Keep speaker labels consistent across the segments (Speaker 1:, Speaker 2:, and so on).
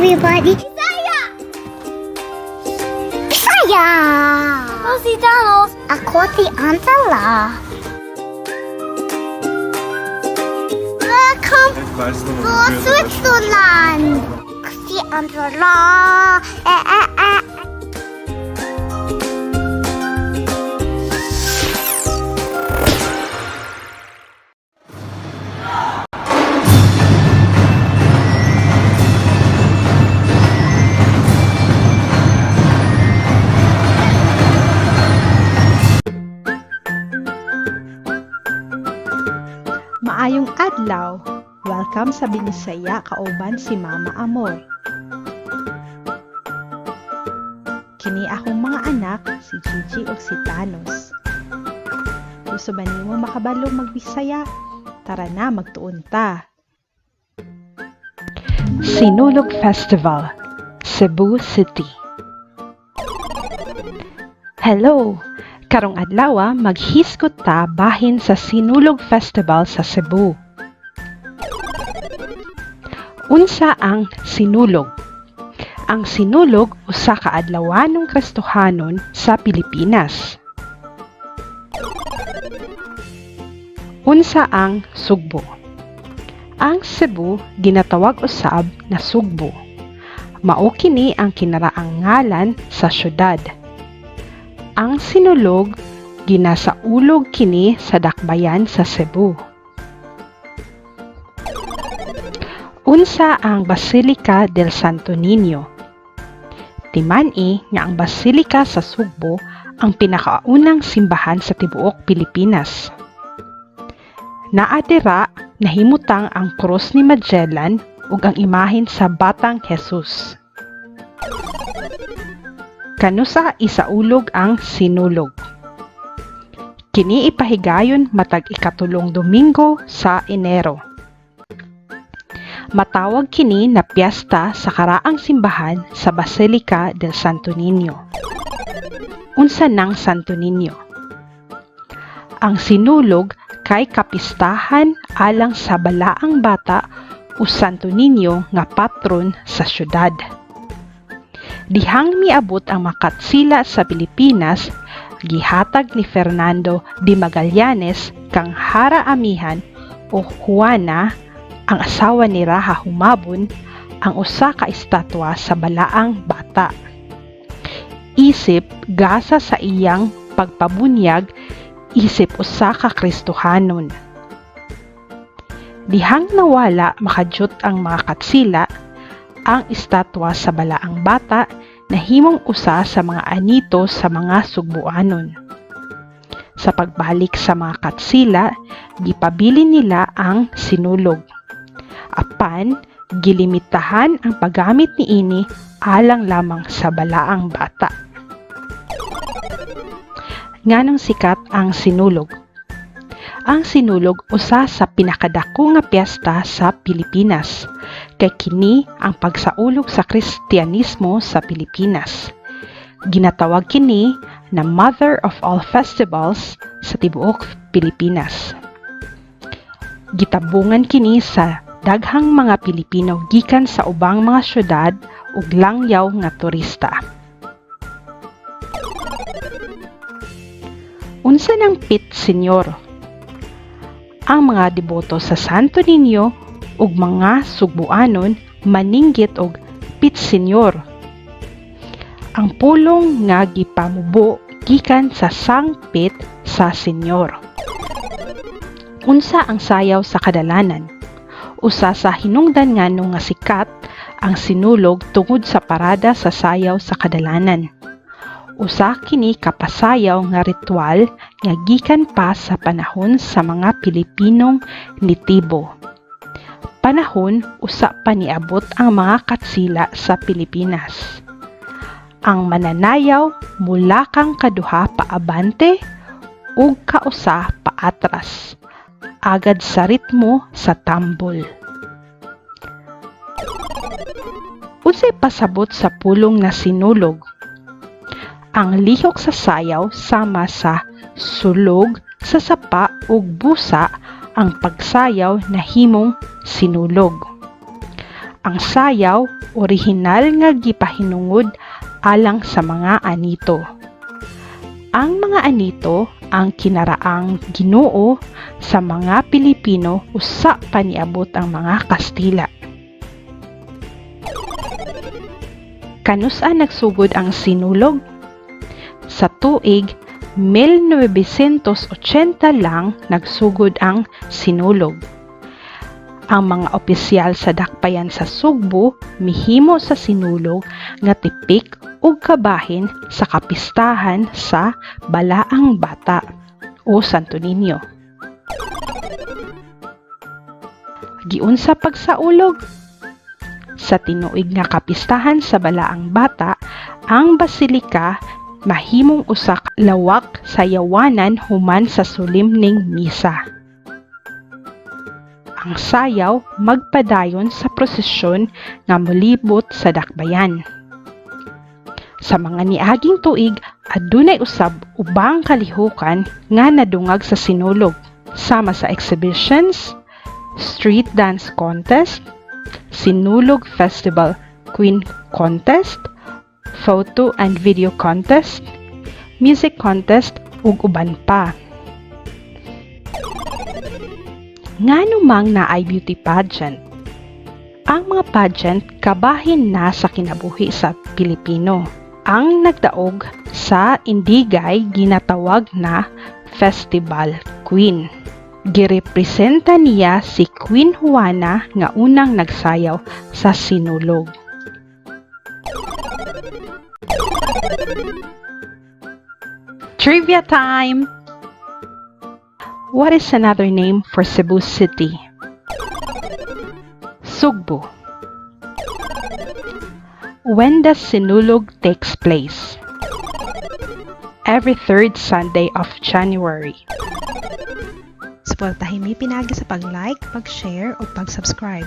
Speaker 1: Everybody. Bisaya! Bisaya! Si Thanos. Ako si Angela. Welcome to Switzerland. Si Angela. Eh, eh, eh.
Speaker 2: Maayong adlaw. Welcome sa Binisaya kauban si Mama Amor. Kini akong mga anak, si Gigi ug si Thanos. Gusto ba nimo makabalo magbisaya? Tara na, magtuon ta. Sinulog Festival, Cebu City. Hello! Karong adlaw maghisgot ta bahin sa Sinulog Festival sa Cebu. Unsa ang Sinulog? Ang Sinulog usa ka adlawanong Kristohanon sa Pilipinas. Unsa ang Sugbo? Ang Cebu ginatawag usab na Sugbo. Mao kini ang kinaraang ngalan sa syudad. Ang Sinulog ginasaulog kini sa dakbayan sa Cebu. Unsa ang Basilica del Santo Niño? Timan-i nga ang Basilica sa Sugbo ang pinakaunang simbahan sa tibuok Pilipinas. Naa dira nahimutang ang krus ni Magellan ug ang imahen sa Batang Jesus. Kanusa isaulog ang Sinulog? Kini ipahigayon matag ikatulong Domingo sa Enero. Matawag kini na piyesta sa karaang simbahan sa Basilica del Santo Niño. Unsa nang Santo Niño? Ang Sinulog kay kapistahan alang sa balaang bata o Santo Niño nga patron sa syudad. Dihang miabot ang makatsila sa Pilipinas, gihatag ni Fernando de Magallanes kang Hara Amihan o Juana, ang asawa ni Raha Humabon, ang usa ka estatwa sa balaang bata. Isip gasa sa iyang pagpabunyag isip usa ka Kristohanon. Dihang nawala makadyot ang mga katsila, ang estatwa sa balaang bata nahimong usa sa mga anito sa mga Sugbuanon. Sa pagbalik sa mga katsila, gipabili nila ang Sinulog. Apan, gilimitahan ang paggamit niini alang lamang sa balaang bata. Nganong sikat ang Sinulog? Ang Sinulog usa sa pinakadako nga piyesta sa Pilipinas. Kay kini ang pagsaulog sa Kristiyanismo sa Pilipinas. Ginatawag kini na Mother of All Festivals sa tibuok Pilipinas. Gitabungan kini sa daghang mga Pilipino gikan sa ubang mga syudad ug langyaw nga turista. Unsa nang Pit Señor? Ang mga deboto sa Santo Niño ug mga Sugbuanon maninggit og Pit Señor. Ang pulong nga gipamubo gikan sa sangpit sa Señor. Unsa ang sayaw sa kadalanan? Usa sa hinungdan ngano nga sikat ang Sinulog tungod sa parada sa sayaw sa kadalanan. Usa kini ka pasayaw nga ritual nga gikan pa sa panahon sa mga Pilipinong nitibo. Panahon usa pa niabot ang mga katsila sa Pilipinas. Ang mananayaw mulakang kaduha paabante ug kausa paatras, agad sa ritmo sa tambol. Unsay pasabot sa pulong na sinulog? Ang lihok sa sayaw sama sa sulog sa sapa ug busa ang pagsayaw nahimong sinulog. Ang sayaw orihinal nga gipahinungod alang sa mga anito. Ang mga anito ang kinaraang Ginoo sa mga Pilipino usa pa niabot ang mga Kastila. Kanus-a nagsugod ang Sinulog? Sa tuig 1980 lang nagsugod ang Sinulog. Ang mga opisyal sa dakbayan sa Sugbo mihimo sa Sinulog nga tipik ug kabahin sa kapistahan sa Balaang Bata o Santo Niño. Giunsa pagsaulog? Sa tinuig nga kapistahan sa Balaang Bata, ang basilika mahimong usa ka lawak sa yawanan human sa solemneng misa. Ang sayaw magpadayon sa prosesyon nga molibot sa dakbayan. Sa mga niaging tuig, adunay usab ubang kalihukan nga nadungag sa Sinulog, sama sa exhibitions, street dance contest, Sinulog Festival Queen Contest, photo and video contest, music contest ug uban pa. Ngano mang naay beauty pageant? Ang mga pageant kabahin na sa kinabuhi sa Pilipino. Ang nagdaog sa Indigay ginatawag na Festival Queen. Girepresenta niya si Queen Juana nga unang nagsayaw sa Sinulog. Trivia time! What is another name for Cebu City? Sugbo. When does Sinulog takes place? Every third Sunday of January.
Speaker 3: Suportahin mi pinaagi sa pag-like, pag-share o pag-subscribe.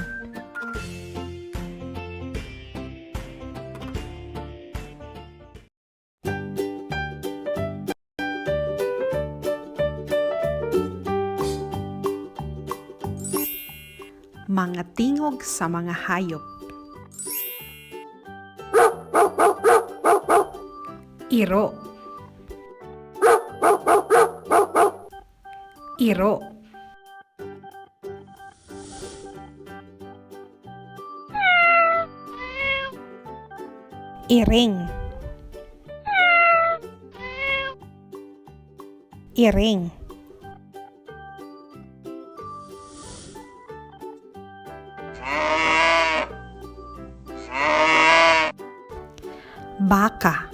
Speaker 3: Mga tingog sa mga hayop. Iro. Iro. Iring. Iring. Baka.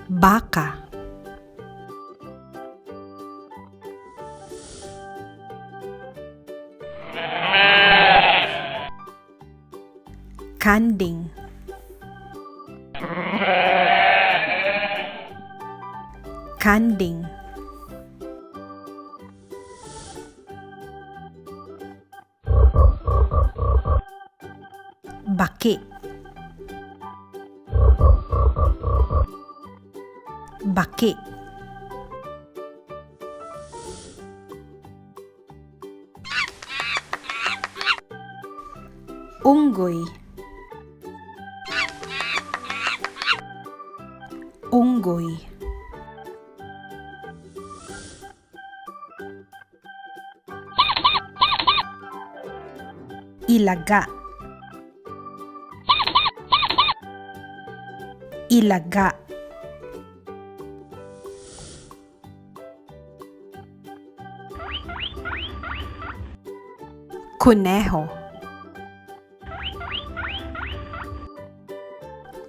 Speaker 3: Baka. Kanding. Kanding. Baki. Baki. Unggoy. Unggoy. Ilaga. Ilaga. Kuneho.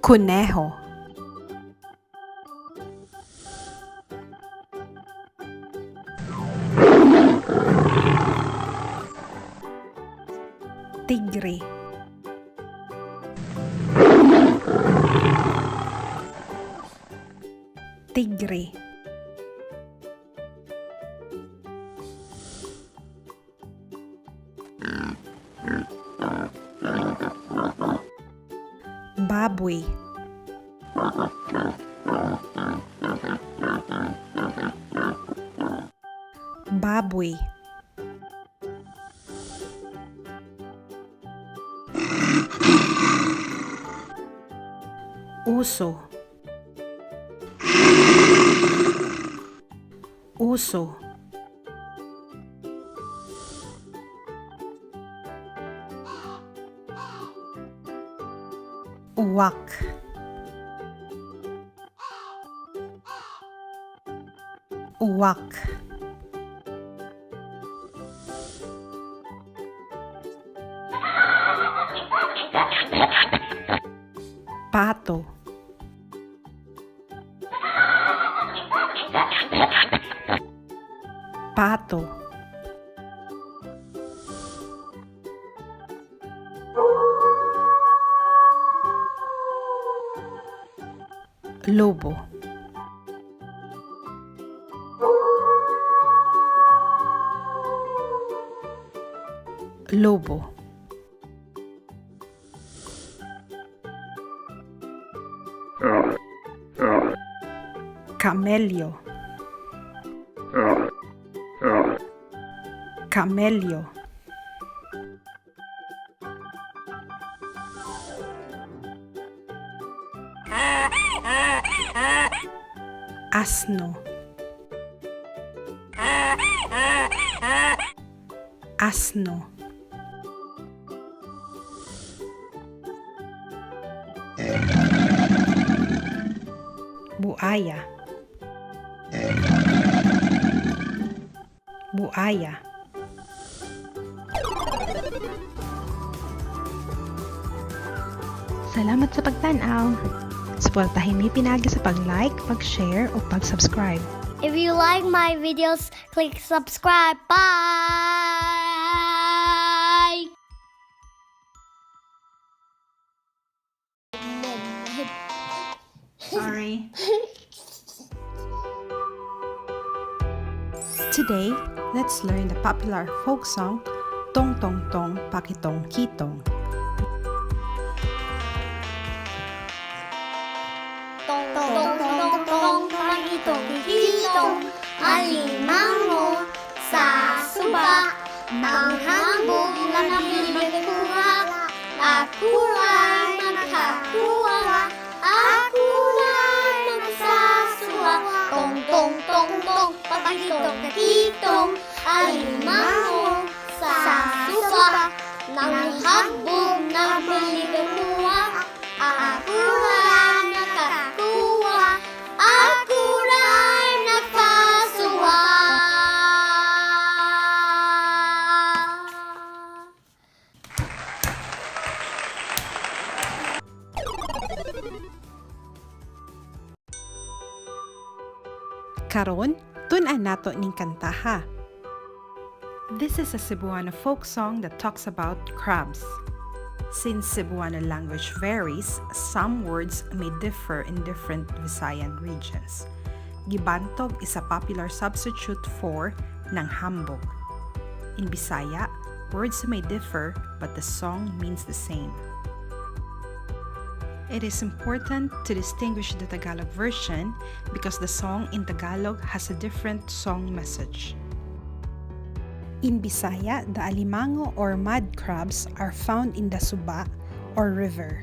Speaker 3: Kuneho. Tigre. Tigre. Baboy. Baboy. Uso. Uso. Uwak. Uwak. Pato. Pato. Lobo. Lobo. Camello. Camello. Asno. Asno. Buaya. Buaya.
Speaker 2: Salamat sa pagtan-aw.
Speaker 3: Suportahin mi pinaagi sa pag-like, pag-share o pag-subscribe.
Speaker 1: If you like my videos, click subscribe. Bye.
Speaker 2: Sorry.
Speaker 3: Today, let's learn the popular folk song Tong Tong Tong Pakitong Kitong.
Speaker 1: Tong tong tong tong pakitong kitong alimango sa suba nang hambog na nabibigkuha ako ay nakakuha, ako ay nagsasuwa. Tong tong tong tong pakitong kitong alimango sa suba nang hambog na nabibigkuha ako ay nakakuha, ako ay nakasuwa.
Speaker 3: Karon, tun-an nato ning kantaha. This is a Cebuano folk song that talks about crabs. Since Cebuano language varies, some words may differ in different Visayan regions. Gibantog is a popular substitute for nanghambog. In Bisaya, words may differ but the song means the same. It is important to distinguish the Tagalog version because the song in Tagalog has a different song message. In Bisaya, the alimango or mud crabs are found in the suba or river.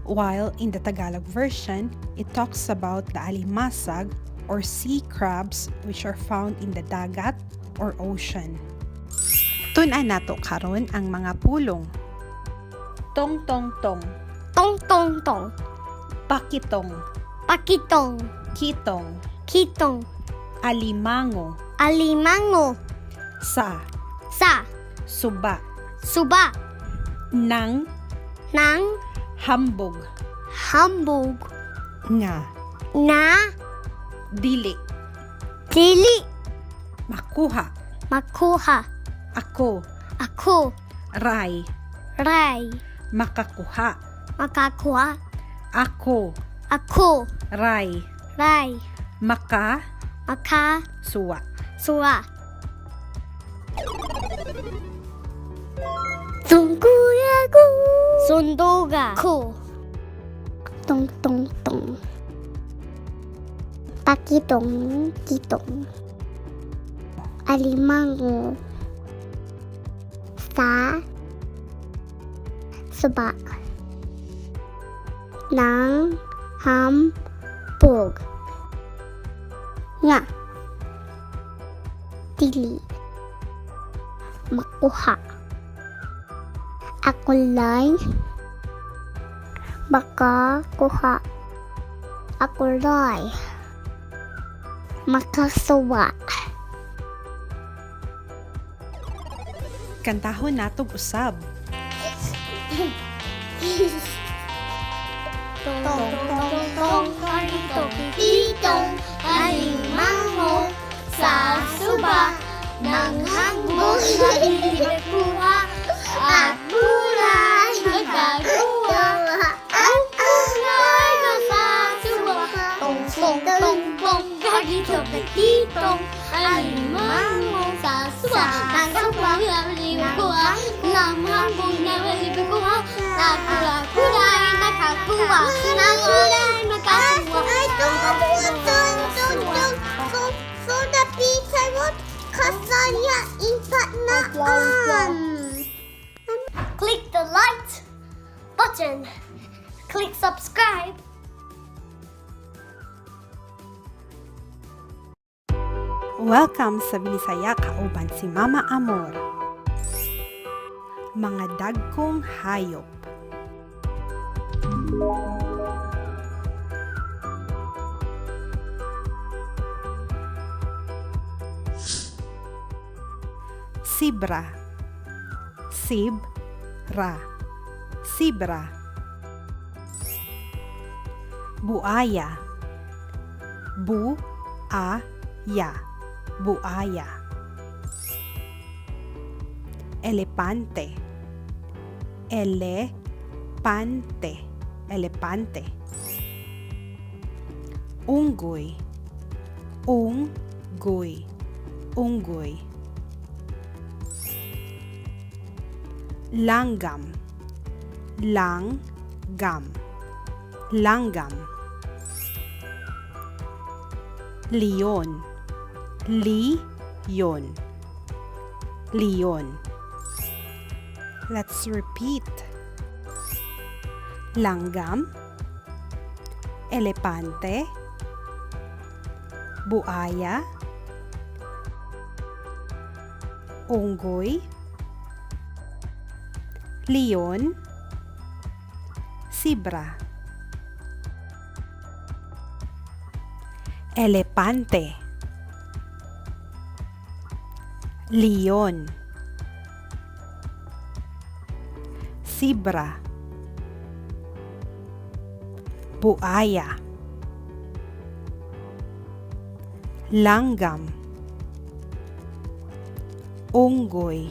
Speaker 3: While in the Tagalog version, it talks about the alimasag or sea crabs, which are found in the dagat or ocean. Tun-an nato karon ang mga pulong. Tong tong tong,
Speaker 1: Tong tong tong,
Speaker 3: pakitong,
Speaker 1: pakitong,
Speaker 3: kitong,
Speaker 1: kitong,
Speaker 3: alimango,
Speaker 1: alimango,
Speaker 3: sa,
Speaker 1: sa,
Speaker 3: suba,
Speaker 1: suba,
Speaker 3: nang,
Speaker 1: nang,
Speaker 3: hambog,
Speaker 1: hambog,
Speaker 3: nga,
Speaker 1: na,
Speaker 3: dili,
Speaker 1: dili,
Speaker 3: makuha,
Speaker 1: makuha,
Speaker 3: ako,
Speaker 1: ako,
Speaker 3: ray,
Speaker 1: ray,
Speaker 3: makakuha,
Speaker 1: makakuha,
Speaker 3: ako,
Speaker 1: ako,
Speaker 3: ray,
Speaker 1: ray,
Speaker 3: maka,
Speaker 1: maka,
Speaker 3: suwa.
Speaker 1: suwa. Tungkuyago. Sunduga. Ko. Tong tong tong. Pakitong kitong. Alimango. Sa. Suba. Nang. Hambog nga dili makuha. Ako lay makakuha. Ako lay makasuwa.
Speaker 3: Kantahon natog usab.
Speaker 1: Tong tong tong karito pitong alimango sa suba ng hambog na kuha at kulay nagagawa ang kulay na sa suba. Tong tong tong tong karito pitong alimango sa suba ng hambog na kuha ng hambog na kuha na kulay nakakuha na kulay nakakuha.
Speaker 4: I don't want to so the pizza kasanya ipanaan.
Speaker 1: Click the like button. Click subscribe.
Speaker 3: Welcome sa Binisaya kauban si Mama Amor. Mga dagkong hayop. Sibra. Sib-ra. Sibra. Buaya. Bu-a-ya. Buaya. Elepante. Ele-pante. Elepante. Unggoy. Ung-goy. Unggoy. Langgam. Lang-gam. Langgam. Leon. Leon. Leon. Let's repeat. Langgam, elepante, buaya, unggoy, leon, sibra. Elepante, leon, sibra, buaya, langgam, unggoy.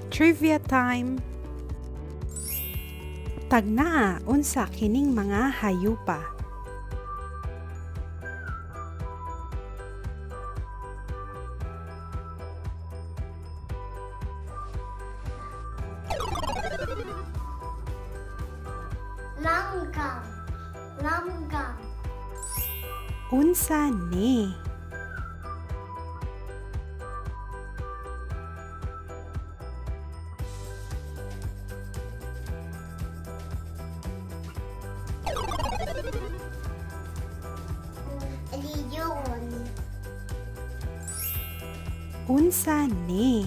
Speaker 3: Trivia time! Tagnaa unsa kining mga hayupa.
Speaker 1: Langgam. Langgam.
Speaker 3: Unsa ni?
Speaker 4: Leon.
Speaker 3: Unsa ni?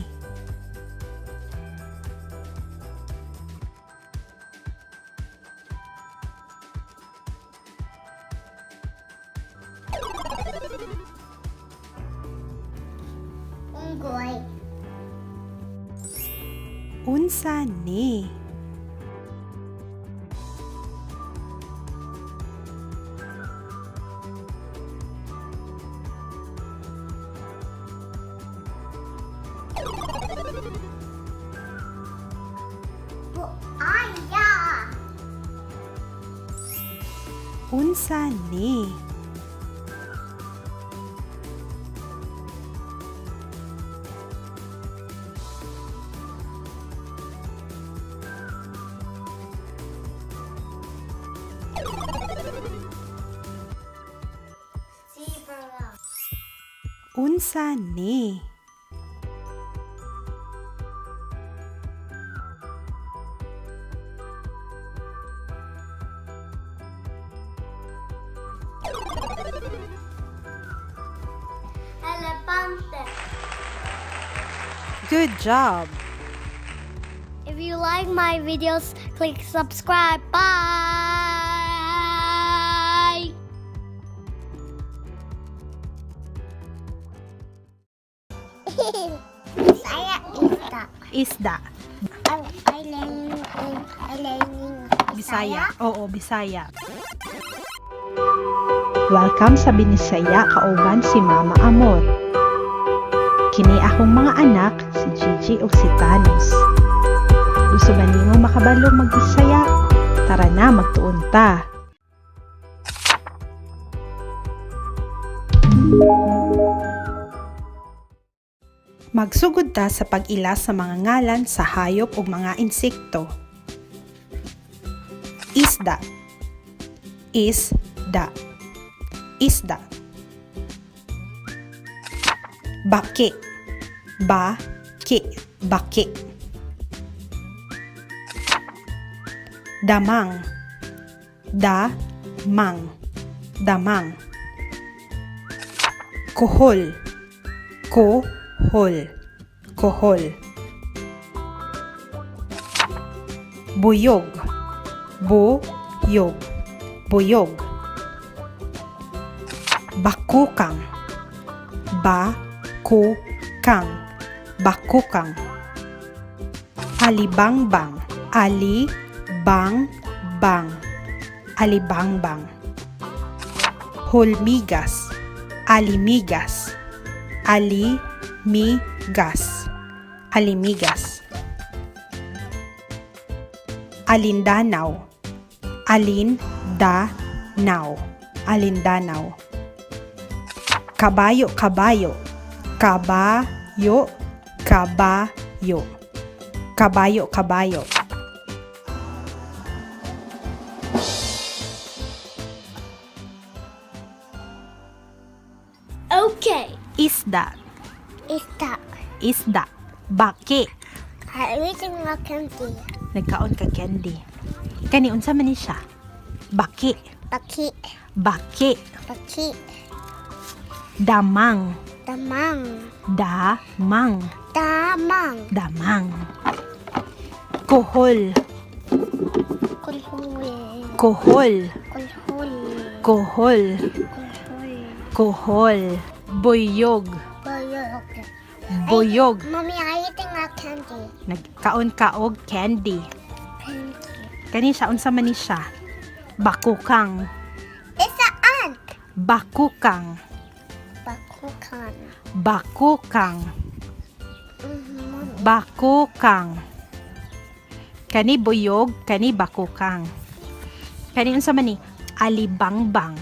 Speaker 4: Unggoy.
Speaker 3: Unsa ni?
Speaker 4: Buaya.
Speaker 3: Unsa ni?
Speaker 1: Zebra.
Speaker 3: Unsa ni? Good job!
Speaker 1: If you like my videos, click subscribe. Bye. Bisaya isda.
Speaker 3: Isda.
Speaker 4: I learning I learning
Speaker 3: Bisaya. Oo, Bisaya.
Speaker 2: Welcome sa Binisaya kauban si Mama Amor. Kini akong mga anak, si Gigi ug si Thanos. Gusto ba nimo makabalo magbisaya? Tara na, magtuon ta.
Speaker 3: Magsugod ta sa pag-ila sa mga ngalan sa hayop ug mga insekto. Isda. Isda. Isda. Baki. Baki. Baki. Damang. Damang. Damang. Kuhol. Kohol. Kohol. Buyog. Buyog. Buyog. Bakukang. Bakukang. Bakukang. Alibangbang. Ali-bang-bang. Alibangbang. Hulmigas. Alimigas. Ali-mi-gas. Alimigas. Alindanaw. Alin-da-naw. Alindanaw. Kabayo, kabayo. Kabayo, kabayo. Kabayo, kabayo.
Speaker 1: Okay.
Speaker 2: Isda,
Speaker 4: Isda.
Speaker 2: Isda. Baki.
Speaker 4: I eating a candy.
Speaker 2: Nagkaon ka candy. Kani unsa man ni siya? Baki,
Speaker 4: Baki.
Speaker 2: Baki.
Speaker 4: Baki.
Speaker 2: Damang,
Speaker 4: Damang.
Speaker 2: Damang,
Speaker 4: Damang.
Speaker 2: Damang. Kohol,
Speaker 4: Kulhul.
Speaker 2: Kohol,
Speaker 4: Kulhul.
Speaker 2: kohol,
Speaker 4: Kulhul.
Speaker 2: Kohol. Buyog,
Speaker 4: Buyog.
Speaker 2: Buyog.
Speaker 4: Mommy, I eating a candy.
Speaker 2: Nagkaon ka og candy.
Speaker 4: Candy.
Speaker 2: Kani siya unsa man ni siya? Bakukang,
Speaker 4: It's an ant.
Speaker 2: Bakukang,
Speaker 4: Bakukan.
Speaker 2: Bakukang,
Speaker 4: Mommy.
Speaker 2: Bakukang. Kani buyog, kani bakukang. Kani unsa man ni? Alibangbang.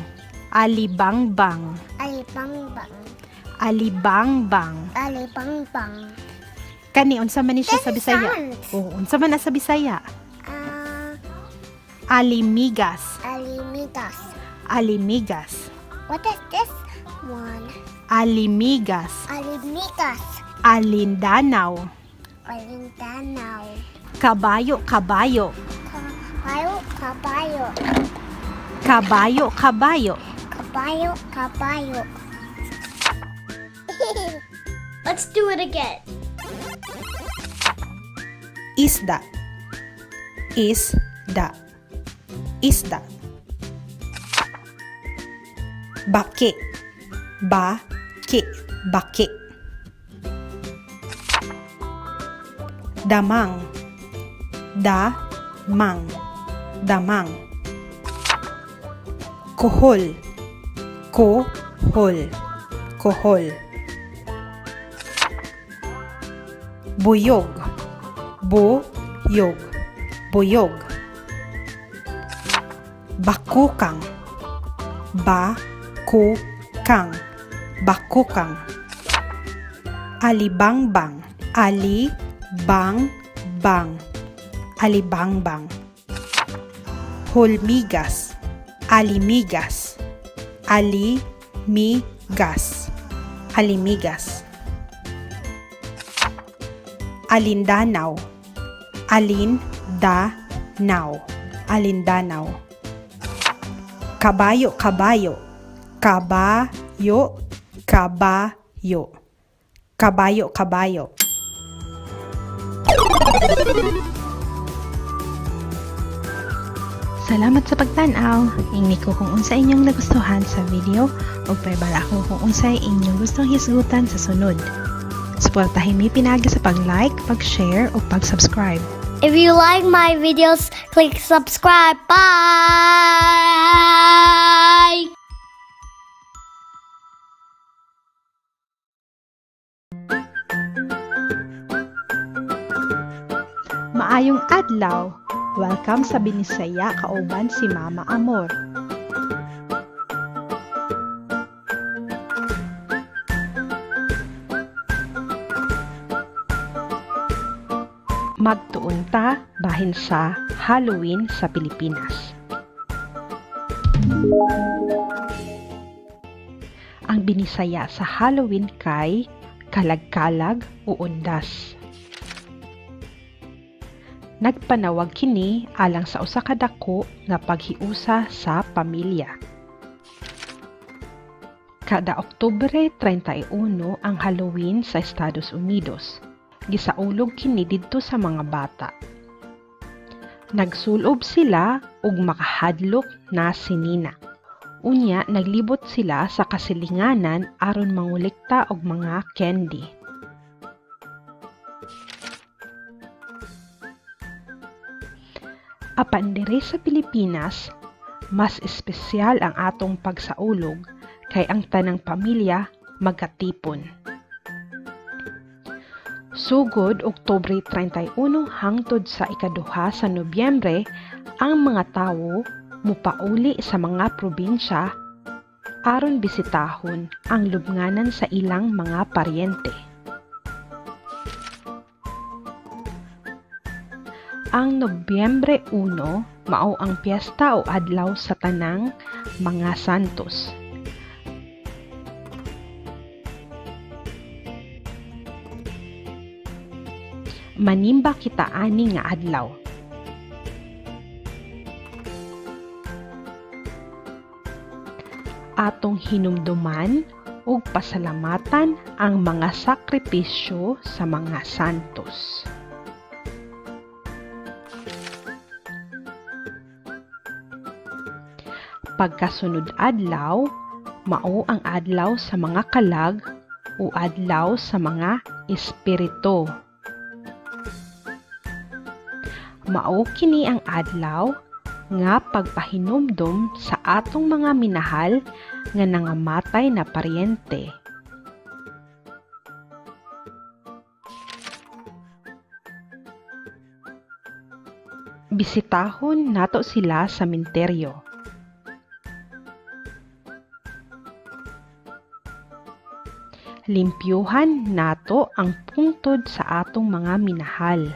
Speaker 2: Alibangbang.
Speaker 4: Alibangbang.
Speaker 2: Alibangbang.
Speaker 4: Alibangbang.
Speaker 2: Kani unsa man ni siya sa
Speaker 4: This is
Speaker 2: Bisaya?
Speaker 4: ant.
Speaker 2: Oh, unsa man na sa Bisaya?
Speaker 4: Ah,
Speaker 2: Alimigas.
Speaker 4: alimigas.
Speaker 2: Alimigas.
Speaker 4: What is this one?
Speaker 2: Alimigas.
Speaker 4: Alimigas.
Speaker 2: Alindanaw.
Speaker 4: Alindanaw.
Speaker 2: Kabayo, kabayo.
Speaker 4: Kabayo, kabayo.
Speaker 2: Kabayo, kabayo.
Speaker 4: Kabayo, kabayo.
Speaker 1: Let's do it again.
Speaker 3: Isda. Isda. Isda. Baki. Baki. Baki. Damang. Damang. Damang. Kohol. Kohol. Kohol. Buyog. Buyog. Buyog. Bakukang. Bakukang. Bakukang. Alibangbang. Ali-bang-bang. Alibangbang. Hulmigas. Alimigas. Ali-mi-gas. Alimigas. Alindanaw. Alin-da-naw. Alindanaw. Kabayo, kabayo. Kabayo, kabayo. Kabayo, kabayo. Salamat sa pagtan-aw. Ingni ko kung unsa inyong nagustuhan sa video ug paibala ako kung unsay inyong gustong hisgutan sa sunod. Suportahin mi pinaagi sa pag-like, pag-share ug pag-subscribe.
Speaker 1: If you like my videos, click subscribe. Bye.
Speaker 2: Maayong adlaw. Welcome sa Binisaya kauban si Mama Amor. Magtuon ta bahin sa Halloween sa Pilipinas. Ang Binisaya sa Halloween kay kalagkalag o undas. Nagpanawag kini alang sa usa ka dako nga paghiusa sa pamilya. Kada Oktubre 31 ang Halloween sa Estados Unidos. Gisaulog kini didto sa mga bata. Nagsulob sila ug makahadlok na sinina. Unya naglibot sila sa kasilinganan aron mangolekta og mga candy. Apan diri sa Pilipinas, mas espesyal ang atong pagsaulog kay ang tanang pamilya magkatipon. Sugod Oktubre 31 hangtod sa ikaduha sa Nobyembre, ang mga tawo mupauli sa mga probinsya aron bisitahon ang lubnganan sa ilang mga paryente. Ang Nobyembre 1 mao ang piyesta o adlaw sa tanang mga santos. Manimba kita ani nga adlaw. Atong hinumduman ug pasalamatan ang mga sakripisyo sa mga santos. Pagkasunod adlaw, mao ang adlaw sa mga kalag o adlaw sa mga espiritu. Mao kini ang adlaw nga pagpahinumdom sa atong mga minahal nga nangamatay na paryente. Bisitahon nato sila sa minteryo. Limpyuhan nato ang pungtod sa atong mga minahal.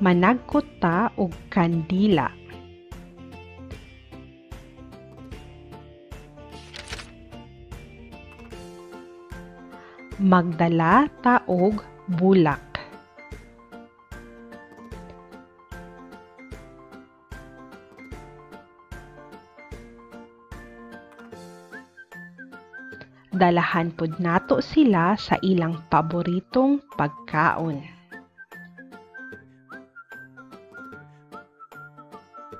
Speaker 2: Managkot ta og kandila. Magdala ta og bulak. Dalahan pod nato sila sa ilang paboritong pagkaon.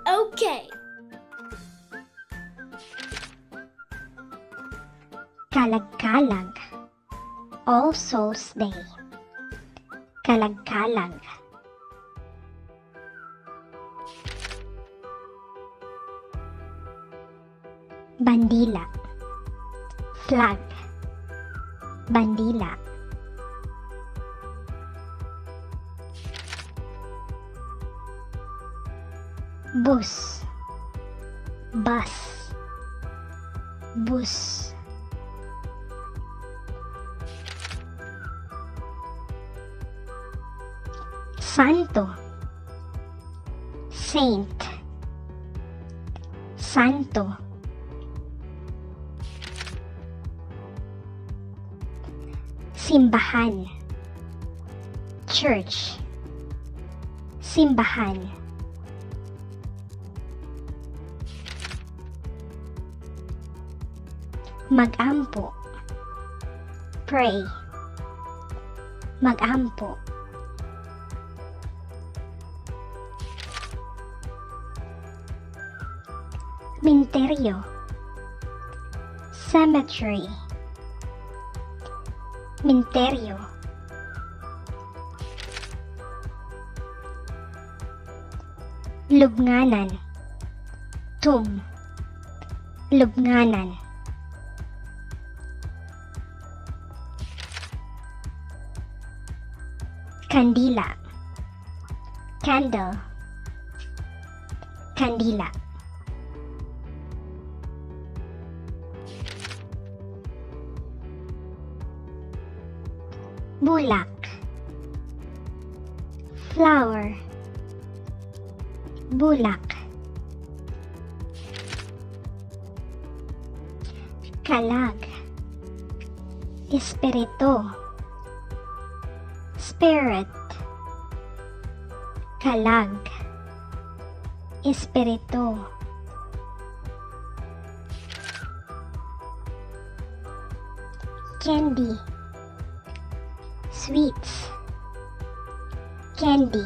Speaker 1: Okay.
Speaker 4: Kalagkalag. All Souls Day. Kalagkalag. Bandila. Flag. Bandila. Bus. Bus. Bus. Santo. Saint. Santo. Simbahan. Church. Simbahan. Magampo. Pray. Magampo. Minteryo. Cemetery. Minteryo. Lubnganan. Tomb. Lubnganan. Kandila. Candle. Kandila. Bulak. Flower. Bulak. Kalag. Espiritu. Spirit. Kalag. Espiritu. Candy. Sweets. Candy.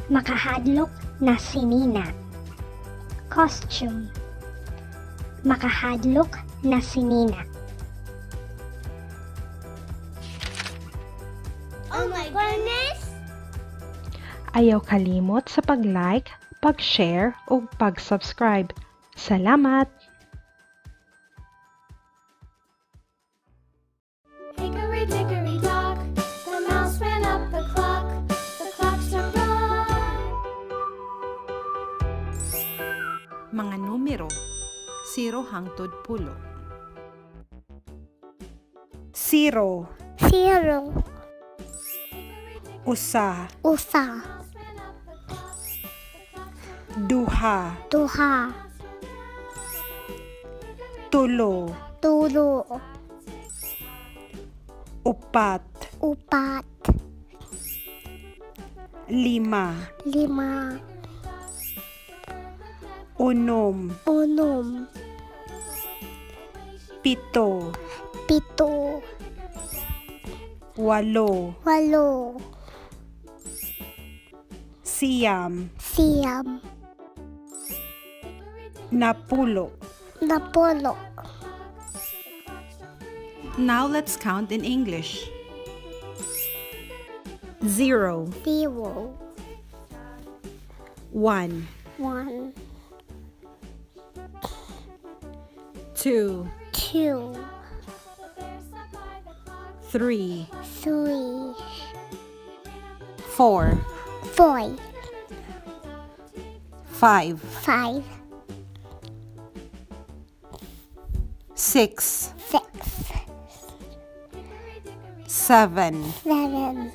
Speaker 4: Makahadlok na sinina. Costume. Makahadlok na sinina.
Speaker 1: Oh my goodness!
Speaker 2: Ayaw kalimot sa pag-like, pag-share ug pag-subscribe. Salamat!
Speaker 5: Hickory dickory dock, the mouse ran up the clock. The clock struck one.
Speaker 3: Mga numero 0 hangtod 10.
Speaker 6: 0,
Speaker 1: 0.
Speaker 6: usa,
Speaker 1: Usa.
Speaker 6: duha,
Speaker 1: Duha.
Speaker 6: tulo,
Speaker 1: Tulo.
Speaker 6: upat,
Speaker 1: Upat.
Speaker 6: lima,
Speaker 1: Lima.
Speaker 6: unom,
Speaker 1: Unom.
Speaker 6: pito,
Speaker 1: Pito.
Speaker 6: walo,
Speaker 1: Walo.
Speaker 6: siyam,
Speaker 1: Siyam.
Speaker 6: napulo.
Speaker 1: Napulo.
Speaker 3: Now let's count in English.
Speaker 6: 0,
Speaker 1: 0.
Speaker 6: 1,
Speaker 1: 1.
Speaker 6: 2,
Speaker 1: 2.
Speaker 6: 3,
Speaker 1: 3.
Speaker 6: 4,
Speaker 1: 4.
Speaker 6: 5,
Speaker 1: 5.
Speaker 6: 6,
Speaker 1: 6.
Speaker 6: 7,
Speaker 1: 7.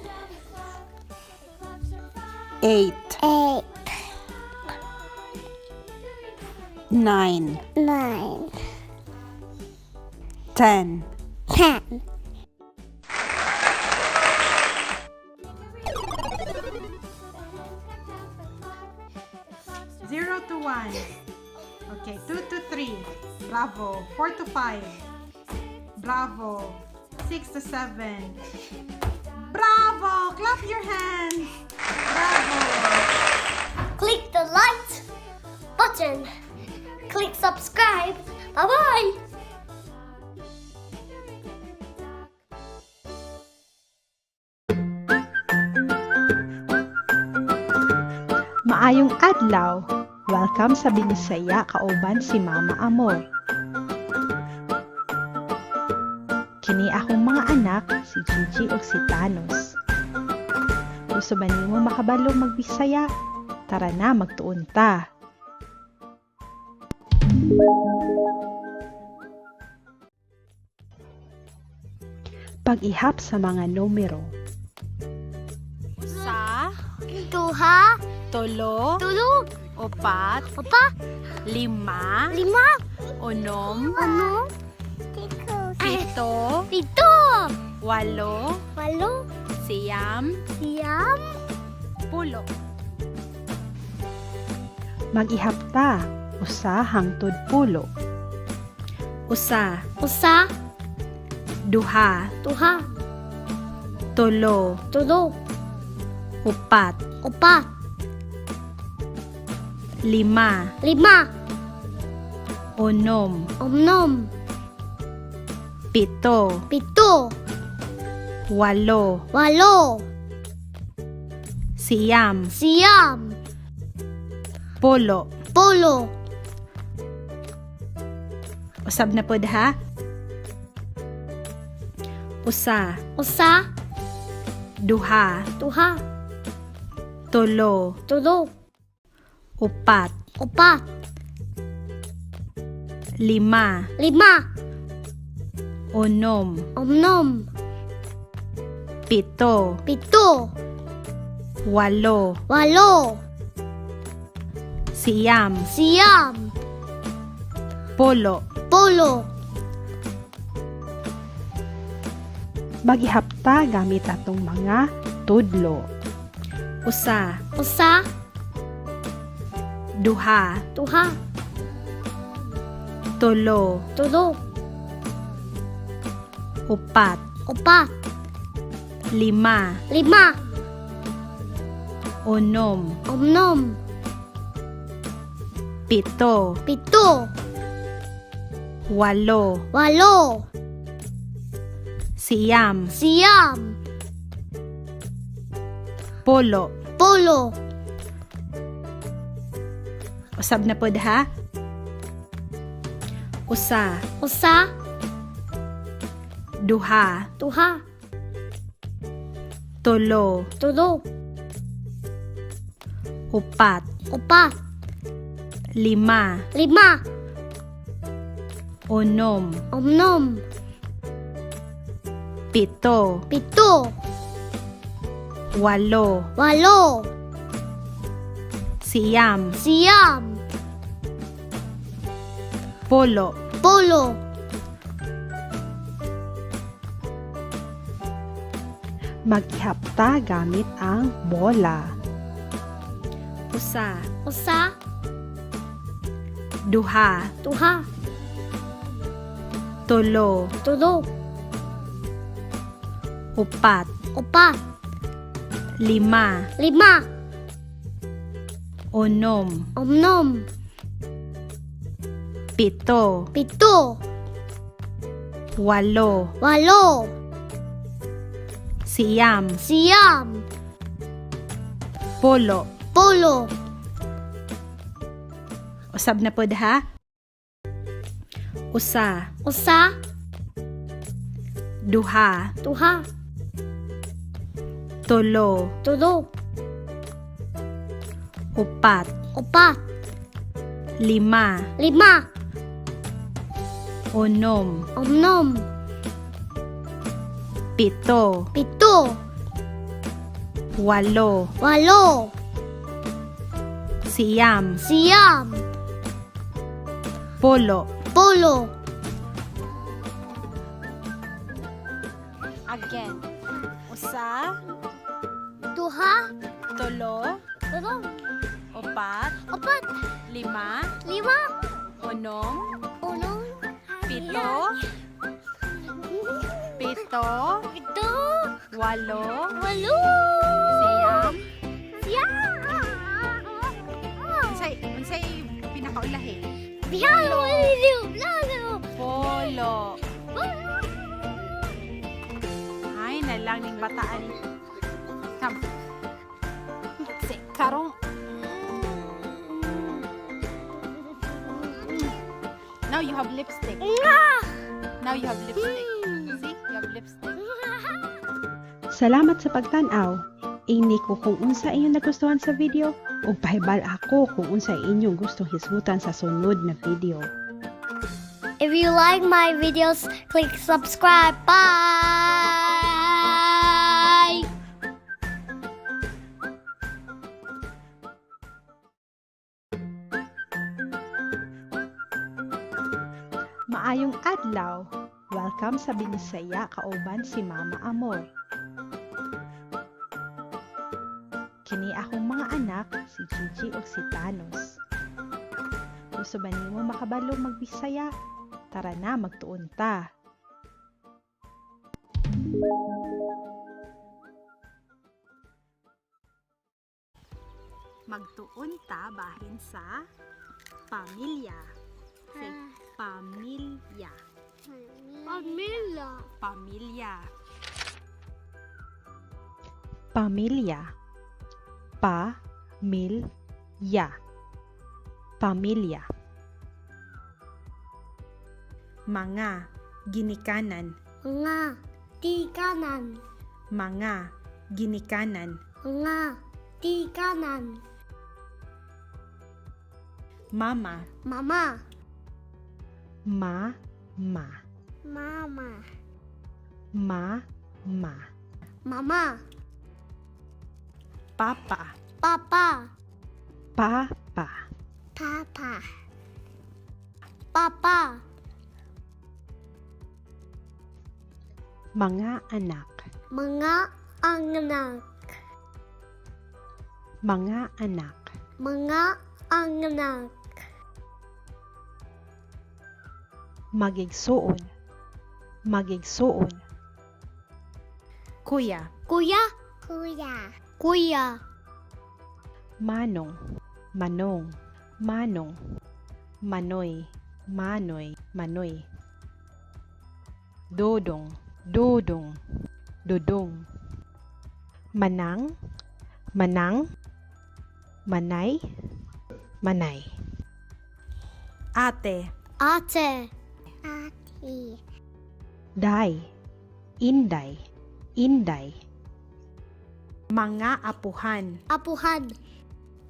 Speaker 6: 8,
Speaker 1: 8.
Speaker 6: 9,
Speaker 1: 9.
Speaker 6: 10.
Speaker 1: 10.
Speaker 3: 0 to 1. Okay, 2 to 3. Bravo. 4 to 5. Bravo. 6 to 7. Bravo! Clap your hands. Bravo.
Speaker 1: Click the like button. Click subscribe. Bye bye.
Speaker 2: Maayong adlaw! Welcome sa Binisaya kauban si Mama Amor. Kini akong mga anak, si Gigi ug si Thanos. Gusto ba nimo makabalo magbisaya? Tara na, magtuon ta. Pag-ihap sa mga numero.
Speaker 3: Sa,
Speaker 1: Duha,
Speaker 3: tulo,
Speaker 1: tulo,
Speaker 3: upat,
Speaker 1: upa,
Speaker 3: lima,
Speaker 1: lima,
Speaker 3: unom,
Speaker 1: ano,
Speaker 3: pito,
Speaker 1: pito,
Speaker 3: walo,
Speaker 1: walo,
Speaker 3: siyam,
Speaker 1: siyam,
Speaker 3: pulo.
Speaker 2: Mag-ihap ta, 1 hangtod 10.
Speaker 3: 1,
Speaker 1: Usa,
Speaker 3: 2,
Speaker 1: 2,
Speaker 3: 3,
Speaker 1: 3,
Speaker 3: 4,
Speaker 1: 4,
Speaker 3: 5,
Speaker 1: 5,
Speaker 3: 6,
Speaker 1: 6,
Speaker 3: 7,
Speaker 1: 7,
Speaker 3: 8,
Speaker 1: 8,
Speaker 3: 9,
Speaker 1: 9,
Speaker 3: 10.
Speaker 1: 10.
Speaker 3: Usab na pod ha. 1,
Speaker 1: 1,
Speaker 3: 2,
Speaker 1: 2,
Speaker 3: 3,
Speaker 1: 3,
Speaker 3: 4,
Speaker 1: 4,
Speaker 3: 5,
Speaker 1: 5,
Speaker 3: 6,
Speaker 1: 6,
Speaker 3: 7,
Speaker 1: 7,
Speaker 3: 8,
Speaker 1: 8,
Speaker 3: 9,
Speaker 1: 9,
Speaker 3: 10.
Speaker 1: 10.
Speaker 2: Mag-ihap ta gamit atong mga tudlo.
Speaker 3: 1,
Speaker 1: 1,
Speaker 3: 2,
Speaker 1: 2,
Speaker 3: 3,
Speaker 1: 3,
Speaker 3: 4,
Speaker 1: 4,
Speaker 3: 5,
Speaker 1: 5,
Speaker 3: 6,
Speaker 1: 6,
Speaker 3: 7,
Speaker 1: 7,
Speaker 3: 8,
Speaker 1: 8,
Speaker 3: 9,
Speaker 1: 9,
Speaker 3: 10.
Speaker 1: 10.
Speaker 3: Usab na pod ha. 1,
Speaker 1: 1,
Speaker 3: 2,
Speaker 1: 2,
Speaker 3: 3,
Speaker 1: 3,
Speaker 3: 4,
Speaker 1: 4,
Speaker 3: 5,
Speaker 1: 5,
Speaker 3: 6,
Speaker 1: 6,
Speaker 3: 7,
Speaker 1: 7,
Speaker 3: 8,
Speaker 1: 8,
Speaker 3: 9,
Speaker 1: 9,
Speaker 3: 10.
Speaker 1: 10.
Speaker 2: Mag-ihap ta gamit ang bola.
Speaker 3: 1,
Speaker 1: 1,
Speaker 3: 2,
Speaker 1: 2,
Speaker 3: 3,
Speaker 1: 3,
Speaker 3: 4,
Speaker 1: 4,
Speaker 3: 5,
Speaker 1: 5,
Speaker 3: 6,
Speaker 1: 6,
Speaker 3: 7,
Speaker 1: 7,
Speaker 3: 8,
Speaker 1: 8,
Speaker 3: 9,
Speaker 1: 9,
Speaker 3: 10.
Speaker 1: 10.
Speaker 3: Usab na pod ha. 1,
Speaker 1: 1,
Speaker 3: 2,
Speaker 1: 2,
Speaker 3: 3,
Speaker 1: 3,
Speaker 3: 4,
Speaker 1: 4,
Speaker 3: 5,
Speaker 1: 5,
Speaker 3: 6,
Speaker 1: 6,
Speaker 3: 7,
Speaker 1: 7,
Speaker 3: 8,
Speaker 1: 8,
Speaker 3: 9,
Speaker 1: 9,
Speaker 3: 10.
Speaker 1: 10.
Speaker 3: Again. 1,
Speaker 1: 2,
Speaker 3: 3,
Speaker 1: 3,
Speaker 3: 4,
Speaker 1: 4,
Speaker 3: 5,
Speaker 1: 5,
Speaker 3: 6,
Speaker 1: 6,
Speaker 3: 7,
Speaker 1: 7,
Speaker 3: 8,
Speaker 1: 8,
Speaker 3: 9.
Speaker 1: 9.
Speaker 3: Unsay pinakaulahi?
Speaker 1: Lalo.
Speaker 3: Polo. Ay, nalang ning bataan. Come. Si karong. Now you have lipstick. Now you have lipstick. See? You have lipstick.
Speaker 2: Salamat sa pagtan-aw. Ingni ko kung unsa inyong nagustuhan sa video ug pahibal ako kung unsa inyong gustong hisgutan sa sunod na video.
Speaker 1: If you like my videos, click subscribe. Bye.
Speaker 2: Maayong adlaw. Welcome sa Binisaya kauban si Mama Amor. Kini akong mga anak, si Gigi ug si Thanos. Gusto ba nimo makabalo magbisaya? Tara na, magtuon ta.
Speaker 3: Magtuon ta bahin sa pamilya. Say, pamilya.
Speaker 1: Pamilya.
Speaker 3: Pamilya.
Speaker 2: Pamilya. Pa mil ya. Pamilya.
Speaker 3: Mga ginikanan.
Speaker 1: Mga tikanan.
Speaker 3: Mga ginikanan.
Speaker 1: Mga tikanan.
Speaker 3: Mama.
Speaker 1: Mama.
Speaker 2: Ma ma.
Speaker 4: Mama.
Speaker 2: Ma ma.
Speaker 1: Mama.
Speaker 3: Papa.
Speaker 1: Papa.
Speaker 2: Pa pa.
Speaker 4: Papa.
Speaker 1: Papa.
Speaker 2: Mga anak.
Speaker 1: Mga anak.
Speaker 2: Mga anak.
Speaker 1: Mga anak.
Speaker 2: Magigsuon. Magigsuon.
Speaker 3: Kuya.
Speaker 1: Kuya.
Speaker 4: Kuya.
Speaker 1: Kuya.
Speaker 2: Manong. Manong. Manong. Manoy. Manoy. Manoy. Dodong. Dodong. Dodong. Manang. Manang. Manay. Manay.
Speaker 3: Ate.
Speaker 1: Ate.
Speaker 4: Ate.
Speaker 2: Day. Inday. Inday.
Speaker 3: Mga apuhan.
Speaker 1: Apuhan.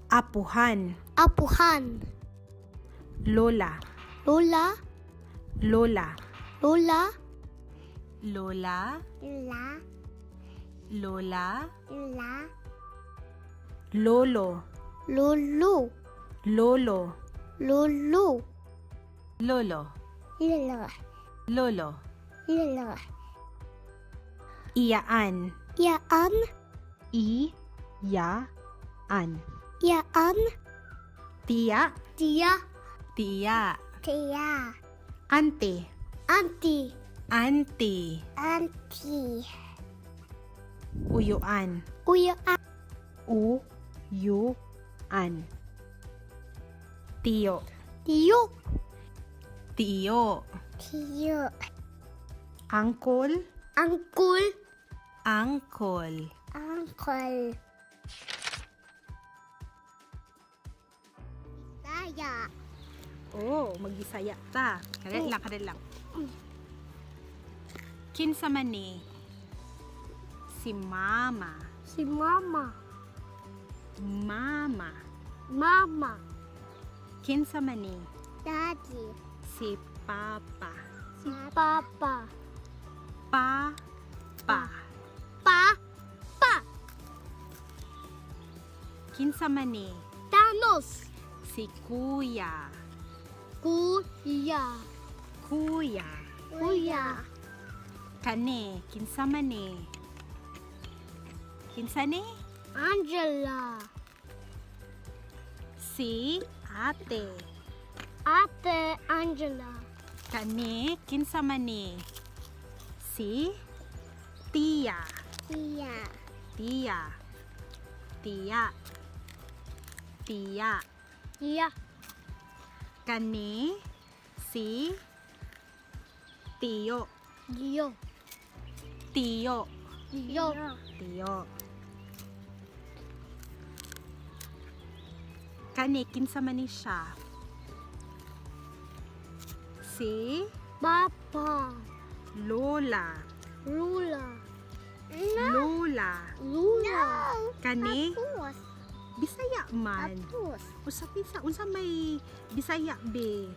Speaker 3: Apuhan.
Speaker 1: Apuhan.
Speaker 3: Lola.
Speaker 1: Lola.
Speaker 3: Lola.
Speaker 1: Lola.
Speaker 3: Lola.
Speaker 4: La.
Speaker 3: Lola.
Speaker 4: La.
Speaker 3: Lolo.
Speaker 1: Lolo.
Speaker 3: Lolo.
Speaker 1: Lolo.
Speaker 3: Lolo.
Speaker 4: Lolo.
Speaker 3: Lolo.
Speaker 4: Lolo.
Speaker 3: Iyaan.
Speaker 1: Yaan.
Speaker 2: I. Ya. An.
Speaker 1: Yaan.
Speaker 3: Tiya.
Speaker 1: Tiya.
Speaker 3: Tiya.
Speaker 4: Tia.
Speaker 3: Ante.
Speaker 1: Auntie.
Speaker 3: Ante.
Speaker 4: Auntie.
Speaker 3: Uyuan.
Speaker 1: Uya.
Speaker 2: U. Yu. An.
Speaker 3: Tiyo.
Speaker 1: Tiyo.
Speaker 3: Tiyo.
Speaker 4: Tiyo.
Speaker 3: Angkol.
Speaker 1: Angkul.
Speaker 3: Angkol.
Speaker 4: Uncle. Saya.
Speaker 3: Oh, magbisaya ta. Karet lang, karet lang. Kinsa man ni? Si mama.
Speaker 1: Si mama.
Speaker 3: Mama.
Speaker 1: Mama.
Speaker 3: Kinsa man ni?
Speaker 4: Daddy.
Speaker 3: Si papa.
Speaker 1: Si papa.
Speaker 3: Pa. Pa.
Speaker 1: Pa. Pa.
Speaker 3: Kinsa man ni?
Speaker 1: Thanos.
Speaker 3: Si kuya.
Speaker 1: Kuya.
Speaker 3: Kuya.
Speaker 1: Kuya.
Speaker 3: Kani, kinsa man ni? Kinsa ni?
Speaker 1: Angela.
Speaker 3: Si ate.
Speaker 1: Ate Angela.
Speaker 3: Kani, kinsa man ni? Si tiya.
Speaker 4: Tia.
Speaker 3: Tiya. Tiya. Tiya.
Speaker 1: Tiya.
Speaker 3: Kani, si tiyo.
Speaker 1: Tiyo.
Speaker 3: Tiyo.
Speaker 1: Tiyo.
Speaker 3: Tiyo. Kani, kinsa man ni siya? Si
Speaker 1: Papa.
Speaker 3: Lola.
Speaker 1: Lula.
Speaker 3: Lola.
Speaker 1: Lula.
Speaker 3: Kani,
Speaker 4: Apus.
Speaker 3: Bisaya man.
Speaker 4: Apus.
Speaker 3: Usa pisa, unsa may Bisaya be?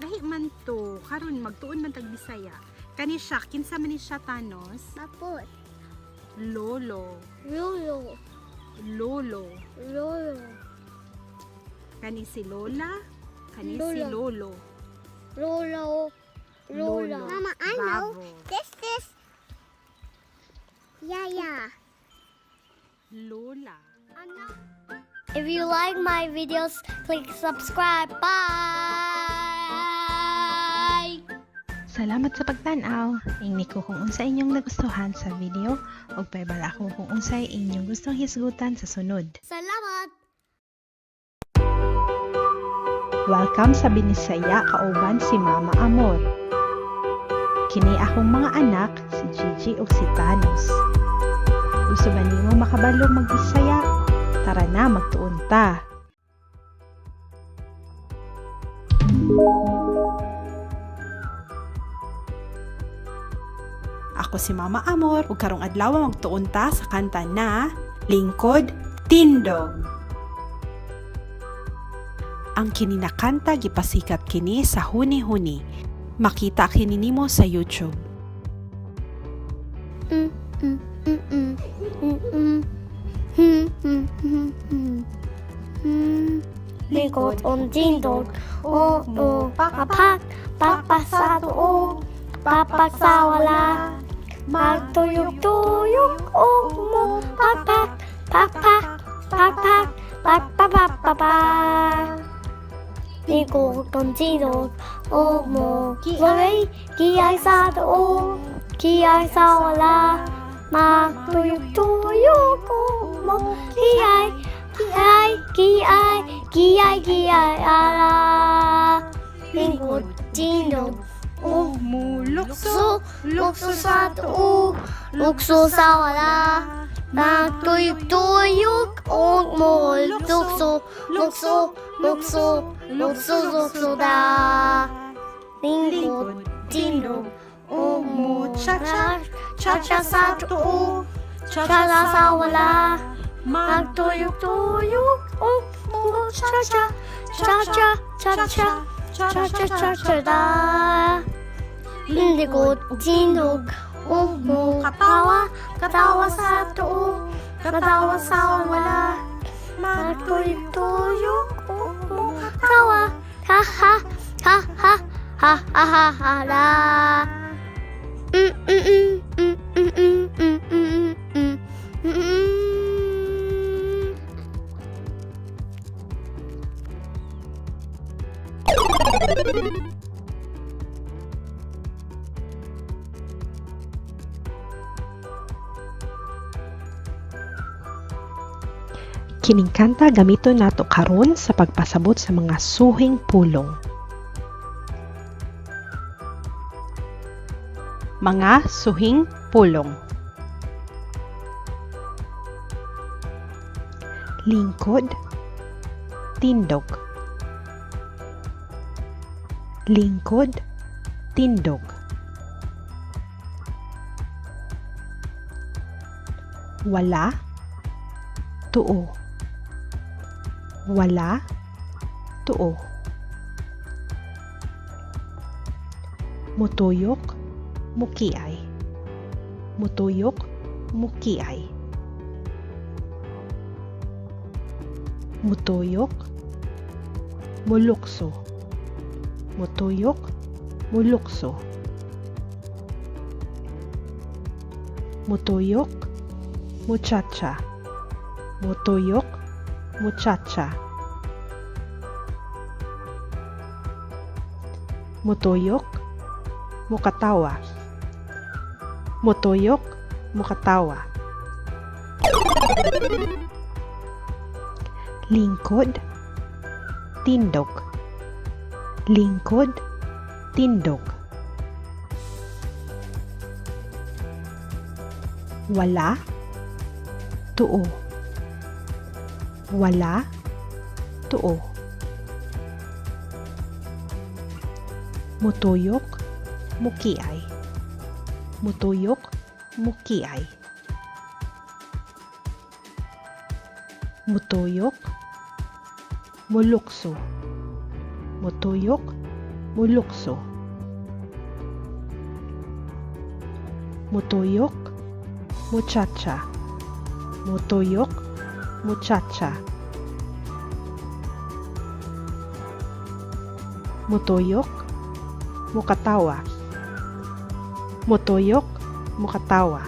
Speaker 3: Lahi man to, karon magtuon man tag Bisaya. Kani siya, kinsa man ni siya, Thanos?
Speaker 4: Apus.
Speaker 3: Lolo.
Speaker 1: Lolo.
Speaker 3: Lolo.
Speaker 1: Lolo.
Speaker 3: Kani si Lola, kani si
Speaker 1: Lola.
Speaker 3: Lolo.
Speaker 1: Lolo. Lola.
Speaker 3: Lolo.
Speaker 4: Mama, I know.
Speaker 3: Bravo.
Speaker 4: This is Yaya.
Speaker 3: Lola.
Speaker 1: Anak. If you like my videos, click subscribe. Bye.
Speaker 7: Salamat sa pagtan-aw. Ingni ko kung unsa inyong nagustuhan sa video ug pahibalo ako kung unsay inyong gustong hisgutan sa sunod.
Speaker 1: Salamat.
Speaker 2: Welcome sa Binisaya kauban si Mama Amor. Kini akong mga anak, si Gigi ug si Thanos. Gusto ba nimo makabalo magbisaya? Tara na, magtuon ta.
Speaker 3: Ako si Mama Amor ug karong adlaw magtuon ta sa kanta na Lingkod Tindog. Ang kini na kanta gipasikat kini sa Huni-Huni. Makita kini nimo sa YouTube.
Speaker 1: Lingkod on tindog, o o papak, papak sa tuo, papak sa wala. Magtuyok-tuyok o mo, papak, papak, papak, papak, papak. Lingkod on tindog, o mo, kiay, kiay sa tuo, kiay sa wala. Magtuyok-tuyok o mo, kiay, kiay, kiay, kiay, kiay, ala. Lingkod, tindog, o
Speaker 3: Mulukso,
Speaker 1: lukso, lukso sa tuo, lukso sa wala. Magtuyok-tuyok o mo, lukso, lukso, lukso, lukso, lukso da. Lingkod, tindog, o mo, cha-cha, cha-cha sa tuo, cha-cha sa wala. Magtuyok-tuyok o mo, cha-cha, cha-cha, cha-cha, cha-cha, cha-cha da. Lingkod, tindog, o mo, katawa, katawa sa tuo, katawa sa wala. Magtuyok-tuyok o mo, katawa, ha ha, ha ha, ha ha ha ha la.
Speaker 2: Kining kanta gamiton nato karon sa pagpasabot sa mga suhing pulong. Mga suhing pulong. Lingkod, tindog. Lingkod, tindog. Wala, tuo. Wala, tuo. Mutuyok, mukiay. Mutuyok, mukiay. Mutuyok, mulukso. Mutuyok, mulukso. Mutuyok, muchacha. Mutuyok, muchacha. Mutuyok, mukatawa. Mutuyok, mukatawa. Lingkod, tindog. Lingkod, tindog. Wala, tuo. Wala, tuo. Mutuyok, mukiay. Mutuyok, mukiay. Mutuyok, mulukso. Mutuyok, mulukso. Mutuyok, muchacha. Mutuyok, muchacha. Mutuyok, mukatawa. Mutuyok, mukatawa.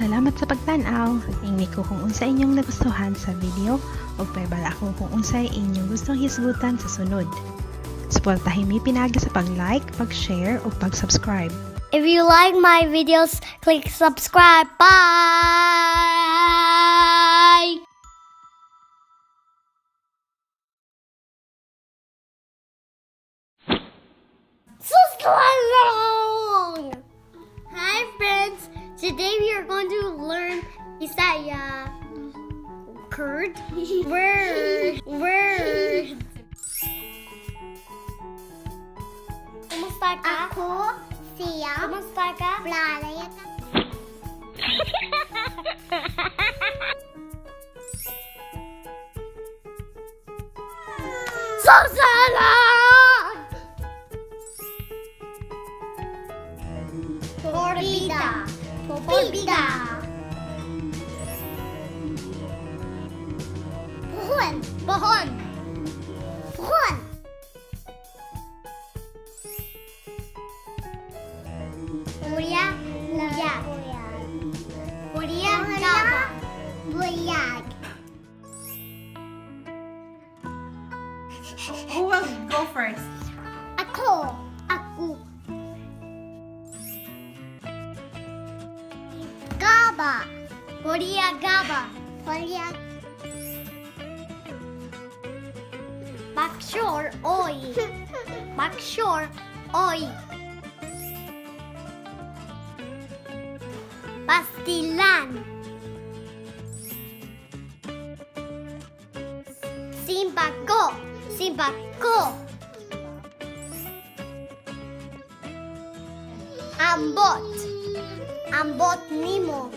Speaker 7: Salamat sa pagtan-aw. Ingni ko kung unsa inyong nagustuhan sa video ug pahibalo ko kung unsay inyong gustong hisgutan sa sunod. Suportahin mi pinaagi sa pag-like, pag-share ug pag-subscribe.
Speaker 1: If you like my videos, click subscribe. Bye! So long! Hi friends! Today we are going to learn Bisaya. Kurd? Word. Word. Kumusta ka?
Speaker 4: Ako siya.
Speaker 1: Kumusta ka?
Speaker 4: Blalaya ka.
Speaker 1: Susana!
Speaker 4: Forbida. Forbida. Pohon.
Speaker 1: Pohon.
Speaker 4: Pohon. Kuya. Kuya.
Speaker 1: Kuya Gaba.
Speaker 4: Buyag.
Speaker 3: Who will go first?
Speaker 4: Ako. Ako. Gaba.
Speaker 1: Korea Gaba.
Speaker 4: Korea.
Speaker 1: Bakshor Oi. Bakshor Oi. Pastilan. Simbako. Simbako. Ambot. Ambot nimo.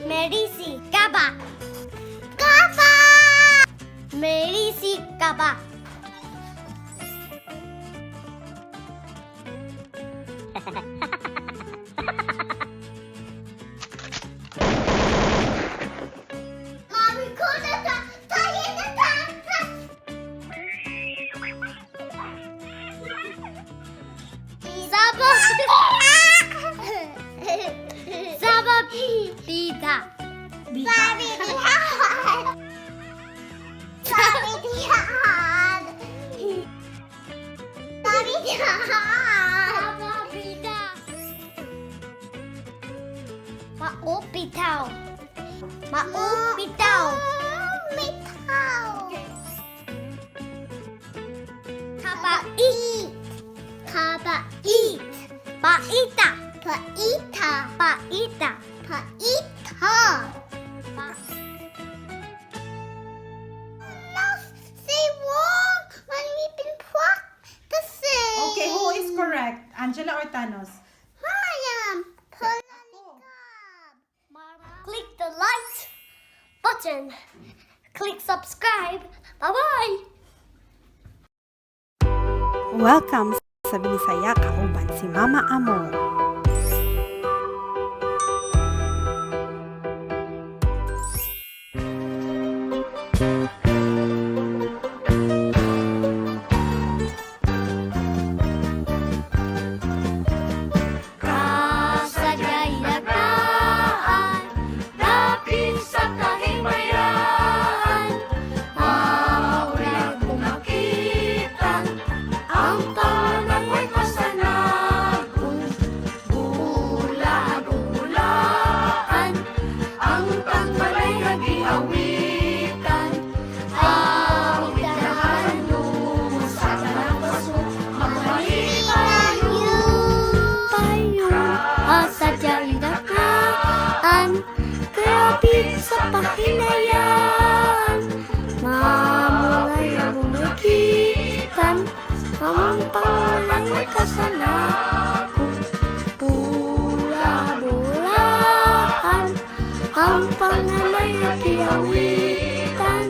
Speaker 1: Merisi Gaba. Gaba. Merisi Gaba.
Speaker 4: Mami ko na ta. Tayo na ta.
Speaker 1: Zaba. Zaba Bida.
Speaker 4: Sabi diyan. Sabi diyan. Sabi diyan.
Speaker 1: Zaba Bida. Maupitaw. Maupitaw.
Speaker 4: Mitaw.
Speaker 1: Kabait.
Speaker 4: Kabait.
Speaker 1: Paita.
Speaker 4: Paita.
Speaker 1: Paita.
Speaker 4: Paita. Now say walk when we've been practicing.
Speaker 3: Okay, who is correct? Angela or Thanos?
Speaker 4: I am.
Speaker 1: Click the like button. Click subscribe. Bye bye.
Speaker 6: Welcome sa Binisaya kauban si Mama Amor.
Speaker 1: Kasadya'y nagdaan, dapit sa kahimayan. Maulay kumakita, ang tanang may kasanagong. Bulag-ulaan, ang tangmalay nagiawitan. Awit na harano sa tanang paso, magmalipayo. Asadya'y nakaan, Kapit sa pahinayan. Mamulay ang umagitan, ang pangalay kasanago. Bula-bulaan, ang pangalay kiawitan.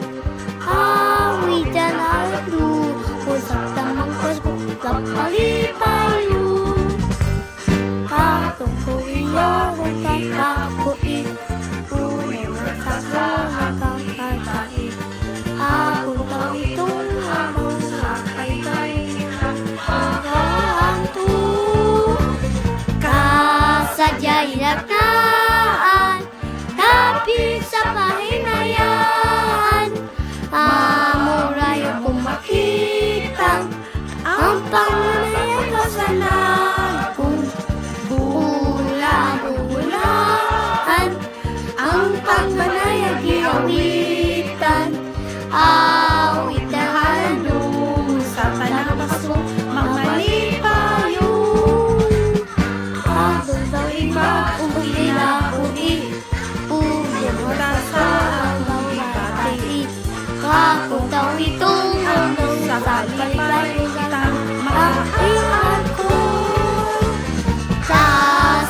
Speaker 1: Awitan ang luho sa tamang pasbuk, kapalipayo. Katong ko iyo, kakakuit. Unay makakakakakait. Ako pa itong habang sakay kay nakakanto. Awitong handong
Speaker 3: Sa kalipay kita
Speaker 1: makaangkon. Sa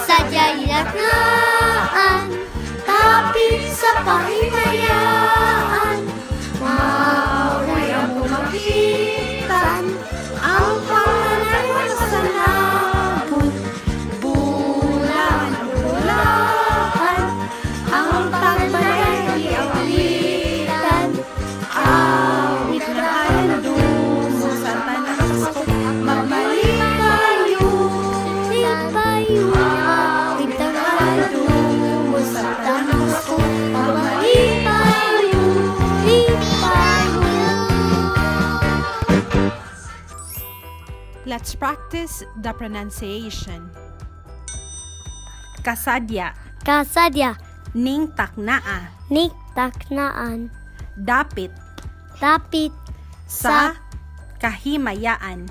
Speaker 1: sadya'y laknaan, Kapit sa pahimayaan, Maoy ang pumakitan, Ang panganay sa labot,
Speaker 3: Bulan ang bulahan,
Speaker 1: Ang panganay awitan,
Speaker 3: Awit na halandumo sa tanang Pasko, magmalipayo.
Speaker 1: Lipayo, awit ang halandumo sa tanang Pasko, magmalipayo, lipayo.
Speaker 3: Let's practice the pronunciation. Kasadya,
Speaker 1: Kasadya,
Speaker 3: ning taknaa,
Speaker 1: ni taknaan,
Speaker 3: dapit,
Speaker 1: dapit
Speaker 3: sa, kahimayaan,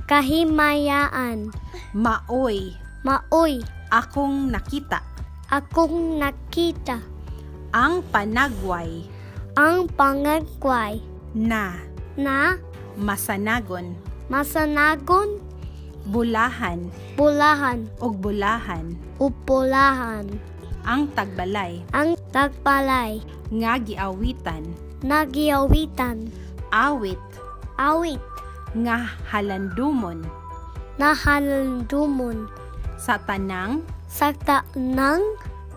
Speaker 1: kahimayaan,
Speaker 3: maoy,
Speaker 1: maoy,
Speaker 3: akong nakita,
Speaker 1: akong nakita,
Speaker 3: ang panagway,
Speaker 1: ang pangagway
Speaker 3: na,
Speaker 1: na
Speaker 3: masanagon,
Speaker 1: masanagon,
Speaker 3: bulahan,
Speaker 1: bulahan,
Speaker 3: ug bulahan,
Speaker 1: upulahan,
Speaker 3: ang tagbalay,
Speaker 1: ang tagbalay,
Speaker 3: nga giawitan,
Speaker 1: nagiawitan,
Speaker 3: awit,
Speaker 1: awit,
Speaker 3: nga halandumon,
Speaker 1: nahalandumon,
Speaker 3: sa tanang,
Speaker 1: sa tanang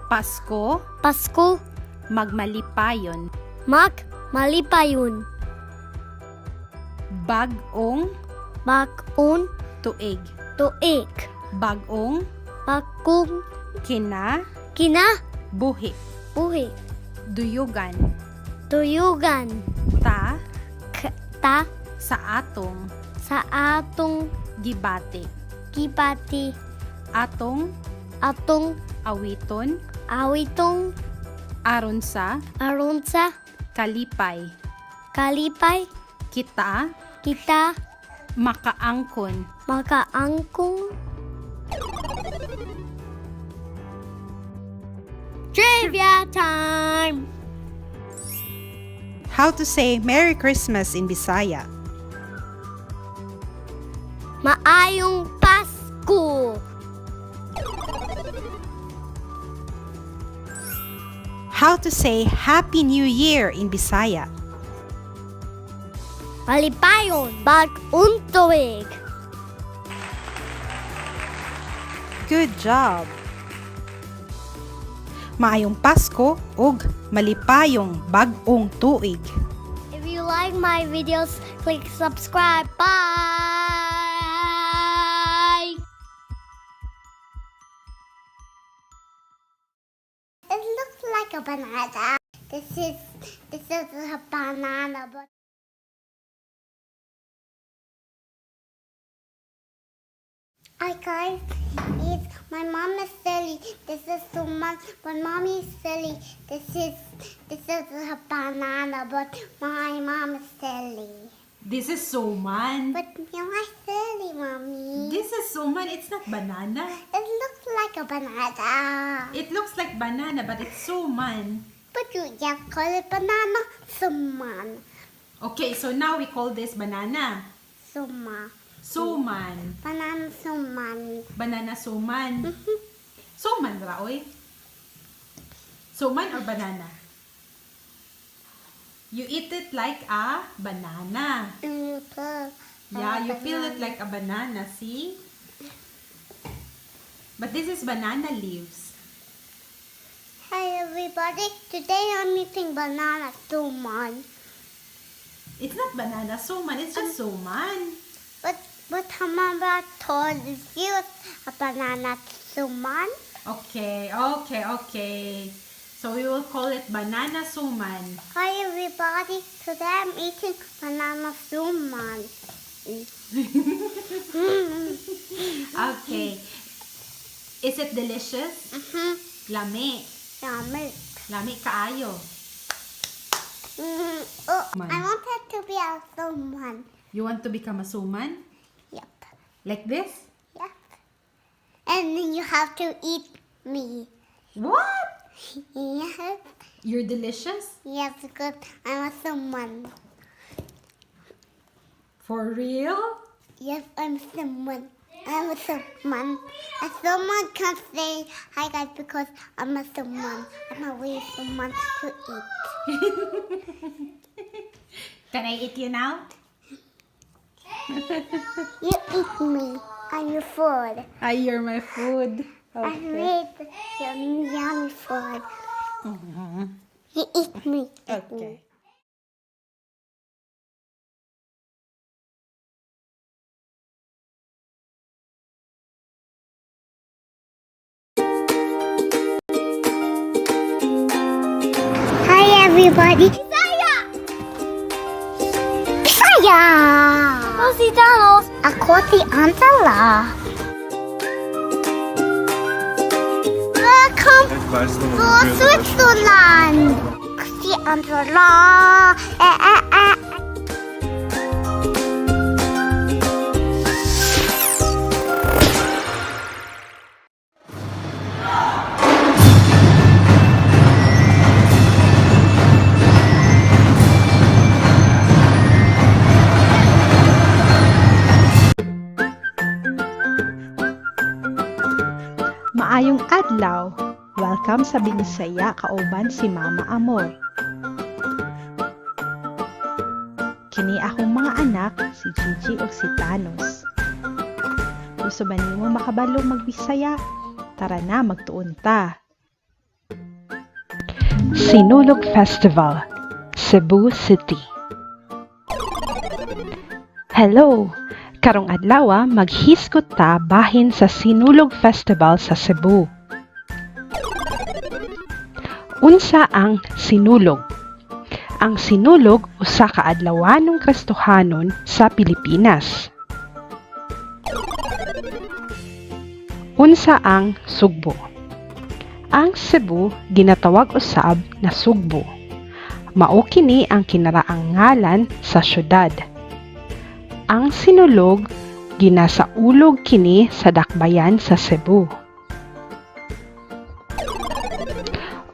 Speaker 3: Pasko,
Speaker 1: Pasko,
Speaker 3: magmalipayon,
Speaker 1: mag malipayon,
Speaker 3: bag-ong
Speaker 1: bakon
Speaker 3: tuig,
Speaker 1: tuig,
Speaker 3: bag-ong
Speaker 1: bakong
Speaker 3: kina,
Speaker 1: kina
Speaker 3: buhi,
Speaker 1: buhi,
Speaker 3: duyugan,
Speaker 1: tuyugan,
Speaker 3: ta,
Speaker 1: ta
Speaker 3: sa atong
Speaker 1: sa atong
Speaker 3: gibati,
Speaker 1: gibati,
Speaker 3: atong
Speaker 1: atong
Speaker 3: awiton,
Speaker 1: awitong
Speaker 3: aron sa
Speaker 1: aron sa
Speaker 3: kalipay,
Speaker 1: kalipay,
Speaker 3: kita
Speaker 1: kita
Speaker 3: makaangkon.
Speaker 1: makaangkong. Trivia time!
Speaker 3: How to say Merry Christmas in Bisaya?
Speaker 1: Maayong Pasko!
Speaker 3: How to say Happy New Year in Bisaya?
Speaker 1: Malipayon bag-ong tuig!
Speaker 3: Good job! Maayong Pasko ug malipayong bag-ong tuig.
Speaker 1: If you like my videos, click subscribe. Bye!
Speaker 4: It looks like a banana. This is a banana, but Hi guys, it's my mom is silly. This is suman, but mommy is silly. This is a banana, but my mom is silly.
Speaker 3: This is suman.
Speaker 4: But you are silly, mommy.
Speaker 3: This is suman. It's not banana.
Speaker 4: It looks like a banana.
Speaker 3: It looks like banana, but it's suman.
Speaker 4: But you just call it banana, suman,
Speaker 3: Okay, so now we call this banana.
Speaker 4: suma,
Speaker 3: Suman.
Speaker 4: Banana suman.
Speaker 3: Banana suman. Suman ra, oy. Suman or banana? You eat it like a banana. Yeah, you peel it like a banana, see? But this is banana leaves.
Speaker 4: Hi everybody, today I'm eating banana suman.
Speaker 3: It's not banana suman, it's just suman.
Speaker 4: But Hamara told you a banana suman.
Speaker 3: Okay. So we will call it banana suman.
Speaker 4: Hi everybody, today I'm eating banana suman.
Speaker 3: Okay. Is it delicious?
Speaker 4: Mm-hmm.
Speaker 3: Lami.
Speaker 4: Yummy.
Speaker 3: Lami kaayo.
Speaker 4: Oh,
Speaker 3: Man.
Speaker 4: I wanted to be a suman.
Speaker 3: You want to become a suman?
Speaker 4: Yep.
Speaker 3: Like this?
Speaker 4: Yep. And then you have to eat me.
Speaker 3: What?
Speaker 4: Yes.
Speaker 3: You're delicious?
Speaker 4: Yes, because I'm a suman.
Speaker 3: For real?
Speaker 4: Yes, I'm someone. I'm a someone. And someone can't say hi guys because I'm a someone. I'm a way someone to eat.
Speaker 3: Can I eat you now?
Speaker 4: You eat me. I'm your food.
Speaker 3: Ah, you're my food.
Speaker 4: I made your yummy food. You eat me. Eat me.
Speaker 3: Okay.
Speaker 4: Hi everybody. Bisaya! Bisaya! Ako si Thanos. Ako si Angela. Welcome to Switzerland. Ako si Angela. Eh, eh, eh.
Speaker 7: Maayong adlaw. Welcome sa Binisaya kauban si Mama Amor. Kini akong mga anak, si Gigi ug si Thanos. Gusto ba nimo makabalo magbisaya? Tara na, magtuon ta.
Speaker 2: Sinulog Festival, Cebu City. Hello! Karong adlaw maghisgot ta bahin sa Sinulog Festival sa Cebu. Unsa ang Sinulog? Ang Sinulog usa ka adlawanong Kristohanon sa Pilipinas. Unsa ang Sugbo? Ang Cebu ginatawag usab na Sugbo. Mao kini ang kinaraang ngalan sa syudad. Ang Sinulog ginasaulog kini sa dakbayan sa Cebu.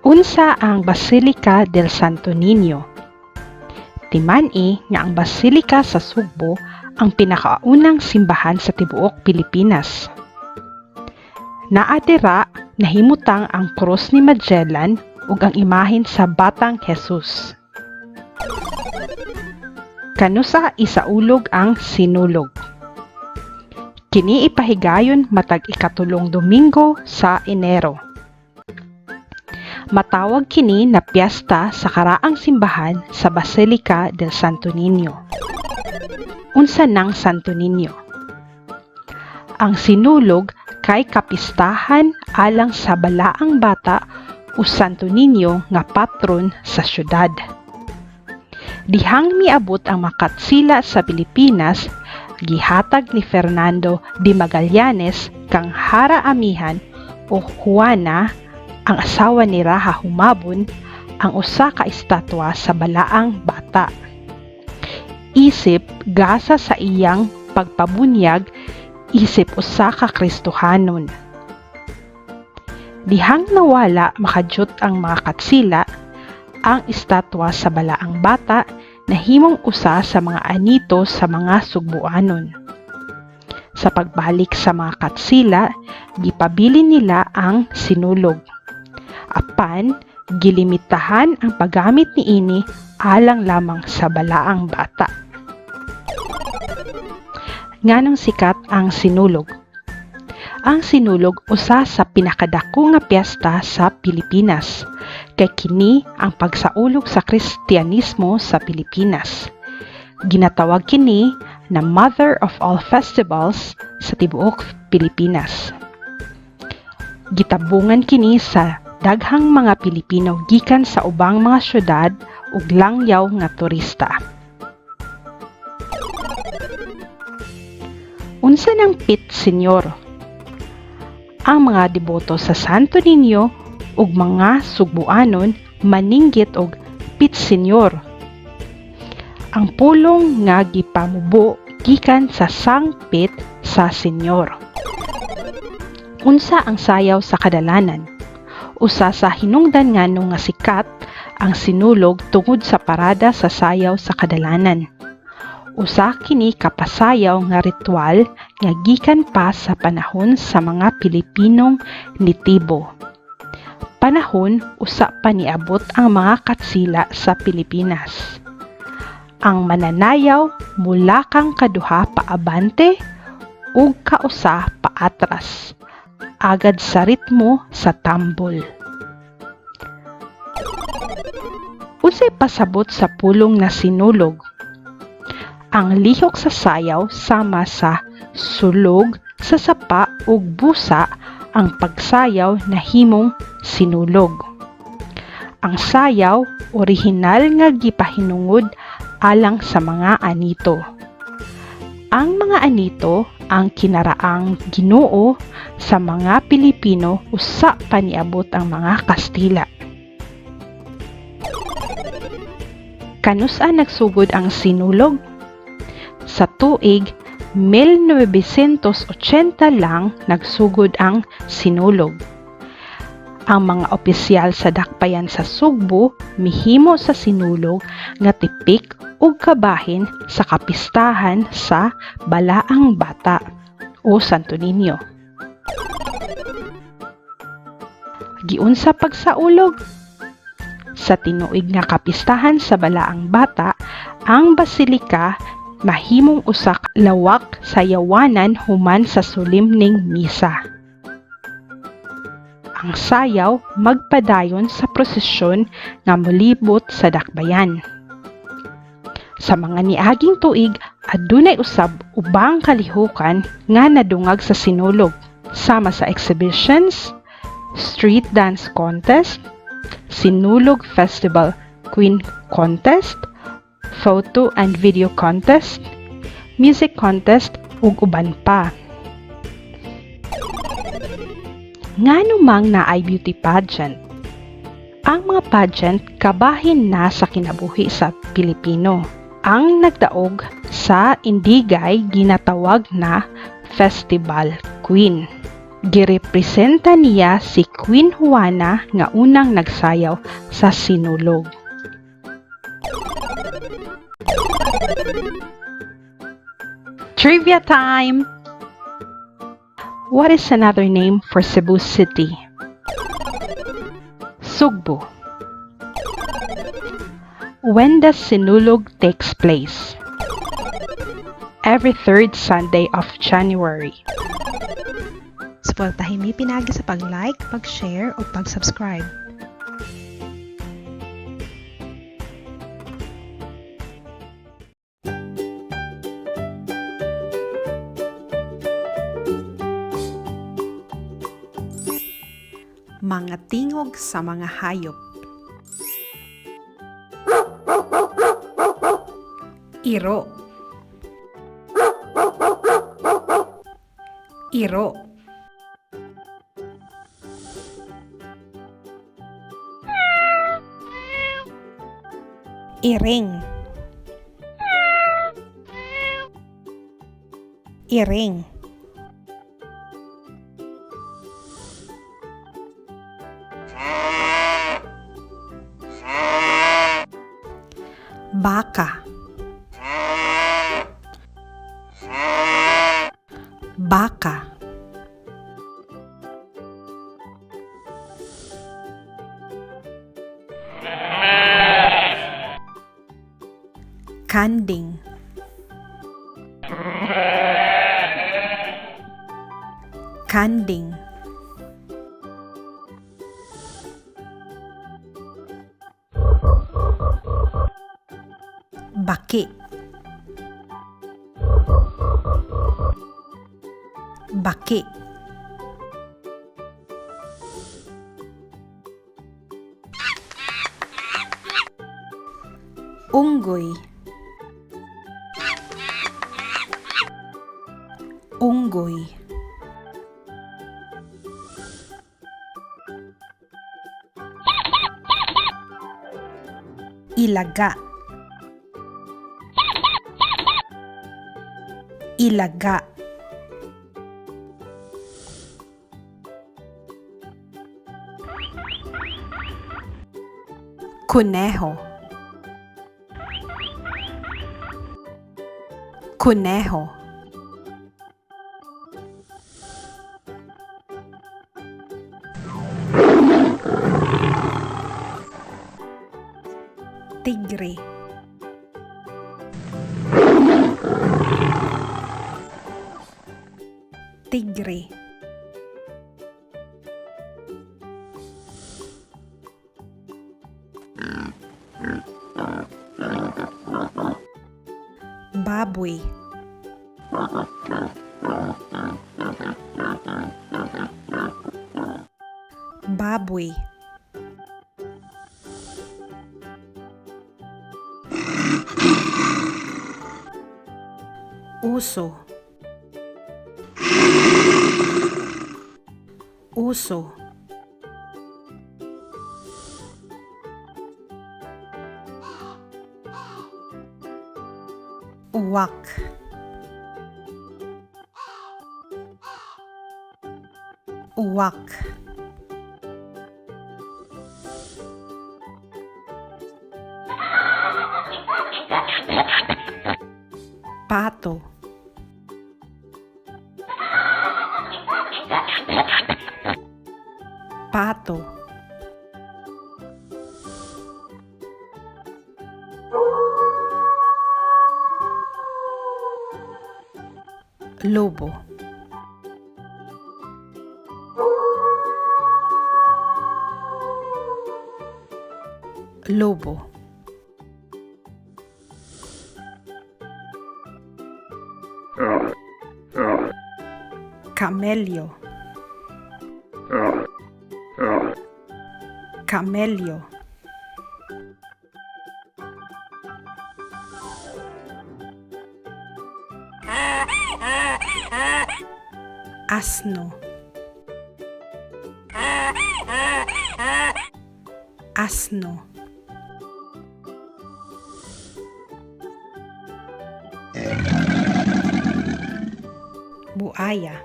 Speaker 2: Unsa ang Basilica del Santo Niño? Timan-i nga ang Basilica sa Sugbo ang pinakaunang simbahan sa tibuok Pilipinas. Naa dira nahimutang ang krus ni Magellan ug ang imahen sa Batang Jesus. Kanusa isaulog ang Sinulog? Kini ipahigayon matag ikatulong Domingo sa Enero. Matawag kini na piyesta sa karaang simbahan sa Basilica del Santo Niño. Unsa nang Santo Niño? Ang Sinulog kay kapistahan alang sa balaang bata o Santo Niño nga patron sa syudad. Dihang miabot ang makatsila sa Pilipinas, gihatag ni Fernando de Magallanes kang Hara Amihan o Juana, ang asawa ni Raha Humabon, ang usa ka estatwa sa balaang bata. Isip gasa sa iyang pagpabunyag isip usa ka Kristohanon. Dihang nawala makadyot ang mga katsila, ang estatwa sa balaang bata nahimong usa sa mga anito sa mga Sugbuanon. Sa pagbalik sa mga katsila, gipabili nila ang Sinulog. Apan, gilimitahan ang paggamit niini alang lamang sa balaang bata. Nganong sikat ang Sinulog? Ang Sinulog usa sa pinakadako nga piyesta sa Pilipinas. Kay kini ang pagsaulog sa Kristiyanismo sa Pilipinas. Ginatawag kini na Mother of All Festivals sa tibuok Pilipinas. Gitabungan kini sa daghang mga Pilipino gikan sa ubang mga syudad ug langyaw nga turista. Unsa nang Pit Senyor? Ang mga deboto sa Santo Niño ug mga Sugbuanon maninggit og Pit Senyor. Ang pulong nga gipamubo gikan sa sangpit sa senyor. Unsa ang sayaw sa kadalanan? Usa sa hinungdan ngano nga sikat ang Sinulog tungod sa parada sa sayaw sa kadalanan. Usa kini ka pasayaw nga ritual nga gikan pa sa panahon sa mga Pilipinong nitibo. Panahon usa pa niabot ang mga Katsila sa Pilipinas. Ang mananayaw mulakang kaduha paabante ug kausa paatras agad sa ritmo sa tambol. Unsay pasabot sa pulong na sinulog? Ang lihok sa sayaw sama sa sulog sa sapa ug busa ang pagsayaw nahimong sinulog. Ang sayaw orihinal nga gipahinungod alang sa mga anito. Ang mga anito ang kinaraang Ginoo sa mga Pilipino usa pa niabot ang mga Kastila. Kanusa nagsugod ang sinulog? Sa tuig 1980 lang nagsugod ang sinulog. Ang mga opisyal sa dakbayan sa Sugbo mihimo sa sinulog nga tipik ug kabahin sa kapistahan sa Balaang Bata o Santo Niño. Giunsa pagsaulog? Sa tinuig nga kapistahan sa Balaang Bata, ang basilika mahimong usa ka lawak sa yawanan human sa solemneng misa. Ang sayaw magpadayon sa prosesyon nga molibot sa dakbayan. Sa mga niaging tuig, adunay usab ubang kalihukan nga nadungag sa sinulog, sama sa exhibitions, street dance contest, Sinulog Festival Queen Contest, photo and video contest, music contest ug uban pa. Ngano mang naay beauty pageant? Ang mga pageant kabahin na sa kinabuhi sa Pilipino. Ang nagdaog sa Indigay ginatawag na Festival Queen. Girepresenta niya si Queen Juana nga unang nagsayaw sa Sinulog. Trivia time! What is another name for Cebu City? Sugbo. When does Sinulog takes place? Every third Sunday of January.
Speaker 7: Suportahin mi pinaagi sa pag-like, pag-share ug pag-subscribe.
Speaker 3: Mga tingog sa mga hayop. Iro. Iro. Iring. Iring. Baka. Baka. Kanding. Kanding. Baki. Baki. Unggoy. Unggoy. Ilaga. Ilaga. Kuneho. Kuneho. Tigre. Tigre. Baboy. Baboy. Uso. Uso. Uwak. Uwak. Pato. Pato. Lobo. Lobo. Camello. Camello. Asno. Asno. Buaya.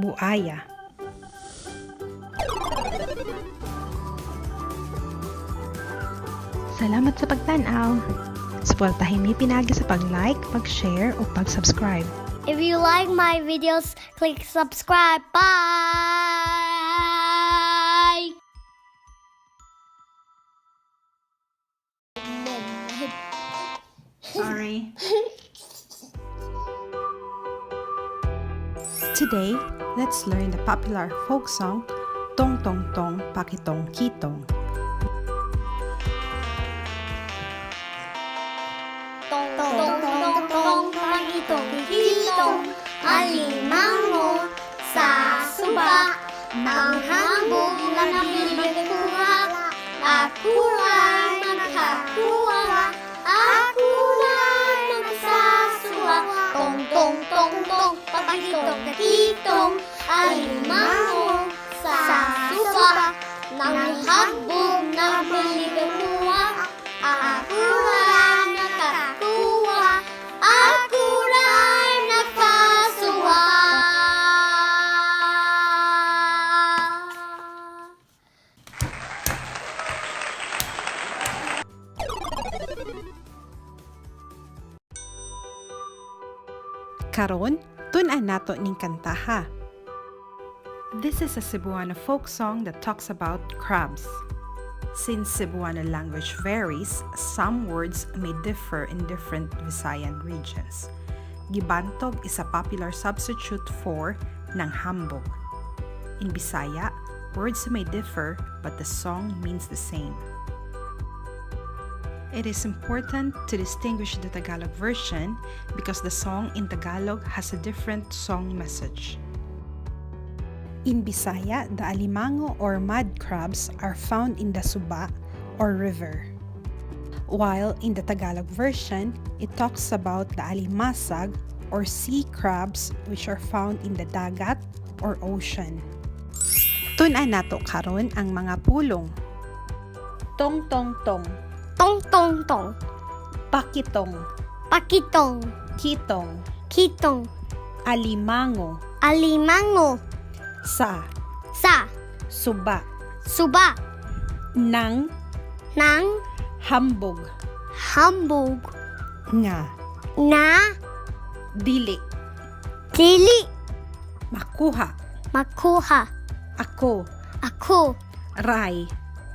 Speaker 3: Buaya.
Speaker 7: Salamat sa pagtan-aw. Suportahin mi pinaagi sa pag-like, pag-share ug pag-subscribe.
Speaker 1: If you like my videos, click subscribe. Bye!
Speaker 3: Sorry. Today, let's learn the popular folk song Tong Tong Tong Pakitong Kitong.
Speaker 1: Tong tong tong tong pakitong kitong alimango sa suba ang hambog na nabibigkuha ako ay nakakuha, ako ay nagsasuha. Tong tong tong tong pakitong kitong alimango sa suba ng hambog na nabibigkuha, ako ay nakakuha, ako ay nakasuha.
Speaker 3: Karon, tun-an nato ning kantaha. This is a Cebuano folk song that talks about crabs. Since Cebuano language varies, some words may differ in different Visayan regions. Gibantog is a popular substitute for nanghambog. In Bisaya, words may differ but the song means the same. It is important to distinguish the Tagalog version because the song in Tagalog has a different song message. In Bisaya, the alimango or mud crabs are found in the suba or river. While in the Tagalog version, it talks about the alimasag or sea crabs, which are found in the dagat or ocean. Tun-an nato karon ang mga pulong. Tong tong tong,
Speaker 1: Tong tong tong,
Speaker 3: pakitong,
Speaker 1: pakitong,
Speaker 3: kitong,
Speaker 1: kitong,
Speaker 3: alimango,
Speaker 1: alimango,
Speaker 3: sa,
Speaker 1: sa,
Speaker 3: suba,
Speaker 1: suba,
Speaker 3: nang,
Speaker 1: nang,
Speaker 3: hambog.
Speaker 1: Hambog.
Speaker 3: Nga.
Speaker 1: Na.
Speaker 3: Dili.
Speaker 1: Dili.
Speaker 3: Makuha.
Speaker 1: Makuha.
Speaker 3: Ako.
Speaker 1: Ako.
Speaker 3: Ray.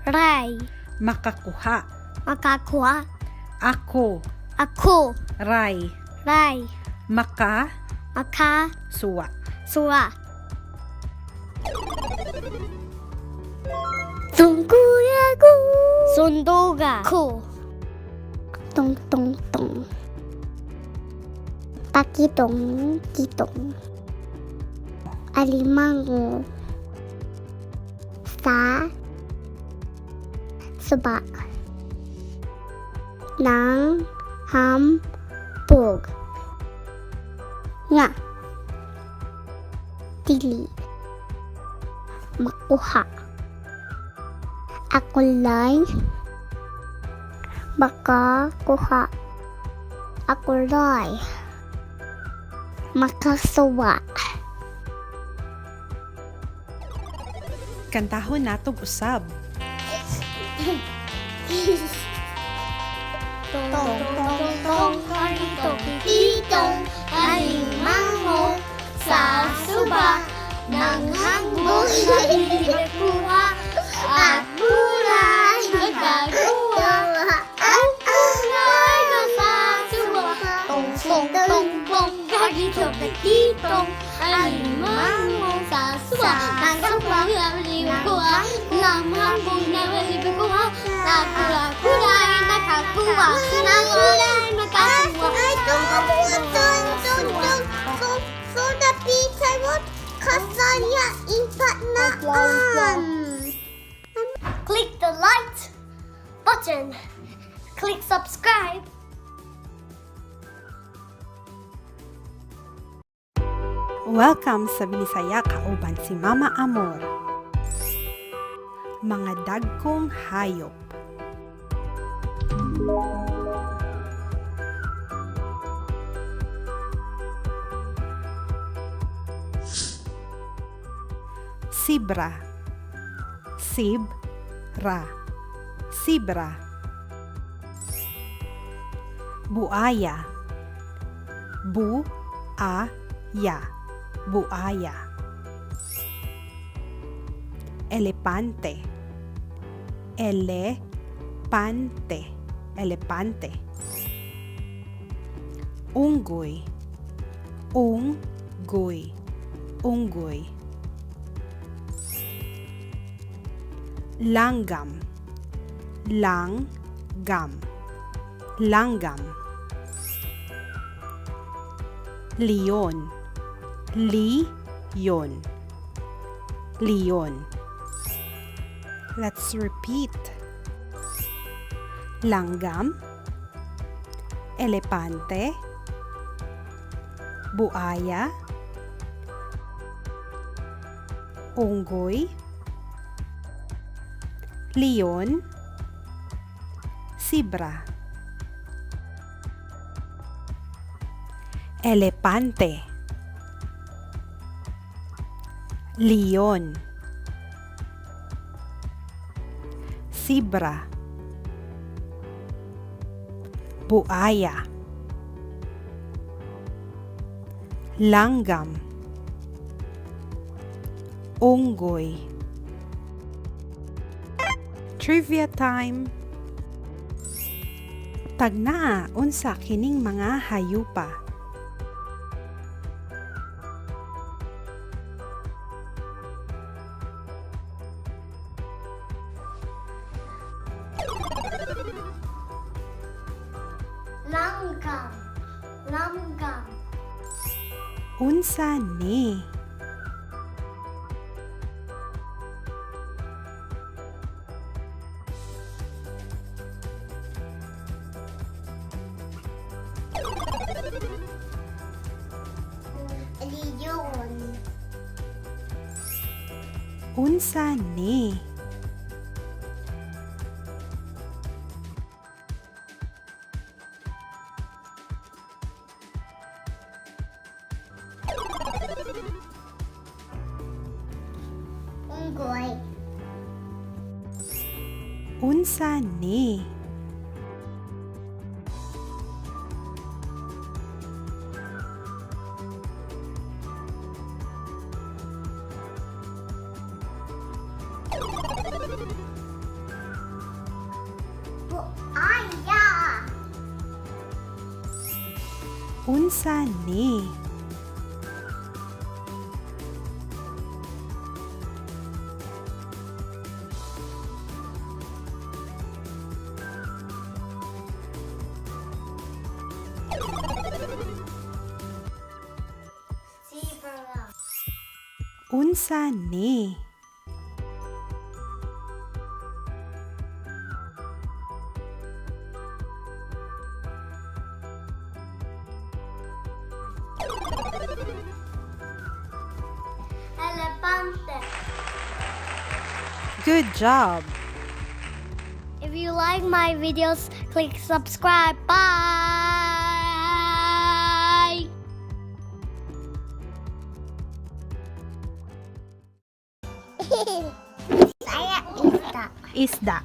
Speaker 1: Ray.
Speaker 3: Makakuha.
Speaker 1: Makakuha.
Speaker 3: Ako.
Speaker 1: Ako.
Speaker 3: Ray.
Speaker 1: Ray.
Speaker 3: Maka.
Speaker 1: Maka.
Speaker 3: Suwa.
Speaker 1: Suwa. Tungkuyago. Sunduga. Ko.
Speaker 4: Tong tong tong. Pakitong kitong. Alimango. Sa. Suba. Nang. Ham. Pug. Nga. Dili. Makuha. Akulay. Makakuha. Akulay. Makasuwa.
Speaker 3: Kantahon natog usab.
Speaker 1: Tong tong tong tong titong alimango sa suba ng hambog na kuha at kulay nagagawa at kulay na sa suba. Tong tong tong tong gagito titong alimango sa suba ng hambog na kuha ng hambog na kuha na kulay nakakuha na kulay nakakuha.
Speaker 4: I don't want so so the pizza what kasanya ipatnaan.
Speaker 1: Click the like button. Click subscribe.
Speaker 6: Welcome sa Binisaya kauban si Mama Amor.
Speaker 3: Mga dagkong hayop. Sibra. Sib-ra. Sibra. Buaya. Bu-a-ya. Buaya. Elepante. Elepante. Elepante. Unggoy. Unggoy. Unggoy. Langgam. Langgam. Langgam. Leon. Leon. Leon. Let's repeat. Langgam, elepante, buaya, unggoy, leon, sibra. Elepante, leon, sibra, buaya, langgam, unggoy. Trivia time! Tagnaa unsa kining mga hayupa.
Speaker 1: Langgam. Langgam.
Speaker 3: Unsa ni?
Speaker 4: Leon.
Speaker 3: Unsa ni?
Speaker 4: Unggoy.
Speaker 3: Unsa ni?
Speaker 6: Unsa ni?
Speaker 4: Zebra.
Speaker 6: Unsa ni?
Speaker 4: Elefante.
Speaker 6: Good job!
Speaker 1: If you like my videos, click subscribe. Bye!
Speaker 4: Bisaya isda.
Speaker 6: Isda.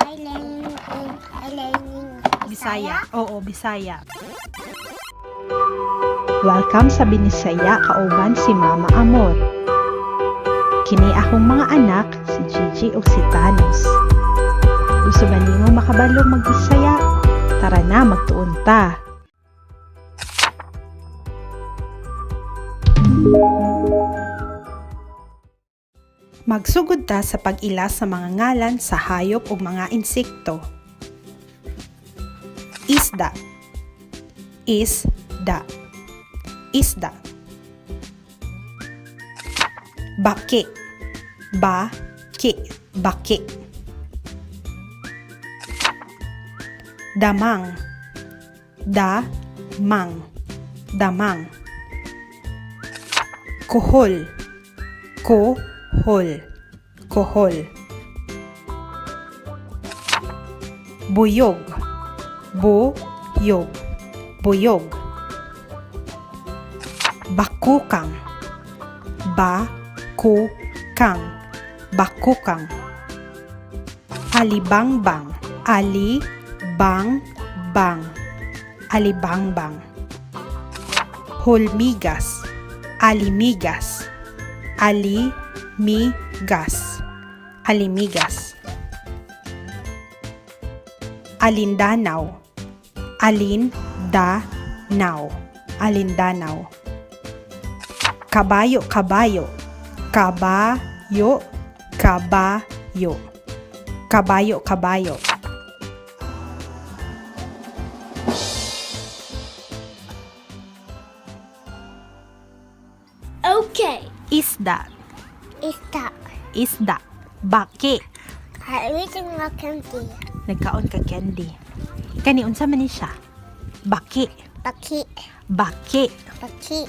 Speaker 4: I learning I learning
Speaker 6: Bisaya. Oo, Bisaya.
Speaker 2: Welcome sa Binisaya kauban si Mama Amor. Kini akong mga anak, si Gigi ug si Thanos. Gusto ba nimo makabalo magbisaya? Tara na, magtuon ta.
Speaker 6: Magsugod ta sa pag-ila sa mga ngalan sa hayop ug mga insekto. Isda. Isda. Isda. Baki. Baki. Baki. Damang. Damang. Damang. Kuhol. Kohol. Kohol. Buyog. Buyog. Buyog. Bakukang. Bakukang. Bakukang. Alibangbang. Ali-bang-bang. Alibangbang. Hulmigas. Alimigas. Alimigas. Alimigas. Alindanaw. Alindanaw. Alindanaw. Kabayo, kabayo. Kabayo, kabayo. Kabayo, kabayo.
Speaker 1: Okay.
Speaker 6: Isda.
Speaker 4: Isda.
Speaker 6: Isda. Baki.
Speaker 4: I eating a candy.
Speaker 6: Nagkaon ka candy. Kani unsa man ni siya? Baki.
Speaker 4: Baki.
Speaker 6: Baki.
Speaker 4: Baki.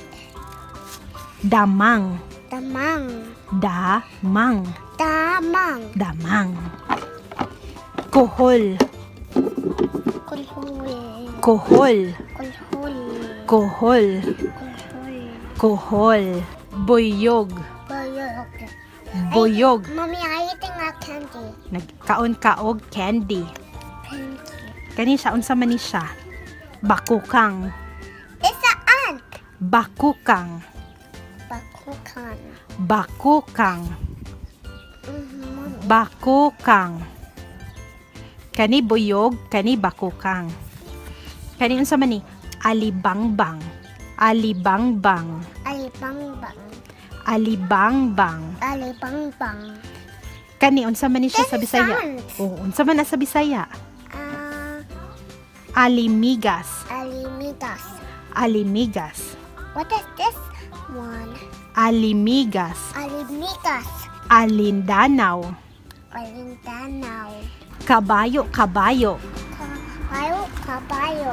Speaker 6: Damang.
Speaker 4: Damang.
Speaker 6: Damang.
Speaker 4: Damang.
Speaker 6: Damang. Kohol.
Speaker 4: Kulhul.
Speaker 6: Kohol.
Speaker 4: Kulhul.
Speaker 6: Kohol.
Speaker 4: Kulhul.
Speaker 6: Kohol. Buyog.
Speaker 4: Buyog.
Speaker 6: Buyog.
Speaker 4: Mommy, I eating a candy.
Speaker 6: Nagkaon ka og candy.
Speaker 4: Thank you.
Speaker 6: Kani siya unsa man ni siya? Bakukang.
Speaker 4: It's an ant.
Speaker 6: Bakukang.
Speaker 4: Bakukan.
Speaker 6: Bakukang.
Speaker 4: Mommy.
Speaker 6: Bakukang. Kani buyog, kani bakukang. Kani unsa man ni? Alibangbang. Alibangbang.
Speaker 4: Alibangbang.
Speaker 6: Alibangbang.
Speaker 4: Alibangbang.
Speaker 6: Kani unsa man ni siya sa
Speaker 4: This is
Speaker 6: Bisaya?
Speaker 4: ant.
Speaker 6: Oo, unsa man na sa Bisaya? Alimigas.
Speaker 4: Alimigas.
Speaker 6: Alimigas.
Speaker 4: What is this one?
Speaker 6: Alimigas.
Speaker 4: Alimigas.
Speaker 6: Alindanaw.
Speaker 4: Alindanaw.
Speaker 6: Kabayo, kabayo.
Speaker 4: Kabayo, kabayo.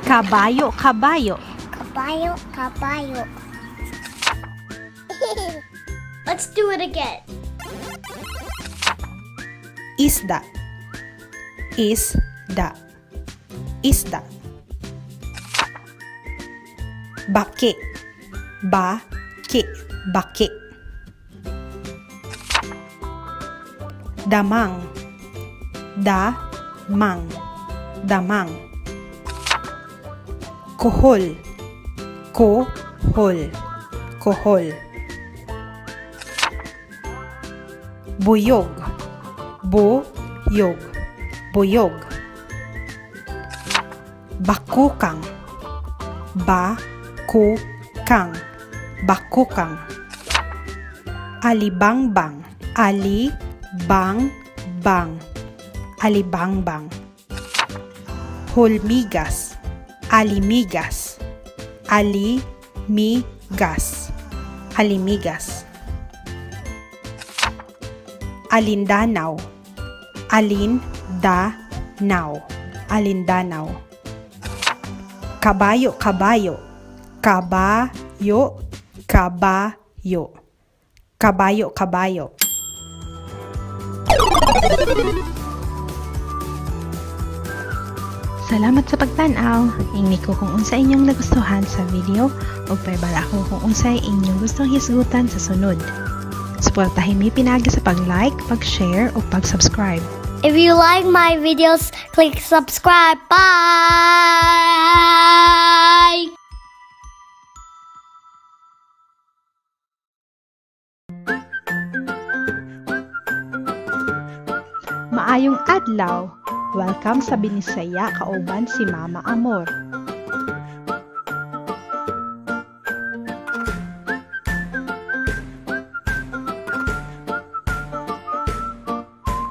Speaker 6: Kabayo, kabayo.
Speaker 4: Kabayo, kabayo.
Speaker 1: Let's do it again.
Speaker 6: Isda. Isda. Isda. Baki. Baki. Baki. Damang. Damang. Damang. Kohol. Kohol. Kohol. Buyog. Buyog. Buyog. Bakukang. Ba ku kang, bakukang. Alibangbang, ali bang bang, alibangbang. Hulmigas, alimigas, ali mi gas, alimigas. Alindanaw, alin da naw, alindanaw. Kabayo, kabayo, kabayo, kabayo, kabayo, kabayo.
Speaker 7: Salamat sa pagtan-aw. Ingni ko kung unsa inyong nagustuhan sa video ug pahibalo ako kung unsay inyong gustong hisgutan sa sunod. Suportahin mi pinaagi sa pag-like, pag-share ug pag-subscribe.
Speaker 1: If you like my videos, click subscribe. Bye!
Speaker 2: Maayong adlaw. Welcome sa Binisaya kauban si Mama Amor.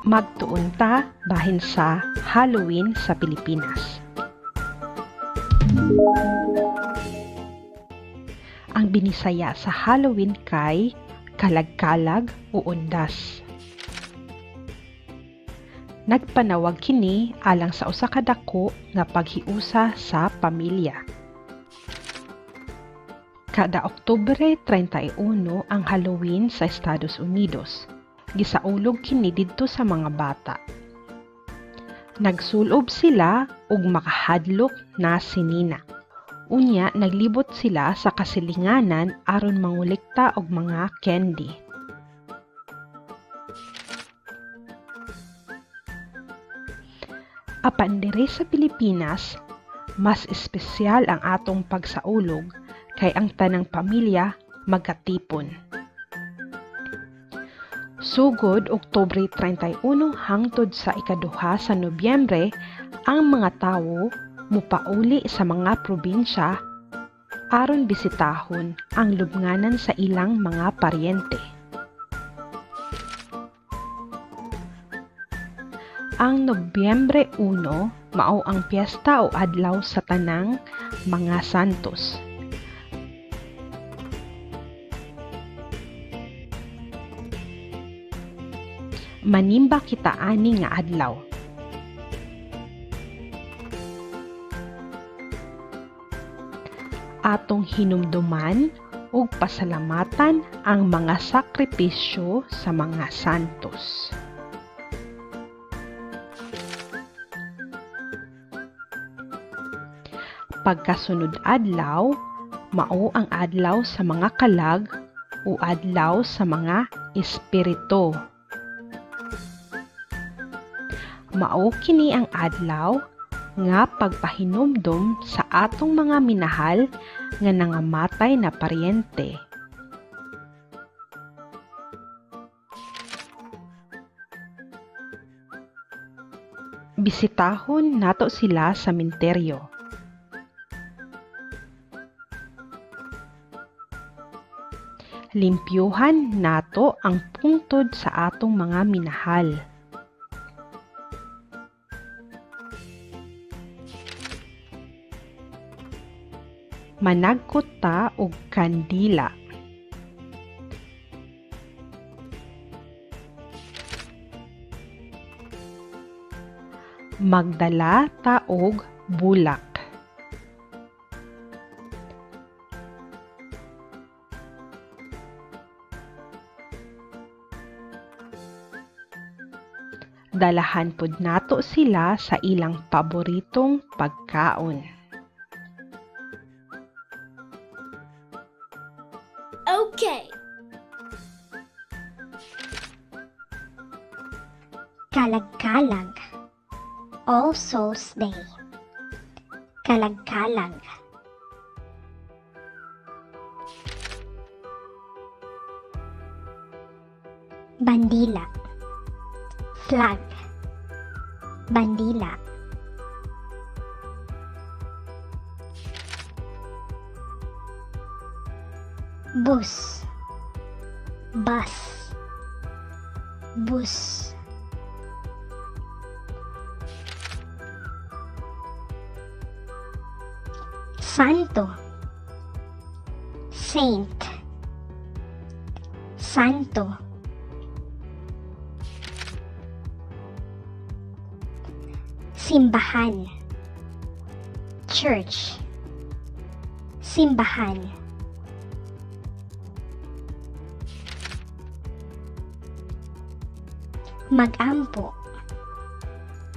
Speaker 2: Magtuon ta bahin sa Halloween sa Pilipinas. Ang Binisaya sa Halloween kay kalagkalag o undas. Nagpanawag kini alang sa usa ka dako nga paghiusa sa pamilya. Kada Oktubre 31 ang Halloween sa Estados Unidos. Gisaulog kini didto sa mga bata. Nagsulob sila ug makahadlok na sinina. Unya naglibot sila sa kasilinganan aron mangolekta og mga candy. Apan diri sa Pilipinas, mas espesyal ang atong pagsaulog kay ang tanang pamilya magkatipon. Sugod Oktubre 31 hangtod sa ikaduha sa Nobyembre, ang mga tawo mupauli sa mga probinsya aron bisitahon ang lubnganan sa ilang mga paryente. Ang Nobyembre 1 mao ang piyesta o adlaw sa tanang mga santos. Manimba kita ani nga adlaw. Atong hinumduman ug pasalamatan ang mga sakripisyo sa mga santos. Pagkasunod adlaw, mao ang adlaw sa mga kalag o adlaw sa mga espiritu. Mao kini ang adlaw nga pagpahinumdom sa atong mga minahal nga nangamatay na paryente. Bisitahon nato sila sa minteryo. Limpyuhan nato ang pungtod sa atong mga minahal. Managkot ta og kandila. Magdala ta og bulak. Dalahan pod nato sila sa ilang paboritong pagkaon.
Speaker 1: Okay.
Speaker 4: Kalagkalag. All Souls Day. Kalagkalag. Bandila. Flag. Bandila.
Speaker 1: Bus. Bus. Bus. Santo. Saint. Santo. Simbahan. Church. Simbahan. Magampo.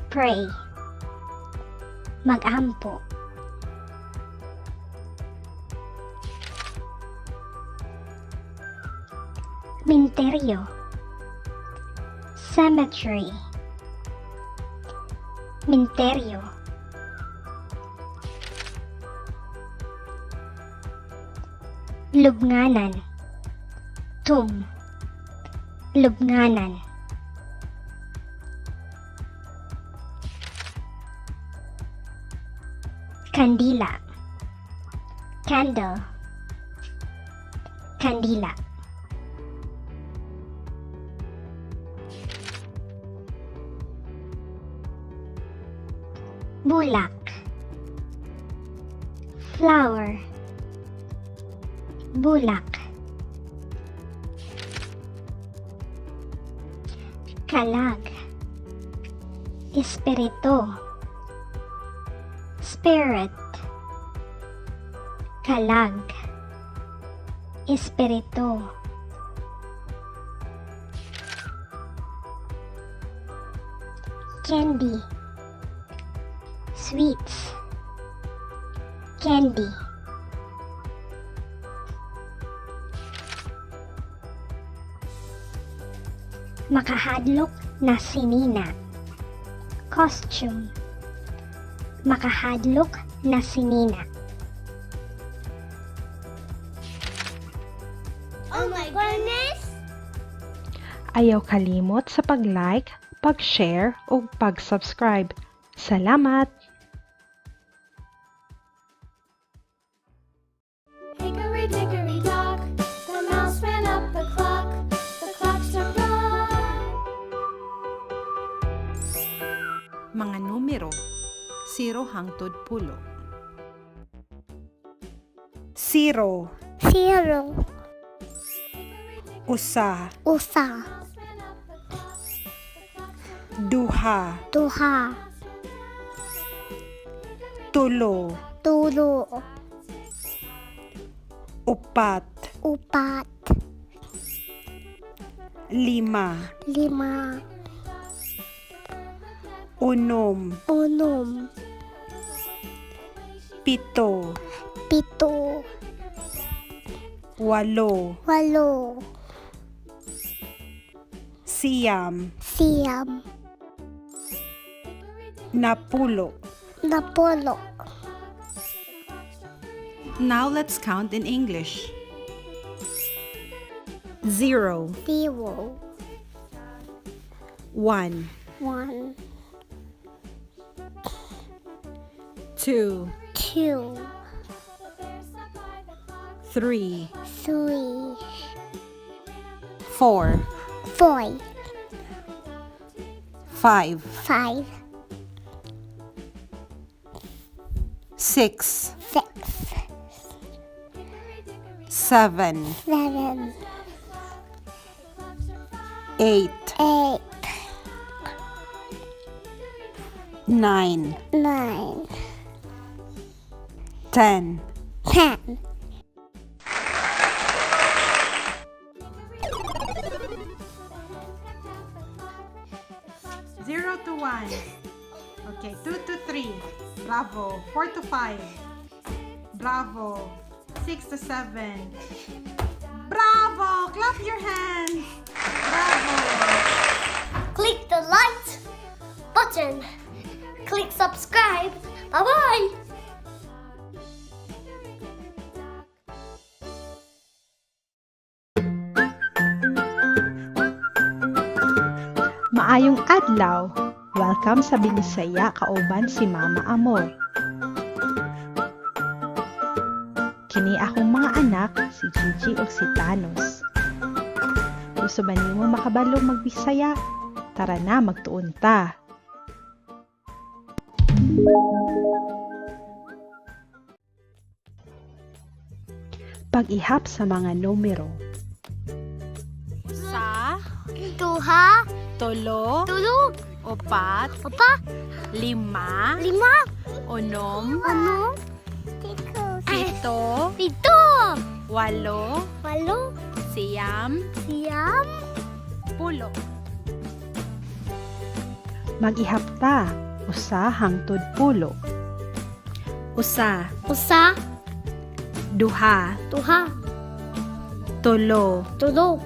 Speaker 1: Pray. Magampo. Minteryo. Cemetery. Minteryo. Lubnganan. Tomb. Lubnganan. Kandila. Candle. Kandila. Bulak. Flower. Bulak. Kalag. Espiritu. Spirit. Kalag. Espiritu. Candy. Sweets. Candy. Makahadlok na sinina. Costume. Makahadlok na sinina.
Speaker 4: Oh my goodness!
Speaker 2: Ayaw kalimot sa pag-like, pag-share ug pag-subscribe. Salamat!
Speaker 5: Hickory dickory dock, the mouse ran up the clock. The clock struck one.
Speaker 3: Mga numero 0 hangtod 10.
Speaker 6: 0.
Speaker 4: 0.
Speaker 6: Usa.
Speaker 4: Usa.
Speaker 6: Duha.
Speaker 4: Duha.
Speaker 6: Tulo.
Speaker 4: Tulo.
Speaker 6: Upat.
Speaker 4: Upat.
Speaker 6: Lima.
Speaker 4: Lima.
Speaker 6: Unom.
Speaker 4: Unom.
Speaker 6: Pito.
Speaker 4: Pito.
Speaker 6: Walo.
Speaker 4: Walo.
Speaker 6: Siyam.
Speaker 4: 9.
Speaker 6: Napulo.
Speaker 4: 10.
Speaker 3: Now let's count in English.
Speaker 6: 0.
Speaker 4: 0.
Speaker 6: 1.
Speaker 4: 1.
Speaker 6: 2.
Speaker 4: 2.
Speaker 6: 3.
Speaker 4: 3.
Speaker 6: 4.
Speaker 4: 4.
Speaker 6: 5.
Speaker 4: 5.
Speaker 6: 6.
Speaker 4: 6.
Speaker 6: 7.
Speaker 4: 7.
Speaker 6: 8.
Speaker 4: 8.
Speaker 6: 9.
Speaker 4: 9.
Speaker 6: 10.
Speaker 4: 10.
Speaker 3: 0 to 1. Okay, 2 to 3. Bravo. 4 to 5. Bravo. 6 to 7. Bravo! Clap your hands! Bravo!
Speaker 1: Click the like button. Click subscribe. Bye bye.
Speaker 2: Maayong adlaw! Welcome sa Binisaya kauban si Mama Amor.
Speaker 7: Kini akong mga anak, si Gigi ug si Thanos. Gusto ba nimo makabalo magbisaya? Tara na, magtuon ta. Pag-ihap sa mga numero.
Speaker 3: Usa,
Speaker 4: Duha,
Speaker 3: tulo,
Speaker 4: tulo,
Speaker 3: upat,
Speaker 4: upa,
Speaker 3: lima,
Speaker 4: lima,
Speaker 3: unom,
Speaker 4: ano?
Speaker 3: pito,
Speaker 4: Pito,
Speaker 3: walo,
Speaker 4: walo,
Speaker 3: siyam,
Speaker 4: siyam,
Speaker 3: pulo.
Speaker 2: Mag-ihap ta, usa hangtod 10.
Speaker 3: Usa,
Speaker 4: Usa,
Speaker 3: duha,
Speaker 4: duha,
Speaker 3: tulo,
Speaker 4: tulo,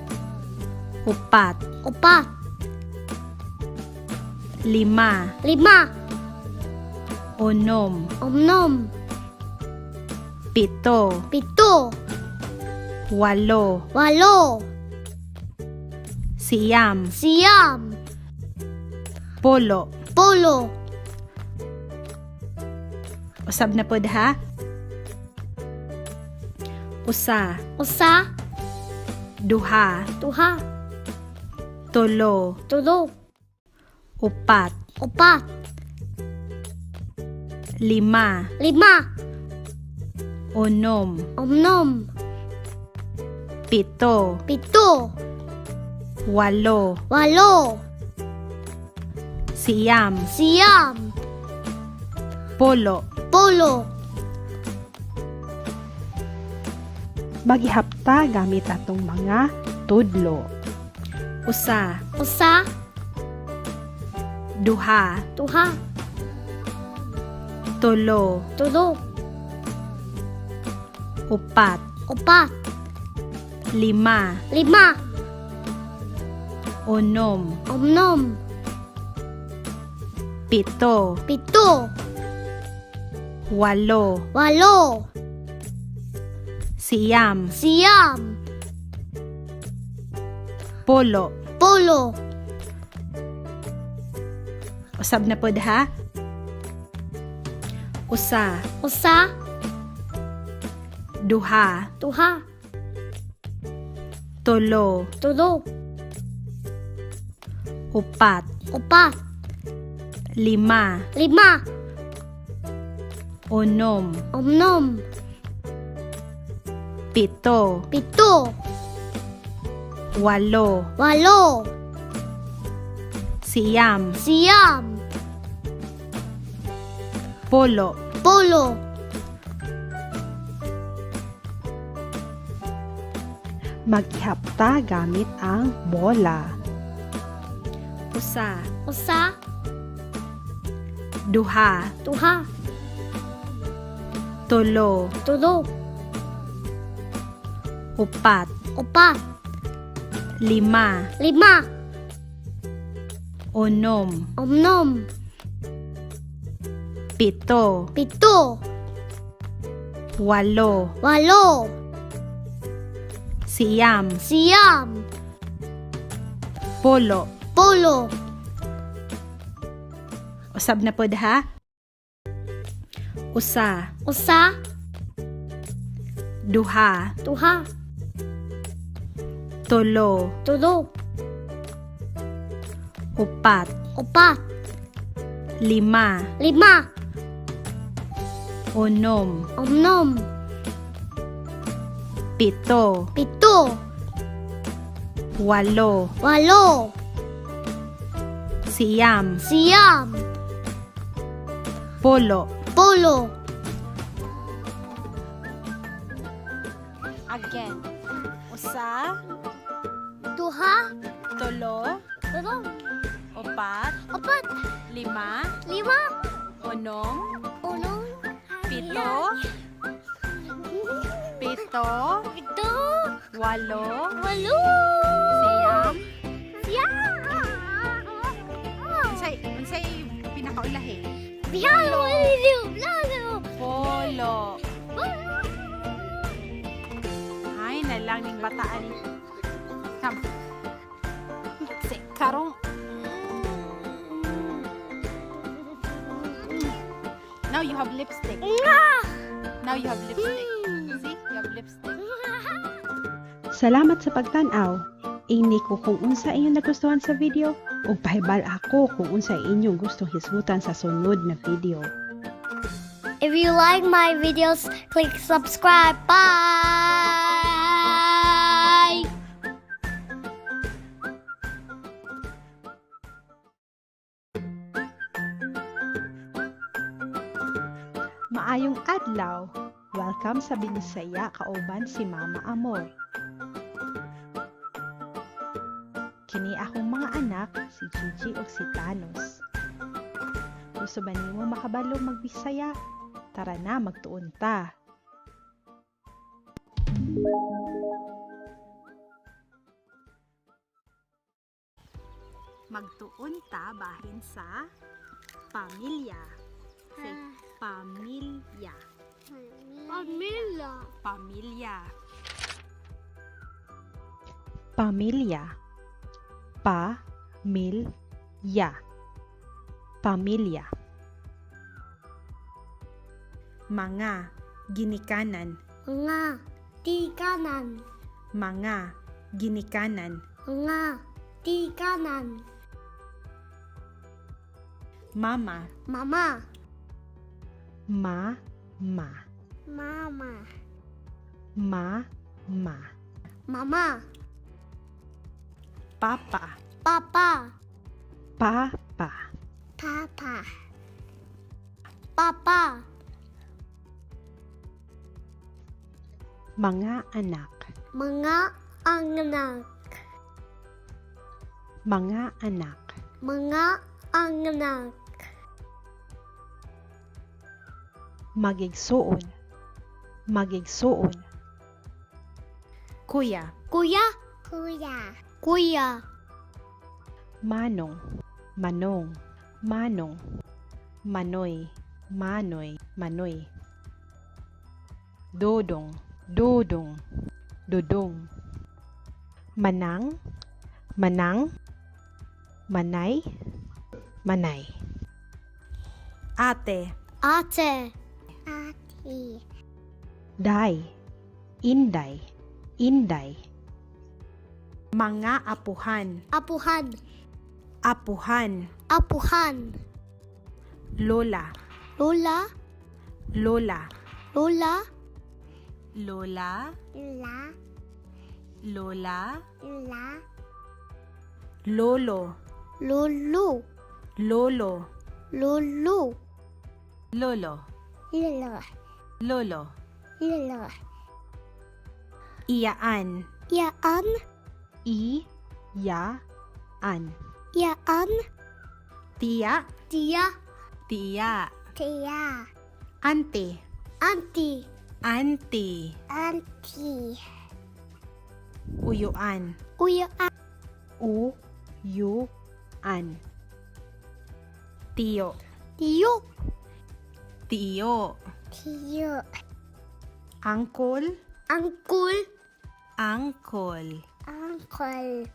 Speaker 3: upat,
Speaker 4: upat,
Speaker 3: lima,
Speaker 4: lima,
Speaker 3: unom,
Speaker 4: unom,
Speaker 3: pito,
Speaker 4: pito,
Speaker 3: walo,
Speaker 4: walo,
Speaker 3: siyam,
Speaker 4: siyam,
Speaker 3: pulo.
Speaker 4: 10.
Speaker 3: Usab na pod ha? Usa,
Speaker 4: Usa,
Speaker 3: duha,
Speaker 4: duha,
Speaker 3: tulo,
Speaker 4: tulo,
Speaker 3: upat,
Speaker 4: upat,
Speaker 3: lima,
Speaker 4: lima,
Speaker 3: unom,
Speaker 4: unom,
Speaker 3: pito,
Speaker 4: pito,
Speaker 3: walo,
Speaker 4: walo,
Speaker 3: siyam,
Speaker 4: siyam,
Speaker 3: pulo.
Speaker 4: 10.
Speaker 2: Mag-ihap ta gamit atong mga tudlo.
Speaker 3: Usa,
Speaker 4: Usa,
Speaker 3: duha,
Speaker 4: duha,
Speaker 3: tulo,
Speaker 4: tulo,
Speaker 3: upat,
Speaker 4: upat,
Speaker 3: lima,
Speaker 4: lima,
Speaker 3: unom,
Speaker 4: unom,
Speaker 3: pito,
Speaker 4: pito,
Speaker 3: walo,
Speaker 4: walo,
Speaker 3: siyam,
Speaker 4: siyam,
Speaker 3: pulo.
Speaker 4: 10.
Speaker 3: Usab na pod ha? Usa,
Speaker 4: Usa,
Speaker 3: duha,
Speaker 4: duha,
Speaker 3: tulo,
Speaker 4: tulo,
Speaker 3: upat,
Speaker 4: upat,
Speaker 3: lima,
Speaker 4: lima,
Speaker 3: unom,
Speaker 4: unom,
Speaker 3: pito,
Speaker 4: pito,
Speaker 3: walo,
Speaker 4: walo,
Speaker 3: siyam,
Speaker 4: siyam,
Speaker 3: pulo.
Speaker 4: 10.
Speaker 2: Mag-ihap ta gamit ang bola.
Speaker 3: Usa,
Speaker 4: Usa,
Speaker 3: duha,
Speaker 4: duha,
Speaker 3: tulo,
Speaker 4: tulo,
Speaker 3: upat,
Speaker 4: upat,
Speaker 3: lima,
Speaker 4: lima,
Speaker 3: unom,
Speaker 4: unom,
Speaker 3: pito,
Speaker 4: pito,
Speaker 3: walo,
Speaker 4: walo,
Speaker 3: siyam,
Speaker 4: siyam,
Speaker 3: pulo.
Speaker 4: 10.
Speaker 3: Usab na pod ha? Usa,
Speaker 4: Usa,
Speaker 3: duha,
Speaker 4: duha,
Speaker 3: tulo,
Speaker 4: tulo,
Speaker 3: upat,
Speaker 4: upat,
Speaker 3: lima,
Speaker 4: lima,
Speaker 3: unom,
Speaker 4: unom,
Speaker 3: pito,
Speaker 4: pito,
Speaker 3: walo,
Speaker 4: walo,
Speaker 3: siyam,
Speaker 4: siyam,
Speaker 3: pulo.
Speaker 4: 10.
Speaker 3: Again. Usa,
Speaker 4: Duha,
Speaker 3: tulo,
Speaker 4: tulo,
Speaker 3: upat,
Speaker 4: upat,
Speaker 3: lima,
Speaker 4: lima,
Speaker 3: unom,
Speaker 4: unom,
Speaker 3: pito, pito,
Speaker 4: pito,
Speaker 3: walo,
Speaker 4: walo,
Speaker 3: siyam.
Speaker 4: Siyam.
Speaker 3: Unsay unsay pinakaulahi?
Speaker 4: Biyalo, lalo,
Speaker 3: Polo. Ay, nalang ning bataan. Come. Si karong. Now you have lipstick. Now you have lipstick. See?
Speaker 8: Love lipstick.
Speaker 7: Salamat sa pagtan-aw. Ingni ko kung unsa inyong nagustuhan sa video ug pahibal ako kung unsa inyong gustong hisgutan sa sunod na video.
Speaker 1: If you like my videos, click subscribe. Bye!
Speaker 7: Maayong adlaw. Welcome sa Binisaya kauban si Mama Amor. Kini akong mga anak, si Gigi ug si Thanos. Gusto ba nimo makabalo magbisaya? Tara na, magtuon ta. Magtuon ta bahin sa pamilya. Say, pamilya.
Speaker 1: Pamilya.
Speaker 3: Pamilya.
Speaker 7: Pamilya. Pa mil ya. Pamilya.
Speaker 6: Mga ginikanan.
Speaker 1: Mga tikanan.
Speaker 6: Mga ginikanan.
Speaker 1: Mga tikanan.
Speaker 6: Mama.
Speaker 1: Mama.
Speaker 7: Ma ma.
Speaker 4: Mama.
Speaker 7: Ma ma.
Speaker 1: Mama.
Speaker 6: Papa.
Speaker 1: Papa.
Speaker 7: Pa pa.
Speaker 4: Papa.
Speaker 1: Papa.
Speaker 7: Mga anak.
Speaker 1: Mga anak.
Speaker 7: Mga anak.
Speaker 1: Mga anak.
Speaker 7: Magigsuon. Magigsuon.
Speaker 6: Kuya.
Speaker 1: Kuya.
Speaker 4: Kuya.
Speaker 1: Kuya.
Speaker 7: Manong. Manong. Manong. Manoy. Manoy. Manoy. Dodong. Dodong. Dodong. Manang. Manang. Manay. Manay.
Speaker 6: Ate.
Speaker 1: Ate.
Speaker 4: Ate.
Speaker 7: Day. Inday. Inday.
Speaker 6: Mga apuhan.
Speaker 1: Apuhan.
Speaker 6: Apuhan.
Speaker 1: Apuhan.
Speaker 6: Lola.
Speaker 1: Lola.
Speaker 6: Lola.
Speaker 1: Lola.
Speaker 3: Lola.
Speaker 4: La.
Speaker 3: Lola.
Speaker 4: La.
Speaker 6: Lolo.
Speaker 1: Lolo.
Speaker 6: Lolo.
Speaker 1: Lolo.
Speaker 3: Lolo.
Speaker 4: Lolo.
Speaker 3: Lolo.
Speaker 4: Lolo.
Speaker 6: Iyaan.
Speaker 1: Yaan.
Speaker 7: I. Ya. An.
Speaker 1: Yaan.
Speaker 6: Tiya.
Speaker 1: Tia.
Speaker 3: Tiya.
Speaker 4: Tia.
Speaker 6: Ante.
Speaker 1: Auntie.
Speaker 6: Auntie.
Speaker 4: Auntie.
Speaker 6: Uyuan.
Speaker 1: Kuya.
Speaker 7: U. Yu. An.
Speaker 6: Tiyo.
Speaker 1: Tiyo.
Speaker 3: Tiyo.
Speaker 4: Tiyo.
Speaker 6: Angkol.
Speaker 1: Uncle.
Speaker 3: Angkol.
Speaker 4: Uncle.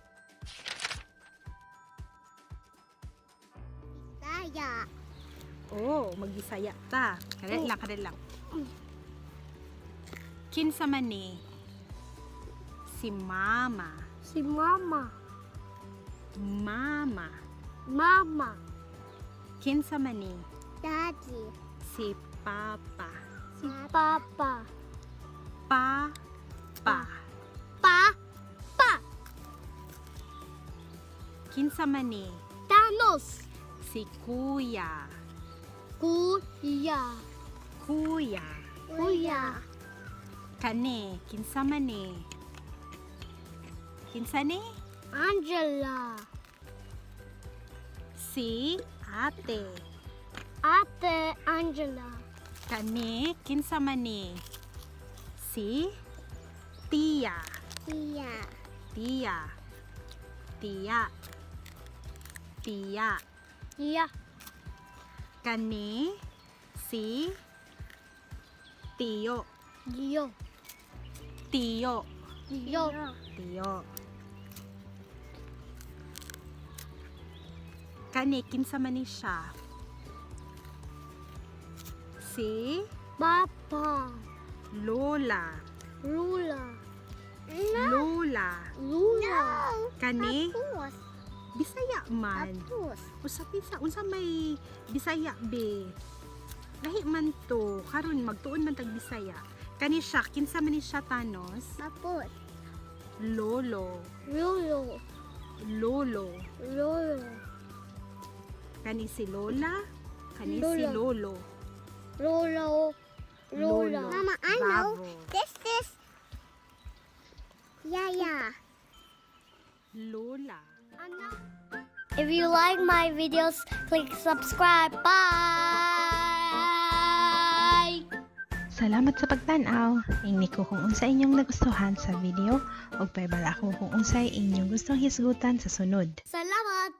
Speaker 4: Saya.
Speaker 3: Oh, magbisaya ta. Kadali lang, kadali lang. Kinsa man ni? Si mama.
Speaker 1: Si mama.
Speaker 3: Mama.
Speaker 1: Mama.
Speaker 3: Kinsa man ni?
Speaker 4: Daddy.
Speaker 3: Si papa.
Speaker 1: Si papa.
Speaker 3: Pa. Pa.
Speaker 1: Pa. Pa.
Speaker 3: Kinsa man ni?
Speaker 1: Thanos.
Speaker 3: Si kuya.
Speaker 1: Kuya.
Speaker 3: Kuya.
Speaker 1: Kuya.
Speaker 3: Kani, kinsa man ni? Kinsa ni?
Speaker 1: Angela.
Speaker 3: Si ate.
Speaker 1: Ate Angela.
Speaker 3: Kani, kinsa man ni? Si tiya.
Speaker 4: Tia.
Speaker 3: Tiya. Tiya. Tiya.
Speaker 1: Tia.
Speaker 3: Kani, si tiyo.
Speaker 1: Tiyo.
Speaker 3: Tiyo.
Speaker 1: Tiyo.
Speaker 3: Tiyo. Kani, kinsa man ni siya? Si
Speaker 1: Papa.
Speaker 3: Lola.
Speaker 4: Rula. No.
Speaker 3: Lola.
Speaker 4: Lula. No.
Speaker 3: Kani
Speaker 4: Tapos.
Speaker 3: Bisaya man.
Speaker 4: Tapos.
Speaker 3: Usa pisa unsa may Bisaya be. Lahi man to karon magtuon man tag Bisaya. Kani siya kinsa man ni siya, Thanos?
Speaker 4: Tapos.
Speaker 3: Lolo.
Speaker 4: Lolo.
Speaker 3: Lolo.
Speaker 4: Lolo.
Speaker 3: Kani si Lola, kani si
Speaker 4: Lola.
Speaker 3: Lolo.
Speaker 4: Lolo.
Speaker 3: Lolo.
Speaker 4: Lola. Mama, I know.
Speaker 3: Bravo.
Speaker 4: This is Yaya.
Speaker 3: Lola.
Speaker 1: If you like my videos, click subscribe. Bye!
Speaker 7: Salamat sa pagtan-aw. Ingni ko kung unsa inyong nagustuhan sa video ug pahibalo ako kung unsay inyong gustong hisgutan sa sunod.
Speaker 1: Salamat!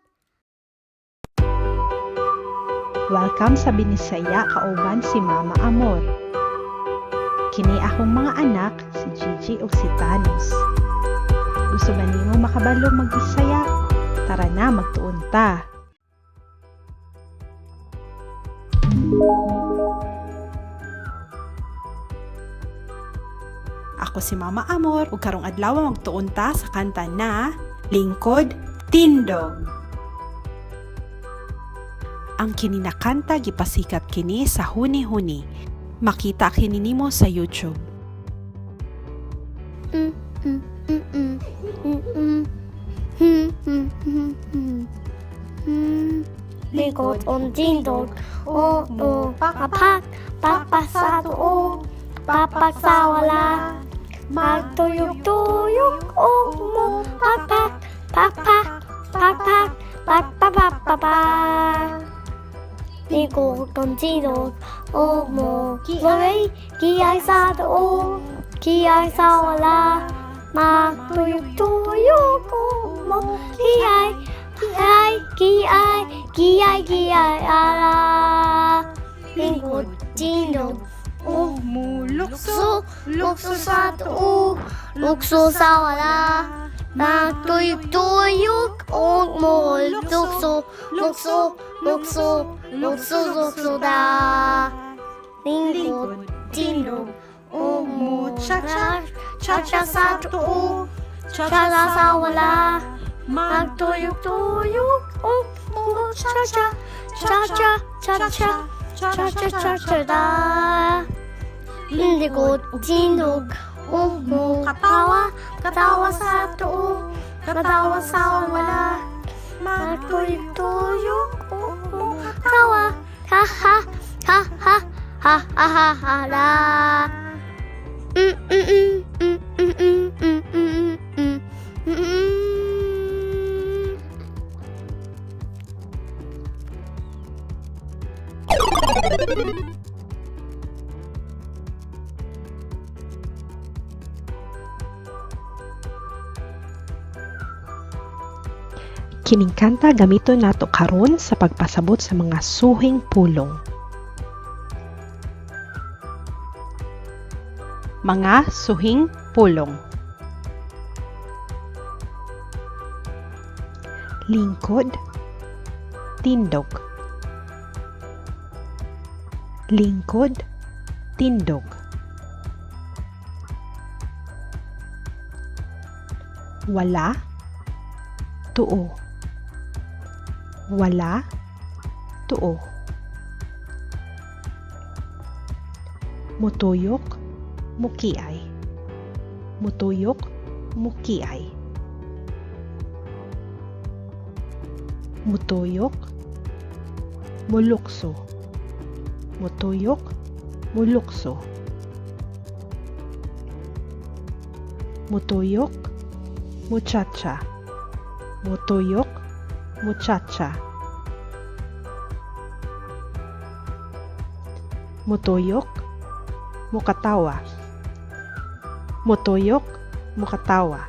Speaker 2: Welcome sa Binisaya kauban si Mama Amor. Kini akong mga anak, si Gigi ug si Thanos. Gusto ba nimo makabalo magbisaya? Tara na, magtuon ta.
Speaker 6: Ako si Mama Amor ug karong adlaw magtuon ta sa kanta na Lingkod Tindog. Ang kini na kanta gipasikat kini sa huni-huni. Makita kini nimo sa YouTube.
Speaker 1: Likod on tindog, o o papak, papak sa tuo, papak sa wala. Magtuyok-tuyok o mo, papak, papak, papak, papak, papak. Likod on tindog, o mo, kiay, kiay sa tuo, kiay sa wala. Magtuyok-tuyok o mo, kiay, kiay, kiay, kiay, kiay, ala. Lingkod, tindog, o
Speaker 3: Mulukso,
Speaker 1: lukso, lukso sa tuo, lukso sa wala. Magtuyok-tuyok o mo, lukso, lukso, lukso, lukso, lukso da. Lingkod, tindog, o mo, cha-cha, cha-cha sa tuo, cha-cha sa wala. Magtuyok-tuyok o mo, cha-cha, cha-cha, cha-cha, cha-cha, cha-cha da. Lingkod, tindog, o mo, katawa, katawa sa tuo, katawa sa wala. Magtuyok-tuyok o mo, katawa, ha ha, ha ha, ha ha ha ha la.
Speaker 2: Kining kanta gamiton nato karon sa pagpasabot sa mga suhing pulong. Mga suhing pulong. Lingkod, tindog. Lingkod, tindog. Wala, tuo. Wala, tuo. Mutuyok, mukiay. Mutuyok, mukiay. Mutuyok, mulukso. Mutuyok, mulukso. Mutuyok, muchacha. Mutuyok, muchacha. Mutuyok, mukatawa. Mutuyok, mukatawa.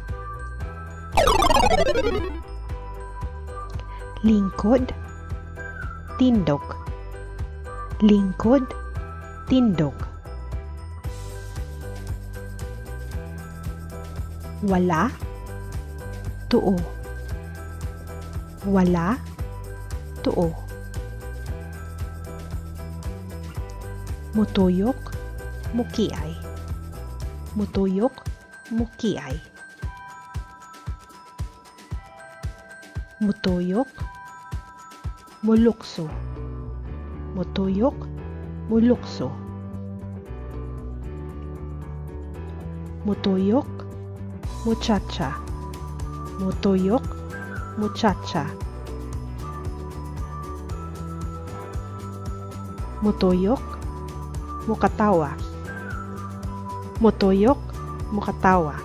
Speaker 2: Lingkod, tindog. Lingkod, tindog. Wala, tuo. Wala, tuo. Mutuyok, mukiay.
Speaker 7: Mutuyok, mukiay. Mutuyok, mulukso. Mutuyok, mulukso. Mutuyok, muchacha. Mutuyok, muchacha. Mutuyok, mukatawa. Mutuyok, mukatawa.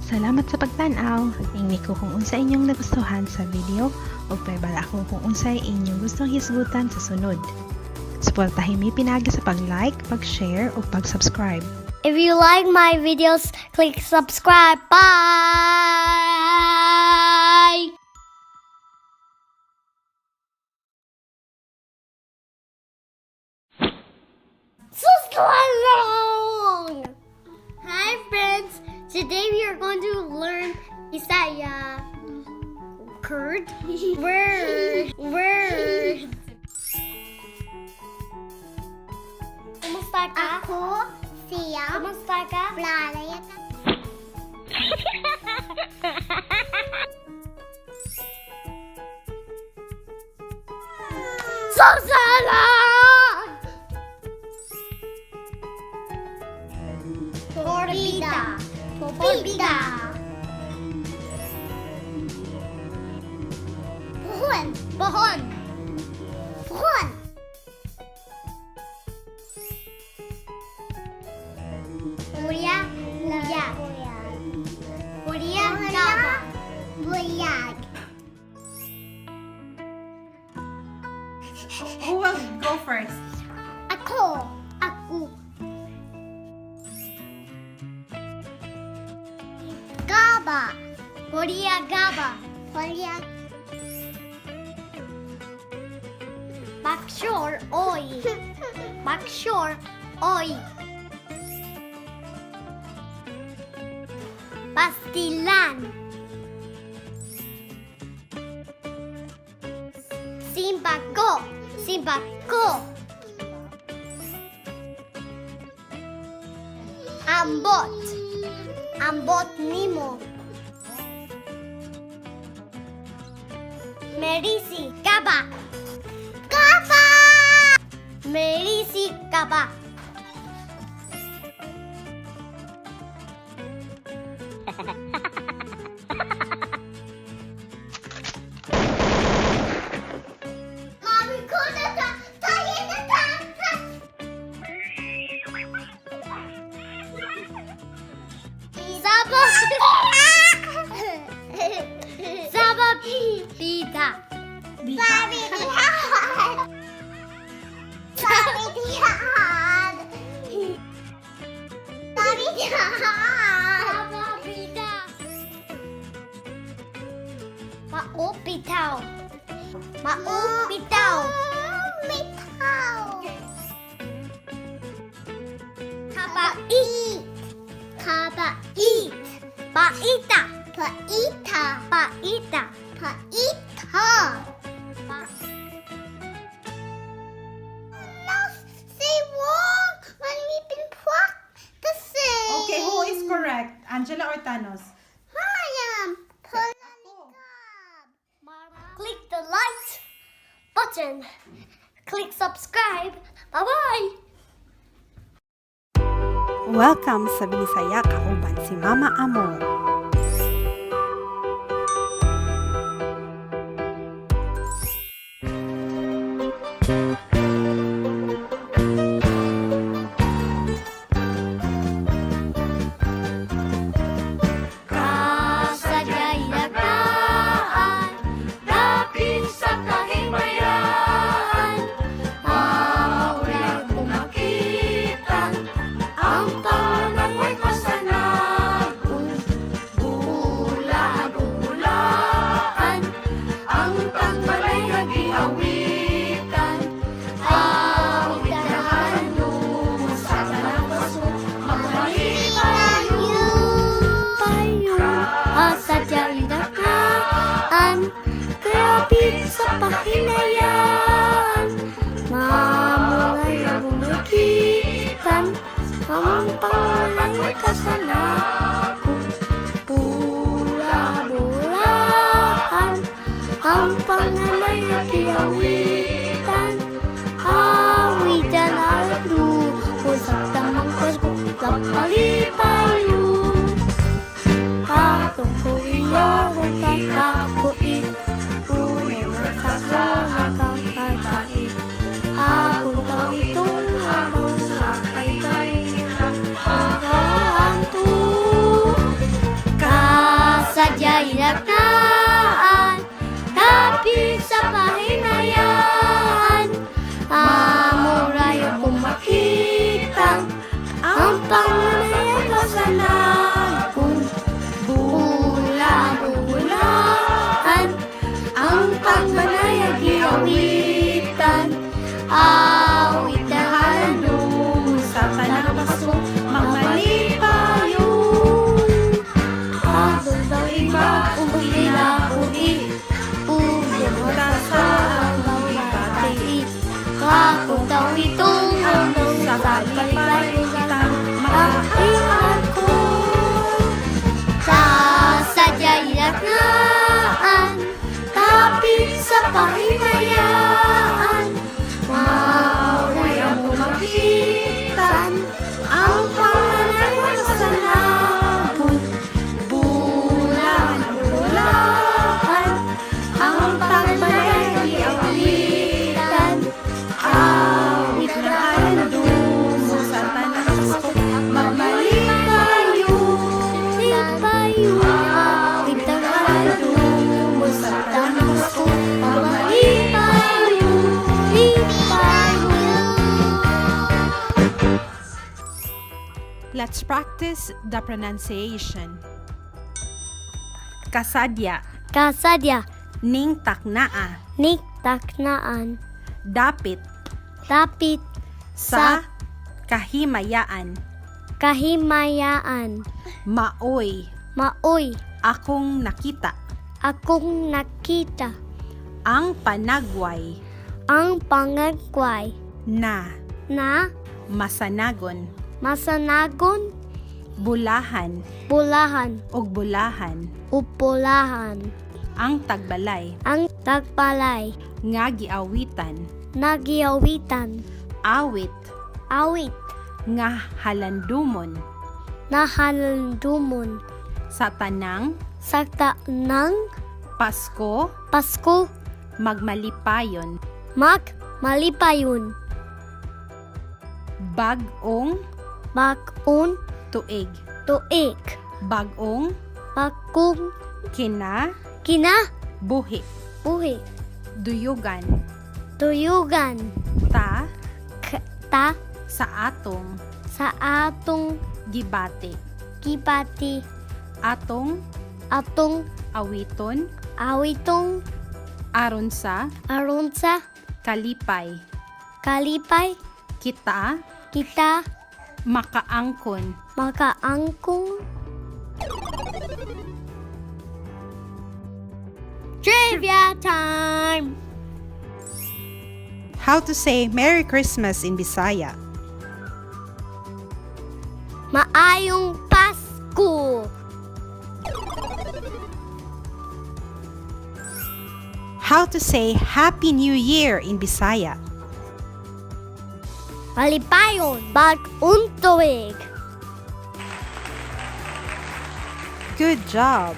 Speaker 8: Salamat sa pagtan-aw. Ingni ko kung unsa inyong nagustuhan sa video ug paibala ako kung unsay inyong gustong hisgutan sa sunod. Suportahin mi pinaagi sa pag-like, pag-share ug pag-subscribe.
Speaker 1: If you like my videos, click subscribe. Bye! So long! Hi friends! Today we are going to learn Isaiah. Kurd? Word. Word. Kumusta ka?
Speaker 4: Ako, siya,
Speaker 1: Kumusta ka?
Speaker 4: Blalaya.
Speaker 1: Susana!
Speaker 4: Porbida. Porbida. Pohon.
Speaker 1: Pohon.
Speaker 4: Pohon. Kuya, kuya.
Speaker 1: Kuya, gaba.
Speaker 4: Buyag.
Speaker 3: Who will go first?
Speaker 4: Ako. Ako. Gaba.
Speaker 1: Korea gaba.
Speaker 4: Korea.
Speaker 1: Bakshor oi. Bakshor oi. Pastilan. Simbako. Simbako. Ambot. Ambot nimo. Merisi gaba.
Speaker 4: Gaba.
Speaker 1: Merisi gaba.
Speaker 4: Mami ko na ta. Tayo na ta.
Speaker 1: Zaba. Zaba bida.
Speaker 4: Sabi diyan. Sabi diyan. Sabi diyan.
Speaker 1: Zaba bida. Maupitaw. Maupitaw.
Speaker 4: Mitaw.
Speaker 1: Kabait.
Speaker 4: Kabait.
Speaker 1: Paita.
Speaker 4: Paita.
Speaker 1: Paita.
Speaker 4: Paita. Now say walk when we've been practicing.
Speaker 3: Okay, who is correct? Angela or Thanos?
Speaker 4: I am.
Speaker 1: Click the like button. Click subscribe. Bye-bye.
Speaker 6: Welcome sa Binisaya kauban si Mama Amor.
Speaker 1: Kasadya'y nagdaan, dapit sa kahimayan. Maulay kong makita, ang panangoy ko sa nagong. Bulag bulaan, ang tangbalay nagiawitan. Awit na hanong sa kalampaso, magmalipayo. Tayo, asadya'y nakaan, kapit sa pahinayan. Ang panganay kasanagon, Bula-bulahan, ang panganay giawitan, awitan alu, sa tamang Pasko, palipayo. Katong ko iyo, kakakuit, uno sa nakakakait. Ako daw itong habang sa kay Pagaanto. Kasadya inaknaan, tapi sa pahinayaan, amuray ako makita, ang panganay ko sa nagkong bula-bulaan, ang panganay giawitan, awitan
Speaker 6: Sa tanang Pasko,
Speaker 1: magmalipayo. Ako daw iba, uwi pumunta sa akong bati. Ako daw itong sa palipay ang ko. Sa sadya inaknaan, kapit sa pahinayaan, mao'y ang makitan, ang panganay sa nabot, bulan-bulan, ang panganay awitan, awit na
Speaker 6: Sa tanang Pasko,
Speaker 1: magmalipayo, lipayo, awit ang mo sa tanang Pasko, magmalipayo, lipayo.
Speaker 3: Let's practice the pronunciation. Kasadya,
Speaker 1: Kasadya,
Speaker 3: ning taknaa,
Speaker 1: niktaknaan,
Speaker 3: dapit,
Speaker 1: dapit
Speaker 3: sa, kahimayaan,
Speaker 1: kahimayaan,
Speaker 3: maoy,
Speaker 1: maoy,
Speaker 3: akong nakita,
Speaker 1: akong nakita,
Speaker 3: ang panagway,
Speaker 1: ang pangagway
Speaker 3: na,
Speaker 1: na
Speaker 3: masanagon,
Speaker 1: masanagon,
Speaker 3: bulahan,
Speaker 1: bulahan,
Speaker 3: ug bulahan,
Speaker 1: upulahan,
Speaker 3: ang tagbalay,
Speaker 1: ang tagbalay,
Speaker 3: nga giawitan,
Speaker 1: nagiawitan,
Speaker 3: awit,
Speaker 1: awit,
Speaker 3: nga halandumon,
Speaker 1: nahalandumon,
Speaker 3: sa tanang
Speaker 1: sakta ng
Speaker 3: Pasko,
Speaker 1: Pasko,
Speaker 3: magmalipayon,
Speaker 1: mag malipayon,
Speaker 3: bag-ong
Speaker 1: bakon
Speaker 3: tuig,
Speaker 1: tuig,
Speaker 3: bag-ong
Speaker 1: bakong
Speaker 3: kina
Speaker 1: kina
Speaker 3: buhi,
Speaker 1: buhi,
Speaker 3: duyugan,
Speaker 1: tuyugan,
Speaker 3: ta
Speaker 1: ta
Speaker 3: sa atong
Speaker 1: sa atong
Speaker 3: gibati,
Speaker 1: gibati,
Speaker 3: atong
Speaker 1: atong
Speaker 3: awiton
Speaker 1: awitong
Speaker 3: aron sa
Speaker 1: aron sa
Speaker 3: kalipay
Speaker 1: kalipay
Speaker 3: kita
Speaker 1: kita
Speaker 3: makaangkon
Speaker 1: makaangkong. Trivia time!
Speaker 6: How to say Merry Christmas in Bisaya.
Speaker 1: Maayong Pasko!
Speaker 6: How to say Happy New Year in Bisaya.
Speaker 1: Malipayon bag-ong tuig!
Speaker 6: Good job!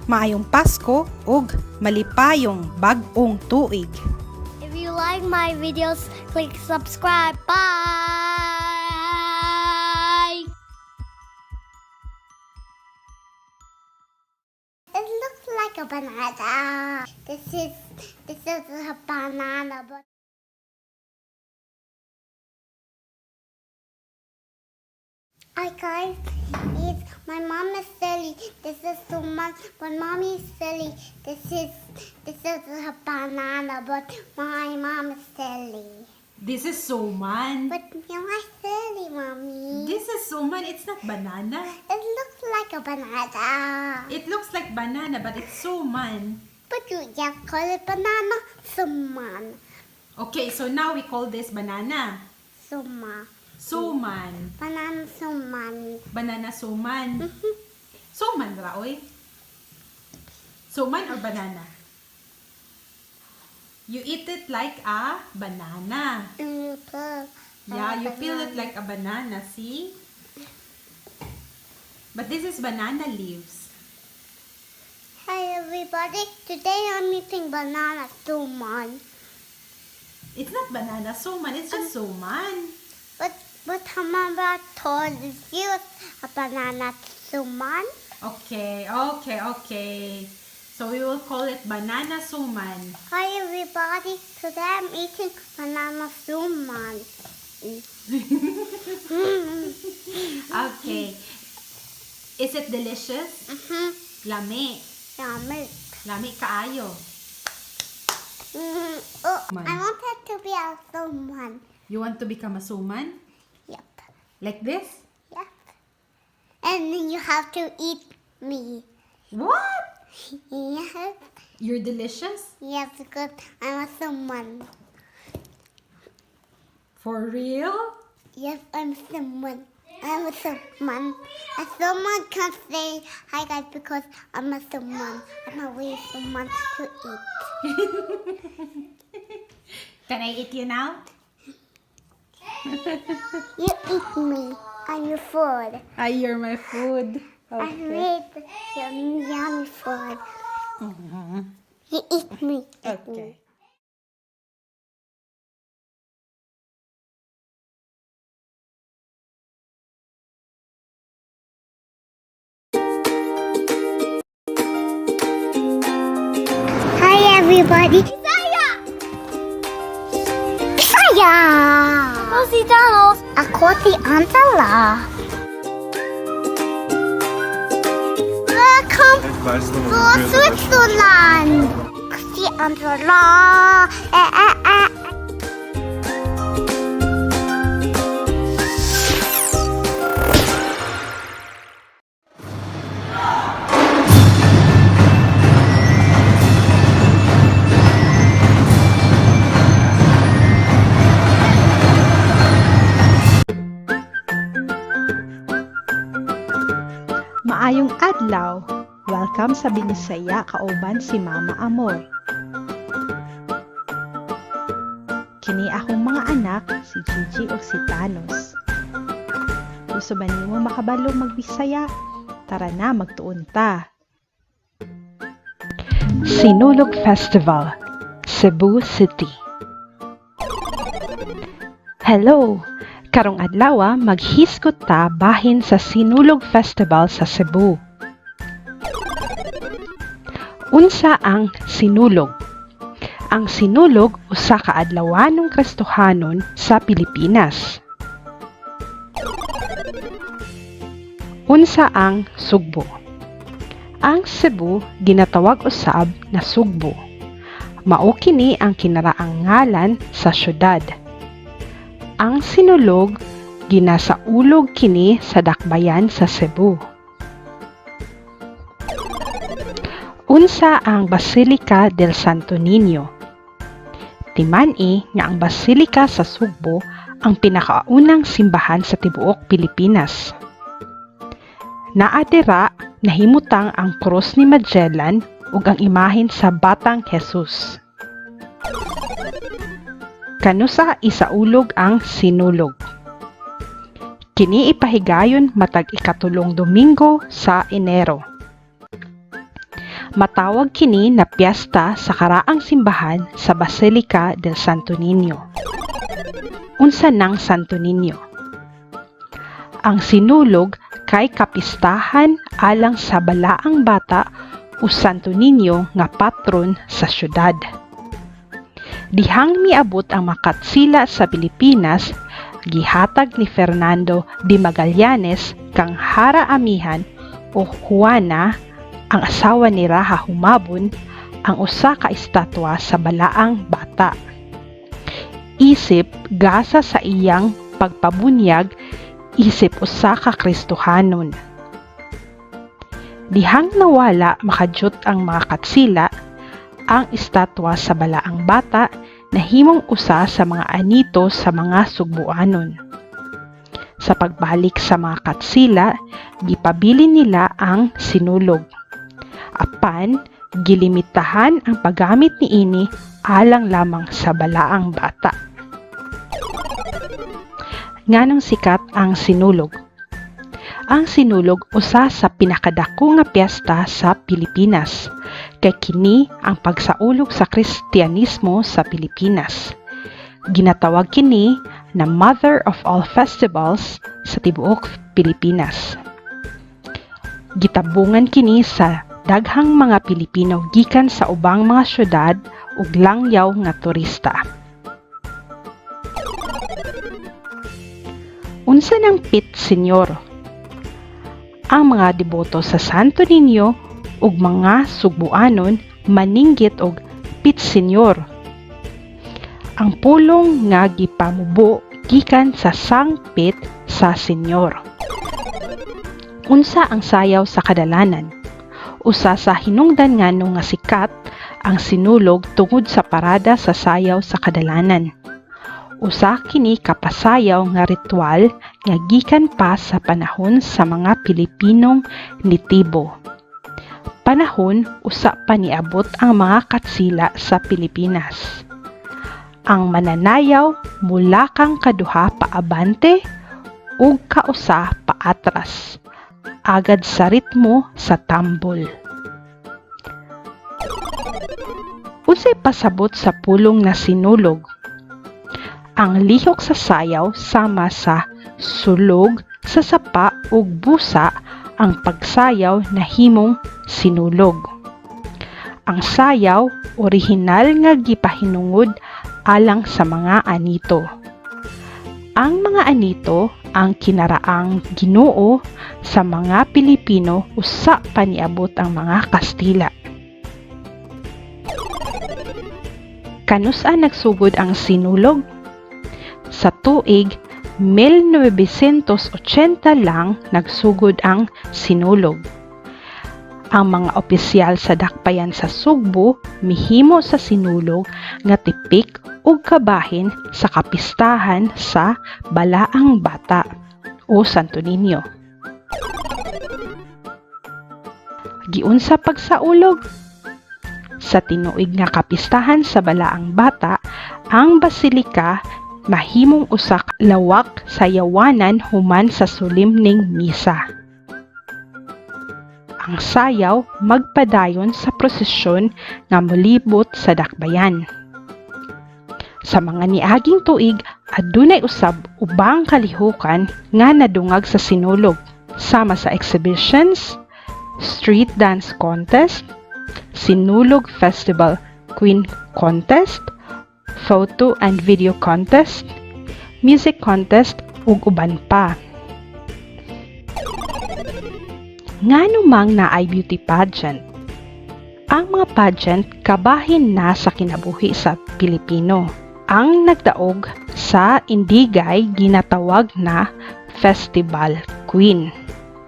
Speaker 6: Maayong Pasko ug malipayong bag-ong tuig.
Speaker 1: If you like my videos, click subscribe. Bye!
Speaker 4: It looks like a banana. This is a banana, but Hi guys, it's my mom is silly. This is suman, but mommy is silly. This is a banana, but my mom is silly.
Speaker 6: This is suman.
Speaker 4: But you are silly, mommy.
Speaker 6: This is suman. It's not banana.
Speaker 4: It looks like a banana.
Speaker 6: It looks like banana, but it's suman.
Speaker 4: But you just call it banana, suman,
Speaker 6: Okay, so now we call this banana.
Speaker 4: suma.
Speaker 6: Suman.
Speaker 4: Banana suman.
Speaker 6: Banana suman. Suman ra oy. Suman or banana? You eat it like a banana.
Speaker 4: And you put
Speaker 6: Yeah, you peel it like a banana, see? But this is banana leaves.
Speaker 4: Hi everybody. Today I'm eating banana suman.
Speaker 6: It's not banana suman, it's just suman.
Speaker 4: But Hamara told you a banana suman.
Speaker 6: Okay. So we will call it banana suman.
Speaker 4: Hi everybody. Today I'm eating banana suman.
Speaker 6: Okay. Is it delicious?
Speaker 4: Mhm.
Speaker 6: Lami.
Speaker 4: Yummy.
Speaker 6: Lami kaayo.
Speaker 4: Oh,
Speaker 6: Man.
Speaker 4: I wanted to be a suman.
Speaker 6: You want to become a suman?
Speaker 4: Yep.
Speaker 6: Like this?
Speaker 4: Yep. And then you have to eat me.
Speaker 6: What?
Speaker 4: Yes.
Speaker 6: You're delicious?
Speaker 4: Yes, because I'm a someone.
Speaker 6: For real?
Speaker 4: Yes, I'm someone. I'm a someone. A someone can't say hi guys because I'm a someone. I'm a way someone to eat.
Speaker 6: Can I eat you now?
Speaker 4: You eat me. I'm your food.
Speaker 6: Ah, you're my food.
Speaker 4: I made your yummy food. You eat me. Eat me.
Speaker 6: Okay.
Speaker 4: Hi everybody. Bisaya! Bisaya! Ako si Thanos. Ako si Angela. Welcome to Switzerland. Ako si Angela. Eh, eh, eh.
Speaker 7: Maayong adlaw. Welcome sa Binisaya kauban si Mama Amor. Kini akong mga anak, si Gigi ug si Thanos. Gusto ba nimo makabalo magbisaya? Tara na, magtuon ta.
Speaker 2: Sinulog Festival, Cebu City. Hello! Karong adlaw maghisgot ta bahin sa Sinulog Festival sa Cebu. Unsa ang Sinulog? Ang Sinulog usa ka adlawanong Kristohanon sa Pilipinas. Unsa ang Sugbo? Ang Cebu ginatawag usab na Sugbo. Mao kini ang kinaraang ngalan sa syudad. Ang Sinulog ginasaulog kini sa dakbayan sa Cebu. Unsa ang Basilica del Santo Niño? Timan-i nga ang Basilica sa Sugbo ang pinakaunang simbahan sa tibuok Pilipinas. Naa dira nahimutang ang krus ni Magellan ug ang imahen sa Batang Jesus. Kanusa isaulog ang Sinulog? Kini ipahigayon matag ikatulong Domingo sa Enero. Matawag kini na piyesta sa karaang simbahan sa Basilica del Santo Niño. Unsa nang Santo Niño? Ang Sinulog kay kapistahan alang sa balaang bata o Santo Niño nga patron sa syudad. Dihang miabot ang makatsila sa Pilipinas, gihatag ni Fernando de Magallanes kang Hara Amihan o Juana, ang asawa ni Raha Humabon, ang usa ka estatwa sa balaang bata. Isip gasa sa iyang pagpabunyag isip usa ka Kristohanon. Dihang nawala makadyot ang mga katsila, ang estatwa sa balaang bata nahimong usa sa mga anito sa mga Sugbuanon. Sa pagbalik sa mga katsila, gipabilin nila ang sinulog. Apan, gilimitahan ang paggamit niini alang lamang sa balaang bata. Nganong sikat ang sinulog? Ang sinulog usa sa pinakadako nga piyesta sa Pilipinas. Kay kini ang pagsaulog sa Kristiyanismo sa Pilipinas. Ginatawag kini na Mother of All Festivals sa tibuok Pilipinas. Gitabungan kini sa daghang mga Pilipino gikan sa ubang mga syudad ug langyaw nga turista. Unsa nang Pit Señor? Ang mga deboto sa Santo Niño ug mga Sugbuanon maninggit og Pit Señor. Ang pulong nga gipamubo gikan sa sangpit sa senyor. Unsa ang sayaw sa kadalanan? Usa sa hinungdan ngano nga sikat ang sinulog tungod sa parada sa sayaw sa kadalanan. Usa kini ka pasayaw nga ritual nga gikan pa sa panahon sa mga Pilipinong nitibo. Panahon usa pa niabot ang mga katsila sa Pilipinas. Ang mananayaw mulakang kaduha paabante ug kausa paatras agad sa ritmo sa tambol. Unsay pasabot sa pulong na sinulog? Ang lihok sa sayaw sama sa sulog sa sapa ug busa ang pagsayaw nahimong sinulog. Ang sayaw orihinal nga gipahinungod alang sa mga anito. Ang mga anito ang kinaraang Ginoo sa mga Pilipino usa pa niabot ang mga Kastila. Kanus-a nagsugod ang sinulog? Sa tuig 1980 lang nagsugod ang sinulog. Ang mga opisyal sa dakbayan sa Sugbo mihimo sa sinulog nga tipik ug kabahin sa kapistahan sa Balaang Bata o Santo Niño. Giunsa pagsaulog? Sa tinuig nga kapistahan sa Balaang Bata, ang basilika mahimong usa ka lawak sa yawanan human sa solemneng misa. Ang sayaw magpadayon sa prosesyon nga molibot sa dakbayan. Sa mga niaging tuig, adunay usab ubang kalihukan nga nadungag sa sinulog, sama sa exhibitions, street dance contest, Sinulog Festival Queen Contest, photo and video contest, music contest ug uban pa. Ngano mang naay beauty pageant? Ang mga pageant kabahin na sa kinabuhi sa Pilipino. Ang nagdaog sa Indigay ginatawag na Festival Queen.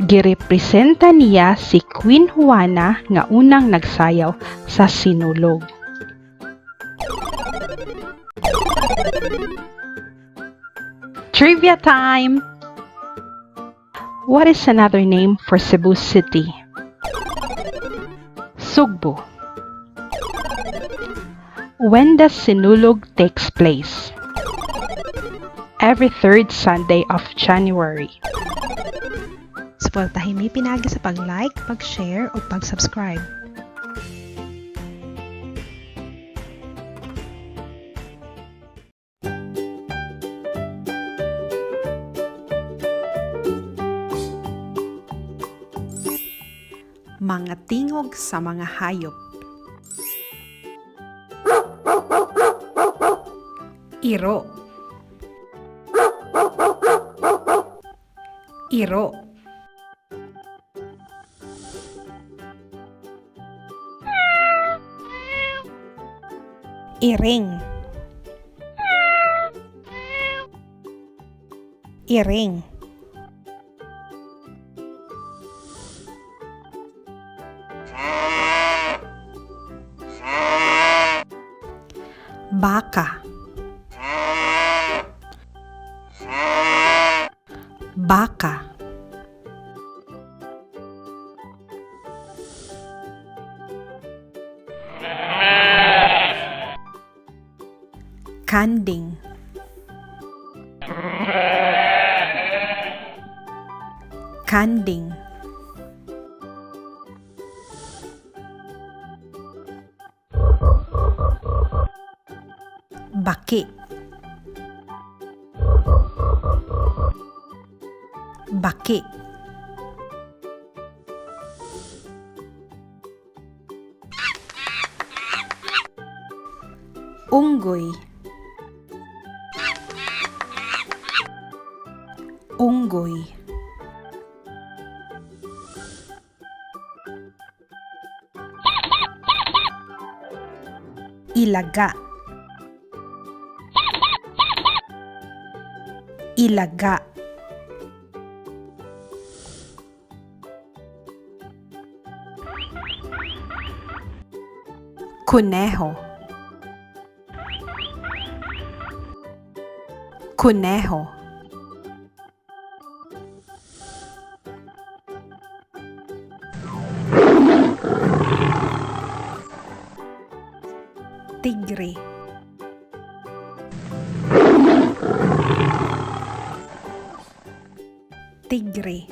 Speaker 2: Girepresenta niya si Queen Juana nga unang nagsayaw sa sinulog. Trivia time! What is another name for Cebu City? Sugbo. When does Sinulog takes place? Every third Sunday of January.
Speaker 7: Suportahin mi pinaagi sa pag-like, pag-share ug pag-subscribe.
Speaker 3: Mga tingog sa mga hayop. Iro. Iro. Iring. Iring. Baka. Baka. Kanding. Kanding. Baki. Baki. Unggoy. Unggoy. Ilaga. Ilaga. Kuneho. Kuneho. Tigre. Tigre.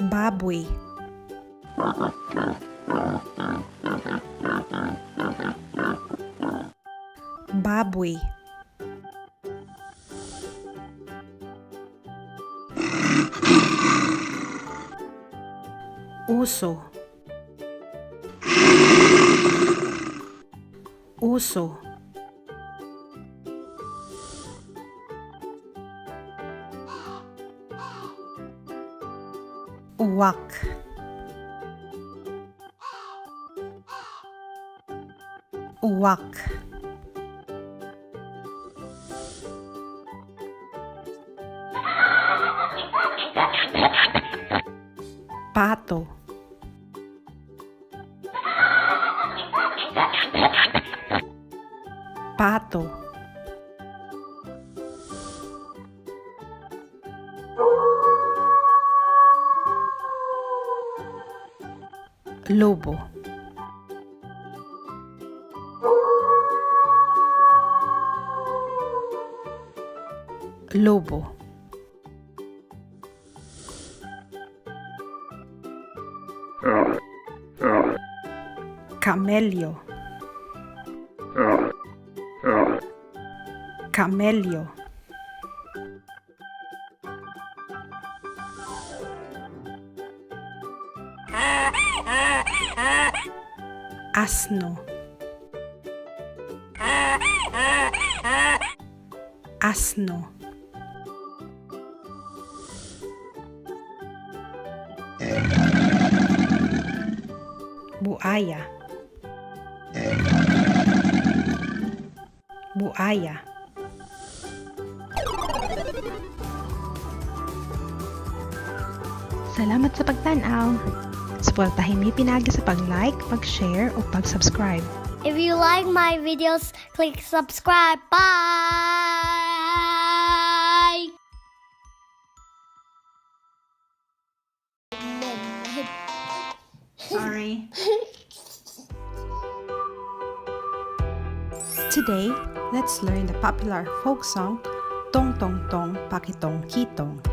Speaker 3: Baboy. Baboy. Uso. Uso. Uwak. Uwak. Pato. Pato. Lobo. Lobo. Camello. Camello. Asno. Asno. Buaya. Buaya.
Speaker 7: Salamat sa pagtan-aw. Suportahin mi pinaagi sa pag-like, pag-share ug pag-subscribe.
Speaker 1: If you like my videos, click subscribe. Bye!
Speaker 6: Sorry.
Speaker 3: Today, let's learn the popular folk song Tong Tong Tong Pakitong Kitong.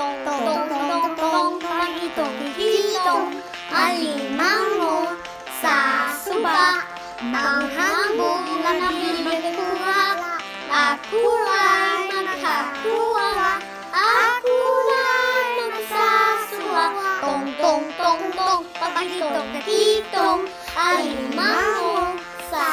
Speaker 1: Tong tong tong tong pakitong kitong alimango sa suba ang hambog na pinagkuha ako ay nakakuha, ako ay nagsasuha. Tong tong tong tong pakitong kitong alimango sa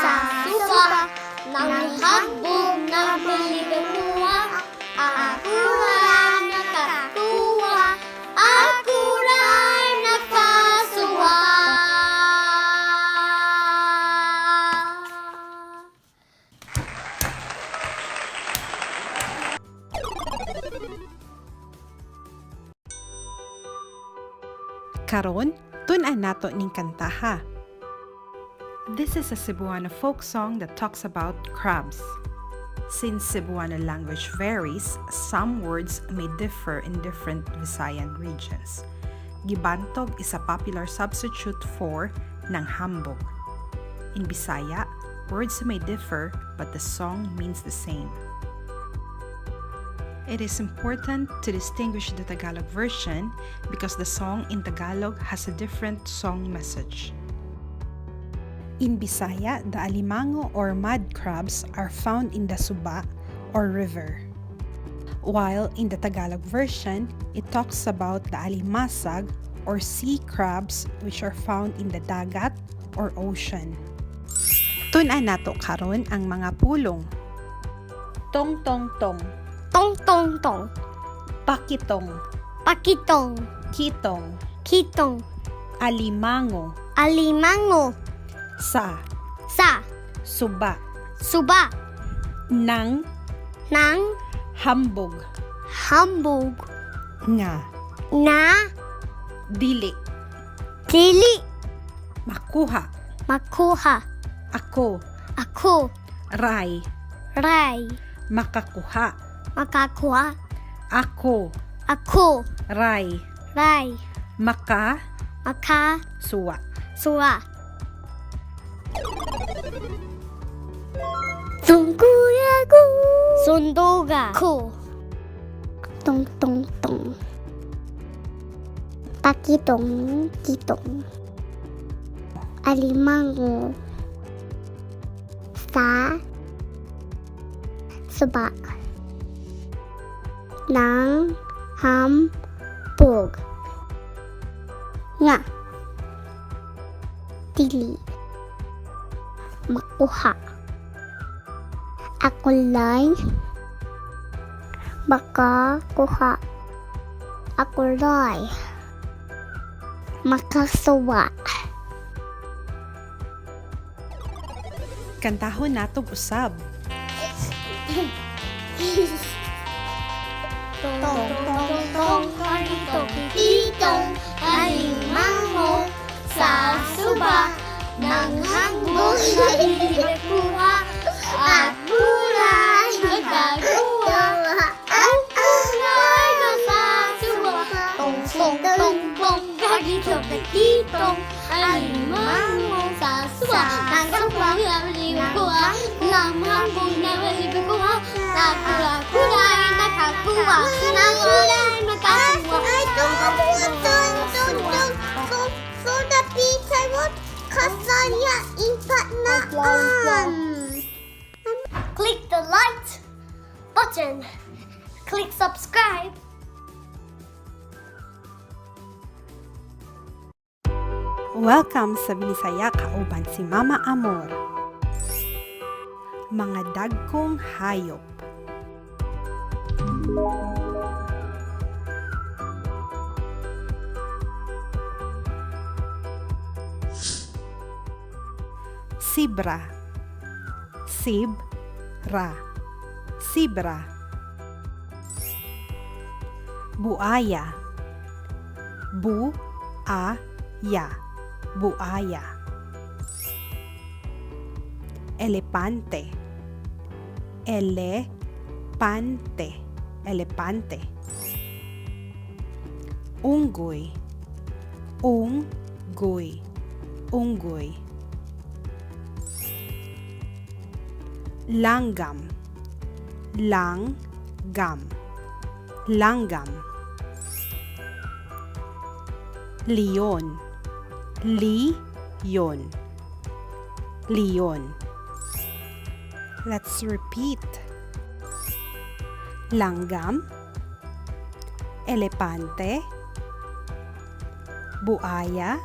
Speaker 1: suba ng hambog na pinagkuha ako ay nakakuha, ako ay nakasuha.
Speaker 3: Karon, tun-an nato ning kantaha. This is a Cebuano folk song that talks about crabs. Since Cebuano language varies, some words may differ in different Visayan regions. Gibantog is a popular substitute for nanghambog. In Bisaya, words may differ, but the song means the same. It is important to distinguish the Tagalog version because the song in Tagalog has a different song message. In Bisaya, the alimango or mud crabs are found in the suba or river. While in the Tagalog version, it talks about the alimasag or sea crabs, which are found in the dagat or ocean. Tun-an nato karon ang mga pulong.
Speaker 6: Tong tong tong.
Speaker 1: Tong tong tong.
Speaker 6: Pakitong.
Speaker 1: Pakitong.
Speaker 6: Kitong.
Speaker 1: Kitong.
Speaker 6: Alimango.
Speaker 1: Alimango.
Speaker 6: Sa.
Speaker 1: Sa.
Speaker 6: Suba.
Speaker 1: Suba.
Speaker 6: Nang.
Speaker 1: Nang.
Speaker 6: Hambog.
Speaker 1: Hambog.
Speaker 6: Nga.
Speaker 1: Na.
Speaker 6: Dili.
Speaker 1: Dili.
Speaker 6: Makuha.
Speaker 1: Makuha.
Speaker 6: Ako.
Speaker 1: Ako.
Speaker 6: Ray.
Speaker 1: Ray.
Speaker 6: Makakuha.
Speaker 1: Makakuha.
Speaker 6: Ako.
Speaker 1: Ako.
Speaker 6: Ray.
Speaker 1: Ray.
Speaker 6: Maka.
Speaker 1: Maka.
Speaker 6: Suwa.
Speaker 1: Suwa. Tungkuyago. Sunduga. Ko.
Speaker 4: Tong tong tong. Pakitong kitong. Alimango. Sa. Suba. Nang. Ham. Pog. Nga. Dili. Makuha. Ako lang. Makakuha. Ako ray. Makasuwa.
Speaker 3: Kantahon nato usab.
Speaker 1: Tong tong tong tong titong alimango sa suba ng hambog kuha at kulay nagkakuha ang kulay na sa suba. Tong tong tong tong gagitong titong alimango sa suba ng hambog kuha ng hambog na kuha na kulay nakakuha na kulay nakakuha.
Speaker 4: I don't want to so the pizza would kasanya ipatnaan.
Speaker 1: Click the like button. Click subscribe.
Speaker 3: Welcome sa Binisaya kauban si Mama Amor. Mga dagkong hayop. Sibra. Sib-ra. Sibra. Buaya. Bu-a-ya. Buaya. Elepante. Elepante. Elepante. Unggoy. Unggoy. Unggoy. Langgam. Langgam. Langgam. Leon. Leon. Leon. Let's repeat. Langgam, elepante, buaya,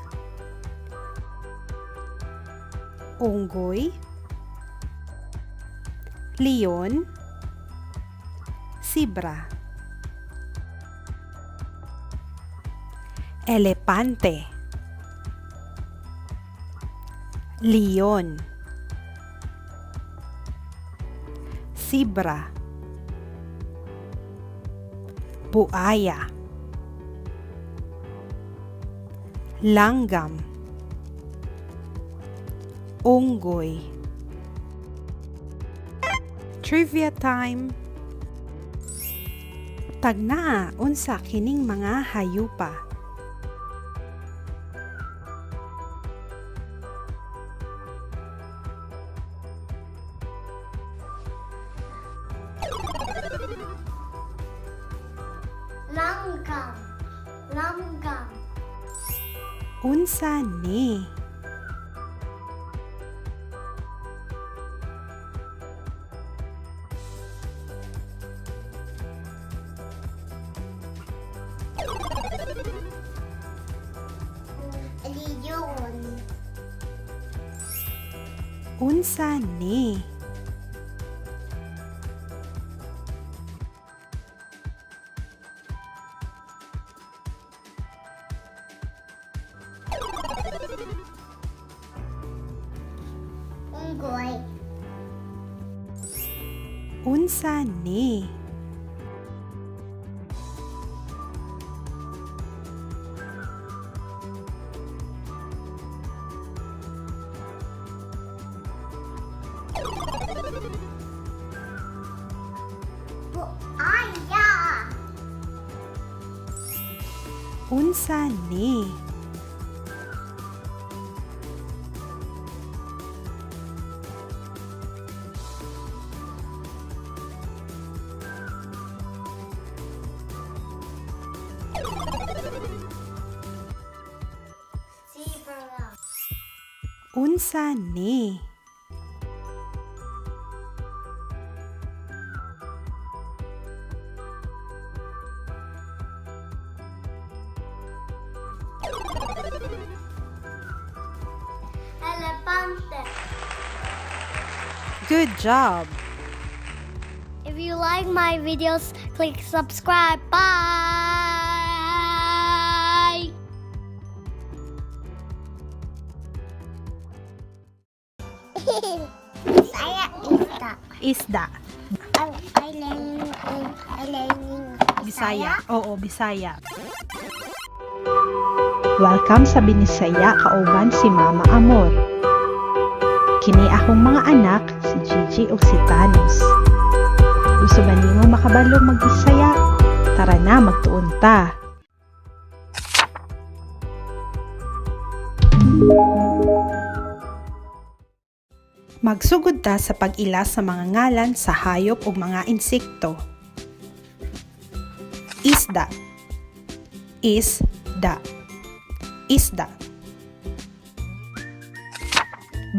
Speaker 3: unggoy, leon, sibra. Elepante. Leon. Sibra. Buaya. Langgam. Unggoy. Trivia time. Tagnaa unsa kining mga hayupa?
Speaker 4: Langgam. Langgam.
Speaker 3: Unsa ni?
Speaker 4: Leon.
Speaker 3: Unsa ni?
Speaker 4: Unggoy.
Speaker 3: Unsa ni?
Speaker 4: Buaya.
Speaker 3: Unsa ni?
Speaker 4: Zebra.
Speaker 3: Unsa ni?
Speaker 4: Elefante.
Speaker 3: Good job!
Speaker 1: If you like my videos, click subscribe. Bye!
Speaker 4: Bisaya isda.
Speaker 6: Isda.
Speaker 4: I learning I learning
Speaker 6: Bisaya. Oo, Bisaya.
Speaker 2: Welcome sa Binisaya kauban si Mama Amor. Kini akong mga anak, si Gigi ug si Thanos. Gusto ba nimo makabalo magbisaya? Tara na, magtuon ta.
Speaker 3: Magsugod ta sa pag-ila sa mga ngalan sa hayop ug mga insekto. Isda. Isda. Isda.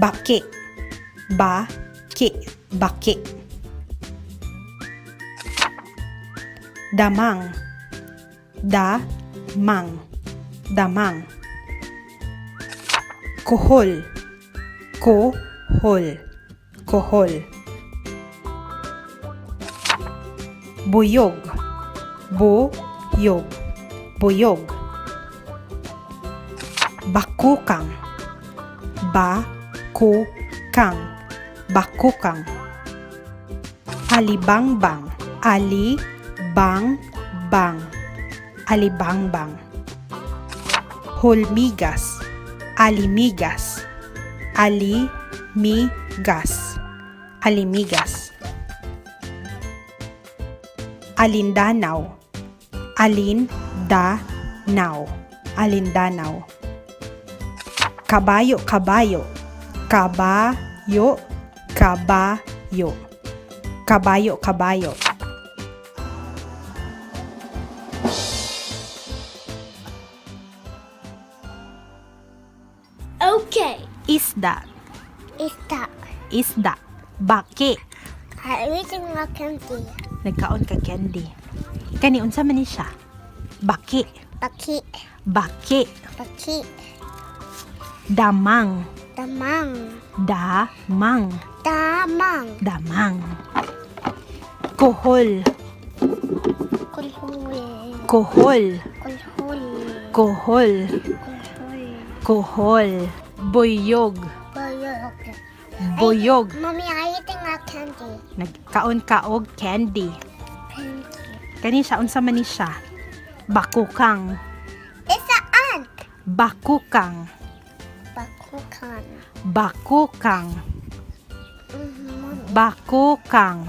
Speaker 3: Baki. Baki. Baki. Damang. Damang. Damang. Kuhol. Kohol. Kohol. Buyog. Buyog. Buyog. Bakukang. Bakukang. Bakukang. Alibangbang. Ali-bang-bang. Alibangbang. Hulmigas. Alimigas. Alimigas. Alimigas. Alindanaw. Alindanaw. Alindanaw. Kabayo, kabayo. Kabayo, kabayo. Kabayo, kabayo.
Speaker 1: Okay.
Speaker 6: Isda.
Speaker 4: Isda.
Speaker 6: Isda. Baki.
Speaker 4: I eating a candy.
Speaker 6: Nagkaon ka candy. Kani unsa man ni siya? Baki.
Speaker 4: Baki.
Speaker 6: Baki.
Speaker 4: Baki.
Speaker 6: Damang.
Speaker 4: Damang.
Speaker 6: Damang.
Speaker 4: Damang.
Speaker 6: Damang. Kohol.
Speaker 4: Kulhul.
Speaker 6: Kohol.
Speaker 4: Kulhul.
Speaker 6: Kohol.
Speaker 4: Kulhul.
Speaker 6: Kohol. Buyog.
Speaker 4: Buyog.
Speaker 6: Buyog.
Speaker 4: Mommy, I eating a candy.
Speaker 6: Nagkaon ka og candy.
Speaker 4: Candy.
Speaker 6: Kani siya unsa man ni siya? Bakukang.
Speaker 4: It's an ant.
Speaker 6: Bakukang.
Speaker 4: Bakukan.
Speaker 6: Bakukang.
Speaker 4: Mommy.
Speaker 6: Bakukang.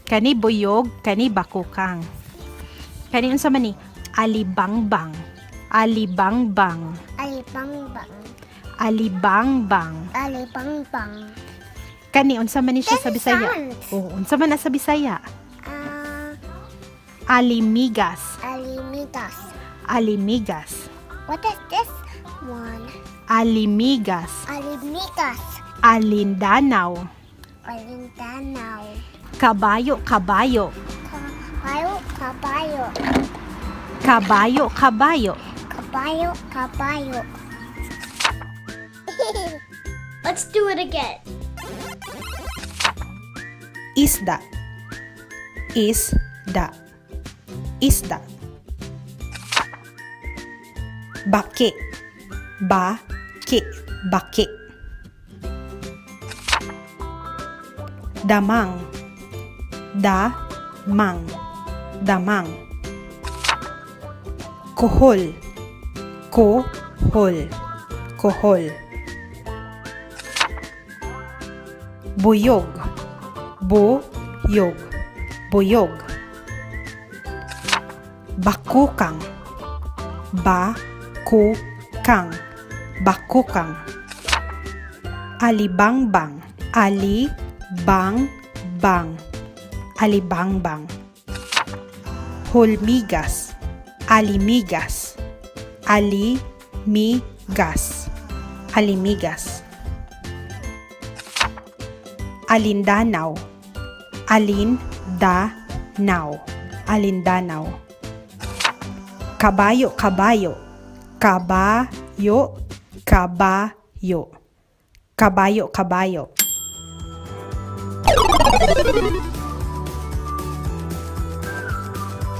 Speaker 6: Kani buyog, kani bakukang. Kani unsa man ni? Alibangbang. Alibangbang.
Speaker 4: Alibangbang.
Speaker 6: Alibangbang.
Speaker 4: Alibangbang.
Speaker 6: Kani unsa man ni siya sa
Speaker 4: This is
Speaker 6: Bisaya?
Speaker 4: sound.
Speaker 6: Oh, unsa man na sa Bisaya? Alimigas.
Speaker 4: Alimigas.
Speaker 6: Alimigas.
Speaker 4: What is this one?
Speaker 6: Alimigas.
Speaker 4: Alimigas.
Speaker 6: Alindanaw.
Speaker 4: Alindanaw.
Speaker 6: Kabayo, kabayo.
Speaker 4: Kabayo, kabayo.
Speaker 6: Kabayo, kabayo.
Speaker 4: Kabayo, kabayo. Let's do it again.
Speaker 3: Isda. Isda. Isda. Baki. Baki. Baki. Damang. Damang. Damang. Kohol. Kohol. Kohol. Buyog. Buyog. Buyog. Bakukang. Bakukang. Bakukang. Alibangbang. Ali-bang-bang. Alibangbang. Hulmigas. Alimigas. Ali-mi-gas. Alimigas. Alindanaw. Alin-da-naw. Alindanaw. Kabayo, kabayo. Kabayo, kabayo. Kabayo, kabayo.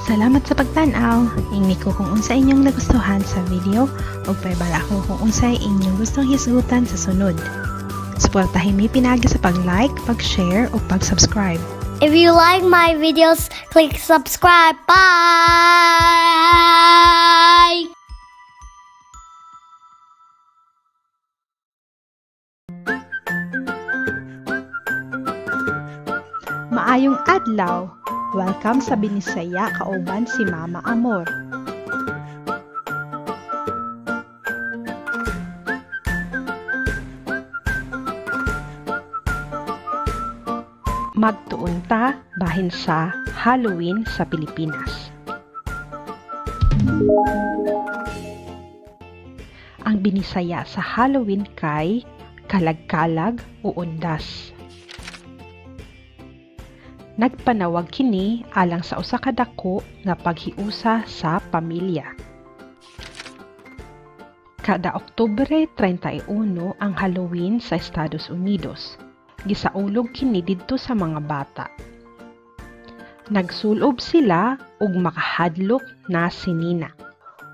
Speaker 7: Salamat sa pagtan-aw. Ingni ko kung unsa inyong nagustuhan sa video ug pahibalo ako kung unsay inyong gustong hisgutan sa sunod. Suportahin mi pinaagi sa pag-like, pag-share ug pag-subscribe.
Speaker 1: If you like my videos, click subscribe. Bye!
Speaker 2: Maayong adlaw. Welcome sa Binisaya kauban si Mama Amor. Magtuon ta bahin sa Halloween sa Pilipinas. Ang Binisaya sa Halloween kay kalagkalag o undas. Nagpanawag kini alang sa usa ka dako nga paghiusa sa pamilya. Kada Oktubre 31 ang Halloween sa Estados Unidos. Gisaulog kini didto sa mga bata. Nagsulob sila ug makahadlok na sinina.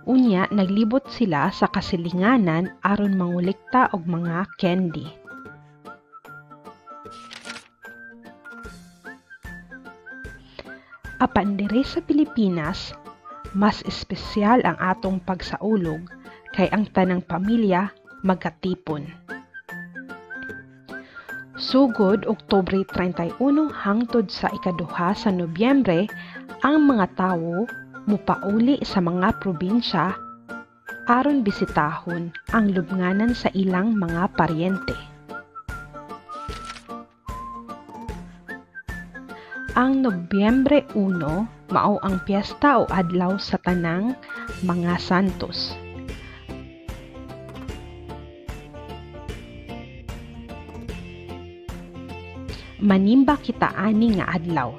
Speaker 2: Unya naglibot sila sa kasilinganan aron mangolekta og mga candy. Apan diri sa Pilipinas, mas espesyal ang atong pagsaulog kay ang tanang pamilya magkatipon. Sugod Oktubre 31 hangtod sa ikaduha sa Nobyembre, ang mga tawo mupauli sa mga probinsya aron bisitahon ang lubnganan sa ilang mga paryente. Ang Nobyembre 1 mao ang piyesta o adlaw sa tanang mga santos. Manimba kita ani nga adlaw.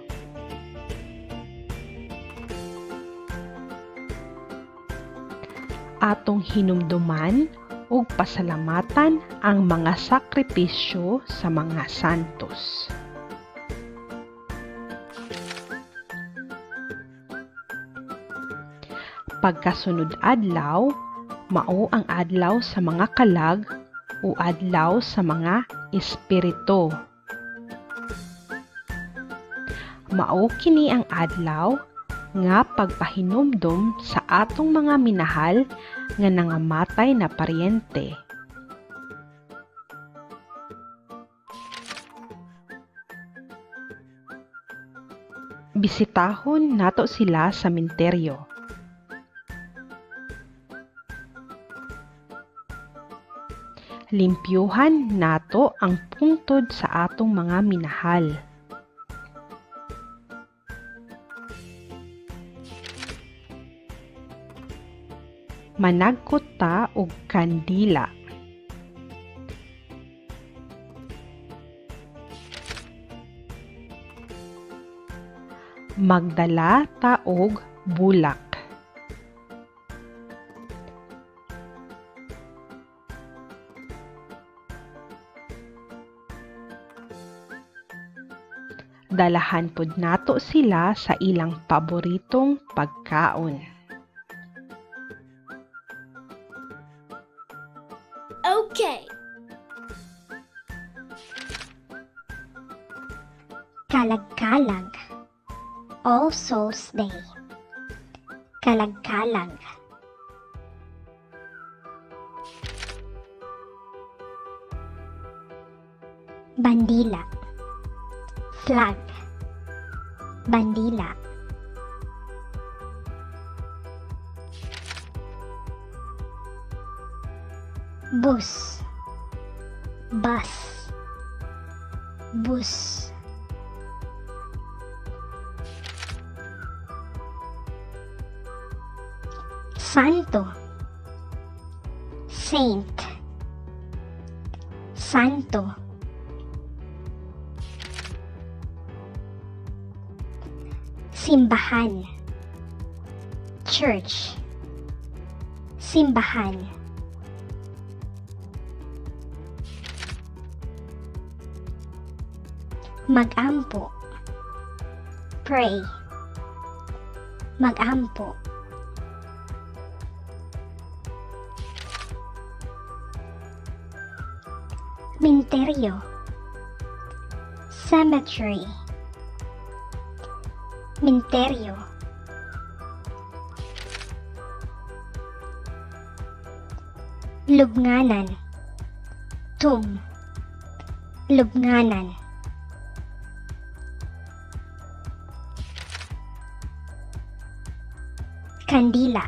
Speaker 2: Atong hinumduman ug pasalamatan ang mga sakripisyo sa mga santos. Pagkasunod adlaw, mao ang adlaw sa mga kalag o adlaw sa mga espiritu. Mao kini ang adlaw nga pagpahinumdom sa atong mga minahal nga nangamatay na paryente. Bisitahon nato sila sa minteryo. Limpyuhan nato ang pungtod sa atong mga minahal. Managkot ta og kandila. Magdala ta og bulak. Dalahan pod nato sila sa ilang paboritong pagkaon.
Speaker 1: Okay.
Speaker 4: Kalagkalag. All Souls Day. Kalagkalag. Bandila. Flag. Bandila. Bus. Bus. Bus. Santo. Saint. Santo. Simbahan. Church. Simbahan. Magampo. Pray. Magampo. Minteryo. Cemetery. Minteryo. Lubnganan. Tomb. Lubnganan. Kandila.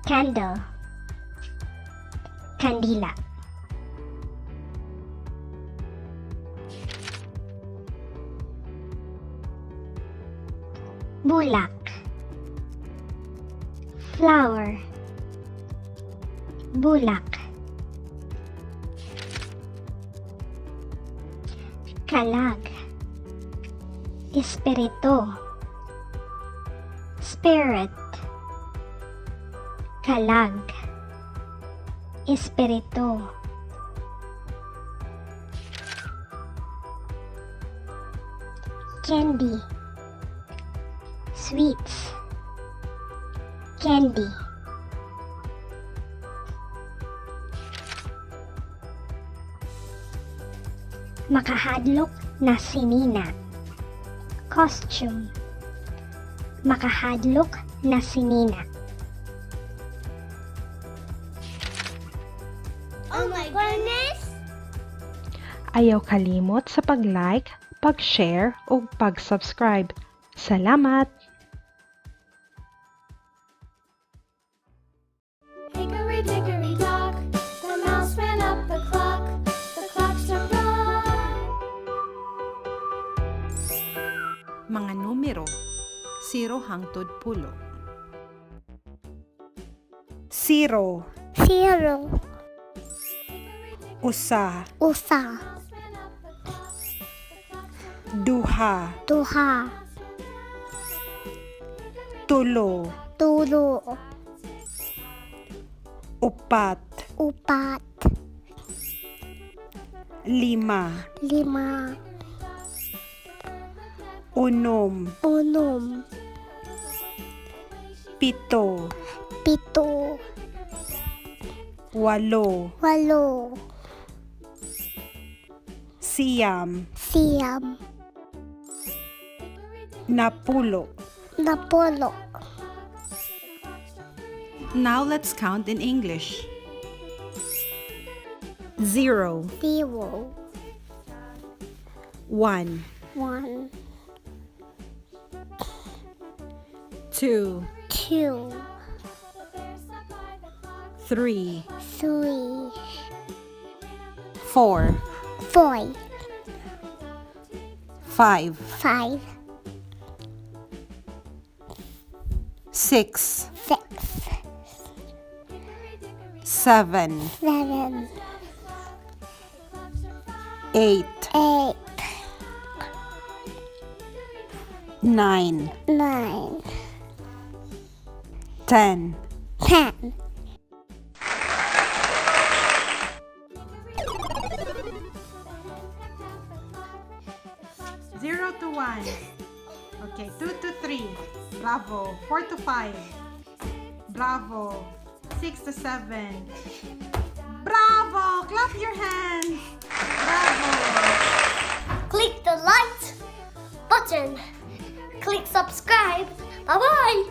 Speaker 4: Candle. Kandila. Bulak. Flower. Bulak. Kalag. Espiritu. Spirit. Kalag. Espiritu. Candy. Sweets. Candy. Makahadlok na sinina. Costume. Makahadlok na sinina.
Speaker 1: Oh my goodness.
Speaker 2: Ayaw kalimot sa pag-like, pag-share ug pag-subscribe. Salamat!
Speaker 5: Hickory dickory dock, the mouse ran up the clock. The clock struck one.
Speaker 3: Mga numero 0 hangtod 10.
Speaker 6: 0,
Speaker 1: 0.
Speaker 6: usa,
Speaker 1: Usa.
Speaker 6: duha,
Speaker 1: Duha.
Speaker 6: tulo,
Speaker 1: Tulo.
Speaker 6: upat,
Speaker 1: Upat.
Speaker 6: lima,
Speaker 1: Lima.
Speaker 6: unom,
Speaker 1: Unom.
Speaker 6: pito,
Speaker 1: Pito.
Speaker 6: walo,
Speaker 1: Walo.
Speaker 6: siyam,
Speaker 1: Siyam.
Speaker 6: napulo.
Speaker 1: Napulo.
Speaker 3: Now let's count in English. 0,
Speaker 4: 0,
Speaker 3: 1,
Speaker 4: 1,
Speaker 3: 2,
Speaker 4: 2,
Speaker 3: 3,
Speaker 4: 3,
Speaker 3: 4,
Speaker 4: 4,
Speaker 3: 5,
Speaker 4: 5,
Speaker 3: 6,
Speaker 4: 6,
Speaker 3: 7,
Speaker 4: 7,
Speaker 3: 8,
Speaker 4: 8,
Speaker 3: 9,
Speaker 4: 9,
Speaker 3: 10.
Speaker 4: 10.
Speaker 6: 0 to 1. Okay, 2 to 3. Bravo. 4 to 5. Bravo. 6 to 7. Bravo! Clap your hands! Bravo!
Speaker 1: Click the like button. Click subscribe. Bye bye.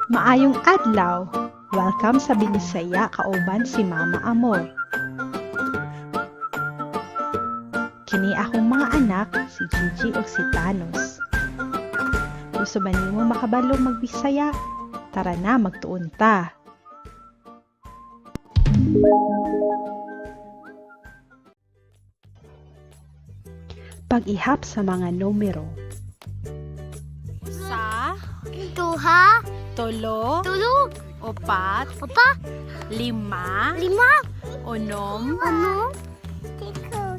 Speaker 2: Maayong adlaw. Welcome sa Binisaya kauban si Mama Amor. Kini akong mga anak, si Gigi ug si Thanos. Gusto ba nimo makabalo magbisaya? Tara na, magtuon ta. Pag-ihap sa mga numero.
Speaker 6: Usa,
Speaker 1: Duha,
Speaker 6: tulo,
Speaker 1: tulo,
Speaker 6: upat,
Speaker 1: upa,
Speaker 6: lima,
Speaker 1: lima,
Speaker 6: unom,
Speaker 1: ano,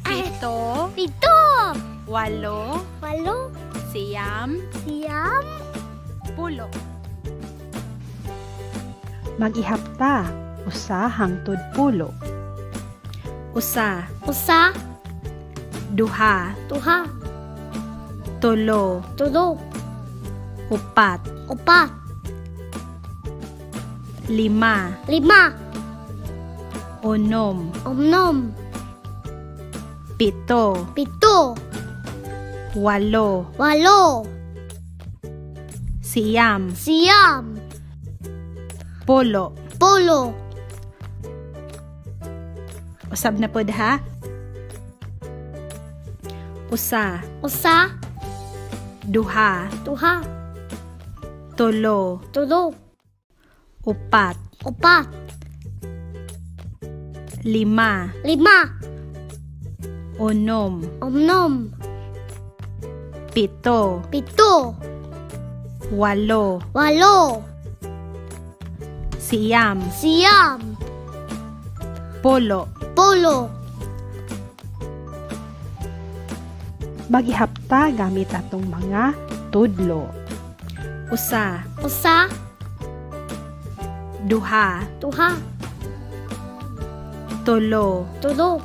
Speaker 6: pito,
Speaker 1: pito,
Speaker 6: walo,
Speaker 1: walo,
Speaker 6: siyam,
Speaker 1: siyam,
Speaker 6: pulo.
Speaker 2: Mag-ihap ta, usa hangtod 10.
Speaker 3: Usa,
Speaker 1: usa,
Speaker 3: duha,
Speaker 1: duha,
Speaker 3: tulo,
Speaker 1: tulo,
Speaker 3: upat,
Speaker 1: upa,
Speaker 3: lima,
Speaker 1: lima,
Speaker 3: unom,
Speaker 1: unom,
Speaker 3: pito,
Speaker 1: pito,
Speaker 3: walo,
Speaker 1: walo,
Speaker 3: siyam,
Speaker 1: siyam,
Speaker 3: pulo.
Speaker 1: 10.
Speaker 3: Usab na pod ha. Usa,
Speaker 1: Usa,
Speaker 3: duha,
Speaker 1: duha,
Speaker 3: tulo,
Speaker 1: tulo,
Speaker 3: upat,
Speaker 1: upat,
Speaker 3: lima,
Speaker 1: lima,
Speaker 3: unom,
Speaker 1: unom,
Speaker 3: pito,
Speaker 1: pito,
Speaker 3: walo,
Speaker 1: walo,
Speaker 3: siyam,
Speaker 1: siyam,
Speaker 3: pulo.
Speaker 1: 10.
Speaker 2: Mag-ihap ta gamit atong mga tudlo.
Speaker 3: Usa,
Speaker 1: Usa,
Speaker 3: duha,
Speaker 1: duha,
Speaker 3: tulo,
Speaker 1: tulo,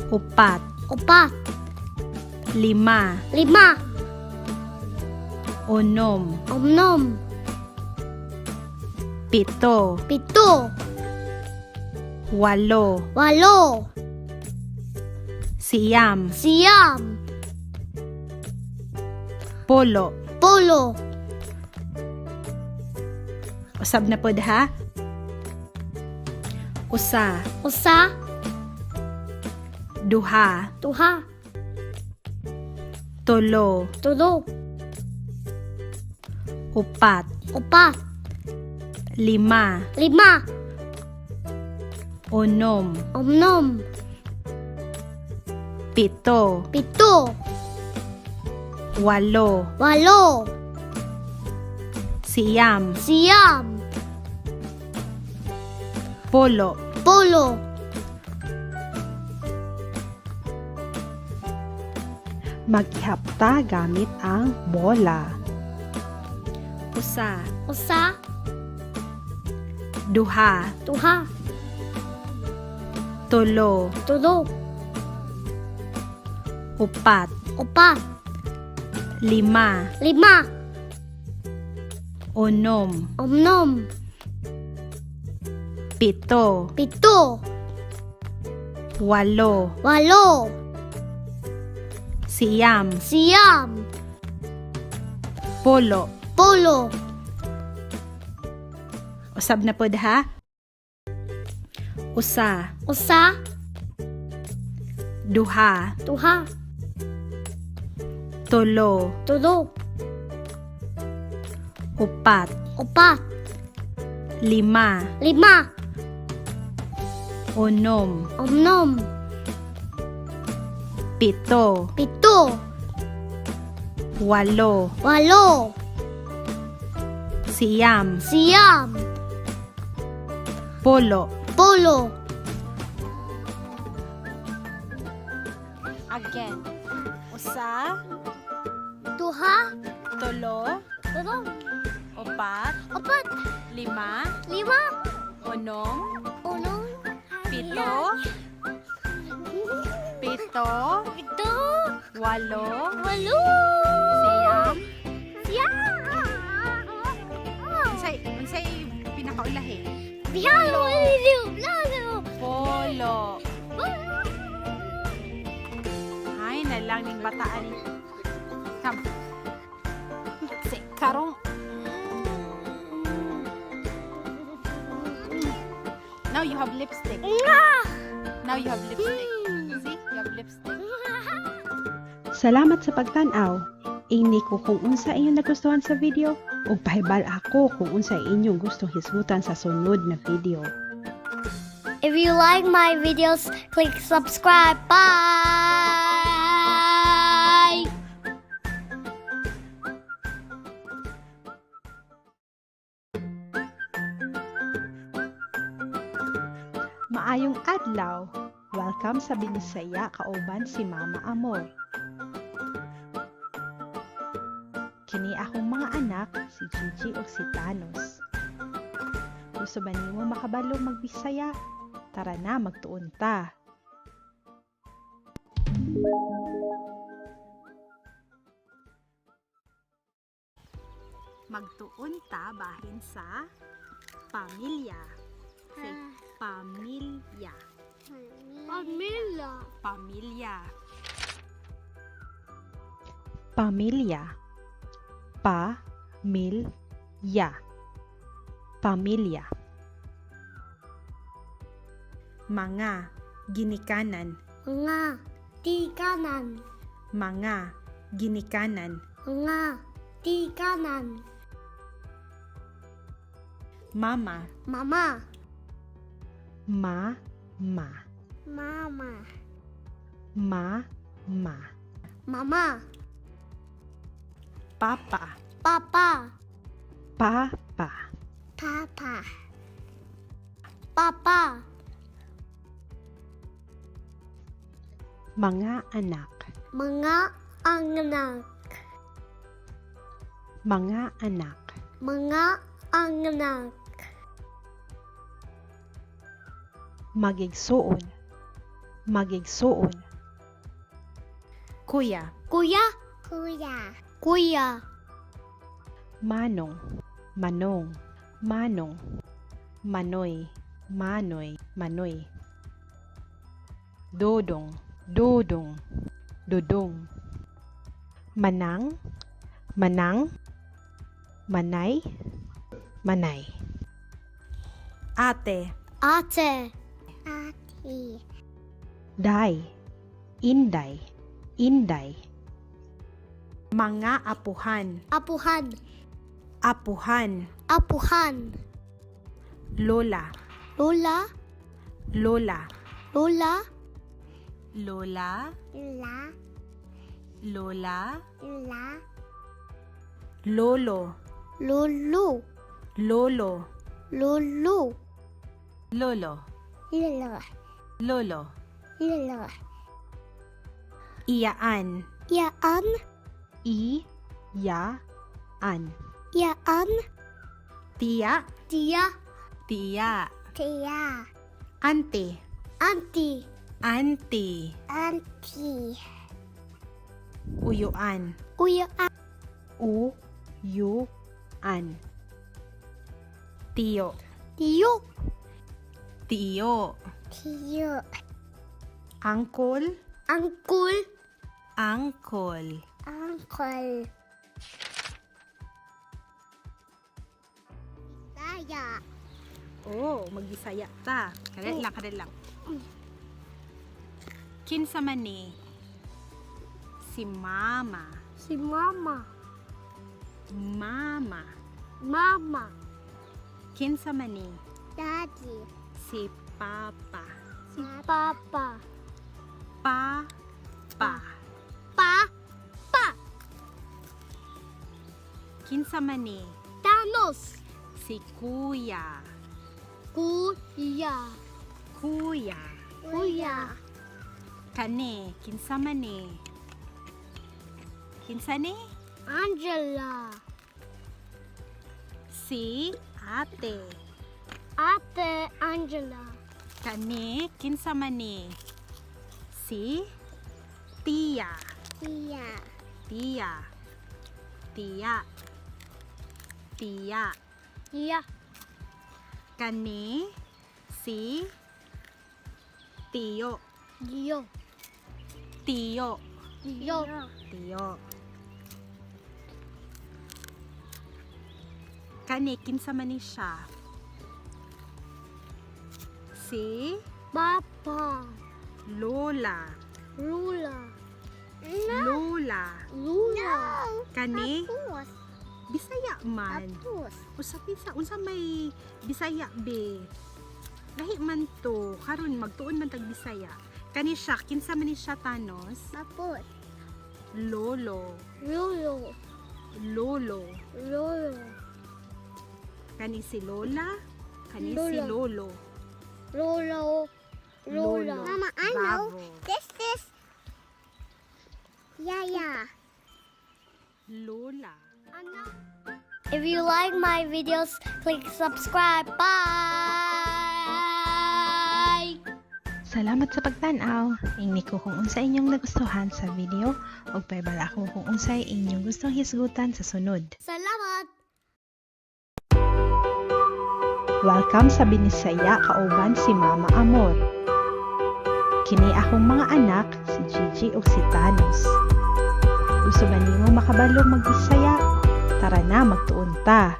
Speaker 3: upat,
Speaker 1: upat,
Speaker 3: lima,
Speaker 1: lima,
Speaker 3: unom,
Speaker 1: unom,
Speaker 3: pito,
Speaker 1: pito,
Speaker 3: walo,
Speaker 1: walo,
Speaker 3: siyam,
Speaker 1: siyam,
Speaker 3: pulo.
Speaker 1: 10.
Speaker 3: Usab na pod ha. Usa,
Speaker 1: Usa,
Speaker 3: duha,
Speaker 1: duha,
Speaker 3: tulo,
Speaker 1: tulo,
Speaker 3: upat,
Speaker 1: upat,
Speaker 3: lima,
Speaker 1: lima,
Speaker 3: unom,
Speaker 1: unom,
Speaker 3: pito,
Speaker 1: pito,
Speaker 3: walo,
Speaker 1: walo,
Speaker 3: siyam,
Speaker 1: siyam,
Speaker 3: pulo.
Speaker 1: 10.
Speaker 2: Mag-ihap ta gamit ang bola.
Speaker 3: Usa,
Speaker 1: Usa,
Speaker 3: duha,
Speaker 1: duha,
Speaker 3: tulo,
Speaker 1: tulo,
Speaker 3: upat,
Speaker 1: upat,
Speaker 3: lima,
Speaker 1: lima,
Speaker 3: unom,
Speaker 1: unom,
Speaker 3: pito,
Speaker 1: pito,
Speaker 3: Walo.
Speaker 1: Walo.
Speaker 3: Siyam.
Speaker 1: 9.
Speaker 3: Polo.
Speaker 1: 10.
Speaker 3: Usab na pod ha. Usa.
Speaker 1: 1.
Speaker 3: Duha.
Speaker 1: 2.
Speaker 3: Tulo.
Speaker 1: 3.
Speaker 3: Upat.
Speaker 1: 4.
Speaker 3: Lima.
Speaker 1: 5.
Speaker 3: Unom.
Speaker 1: 6.
Speaker 3: Pito.
Speaker 1: 7.
Speaker 3: Walo.
Speaker 1: 8.
Speaker 3: 9.
Speaker 1: 9.
Speaker 3: Polo.
Speaker 1: 10.
Speaker 3: Again. Usa.
Speaker 1: 2.
Speaker 3: Tulo.
Speaker 1: 3.
Speaker 3: Upat.
Speaker 1: 4.
Speaker 3: Lima.
Speaker 1: 5.
Speaker 3: Unom.
Speaker 1: 6.
Speaker 3: Pito. Pito.
Speaker 1: 7.
Speaker 3: Walo.
Speaker 1: 8.
Speaker 3: Siyam.
Speaker 1: 9.
Speaker 6: Unsay pinakaulahi?
Speaker 3: Polo. Ay, nalang ning bataan. Come. Si karong. Now you have lipstick. Now you have lipstick. See? You have lipstick.
Speaker 2: Salamat sa pagtan-aw. Ingni ko kung unsa inyong nagustuhan sa video ug pahibal ako kung unsa inyong gustong hisgutan sa sunod na video.
Speaker 1: If you like my videos, click subscribe. Bye!
Speaker 2: Maayong adlaw. Welcome sa Binisaya kauban si Mama Amor. Kini akong mga anak, si Gigi ug si Thanos. Gusto ba nimo makabalo magbisaya? Tara na, magtuon ta.
Speaker 3: Magtuon ta bahin sa pamilya. Say, pamilya.
Speaker 1: Pamilya.
Speaker 3: Pamilya.
Speaker 2: Pamilya. Pa mil ya. Pamilya.
Speaker 3: Mga ginikanan.
Speaker 1: Mga tikanan.
Speaker 3: Mga ginikanan.
Speaker 1: Mga tikanan.
Speaker 3: Mama.
Speaker 1: Mama.
Speaker 2: Ma ma.
Speaker 4: Mama.
Speaker 2: Ma ma.
Speaker 1: Mama.
Speaker 3: Papa.
Speaker 1: Papa.
Speaker 2: Pa pa.
Speaker 4: Papa.
Speaker 1: Papa.
Speaker 2: Mga anak.
Speaker 1: Mga anak.
Speaker 2: Mga anak.
Speaker 1: Mga anak.
Speaker 2: Magigsuon. Magigsuon.
Speaker 3: Kuya.
Speaker 1: Kuya.
Speaker 4: Kuya.
Speaker 1: Kuya.
Speaker 2: Manong. Manong. Manong. Manoy. Manoy. Manoy. Dodong. Dodong. Dodong. Manang. Manang. Manay. Manay.
Speaker 3: Ate.
Speaker 1: Ate.
Speaker 4: Ate.
Speaker 2: Day. Inday. Inday.
Speaker 3: Mga apuhan.
Speaker 1: Apuhan.
Speaker 3: Apuhan.
Speaker 1: Apuhan.
Speaker 3: Lola.
Speaker 1: Lola.
Speaker 3: Lola.
Speaker 1: Lola.
Speaker 3: Lola.
Speaker 4: La.
Speaker 3: Lola.
Speaker 4: La.
Speaker 3: Lolo.
Speaker 1: Lolo.
Speaker 3: Lolo.
Speaker 1: Lolo.
Speaker 3: Lolo.
Speaker 4: Lolo.
Speaker 3: Lolo.
Speaker 4: Lolo.
Speaker 3: Iyaan.
Speaker 1: Yaan.
Speaker 2: I. Ya. An.
Speaker 1: Yaan.
Speaker 3: Tiya.
Speaker 1: Tiya.
Speaker 3: Tiya.
Speaker 4: Tia.
Speaker 3: Ante.
Speaker 1: Auntie.
Speaker 3: Auntie.
Speaker 4: Auntie.
Speaker 3: Uyuan.
Speaker 1: Kuya.
Speaker 2: U. U. An.
Speaker 3: Tiyo.
Speaker 1: Tiyo.
Speaker 3: Tiyo.
Speaker 4: Tiyo.
Speaker 3: Angkol.
Speaker 1: Uncle.
Speaker 3: Angkol.
Speaker 4: Uncle. Saya.
Speaker 3: Oh, magbisaya ta. Kadali lang, kadali lang. Kinsa man ni? Si mama.
Speaker 1: Si mama.
Speaker 3: Mama.
Speaker 1: Mama.
Speaker 3: Kinsa man ni?
Speaker 4: Daddy.
Speaker 3: Si papa.
Speaker 1: Si papa.
Speaker 3: Pa pa.
Speaker 1: Pa. Pa.
Speaker 3: Kinsa man ni?
Speaker 1: Thanos.
Speaker 3: Si kuya.
Speaker 1: Kuya.
Speaker 3: Kuya.
Speaker 1: Kuya.
Speaker 3: Kani, kinsa man ni? Kinsa ni?
Speaker 1: Angela.
Speaker 3: Si ate.
Speaker 1: Ate Angela.
Speaker 3: Kani, kinsa man ni? Si tiya.
Speaker 4: Tia.
Speaker 3: Tiya. Tiya. Tiya.
Speaker 1: Yeah.
Speaker 3: Kani, si tiyo.
Speaker 1: Yo.
Speaker 3: Tiyo.
Speaker 1: Yo.
Speaker 3: Tiyo. Kani, kinsa man ni siya? Si
Speaker 1: Papa.
Speaker 3: Lola.
Speaker 1: Lula.
Speaker 3: Lola.
Speaker 1: Lula.
Speaker 3: Kani,
Speaker 4: Tapos.
Speaker 3: Bisaya man.
Speaker 4: Tapos.
Speaker 3: Usa bisa, unsa may Bisaya be? Lahi man to, karon magtuon man tag Bisaya. Kani siya, kinsa man ni siya, Thanos?
Speaker 4: Tapos.
Speaker 3: Lolo.
Speaker 1: Lulu.
Speaker 3: Lolo.
Speaker 1: Lolo.
Speaker 3: Kani si Lola, kani si
Speaker 1: Lola.
Speaker 3: Lolo.
Speaker 1: Lolo. Lola.
Speaker 3: Lolo.
Speaker 4: Mama, I know.
Speaker 3: Bravo.
Speaker 4: This is Yaya.
Speaker 3: Lola.
Speaker 1: If you like my videos, click subscribe. Bye.
Speaker 7: Salamat sa pagtan-aw. Ingni ko kung unsa inyong nagustuhan sa video ug pahibalo ako kung unsay inyong gustong hisgutan sa sunod.
Speaker 1: Salamat.
Speaker 2: Welcome sa Binisaya kauban si Mama Amor. Kini akong mga anak, si Gigi ug si Thanos. Gusto ba nimo makabalo magbisaya? Tara na, magtuon ta.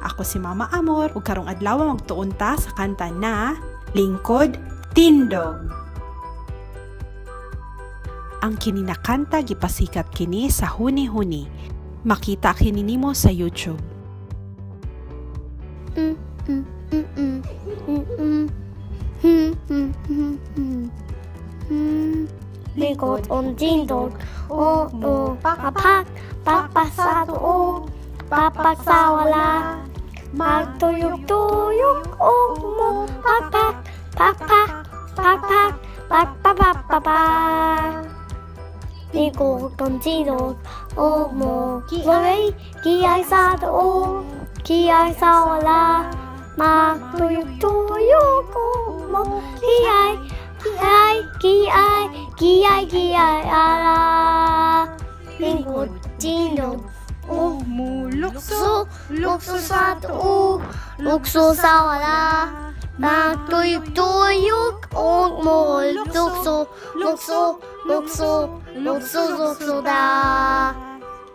Speaker 3: Ako si Mama Amor ug karong adlaw magtuon ta sa kanta na Lingkod Tindog. Ang kini na kanta gipasikat kini sa huni-huni. Makita kini nimo sa YouTube.
Speaker 1: Likod on tindog, o o apat, papa sa tuo, papa sa wala. Magtuyok-tuyok o mo, papa, papa, papa, papa, papa, papa. Likod on tindog, o mo, kiay, kiay sa tuo, kiay sa wala. Magtuyok-tuyok o mo, kiay, kiay, kiay, kiay, kiay, ala. Lingkod, tindog, o
Speaker 3: Mulukso,
Speaker 1: lukso, lukso sa tuo, lukso sa wala. Magtuyok-tuyok o mo, lukso, lukso, lukso, lukso, lukso da.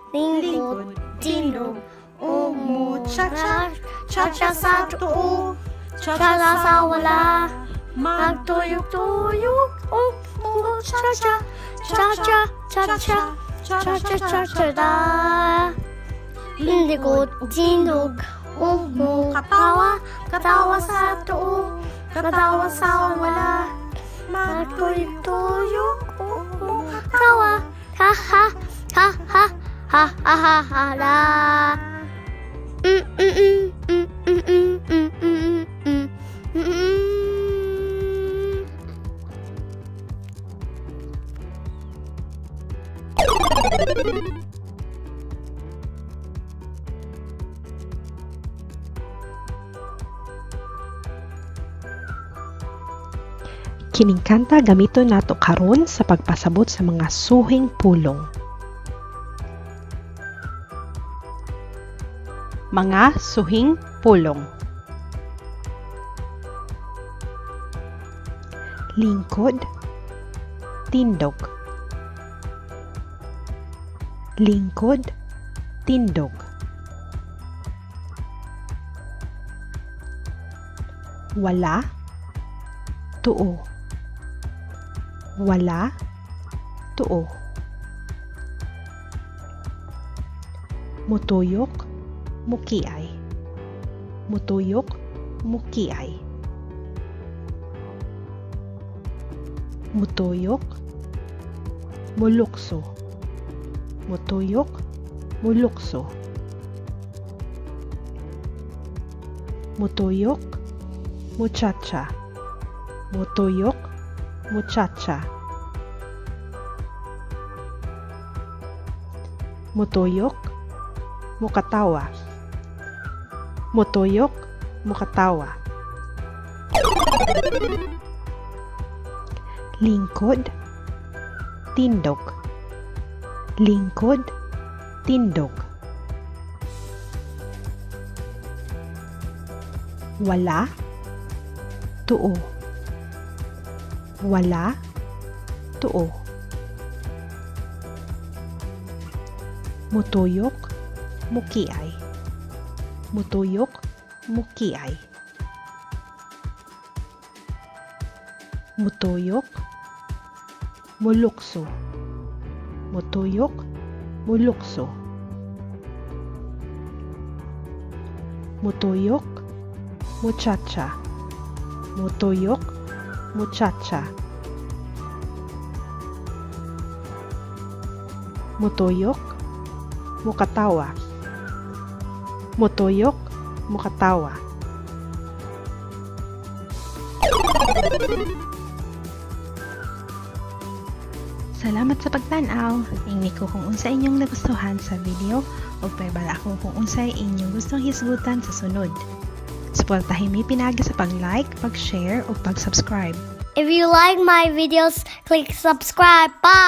Speaker 1: Lingkod, tindog, o mo, cha-cha, cha-cha sa tuo, cha-cha sa wala. Magtuyok-tuyok o mo, cha-cha, cha-cha, cha-cha, cha-cha, cha-cha da. Lingkod, tindog, o mo, katawa, katawa sa tuo, katawa sa wala. Magtuyok-tuyok o mo, katawa, ha ha, ha ha, ha ha ha ha la.
Speaker 2: Kining kanta gamiton nato karon sa pagpasabot sa mga suhing pulong. Mga suhing pulong.
Speaker 7: Lingkod, tindog. Lingkod, tindog. Wala, tuo. Wala, tuo. Mutuyok, mukiay. Mutuyok, mukiay. Mutuyok, mulukso. Mutuyok, mulukso. Mutuyok, muchacha. Mutuyok, muchacha. Mutuyok, mukatawa. Mutuyok, mukatawa. Lingkod, tindog. Lingkod, tindog. Wala, tuo. Wala, tuo. Mutuyok, mukiay. Mutuyok, mukiay. Mutuyok, mulukso. Mutuyok, mulukso. Mutuyok, muchacha. Mutuyok, muchacha. Mutuyok, mukatawa. Mutuyok, mukatawa. Salamat sa pagtan-aw. Ingni ko kung unsa inyong nagustuhan sa video ug pahibalo ako kung unsay inyong gustong hisgutan sa sunod. Suportahin mi pinaagi sa pag-like, pag-share ug pag-subscribe.
Speaker 1: If you like my videos, click subscribe. Bye!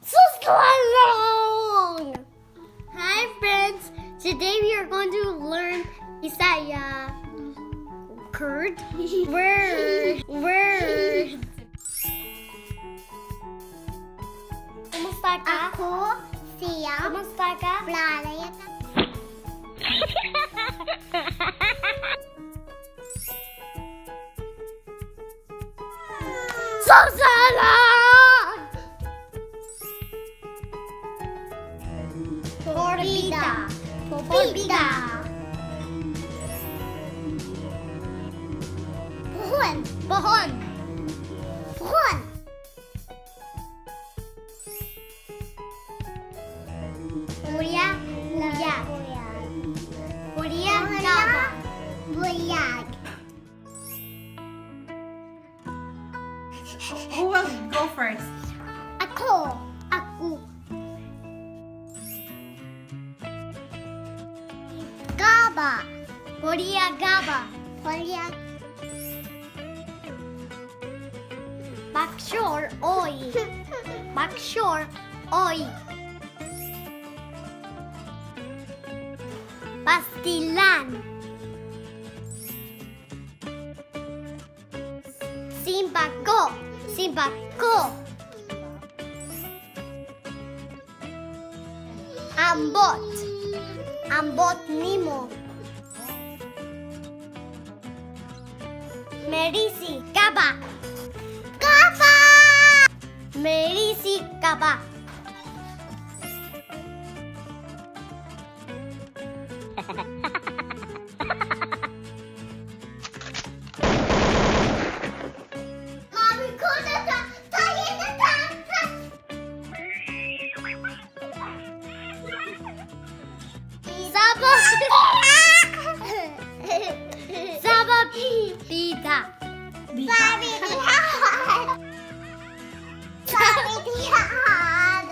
Speaker 1: So long! Hi friends! Today we are going to learn Bisaya. Kurd? Word. Word. Kumusta ka?
Speaker 4: Ako, siya,
Speaker 1: Kumusta ka?
Speaker 4: Playa.
Speaker 1: Susana!
Speaker 4: Porbida. Porbida. Pohon.
Speaker 1: Pohon.
Speaker 4: Pohon. Kuya, kuya.
Speaker 1: Korea Gaba.
Speaker 4: Buyag.
Speaker 6: Who will go first?
Speaker 4: Ako. Ako. Gaba.
Speaker 1: Korea Gaba.
Speaker 4: Korea.
Speaker 1: Bakshor Oi. Bakshor Oi. Pastilan. Simbako. Simbako. Ambot. Ambot nimo. Merisi Gaba.
Speaker 4: Gaba.
Speaker 1: Merisi Gaba.
Speaker 4: Mami, kuda ta. Tayo na ta.
Speaker 1: Saba. Saba Bida.
Speaker 4: Sabi dihan. Sabi dihan.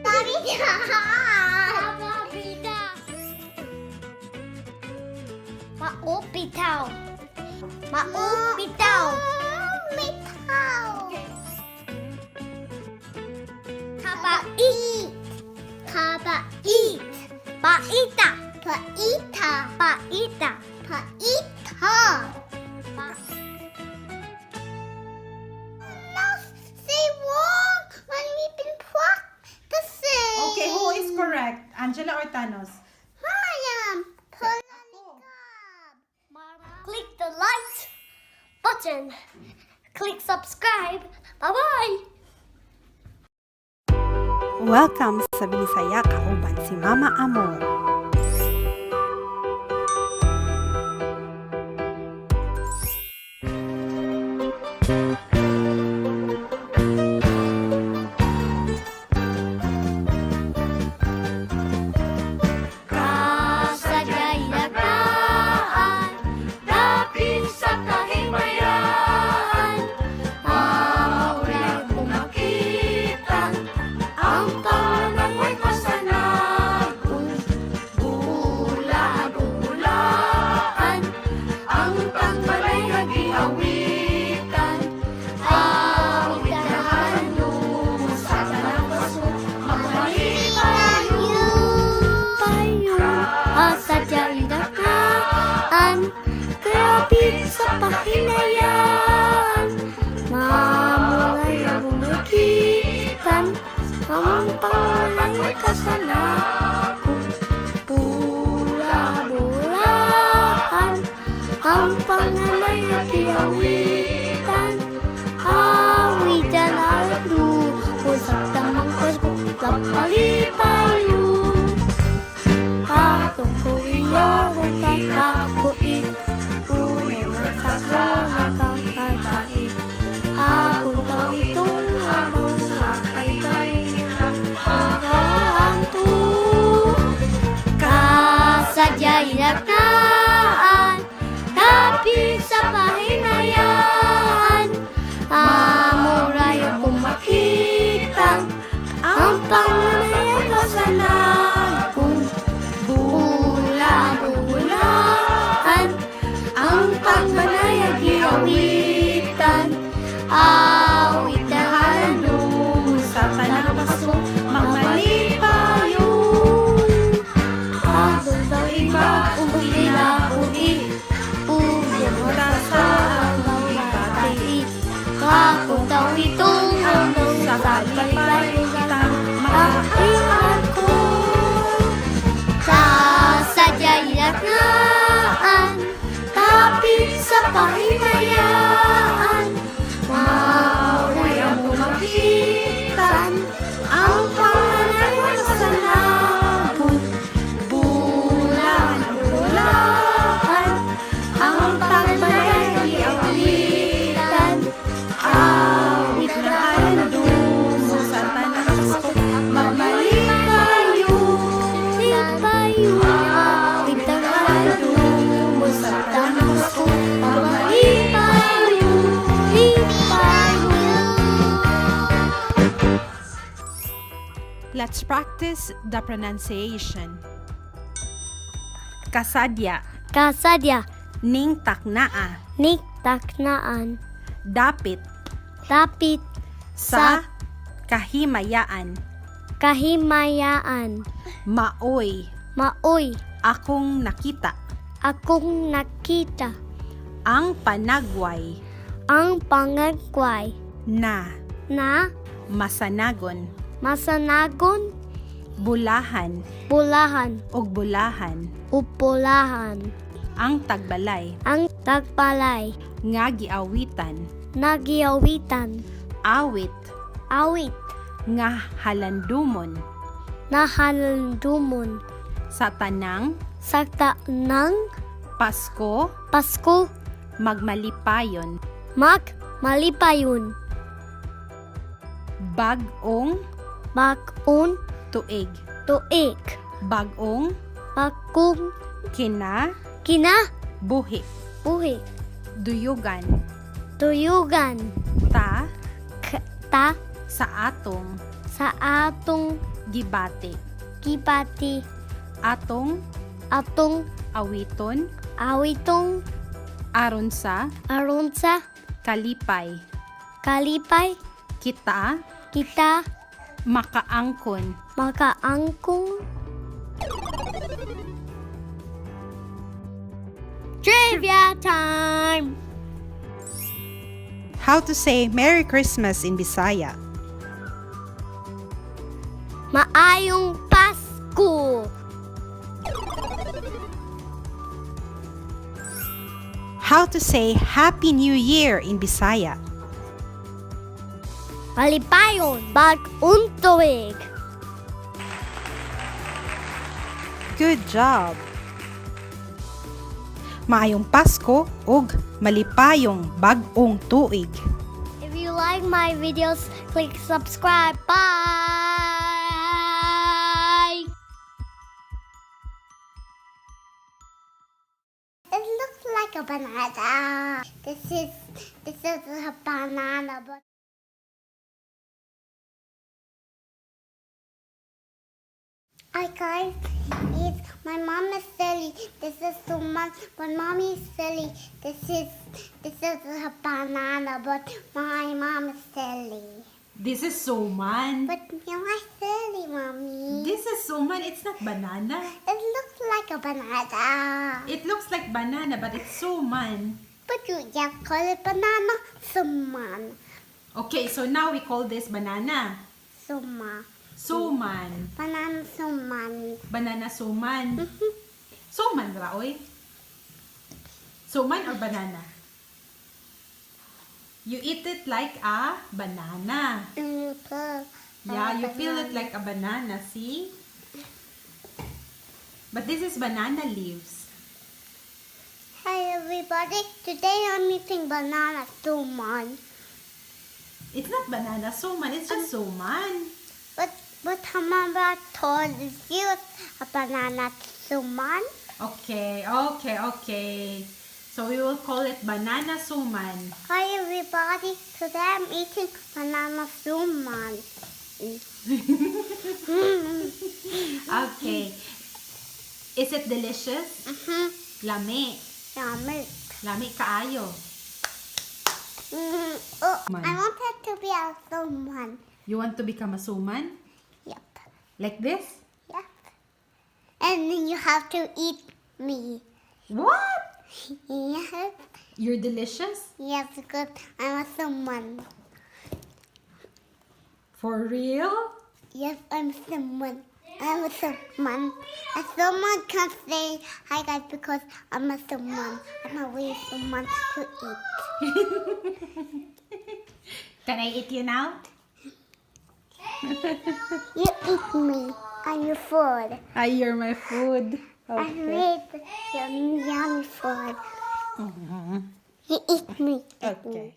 Speaker 4: Sabi dihan.
Speaker 1: Saba Bida. Maupitaw. Maupitaw. Paita.
Speaker 4: Paita.
Speaker 1: Paita.
Speaker 4: Paita. Mouse say wrong when we've been practicing.
Speaker 6: Okay, who is correct? Angela or Thanos?
Speaker 4: I am. Put
Speaker 1: Click the like button. Click subscribe. Bye-bye.
Speaker 3: Welcome sa Binisaya kauban si Mama Amor.
Speaker 1: Kasadya'y nagdaan, dapit sa kahimayan. Maulay kumakita, ang pangangoy pasanagon. Bulaan o bulaan, ang tangbalay nagiawitan. Awit na hanong sa tanang paso, magmalipayo. Payo, asadya'y nakaan, kapit sa pahinayan. Mamulay ang bumagitan, ang pangalay kasanago. Bula-bulaan, ang pangalay nagiawitan. Awitan ang luho sa tamang pagpapalipayo. Katong ko iyo kakakuit, unang kakakakait. Ako daw itong among makaykay, nakakanto. Kasadya'y nagdaan, dapit sa pahinayan. Amuray akong makita, ang panganay kasanagon. Bula-bulaan, ang pagmanay giawitan. Awit na halong
Speaker 3: Sa tanang paso,
Speaker 1: magmalipayo. Ako daw iba, ila ui, ulo sa bati. Ako daw itong sa kalipay makaiwan ko. Sasadya'y nagnaan, kapit sa pahinayaan. Maulay ang bumagitan, ang panganay sa labon. Bulan-bulaan, ang panganay awitan. Awit na halundong
Speaker 3: sa tanang paso,
Speaker 1: magmalipayo. Lipayo, awit ang halundong sa tanang ko. Magmalipayo, lipayo.
Speaker 3: Let's practice the pronunciation. Kasadya,
Speaker 1: Kasadya,
Speaker 3: ning taknaa,
Speaker 1: ni taknaan,
Speaker 3: dapit,
Speaker 1: dapit
Speaker 3: sa, kahimayaan,
Speaker 1: kahimayaan,
Speaker 3: maoy,
Speaker 1: maoy,
Speaker 3: akong nakita,
Speaker 1: akong nakita,
Speaker 3: ang panagway,
Speaker 1: ang pangagway
Speaker 3: na,
Speaker 1: na
Speaker 3: masanagon,
Speaker 1: masanagon,
Speaker 3: bulahan,
Speaker 1: bulahan,
Speaker 3: ug bulahan,
Speaker 1: upulahan,
Speaker 3: ang tagbalay,
Speaker 1: ang tagpalay,
Speaker 3: nga giawitan,
Speaker 1: nagiawitan,
Speaker 3: awit,
Speaker 1: awit,
Speaker 3: nga halandumon,
Speaker 1: nahalandumon,
Speaker 3: sa tanang,
Speaker 1: sa tanang
Speaker 3: Pasko,
Speaker 1: Pasko,
Speaker 3: magmalipayon,
Speaker 1: mag malipayon,
Speaker 3: bag-ong,
Speaker 1: bakon,
Speaker 3: tuig,
Speaker 1: tuig,
Speaker 3: bag-ong,
Speaker 1: bakong,
Speaker 3: kina,
Speaker 1: kina,
Speaker 3: buhi,
Speaker 1: buhi,
Speaker 3: duyugan,
Speaker 1: tuyugan,
Speaker 3: ta,
Speaker 1: ta,
Speaker 3: sa atong,
Speaker 1: sa atong
Speaker 3: gibati,
Speaker 1: gibati,
Speaker 3: atong,
Speaker 1: atong
Speaker 3: awiton,
Speaker 1: awitong,
Speaker 3: aron sa,
Speaker 1: aron sa
Speaker 3: kalipay,
Speaker 1: kalipay,
Speaker 3: kita,
Speaker 1: kita
Speaker 3: makaangkon.
Speaker 1: makaangkong. time.
Speaker 3: How to say Merry Christmas in Bisaya?
Speaker 1: Maayong Pasko.
Speaker 3: How to say Happy New Year in Bisaya?
Speaker 1: Malipayon bag-ong tuig.
Speaker 3: Good job! Maayong Pasko ug malipayong bag-ong tuig.
Speaker 1: If you like my videos, click subscribe. Bye.
Speaker 4: It looks like a banana. This is a banana, but Hi guys, it's my mom is silly. This is suman, but mommy is silly. This is a banana, but my mom is silly.
Speaker 6: This is suman.
Speaker 4: But you are silly, mommy.
Speaker 6: This is suman. It's not banana.
Speaker 4: It looks like a banana.
Speaker 6: It looks like banana, but it's suman.
Speaker 4: But you just call it banana, suman,
Speaker 6: Okay, so now we call this banana.
Speaker 4: suma,
Speaker 6: Suman.
Speaker 4: banana suman.
Speaker 6: Banana suman. Suman ra, oy. Suman or banana? You eat it like a banana.
Speaker 4: And you put
Speaker 6: Yeah, you peel it like a banana, see? But this is banana leaves.
Speaker 4: Hi everybody, today I'm eating banana suman.
Speaker 6: It's not banana suman, it's just suman.
Speaker 4: But Hamara told you a banana suman.
Speaker 6: Okay. So we will call it banana suman.
Speaker 4: Hi everybody, today I'm eating banana suman.
Speaker 6: Okay. Is it delicious?
Speaker 4: Mm-hmm.
Speaker 6: Lami.
Speaker 4: Yummy.
Speaker 6: Lami kaayo.
Speaker 4: Oh,
Speaker 6: Man.
Speaker 4: I wanted to be a suman.
Speaker 6: You want to become a suman?
Speaker 4: Yep.
Speaker 6: Like this?
Speaker 4: Yep. And then you have to eat me.
Speaker 6: What?
Speaker 4: Yes.
Speaker 6: You're delicious?
Speaker 4: Yes, because I'm a suman.
Speaker 6: For real?
Speaker 4: Yes, I'm someone. I'm a someone. A someone can't say hi guys because I'm a someone. I'm a way someone to eat.
Speaker 6: Can I eat you now?
Speaker 4: You eat me. I'm your food.
Speaker 6: Ah, you're my food.
Speaker 4: I made your yummy food. You eat me. Eat me.
Speaker 6: Okay.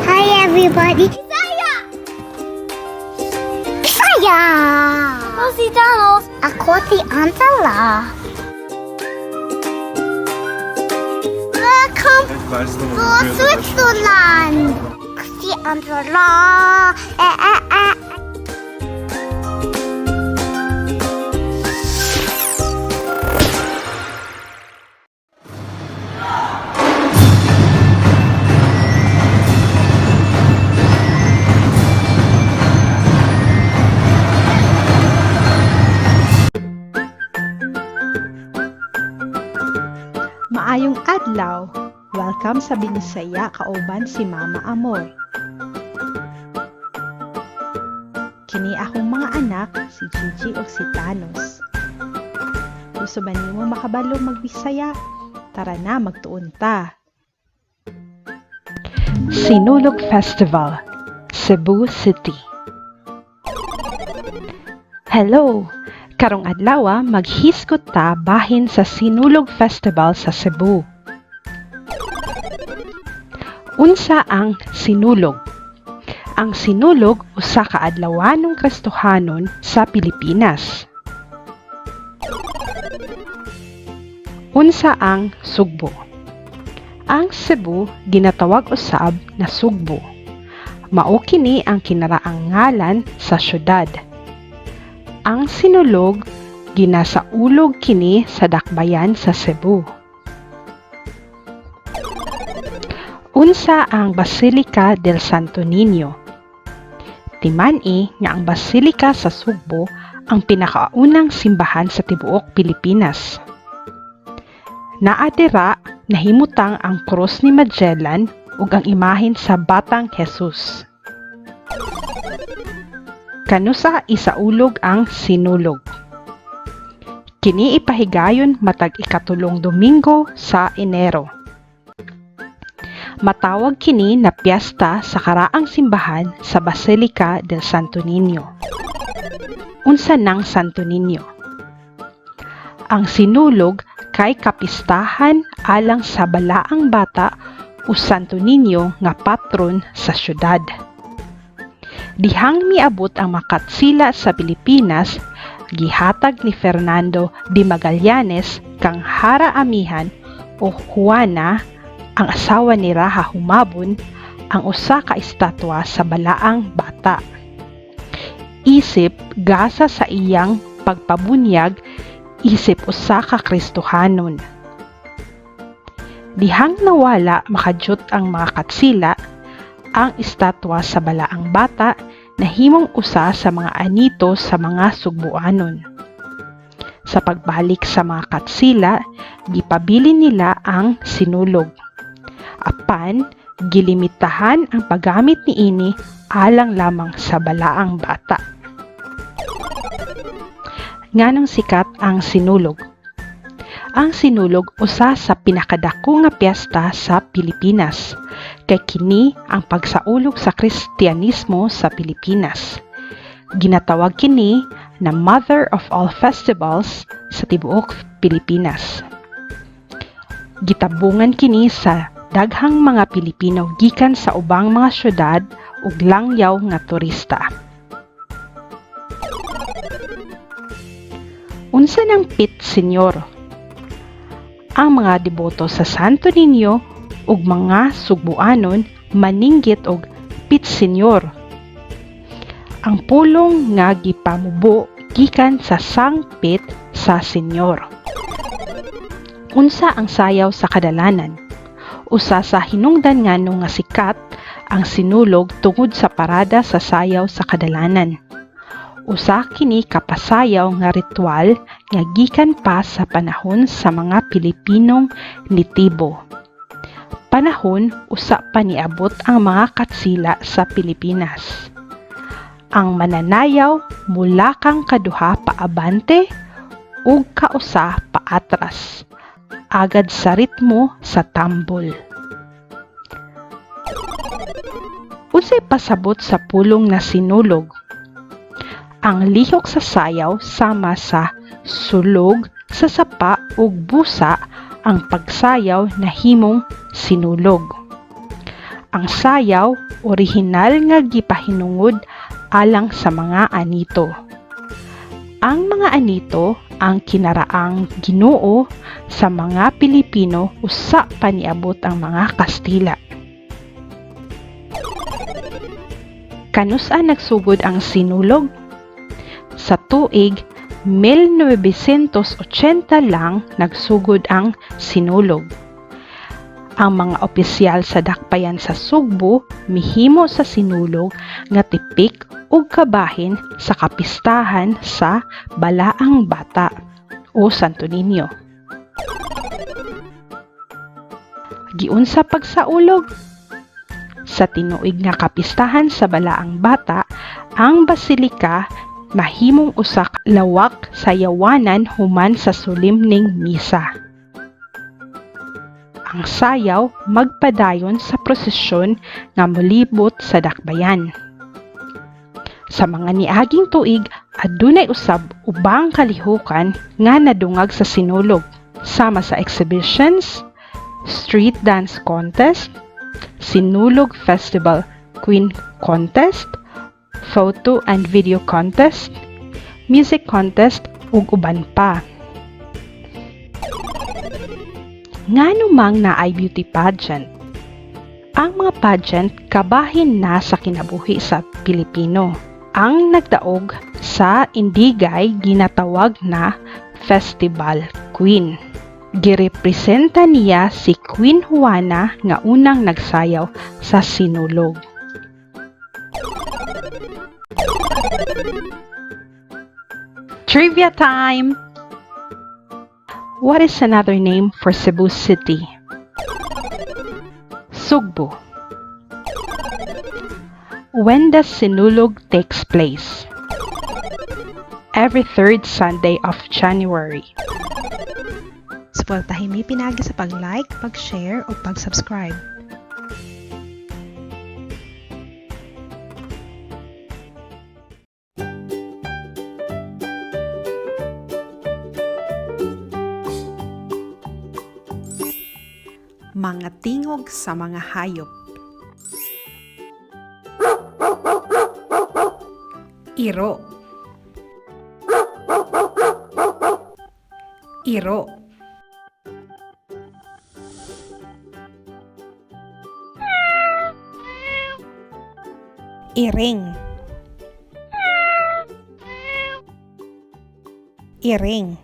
Speaker 4: Hi everybody. Bisaya! Bisaya!
Speaker 1: Rosie Donald.
Speaker 4: Ako si Angela. Welcome to Switzerland. Si Angela. Eh, eh, eh.
Speaker 7: Maayong adlaw. Welcome sa Binisaya kauban si Mama Amor. Kini akong mga anak, si Gigi ug si Thanos. Gusto ba nimo makabalo magbisaya? Tara na, magtuon ta.
Speaker 2: Sinulog Festival, Cebu City. Hello! Karong adlaw maghisgot ta bahin sa Sinulog Festival sa Cebu. Unsa ang Sinulog? Ang Sinulog usa ka adlawanong Kristohanon sa Pilipinas. Unsa ang Sugbo? Ang Cebu ginatawag usab na Sugbo. Mao kini ang kinaraang ngalan sa syudad. Ang Sinulog ginasaulog kini sa dakbayan sa Cebu. Unsa ang Basilica del Santo Niño? Timan-i nga ang Basilika sa Sugbo ang pinakaunang simbahan sa tibuok Pilipinas. Naa dira nahimutang ang krus ni Magellan ug ang imahen sa Batang Jesus. Kanusa isaulog ang Sinulog? Kini ipahigayon matag ikatulong Domingo sa Enero. Matawag kini na piyesta sa karaang simbahan sa Basilica del Santo Niño. Unsa nang Santo Niño? Ang Sinulog kay kapistahan alang sa Balaang Bata o Santo Niño nga patron sa syudad. Dihang miabot ang mga Katsila sa Pilipinas, gihatag ni Fernando de Magallanes kang Hara Amihan o Juana, ang asawa ni Raha Humabon, ang usa ka estatwa sa Balaang Bata isip gasa sa iyang pagpabunyag isip usa ka Kristohanon. Dihang nawala makadyot ang mga Katsila, ang estatwa sa Balaang Bata nahimong usa sa mga anito sa mga Sugbuanon. Sa pagbalik sa mga Katsila, gipabilin nila ang Sinulog. Apan, gilimitahan ang paggamit niini alang lamang sa Balaang Bata. Nganong sikat ang Sinulog? Ang Sinulog usa sa pinakadako nga piyesta sa Pilipinas. Kay kini ang pagsaulog sa Kristiyanismo sa Pilipinas. Ginatawag kini na Mother of All Festivals sa tibuok Pilipinas. Gitabungan kini sa daghang mga Pilipino gikan sa ubang mga syudad ug langyaw nga turista. Unsa nang Pit Senyor? Ang mga deboto sa Santo Niño ug mga Sugbuanon maninggit og Pit Senyor. Ang pulong nga gipamubo gikan sa sangpit sa senyor. Unsa ang sayaw sa kadalanan? Usa sa hinungdan ngano nga sikat ang Sinulog tungod sa parada sa sayaw sa kadalanan. Usa kini ka pasayaw nga ritual nga gikan pa sa panahon sa mga Pilipinong nitibo. Panahon usa pa niabot ang mga Katsila sa Pilipinas. Ang mananayaw mulakang kaduha paabante ug kausa paatras, agad sa ritmo sa tambol. Unsay pasabot sa pulong na sinulog? Ang lihok sa sayaw sama sa sulog sa sapa ug busa, ang pagsayaw nahimong sinulog. Ang sayaw orihinal nga gipahinungod alang sa mga anito. Ang mga anito ang kinaraang Ginoo sa mga Pilipino usa pa niabot ang mga Kastila. Kanus-a nagsugod ang Sinulog? Sa tuig 1980 lang nagsugod ang Sinulog. Ang mga opisyal sa dakbayan sa Sugbo mihimo sa Sinulog nga tipik ug kabahin sa kapistahan sa Balaang Bata o Santo Niño. Giunsa pagsaulog? Sa tinuig nga kapistahan sa Balaang Bata, ang basilika mahimong usa ka lawak sa yawanan human sa solemneng misa. Ang sayaw magpadayon sa prosesyon nga molibot sa dakbayan. Sa mga niaging tuig, adunay usab ubang kalihukan nga nadungag sa Sinulog, sama sa exhibitions, street dance contest, Sinulog Festival Queen Contest, photo and video contest, music contest ug uban pa. Ngano mang naay beauty pageant? Ang mga pageant kabahin na sa kinabuhi sa Pilipino. Ang nagdaog sa Indigay ginatawag na Festival Queen. Girepresenta niya si Queen Juana nga unang nagsayaw sa Sinulog. Trivia time! What is another name for Cebu City? Sugbo. When does Sinulog takes place? Every third Sunday of January.
Speaker 7: Suportahin mi pinaagi sa pag-like, pag-share ug pag-subscribe.
Speaker 3: Mga tingog sa mga hayop. Iro. Iro. Iring. Iring.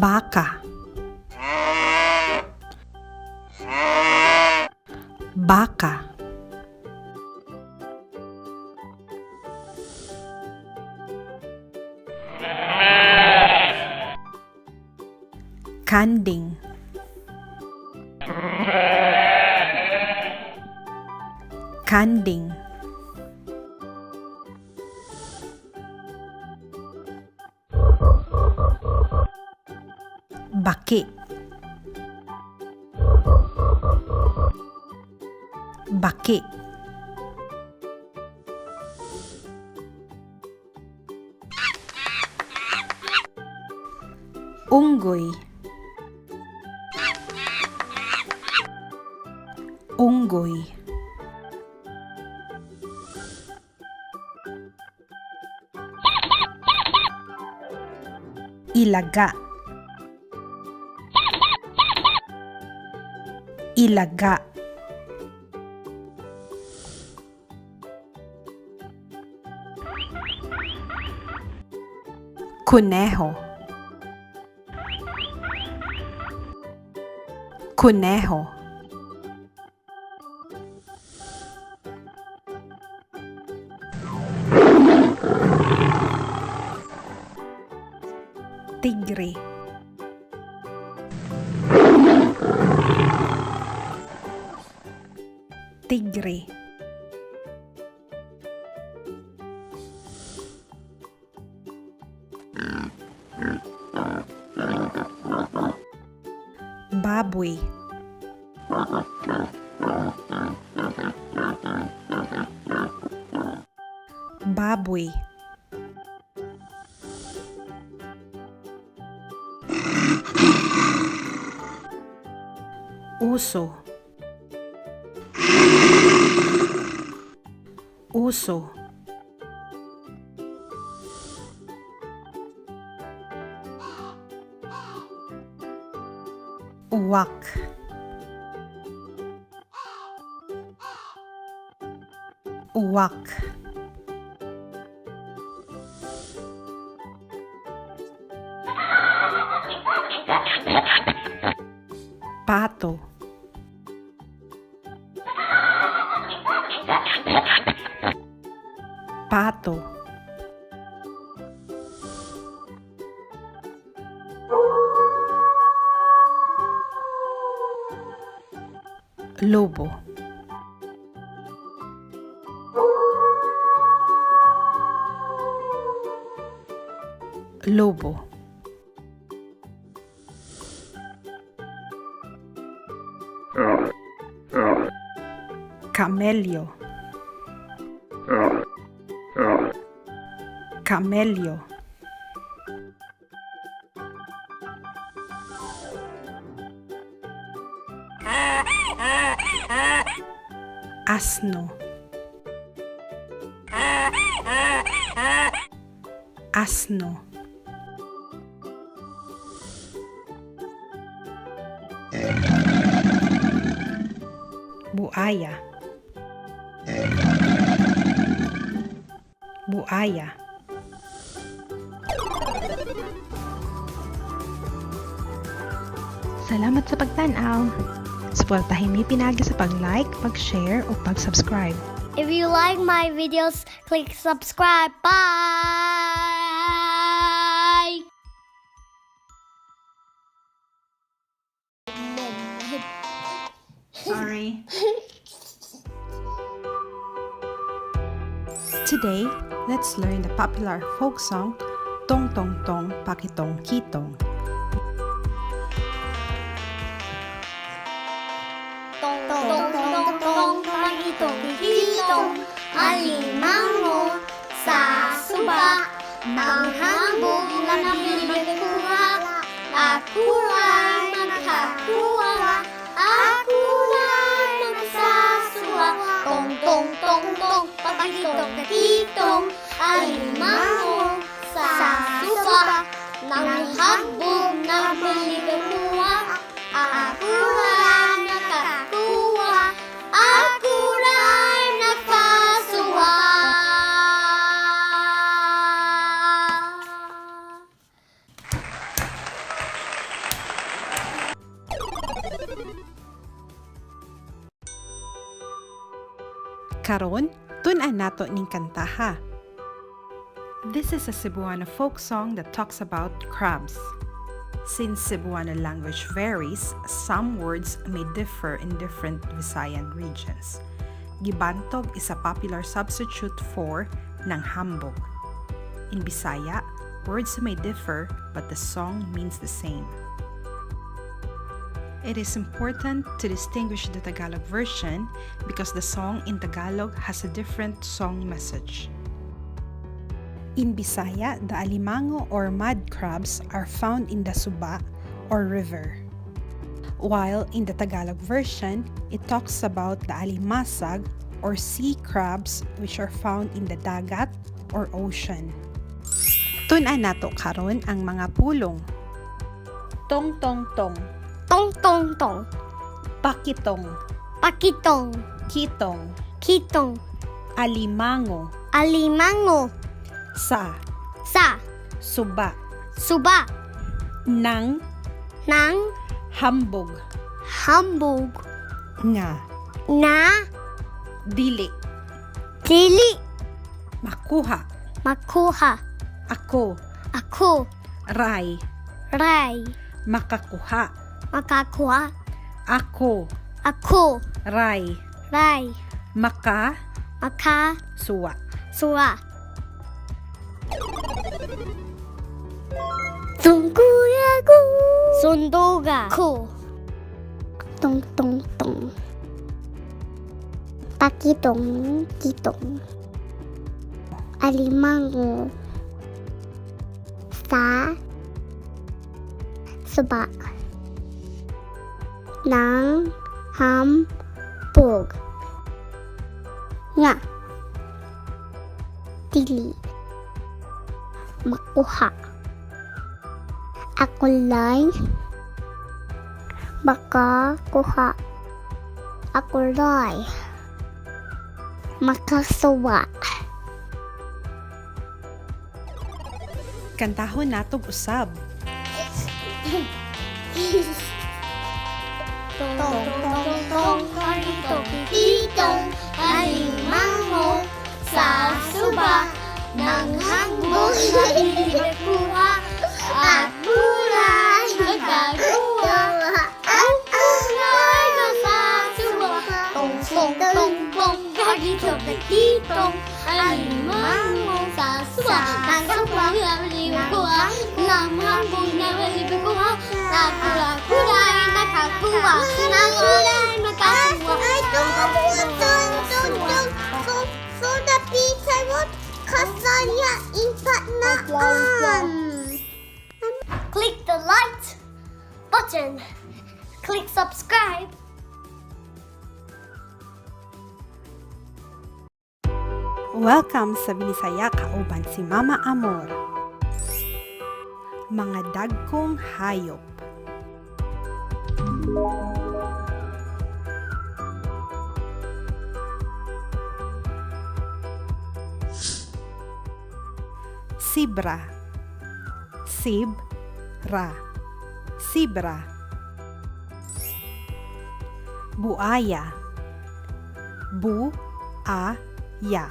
Speaker 3: Baka. Baka. Kanding. Kanding. Baki. Baki. Unggoy. Unggoy. Ilaga. Ilaga. Kuneho. Kuneho. Tigre. Tigre. Baboy. Baboy. Uso. Uso. Uwak. Uwak. Pato. Pato. Lobo. Lobo. Camello. Camello. Asno. Asno. Buaya. Buaya.
Speaker 7: Salamat sa pagtan-aw. Suportahin mi pinaagi sa pag-like, pag-share ug pag-subscribe.
Speaker 1: If you like my videos, click subscribe. Bye!
Speaker 6: Sorry.
Speaker 3: Today, let's learn the popular folk song Tong Tong Tong Pakitong Kitong.
Speaker 1: Tong tong tong tong pakitong kitong alimango sa suba ng hambog na nabibigkuha ako ay nakakuha, ako ay nagsasuwa. Tong tong tong tong pakitong kitong alimango sa suba ng hambog na nabibigkuha ako ay nakakuha, ako ay nakasuwa.
Speaker 3: Karon, tun-an nato ning kantaha. This is a Cebuano folk song that talks about crabs. Since Cebuano language varies, some words may differ in different Visayan regions. Gibantog is a popular substitute for nanghambog. In Bisaya, words may differ but the song means the same. It is important to distinguish the Tagalog version because the song in Tagalog has a different song message. In Bisaya, the alimango or mud crabs are found in the suba or river. While in the Tagalog version, it talks about the alimasag or sea crabs, which are found in the dagat or ocean. Tun-an nato karon ang mga pulong.
Speaker 6: Tong tong tong.
Speaker 1: Tong tong tong,
Speaker 6: Pakitong.
Speaker 1: pakitong,
Speaker 6: Kitong.
Speaker 1: kitong,
Speaker 6: Alimango.
Speaker 1: alimango,
Speaker 3: Sa
Speaker 1: sa
Speaker 3: suba
Speaker 1: suba
Speaker 3: ng
Speaker 1: ng
Speaker 3: hambog
Speaker 1: hambog
Speaker 3: nga
Speaker 1: na
Speaker 3: dili
Speaker 1: dili
Speaker 3: makuha
Speaker 1: makuha
Speaker 3: ako
Speaker 1: ako
Speaker 3: ray
Speaker 1: ray
Speaker 3: makakuha
Speaker 1: makakuha
Speaker 3: ako
Speaker 1: ako
Speaker 3: ray
Speaker 1: ray
Speaker 3: maka
Speaker 1: maka
Speaker 3: suwa.
Speaker 1: suwa. Tungkuyago Sunduga ko.
Speaker 4: Tong tong tong. Pakitong kitong. Alimango. Sa suba. Nang hambog. Nga. Dili. Makuha. Ako lang makakuha. Ako ray makasuwa.
Speaker 3: Kantahon natog usab.
Speaker 1: Tong tong tong pakitong kitong alimango sa suba ng hambog na kuha at kulay nagkakuha at kulay nasasuwa. Tong tong tong tong pakitong kitong alimango sa suba ng hambog na kuha ng hambog na kuha na kulay nakakuha na kulay nakakuha.
Speaker 4: I don't want so so the pizza what kasanya ipatnaan.
Speaker 1: Click the like button. Click subscribe.
Speaker 3: Welcome sa Binisaya kauban si Mama Amor. Mga dagkong hayop. Sibra. Sib-ra. Sibra. Buaya. Bu-a-ya.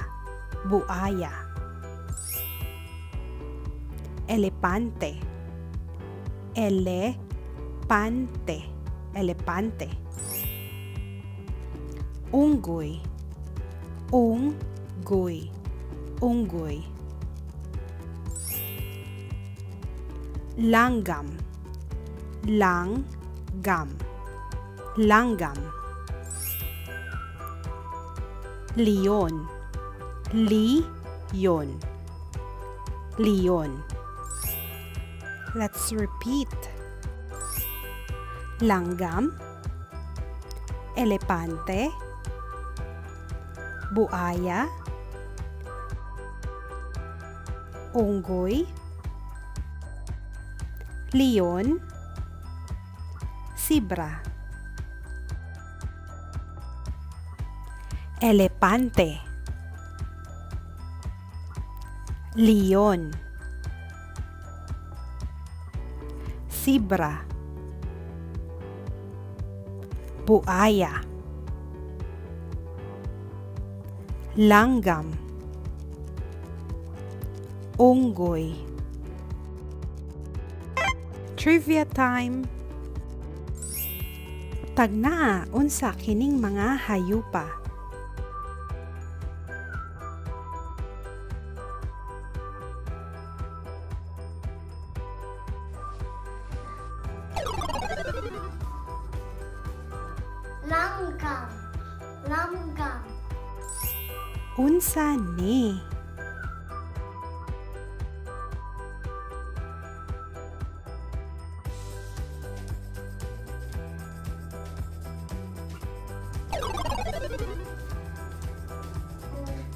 Speaker 3: Buaya. Elepante. Ele-pante. Elepante. Unggoy. Ung-goy. Unggoy. Langgam. Lang-gam. Langgam. Leon. Li-yon. Leon. Let's repeat. Langgam, elepante, buaya, unggoy, leon, sibra. Elepante, leon, sibra, buaya, langgam, unggoy. Trivia time! Tagnaa unsa kining mga hayupa?
Speaker 4: Langgam. Langgam.
Speaker 3: Unsa ni?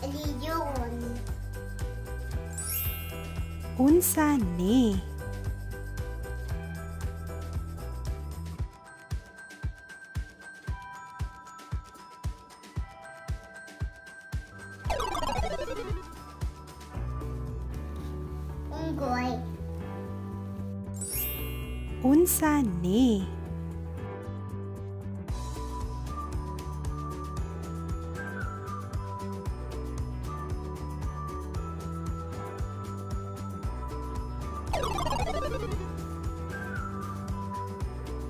Speaker 4: Leon.
Speaker 3: Unsa ni?
Speaker 4: Unggoy.
Speaker 3: Unsa ni?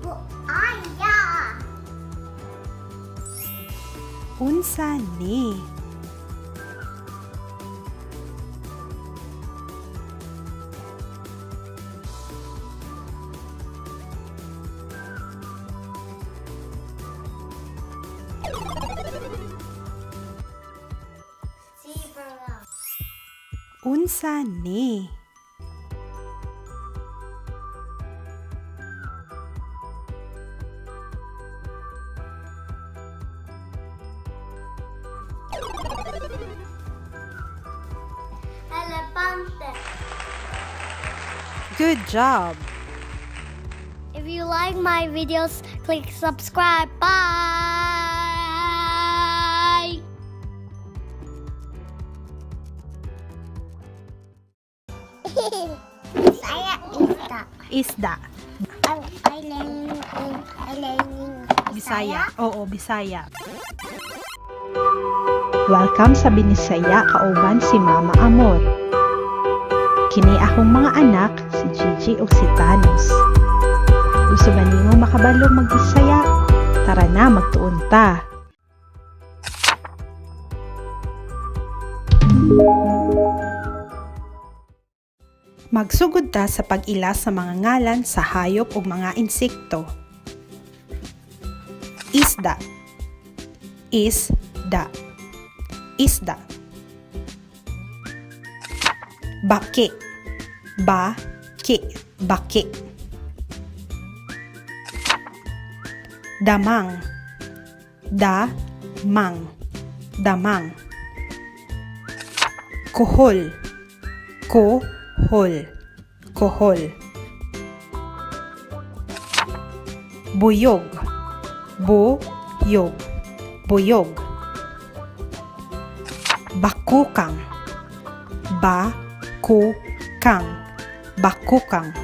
Speaker 4: Buaya.
Speaker 3: Unsa ni?
Speaker 4: Zebra.
Speaker 3: Unsa ni?
Speaker 4: Elefante.
Speaker 3: Good job!
Speaker 1: If you like my videos, click subscribe. Bye!
Speaker 4: Bisaya isda.
Speaker 6: Isda.
Speaker 4: I learning I learning
Speaker 6: Bisaya. Oo, Bisaya.
Speaker 2: Welcome sa Binisaya kauban si Mama Amor. Kini akong mga anak, si Gigi ug si Thanos. Gusto ba nimo makabalo magbisaya? Tara na, magtuon ta.
Speaker 3: Magsugod ta sa pag-ila sa mga ngalan sa hayop ug mga insekto. Isda. Isda. Isda. Baki. Ba-ki. Baki. Damang. Da-mang. Damang. Kuhol. Ko-hol. Kohol. Buyog. Bu-yog. Buyog. Bakukang. Ba-ku-kang. kang. Bakukang.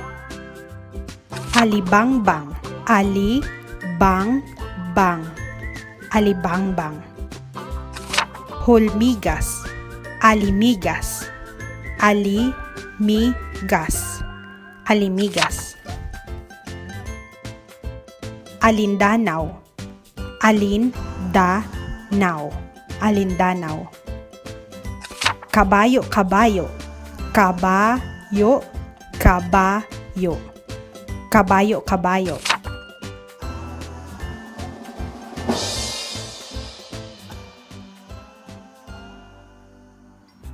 Speaker 3: Alibangbang. Ali bang bang. Alibangbang. Hulmigas. Alimigas. Ali mi gas. Alimigas. Alindanaw. Alin da naw. Alindanaw. Kabayo, kabayo. Kabayo, kabayo. Kabayo, kabayo.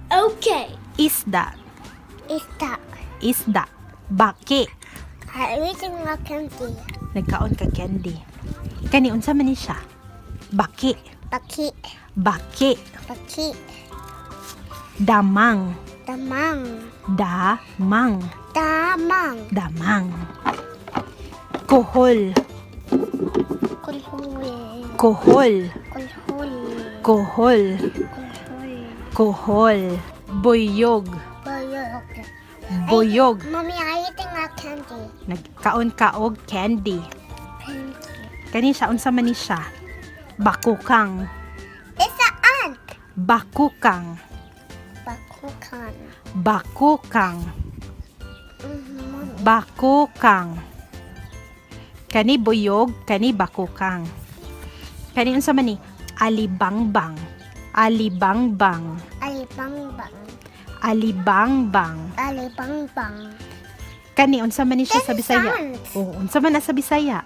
Speaker 1: Okay.
Speaker 3: Isda.
Speaker 4: Isda.
Speaker 3: Isda. Baki.
Speaker 4: I'm eating a candy.
Speaker 3: Nagkaon ka candy. Kani unsa man ni siya? Baki.
Speaker 4: Baki.
Speaker 3: Baki.
Speaker 4: Baki.
Speaker 3: Damang.
Speaker 4: Damang.
Speaker 3: Damang.
Speaker 4: Damang.
Speaker 3: Damang. Kohol.
Speaker 4: Kulhul.
Speaker 3: Kohol.
Speaker 4: Kulhul.
Speaker 3: Kohol.
Speaker 4: Kulhul.
Speaker 3: Kohol. Boyog.
Speaker 4: Boyog.
Speaker 3: Boyog.
Speaker 4: Mommy, I'm eating a candy.
Speaker 3: Nagkaon ka og candy.
Speaker 4: Candy.
Speaker 3: Kani siya unsa man ni siya? Bakukang.
Speaker 4: It's an ant.
Speaker 3: Bakukang.
Speaker 4: Bakukan.
Speaker 3: Bakukang.
Speaker 4: Mommy.
Speaker 3: Bakukang. Kani buyog, kani bakukang. Kani unsa man ni? Alibangbang. Alibangbang.
Speaker 4: Alibangbang.
Speaker 3: Alibangbang.
Speaker 4: Alibangbang.
Speaker 3: Kani unsa man ni siya sa
Speaker 4: This is
Speaker 3: Bisaya?
Speaker 4: ant.
Speaker 3: Oh, unsa man na sa Bisaya?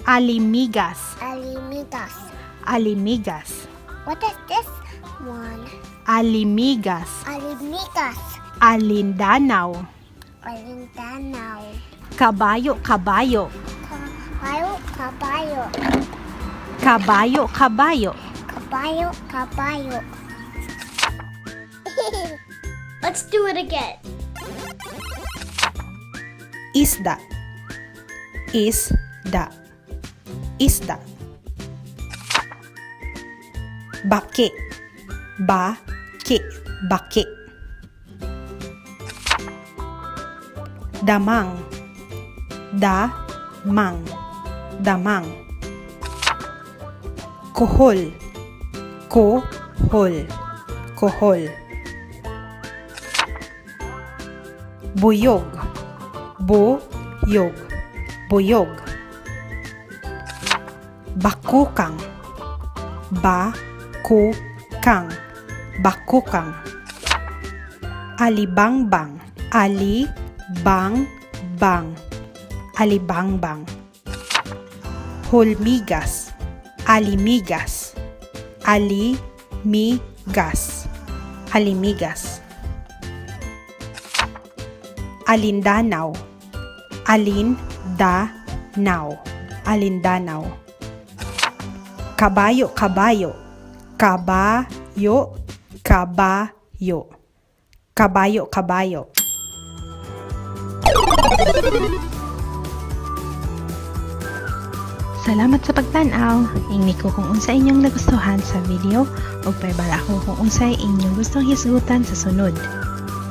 Speaker 3: Alimigas.
Speaker 4: Alimigas.
Speaker 3: Alimigas.
Speaker 4: What is this one?
Speaker 3: Alimigas.
Speaker 4: Alimigas.
Speaker 3: Alindanaw.
Speaker 4: Alindanaw.
Speaker 3: Kabayo, kabayo.
Speaker 4: Kabayo, kabayo.
Speaker 3: Kabayo, kabayo.
Speaker 4: Kabayo, kabayo.
Speaker 1: Let's do it again.
Speaker 3: Isda. Isda. Isda. Baki. Baki. Baki. Damang. Damang. Damang. Kohol. Kohol. Kohol. Buyog. Buyog. Buyog. Bakukang. Bakukang. Bakukang. Alibangbang. Ali-bang-bang. Alibangbang. Hulmigas. Alimigas. Ali-mi-gas. Alimigas. Alindanaw. Alin-da-naw. Alindanaw. Kabayo, kabayo. Kabayo, kabayo. Kabayo, kabayo.
Speaker 7: Salamat sa pagtan-aw. Ingni ko kung unsa inyong nagustuhan sa video ug pahibalo ako kung unsay inyong gustong hisgutan sa sunod.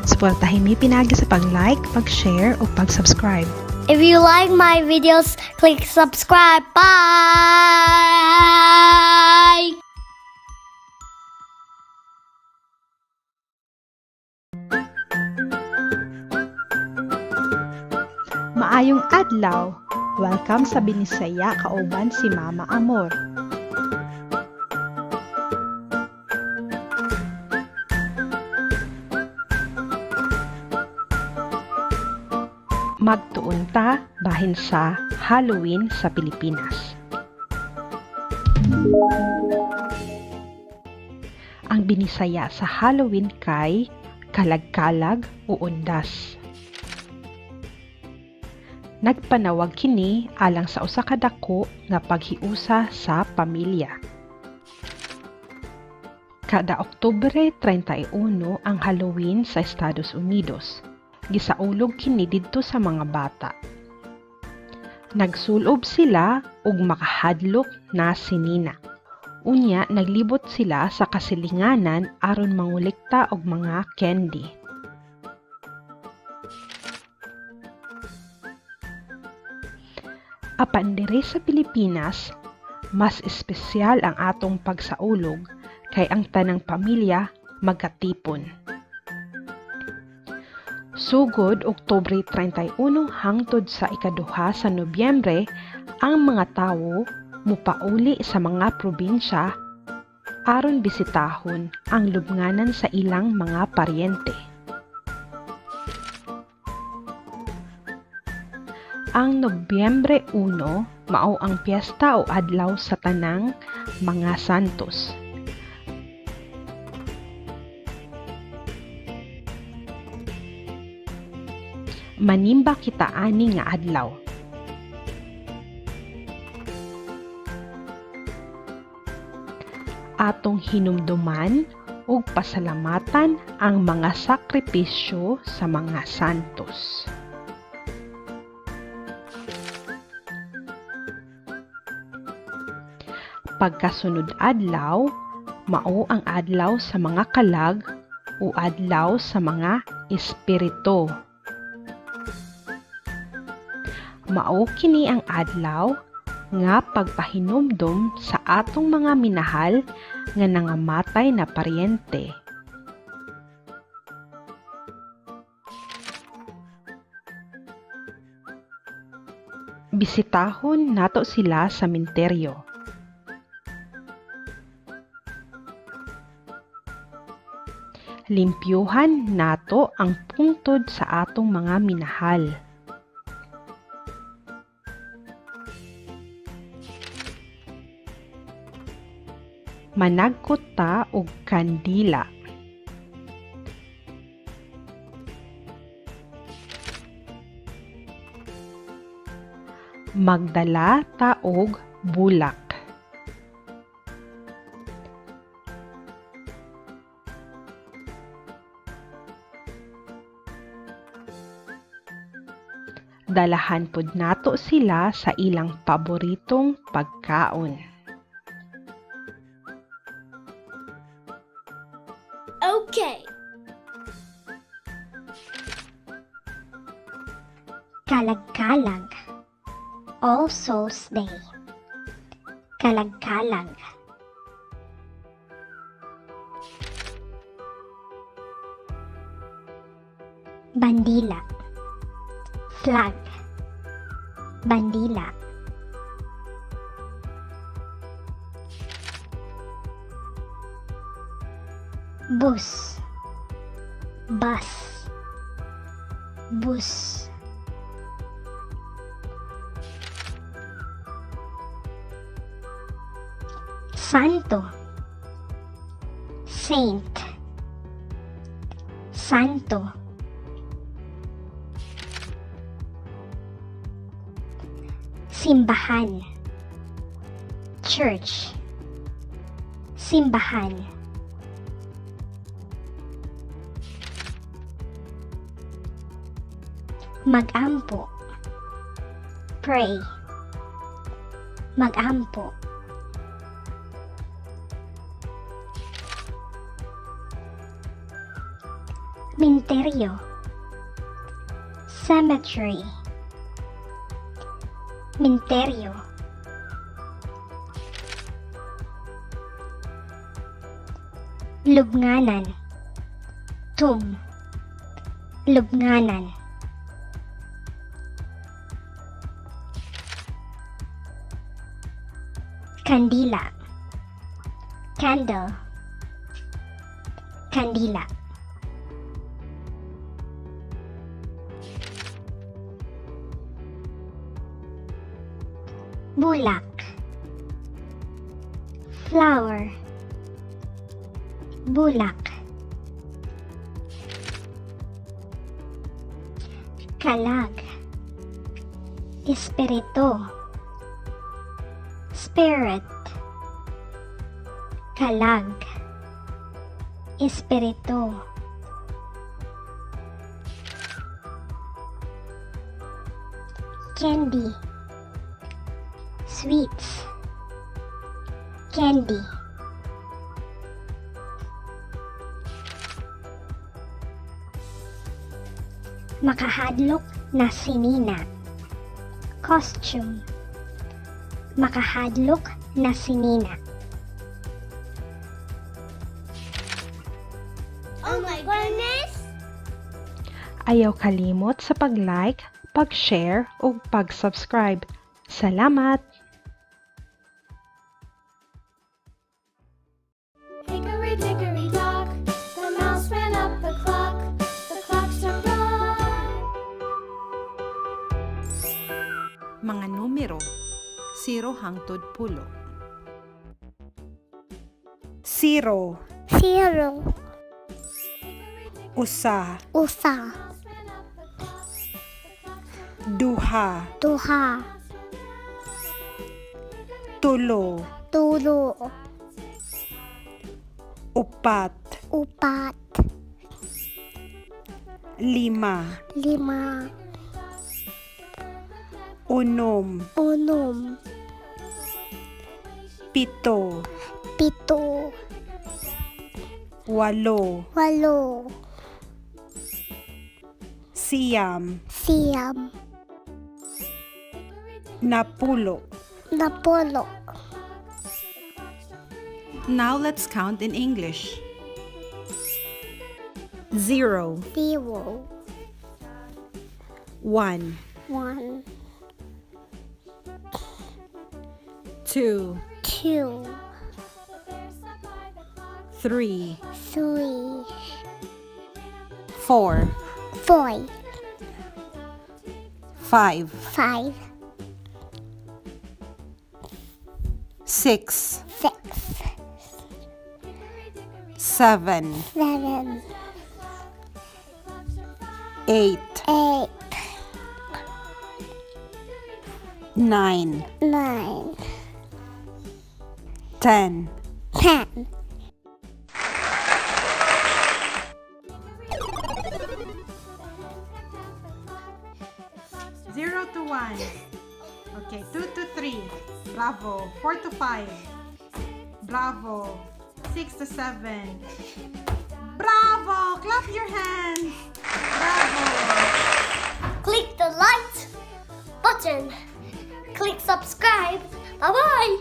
Speaker 7: Suportahin mi pinaagi sa pag-like, pag-share ug pag-subscribe.
Speaker 1: If you like my videos, click subscribe. Bye!
Speaker 2: Maayong adlaw. Welcome sa Binisaya kauban si Mama Amor. Magtuon ta bahin sa Halloween sa Pilipinas. Ang Binisaya sa Halloween kay kalagkalag o undas. Nagpanawag kini alang sa usa ka dako nga paghiusa sa pamilya. Kada Oktubre 31 ang Halloween sa Estados Unidos. Gisaulog kini didto sa mga bata. Nagsulob sila ug makahadlok na sinina. Unya naglibot sila sa kasilinganan aron mangolekta og mga candy. Apan diri sa Pilipinas, mas espesyal ang atong pagsaulog kay ang tanang pamilya magkatipon. Sugod Oktubre 31 hangtod sa ikaduha sa Nobyembre, ang mga tawo mupauli sa mga probinsya aron bisitahon ang lubnganan sa ilang mga paryente. Ang Nobyembre 1 mao ang piyesta o adlaw sa tanang mga santos. Manimba kita ani nga adlaw. Atong hinumduman ug pasalamatan ang mga sakripisyo sa mga santos. Pagkasunod adlaw, mao ang adlaw sa mga kalag o adlaw sa mga espiritu. Mao kini ang adlaw nga pagpahinumdom sa atong mga minahal nga nangamatay na paryente. Bisitahon nato sila sa minteryo. Limpyuhan nato ang pungtod sa atong mga minahal. Managkot ta og kandila. Magdala ta og bulak. Dalahan pod nato sila sa ilang paboritong pagkaon.
Speaker 1: Okay.
Speaker 4: Kalagkalag. All Souls Day. Kalagkalag. Bandila. Flag. Bandila. Bus. Bus. Bus. Santo. Saint. Santo. Simbahan. Church. Simbahan. Magampo. Pray. Magampo. Minteryo. Cemetery. Minteryo. Lubnganan. Tomb. Lubnganan. Kandila. Candle. Kandila. Bulak. Flower. Bulak. Kalag. Espiritu. Spirit. Kalag. Espiritu. Candy. Sweets. Candy. Makahadlok na sinina. Costume.
Speaker 1: Makahadlok na si Nina.
Speaker 4: Oh my goodness!
Speaker 2: Ayaw kalimot sa pag-like, pag-share ug pag-subscribe. Salamat!
Speaker 5: Hickory dickory dock, the mouse ran up the clock. The clock struck one.
Speaker 3: Mga numero 0 hangtod 10.
Speaker 6: 0.
Speaker 4: 0.
Speaker 6: Usa.
Speaker 4: Usa.
Speaker 6: Duha.
Speaker 4: Duha.
Speaker 6: Tulo.
Speaker 4: Tulo.
Speaker 6: Upat.
Speaker 4: Upat.
Speaker 6: Lima.
Speaker 4: Lima.
Speaker 6: Unom.
Speaker 4: Unom.
Speaker 6: Pito.
Speaker 4: Pito.
Speaker 6: Walo.
Speaker 4: Walo.
Speaker 6: Siyam.
Speaker 4: 9.
Speaker 6: Napulo.
Speaker 4: 10.
Speaker 3: Now let's count in English. 0,
Speaker 4: 0.
Speaker 3: 1,
Speaker 4: 1.
Speaker 3: 2,
Speaker 4: 2.
Speaker 3: 3,
Speaker 4: 3.
Speaker 3: 4,
Speaker 4: 4.
Speaker 3: 5,
Speaker 4: 5.
Speaker 3: 6,
Speaker 4: 6.
Speaker 3: 7,
Speaker 4: 7.
Speaker 3: 8,
Speaker 4: 8.
Speaker 3: 9,
Speaker 4: 9.
Speaker 3: 10.
Speaker 4: 10.
Speaker 6: 0 to 1. Okay, 2 to 3. Bravo. 4 to 5. Bravo. 6 to 7. Bravo! Clap your hands! Bravo!
Speaker 1: Click the like button. Click subscribe. Bye bye.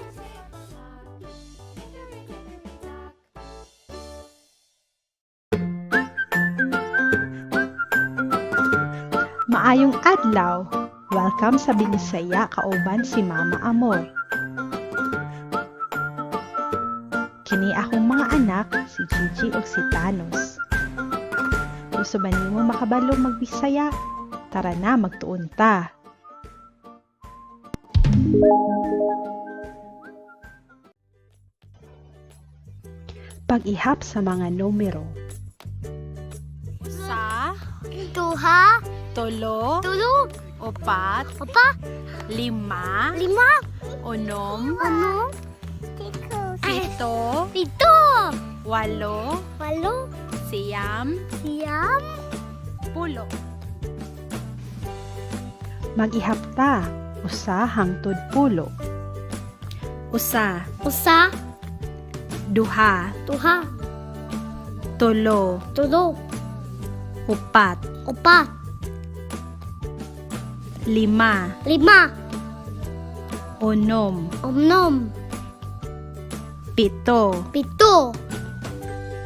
Speaker 2: Maayong adlaw! Welcome sa Binisaya kauban si Mama Amor. Kini akong mga anak, si Gigi ug si Thanos. Gusto ba nimo makabalo magbisaya? Tara na, magtuon ta. Pag-ihap sa mga numero.
Speaker 3: Sa,
Speaker 1: Duha,
Speaker 3: tulo,
Speaker 1: tulo,
Speaker 3: upat,
Speaker 1: upa,
Speaker 3: lima,
Speaker 1: lima,
Speaker 3: unom,
Speaker 1: ano,
Speaker 3: pito,
Speaker 1: pito,
Speaker 3: walo,
Speaker 1: walo,
Speaker 3: siyam,
Speaker 1: 9,
Speaker 3: 10.
Speaker 2: Mag-ihap ta, usa hangtod 10.
Speaker 3: Usa,
Speaker 1: 1,
Speaker 3: duha,
Speaker 1: 2,
Speaker 3: tulo,
Speaker 1: 3,
Speaker 3: upat,
Speaker 1: 4,
Speaker 3: lima,
Speaker 1: 5,
Speaker 3: unom,
Speaker 1: 6,
Speaker 3: pito,
Speaker 1: 7,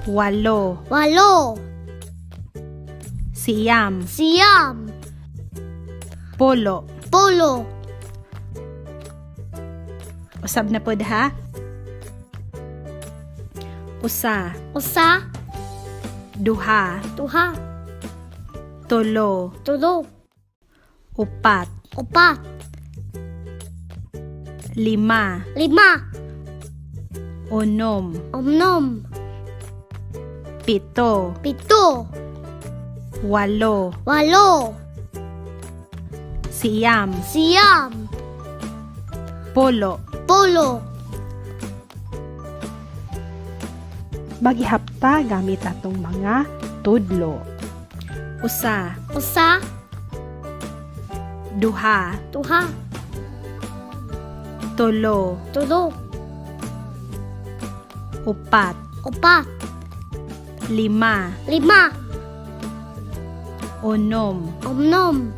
Speaker 3: walo,
Speaker 1: 8,
Speaker 3: siyam,
Speaker 1: 9,
Speaker 3: 10.
Speaker 1: 10.
Speaker 3: Usab na pod ha? Usa,
Speaker 1: 1,
Speaker 3: duha,
Speaker 1: 2,
Speaker 3: tulo,
Speaker 1: 3,
Speaker 3: upat,
Speaker 1: 4,
Speaker 3: lima,
Speaker 1: 5,
Speaker 3: unom,
Speaker 1: 6,
Speaker 3: pito,
Speaker 1: 7,
Speaker 3: walo,
Speaker 1: 8,
Speaker 3: siyam,
Speaker 1: 9,
Speaker 3: 10.
Speaker 1: 10.
Speaker 2: Mag-ihap ta gamit atong mga tudlo.
Speaker 3: Usa,
Speaker 1: 1,
Speaker 3: duha,
Speaker 1: 2,
Speaker 3: tulo,
Speaker 1: 3,
Speaker 3: upat,
Speaker 1: 4,
Speaker 3: lima,
Speaker 1: 5,
Speaker 3: unom,
Speaker 1: 6,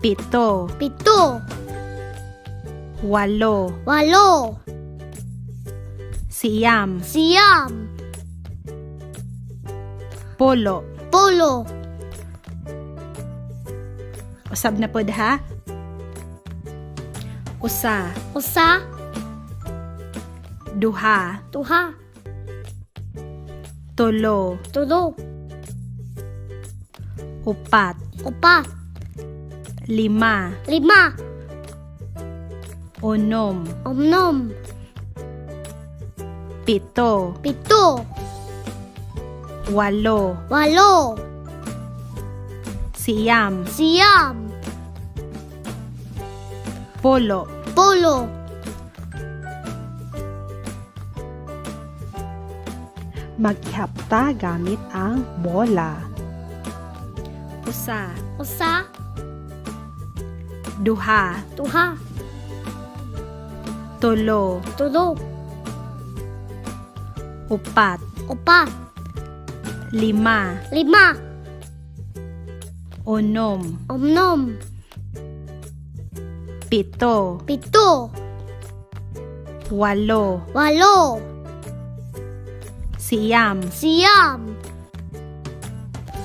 Speaker 3: pito,
Speaker 1: 7,
Speaker 3: Walo.
Speaker 1: Walo.
Speaker 3: Siyam.
Speaker 1: Siyam.
Speaker 3: Polo.
Speaker 1: Polo.
Speaker 3: Usab na pod ha. Usa.
Speaker 1: Usa.
Speaker 3: Duha.
Speaker 1: Duha.
Speaker 3: Tulo.
Speaker 1: Tulo.
Speaker 3: Upat.
Speaker 1: Upat.
Speaker 3: Lima.
Speaker 1: Lima.
Speaker 3: Unom.
Speaker 1: Unom.
Speaker 3: Pito.
Speaker 1: Pito.
Speaker 3: Walo.
Speaker 1: Walo.
Speaker 3: Siyam.
Speaker 1: Siyam.
Speaker 3: Polo.
Speaker 1: Polo.
Speaker 2: Maghihapta gamit ang bola.
Speaker 3: Usa.
Speaker 1: Usa.
Speaker 3: Duha.
Speaker 1: Duha.
Speaker 3: Tulo.
Speaker 1: Tulo.
Speaker 3: Upat.
Speaker 1: Upat.
Speaker 3: Lima.
Speaker 1: Lima.
Speaker 3: Unom.
Speaker 1: Unom.
Speaker 3: Pito.
Speaker 1: Pito.
Speaker 3: Walo.
Speaker 1: Walo.
Speaker 3: Siyam.
Speaker 1: Siyam.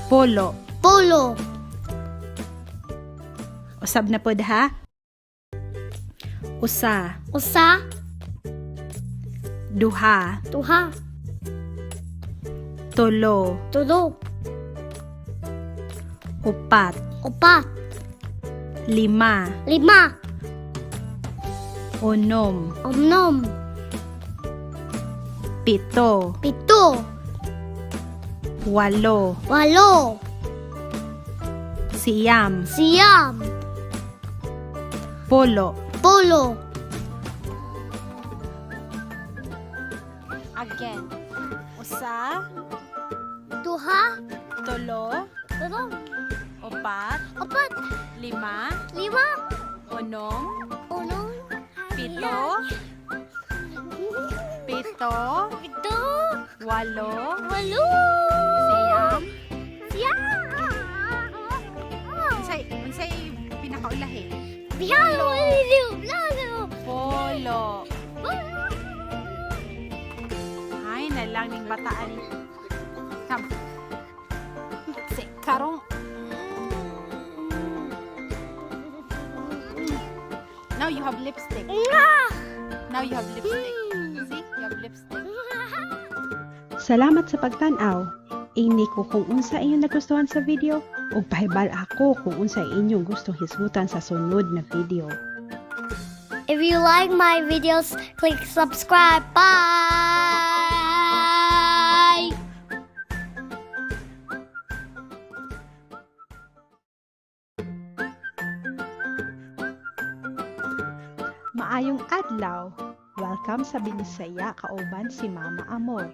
Speaker 3: Polo.
Speaker 1: Polo.
Speaker 3: Usab na pod ha. Usa.
Speaker 1: Usa.
Speaker 3: Duha.
Speaker 1: Duha.
Speaker 3: Tulo.
Speaker 1: Tulo.
Speaker 3: Upat.
Speaker 1: Upat.
Speaker 3: Lima.
Speaker 1: Lima.
Speaker 3: Unom.
Speaker 1: Unom.
Speaker 3: Pito.
Speaker 1: Pito.
Speaker 3: Walo.
Speaker 1: Walo.
Speaker 3: Siyam.
Speaker 1: Siyam.
Speaker 3: Polo.
Speaker 1: Polo.
Speaker 3: Again. Usa.
Speaker 1: Duha.
Speaker 3: Tulo.
Speaker 1: Tulo.
Speaker 3: Upat.
Speaker 1: Upat.
Speaker 3: Lima.
Speaker 1: Lima.
Speaker 3: Unom.
Speaker 1: Unom.
Speaker 3: Pito. Pito.
Speaker 1: Pito.
Speaker 3: Walo.
Speaker 1: Walo.
Speaker 3: Siyam.
Speaker 1: Siyam.
Speaker 3: Unsay unsay pinakaulahi?
Speaker 1: Polo.
Speaker 3: Polo. Ay, nalang ning bataan. Come. Si karong. Now you have lipstick. Now you have lipstick. See? You have lipstick.
Speaker 2: Salamat sa pagtan-aw. Ingni ko kung unsa inyong nagustuhan sa video ug pahibal ako kung unsa inyong gustong hisgutan sa sunod na video.
Speaker 1: If you like my videos, click subscribe. Bye.
Speaker 2: Maayong adlaw. Welcome sa Binisaya kauban si Mama Amor.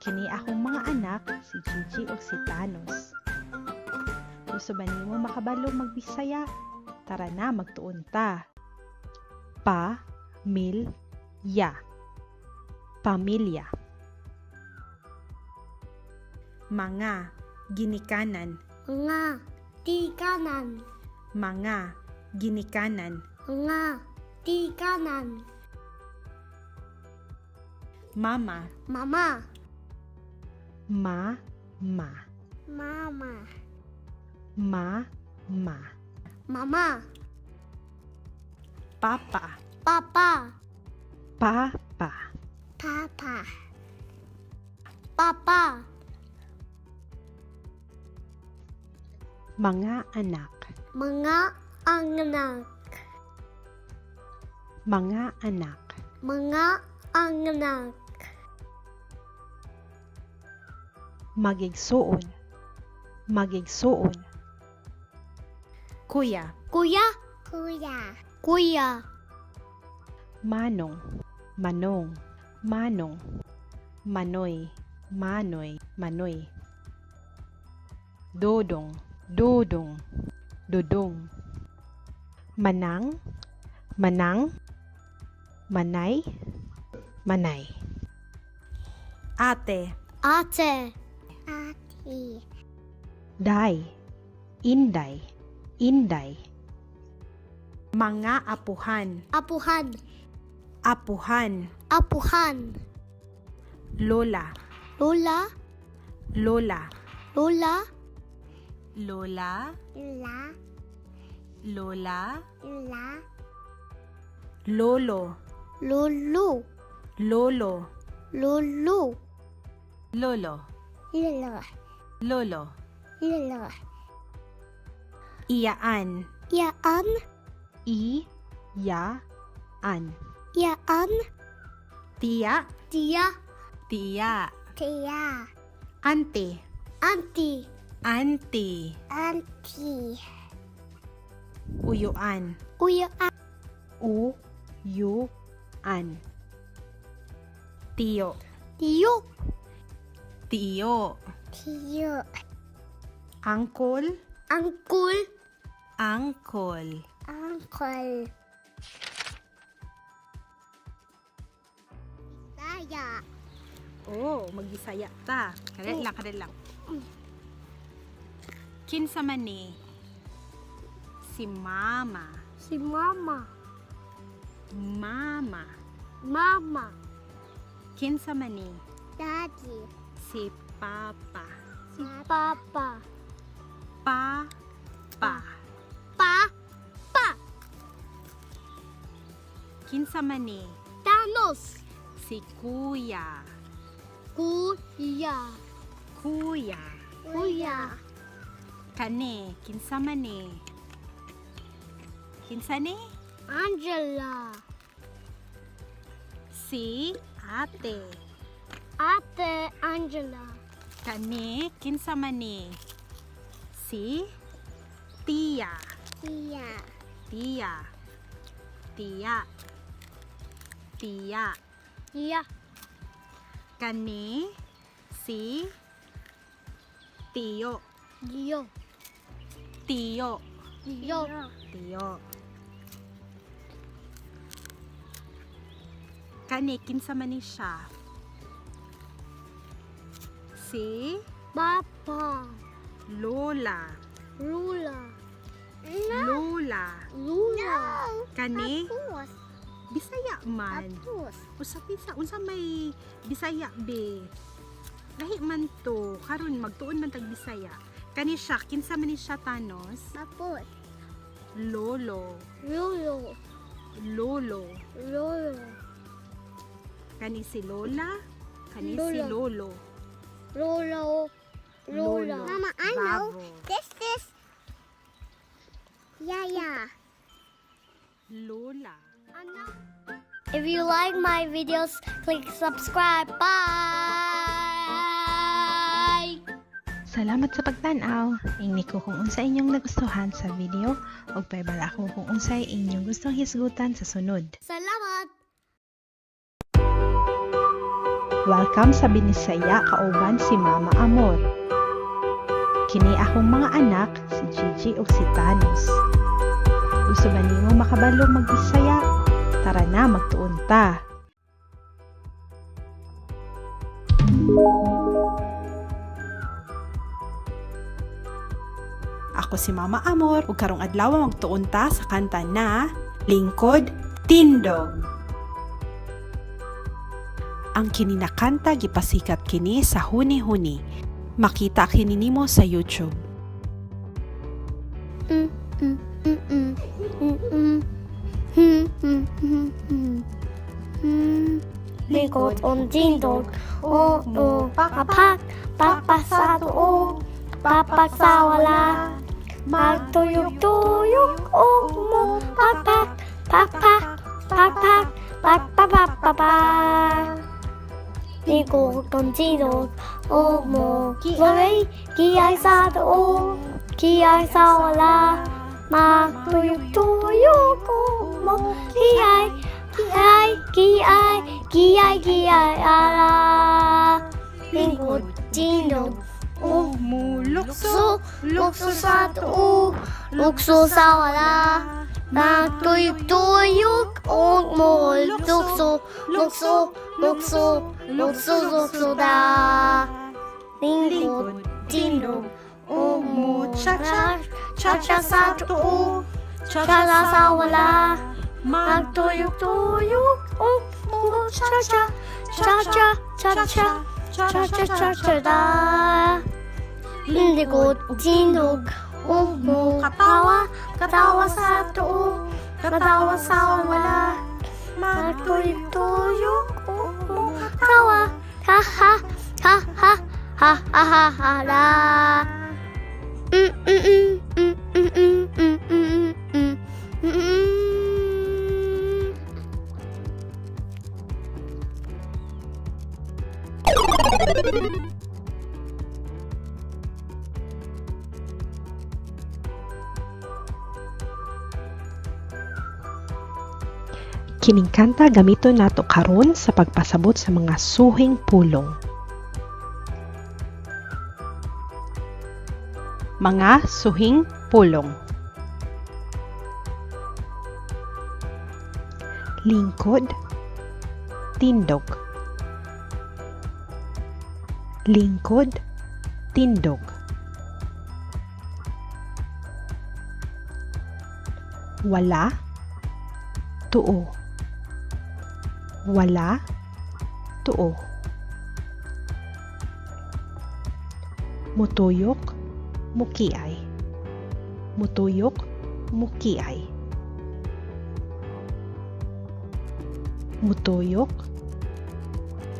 Speaker 2: Kini akong mga anak, si Gigi ug si Thanos. Gusto ba nimo makabalo magbisaya? Tara na, magtuon ta. Pa, mil, ya. Pamilya.
Speaker 3: Mga ginikanan.
Speaker 1: Mga tikanan.
Speaker 3: Mga ginikanan.
Speaker 1: Mga tikanan.
Speaker 3: Mama.
Speaker 1: Mama.
Speaker 2: Ma, ma.
Speaker 4: Mama.
Speaker 2: Ma, ma.
Speaker 1: Mama.
Speaker 3: Papa.
Speaker 1: Papa.
Speaker 2: Pa, pa.
Speaker 4: Papa.
Speaker 1: Papa.
Speaker 2: Mga anak.
Speaker 1: Mga anak.
Speaker 2: Mga anak.
Speaker 1: Mga anak.
Speaker 2: Magigsuon. Magigsuon.
Speaker 3: Kuya.
Speaker 1: Kuya.
Speaker 4: Kuya.
Speaker 1: Kuya.
Speaker 2: Manong, manong, manong, manoy, manoy, manoy. Dodong, dodong, dodong. Manang, manang, manay, manay.
Speaker 3: Ate.
Speaker 1: Ate.
Speaker 4: Ate.
Speaker 2: Day, inday, inday.
Speaker 3: Mga apuhan.
Speaker 1: Apuhan.
Speaker 3: Apuhan.
Speaker 1: Apuhan.
Speaker 3: Lola.
Speaker 1: Lola.
Speaker 3: Lola.
Speaker 1: Lola.
Speaker 3: Lola.
Speaker 4: La.
Speaker 3: Lola.
Speaker 4: La.
Speaker 3: Lolo.
Speaker 1: Lolo.
Speaker 3: Lolo.
Speaker 1: Lolo.
Speaker 3: Lolo.
Speaker 4: Lolo.
Speaker 3: Lolo.
Speaker 4: Lolo.
Speaker 3: Iyaan.
Speaker 1: Iyaan.
Speaker 7: I ya an.
Speaker 1: Iyaan.
Speaker 3: Tiya.
Speaker 1: Tiya.
Speaker 3: Tiya.
Speaker 4: Tia.
Speaker 3: Ante.
Speaker 1: Auntie.
Speaker 3: Ante.
Speaker 4: Auntie.
Speaker 3: Uyuan.
Speaker 1: Uyaan.
Speaker 7: U yu an.
Speaker 3: Tiyo.
Speaker 1: Tiyo.
Speaker 3: Tiyo.
Speaker 4: Tio.
Speaker 3: Angkol.
Speaker 1: Angkul.
Speaker 3: Angkol.
Speaker 4: Uncle. Saya.
Speaker 3: Oh, magbisaya ta. Kadali lang, kadali lang. Kinsa man ni? Si mama.
Speaker 1: Si mama.
Speaker 3: Mama.
Speaker 1: Mama.
Speaker 3: Kinsa man ni?
Speaker 4: Daddy.
Speaker 3: Si papa.
Speaker 1: Si papa.
Speaker 3: Pa. Pa.
Speaker 1: Pa. Pa.
Speaker 3: Kinsa man ni?
Speaker 1: Thanos.
Speaker 3: Si kuya.
Speaker 1: Kuya.
Speaker 3: Kuya.
Speaker 1: Kuya.
Speaker 3: Kani, kinsa man ni? Kinsa ni?
Speaker 1: Angela.
Speaker 3: Si ate.
Speaker 1: Ate Angela.
Speaker 3: Kani, kinsa man ni? Si tiya.
Speaker 4: Tia.
Speaker 3: Tiya. Tiya. Tiya.
Speaker 1: Tiya.
Speaker 3: Kani, si tiyo.
Speaker 1: Tiyo.
Speaker 3: Tiyo.
Speaker 1: Tiyo.
Speaker 3: Tiyo. Kani, kinsa man ni siya? Si
Speaker 1: Papa.
Speaker 3: Lola.
Speaker 1: Lula.
Speaker 3: Lola.
Speaker 1: Lula.
Speaker 3: Kani,
Speaker 4: Tapos.
Speaker 3: Bisaya man.
Speaker 4: Tapos.
Speaker 3: Usa bisa unsa may Bisaya be. Lahi man to, karon magtuon man tag Bisaya. Kani siya, kinsa man ni siya Thanos?
Speaker 4: Tapos.
Speaker 3: Lolo.
Speaker 1: Lolo.
Speaker 3: Lolo.
Speaker 1: Lolo.
Speaker 3: Kani si Lola, kani si
Speaker 1: Lola.
Speaker 3: Lolo.
Speaker 1: Lolo. Lola.
Speaker 4: Mama, I know.
Speaker 3: Bravo.
Speaker 4: This is Yaya.
Speaker 3: Lola.
Speaker 1: If you like my videos, click subscribe. Bye.
Speaker 7: Salamat sa pagtan-aw. Ingni ko kung unsa inyong nagustuhan sa video ug pahibalo ako kung unsay inyong gustong hisgutan sa sunod.
Speaker 1: Salamat.
Speaker 2: Welcome sa Binisaya kauban si Mama Amor. Kini akong mga anak, si Gigi ug si Thanos. Gusto ba nimo makabalo magbisaya? Tara na, magtuon ta.
Speaker 3: Ako si Mama Amor ug karong adlaw magtuon ta sa kanta na Lingkod Tindog. Ang kini na kanta gipasikat kini sa huni-huni. Makita kini nimo sa YouTube.
Speaker 1: Mm, mm, mm, mm, mm, mm. Hmm, hmm, hmm, hmm. Hmm. Lingkod on tindog, o o apak, papasado o, papasawala. Magtuyok-tuyok o mo, pakpak, pakpak, pakpak, pakpapapapa. Lingkod on tindog, o mo, lori, giyay sa o, giyay sa wala. Magtuyok-tuyok o mo, giyay, giyay, giyay, giyay, giyay, ala. Lingkod tindog, o
Speaker 3: Mulukso,
Speaker 1: lukso, lukso sa tuog, lukso sa wala. Magtuyok-tuyok o mo, lukso, lukso, lukso, lukso, lukso da. Lingkod tindog, o mo, cha-cha, cha-cha sa tuog, Cha-cha sa wala. Magtuyok-tuyok. Oh, oh, cha-cha. Cha-cha, cha-cha. Cha-cha, cha-cha da. Likod, tindog. Oh, katawa. Katawa sa tuo. Katawa sa wala. Magtuyok-tuyok. Oh, katawa. Ha ha ha ha ha ha ha ha la.
Speaker 2: Kining kanta gamiton nato karon sa pagpasabot sa mga suhing pulong. Mga suhing pulong. Lingkod, tindog. Lingkod, tindog. Wala, tuo. Wala, tuo. Mutuyok, mukiay. Mutuyok, mukiay. Mutuyok,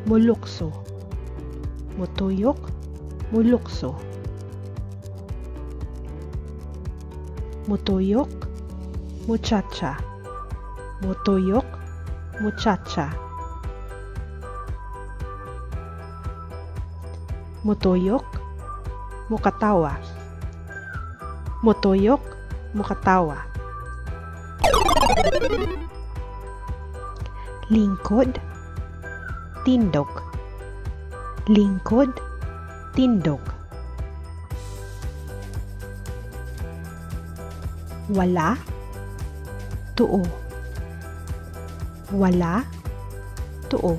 Speaker 2: mulukso. Mutuyok, mulukso. Mutuyok, muchacha. Mutuyok, muchacha. Mutuyok, mukatawa. Mutuyok, mukatawa. Lingkod, tindog. Lingkod, tindog. Wala, tuo. Wala, tuo.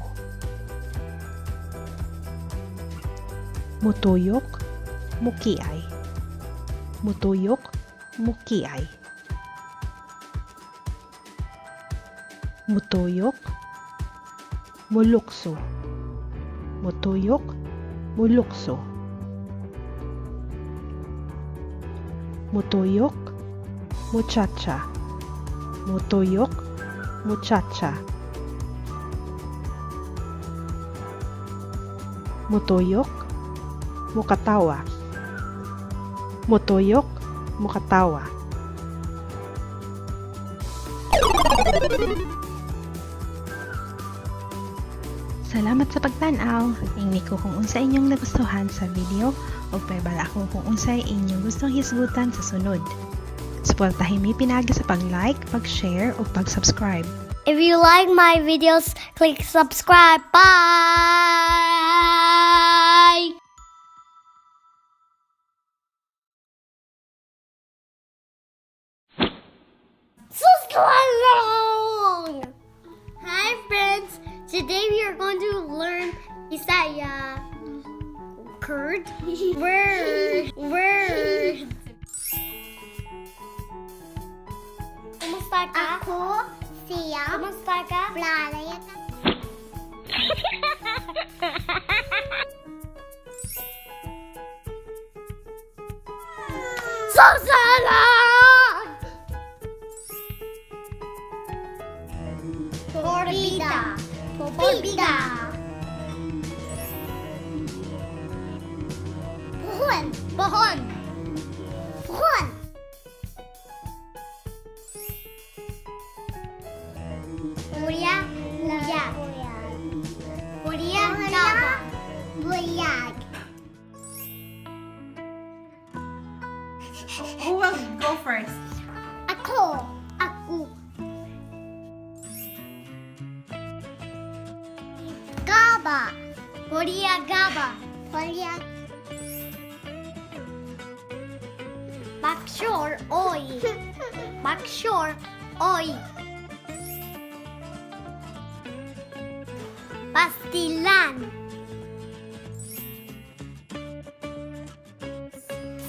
Speaker 2: Mutuyok, mukiay. Mutuyok, mukiay. Mutuyok, mulukso. Mutuyok, mulukso. Mutuyok, muchacha. Mutuyok, muchacha. Mutuyok, mukatawa. Mutuyok, mukatawa.
Speaker 7: Salamat sa pagtan-aw. Ingni ko kung unsa inyong nagustuhan sa video ug pahibalo ako kung unsay inyong gustong hisgutan sa sunod. Suportahin mi pinaagi sa pag-like, pag-share ug pag-subscribe.
Speaker 1: If you like my videos, click subscribe. Bye! So long! Hi friends! Today we are going to learn Bisaya. Kurd? Word. Word. Kumusta ka?
Speaker 4: Ako, siya,
Speaker 1: Kumusta ka?
Speaker 4: Playa.
Speaker 1: Susana!
Speaker 4: Bida. Bida. Pohon.
Speaker 1: Pohon.
Speaker 4: Pohon. Kuya. Kuya.
Speaker 1: Korea Java.
Speaker 4: Buyag.
Speaker 6: Who will go first?
Speaker 4: Ako. Ako. Gaba.
Speaker 1: Korea Gaba.
Speaker 4: Korea.
Speaker 1: Bakshor oi. Bakshor oi. Pastilan.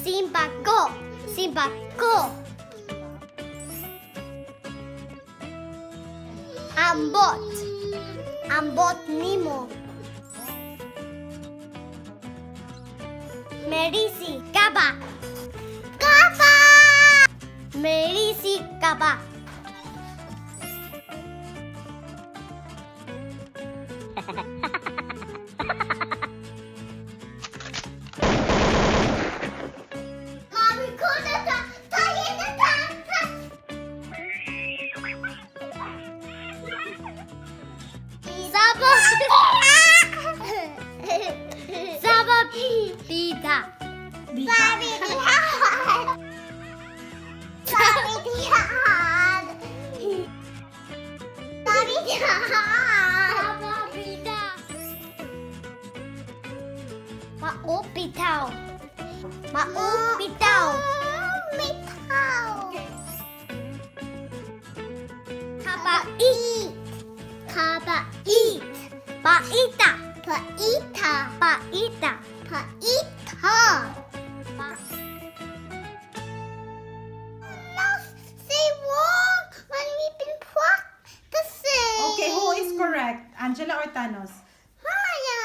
Speaker 1: Simbako. Simbako.
Speaker 4: Ambot. Ambot nimo. Merisi kaba. Kaba. Merisi kaba. Mommy, Zaba. Zaba bida. Bida. Zaba bida. Maupitaw. Maupitaw. Maupitaw. Kabait. Kabait. Paita. Paita. Paita. Paita. Now say walk when we've been practicing.
Speaker 6: Okay, who is correct? Angela or Thanos?
Speaker 4: I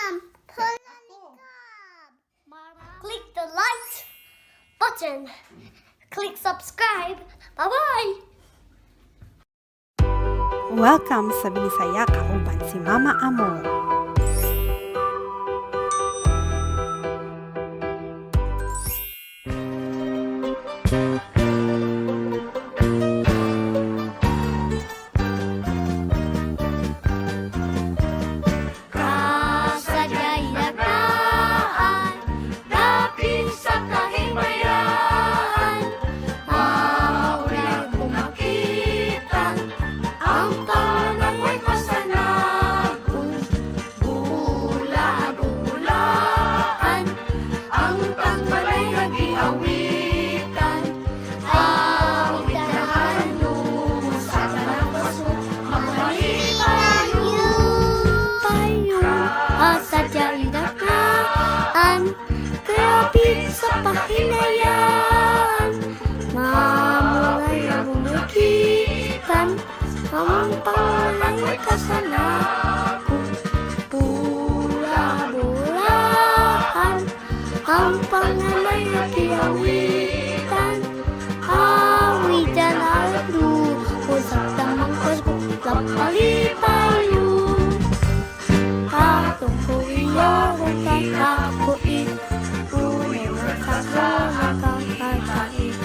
Speaker 4: am.
Speaker 1: Click the like button. Click subscribe. Bye bye.
Speaker 3: Welcome sa Binisaya kauban si Mama Amor.
Speaker 1: Kasadya'y nagdaan, dapit sa kahimayan. Maulay kumakita, ang panagway ko sa nagong. Bula-bulaan, ang tangbalay nagiawitan. Awit na halo sa tanang paso, payo asadya'y nakaan, kapit sa pahinayan. Mamulay ang bumagitan, ang pangalay kasalanan. Bula-bulaan, ang pangalay na kiawitan. Awitan alu, usap tamang lapalipayo. Katong ko iyo, kakakuit, unang nakakakakait.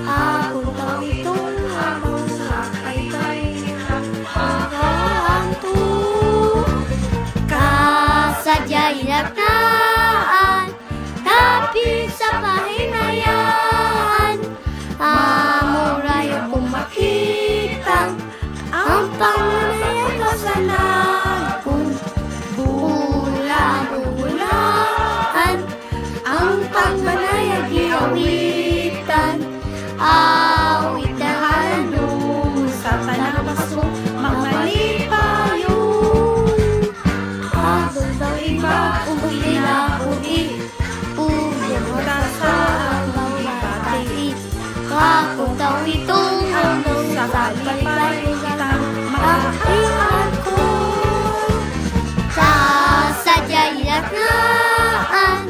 Speaker 1: Ako daw itong among nakaitay, nakakanto. Kasadya'y nagdaan, tapit sa pahinayan. Amuray ako makita, ang panganay kasalan kong bula-bulaan, ang panganay giawitan, awit na halo
Speaker 3: Sa tanang paso,
Speaker 1: mamalipayo. Ako sa iba, uwi na uwi, pumunta sa mga Ako daw itong sa palipay Makihan ko. Sasadya'y nagnaan,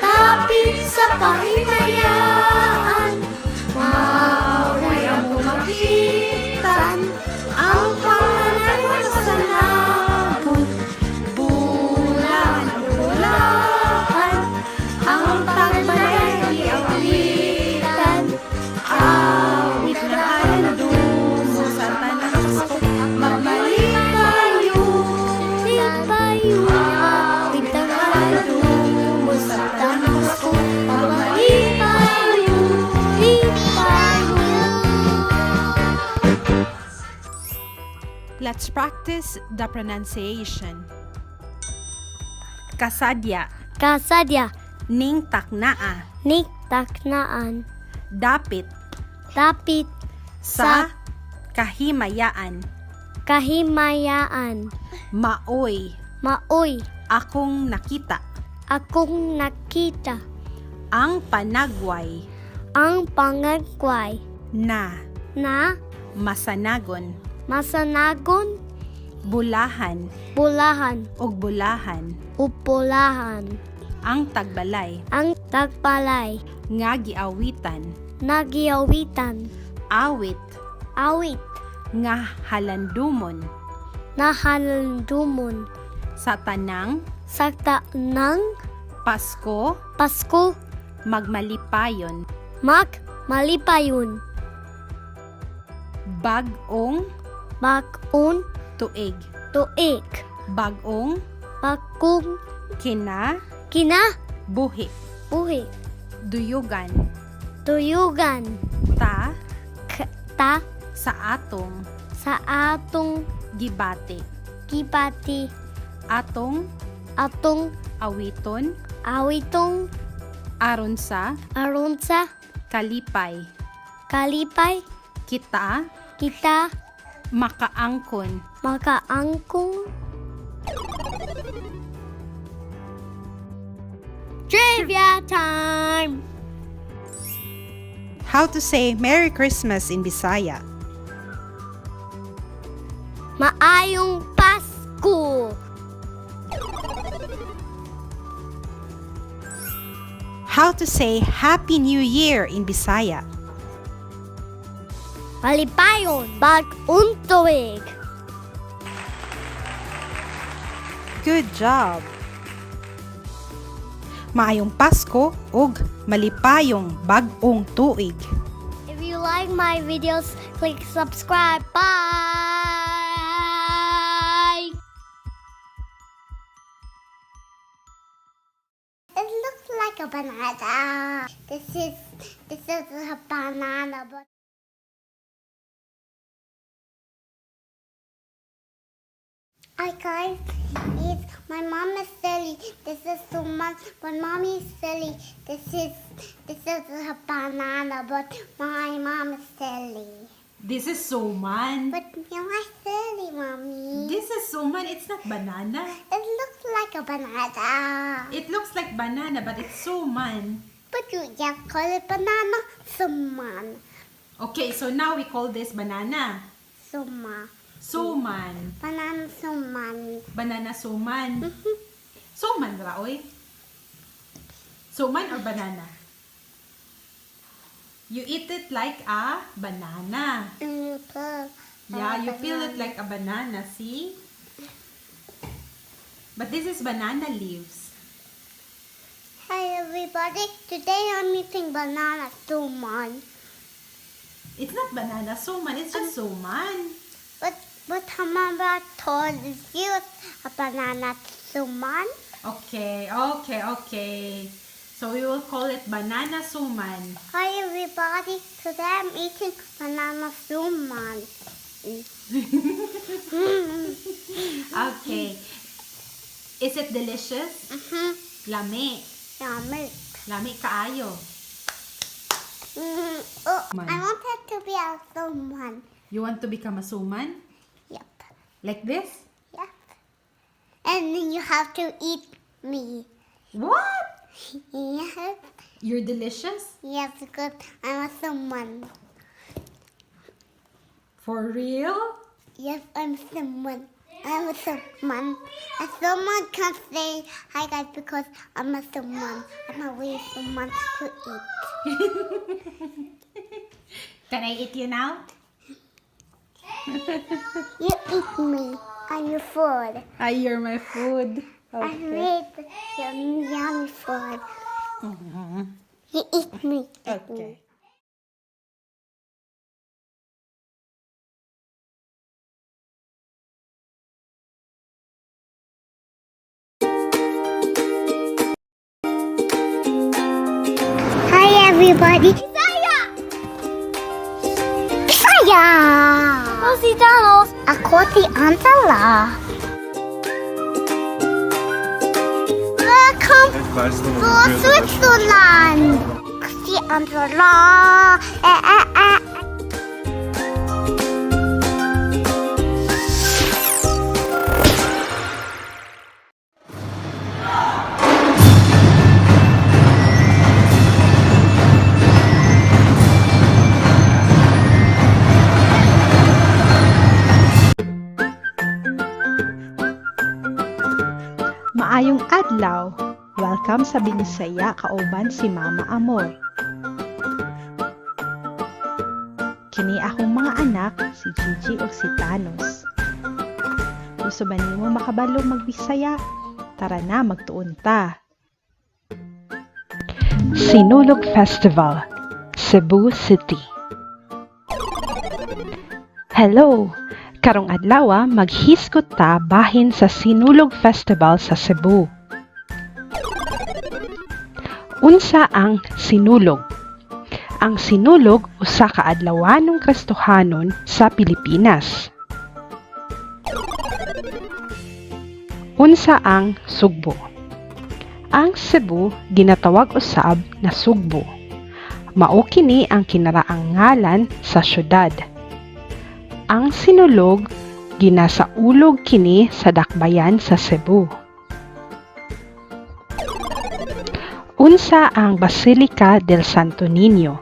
Speaker 1: kapit sa pahinayaan. Maulay ang bumagitan, ang panganay sa labot. Bulan-bulaan, ang panganay awitan. Awit na halo
Speaker 3: sa tanang paso,
Speaker 1: Malipayo, lipayo, awit ang halo mo sa tamas ko. Malipayo, lipayo.
Speaker 3: Let's practice the pronunciation. Kasadya,
Speaker 1: Kasadya,
Speaker 3: ning taknaa,
Speaker 1: niktaknaan,
Speaker 3: dapit,
Speaker 1: dapit
Speaker 3: sa, kahimayaan,
Speaker 1: kahimayaan,
Speaker 3: maoy,
Speaker 1: maoy,
Speaker 3: akong nakita,
Speaker 1: akong nakita,
Speaker 3: ang panagway,
Speaker 1: ang pangagway
Speaker 3: na,
Speaker 1: na
Speaker 3: masanagon,
Speaker 1: masanagon.
Speaker 3: Bulahan
Speaker 1: Bulahan
Speaker 3: ug bulahan
Speaker 1: Upulahan
Speaker 3: ang tagbalay
Speaker 1: ang tagbalay
Speaker 3: nga giawitan
Speaker 1: nagiawitan
Speaker 3: awit
Speaker 1: awit
Speaker 3: nga halandumon
Speaker 1: nahalandumon
Speaker 3: sa tanang
Speaker 1: sa tanang
Speaker 3: Pasko
Speaker 1: Pasko
Speaker 3: magmalipayon
Speaker 1: mag malipayon
Speaker 3: bag-ong
Speaker 1: bag-ong
Speaker 3: tuig
Speaker 1: tuig
Speaker 3: bag-ong
Speaker 1: bagong
Speaker 3: kina
Speaker 1: kina
Speaker 3: buhi
Speaker 1: buhi
Speaker 3: duyugan
Speaker 1: tuyugan
Speaker 3: ta
Speaker 1: ta
Speaker 3: sa atong
Speaker 1: sa atong
Speaker 3: gibati
Speaker 1: gibati
Speaker 3: atong
Speaker 1: atong
Speaker 3: awiton
Speaker 1: awitong
Speaker 3: aron sa
Speaker 1: aron sa
Speaker 3: kalipay
Speaker 1: kalipay
Speaker 3: kita
Speaker 1: kita
Speaker 3: makaangkon
Speaker 1: makaangkong. Trivia time!
Speaker 6: How to say Merry Christmas in Bisaya?
Speaker 1: Maayong Pasko!
Speaker 6: How to say Happy New Year in Bisaya?
Speaker 1: Malipayon bag-ong tuig!
Speaker 6: Good job! Maayong Pasko ug malipayong bag-ong tuig.
Speaker 1: If you like my videos, click subscribe. Bye!
Speaker 4: It looks like a banana. This is a banana, but hi guys, it's my mom is silly. This is suman, but mommy is silly. This is a banana, but my mom is silly.
Speaker 3: This is suman.
Speaker 4: But you are silly, mommy.
Speaker 3: This is suman. It's not banana.
Speaker 4: It looks like a banana.
Speaker 3: It looks like banana, but it's suman.
Speaker 4: But you just call it banana, suman,
Speaker 3: Okay, so now we call this banana.
Speaker 4: suma,
Speaker 3: Suman.
Speaker 4: banana suman.
Speaker 3: Banana suman. Suman ra, oy. Suman or banana? You eat it like a banana. Yeah, you peel it like a banana, see? But this is banana leaves.
Speaker 4: Hi everybody, today I'm eating banana suman.
Speaker 3: It's not banana suman, it's just suman.
Speaker 4: But Hamara told you a banana suman.
Speaker 3: Okay. So we will call it banana suman.
Speaker 4: Hi everybody, today I'm eating banana suman.
Speaker 3: Okay. Is it delicious?
Speaker 4: Mm-hmm.
Speaker 3: Lami.
Speaker 4: Yummy.
Speaker 3: Lami kaayo.
Speaker 4: Oh,
Speaker 3: Man.
Speaker 4: I wanted to be a suman.
Speaker 3: You want to become a suman?
Speaker 4: Yep.
Speaker 3: Like this?
Speaker 4: Yep. And then you have to eat me.
Speaker 3: What?
Speaker 4: Yes.
Speaker 3: You're delicious?
Speaker 4: Yes, because I'm a suman.
Speaker 3: For real?
Speaker 4: Yes, I'm someone. I'm a someone. A someone can't say hi guys because I'm a someone. I'm a way someone to eat.
Speaker 3: Can I eat you now?
Speaker 4: You eat me. I'm your food.
Speaker 3: Ah, you're my food.
Speaker 4: I made your yummy food. You eat me. Eat me.
Speaker 3: Okay.
Speaker 4: Hi everybody. Bisaya! Bisaya!
Speaker 1: Los
Speaker 4: Ako si Angela. Welcome to Switzerland. Si Angela. Eh, eh, eh.
Speaker 7: Maayong adlaw. Welcome sa Binisaya kauban si Mama Amor. Kini akong mga anak, si Gigi ug si Thanos. Gusto ba nimo makabalo magbisaya? Tara na, magtuon ta.
Speaker 2: Sinulog Festival, Cebu City. Hello! Karong adlaw maghisgot ta bahin sa Sinulog Festival sa Cebu. Unsa ang Sinulog? Ang Sinulog usa ka adlawanong Kristohanon sa Pilipinas. Unsa ang Sugbo? Ang Cebu ginatawag usab na Sugbo. Mao kini ang kinaraang ngalan sa syudad. Ang Sinulog ginasaulog kini sa dakbayan sa Cebu. Unsa ang Basilica del Santo Niño?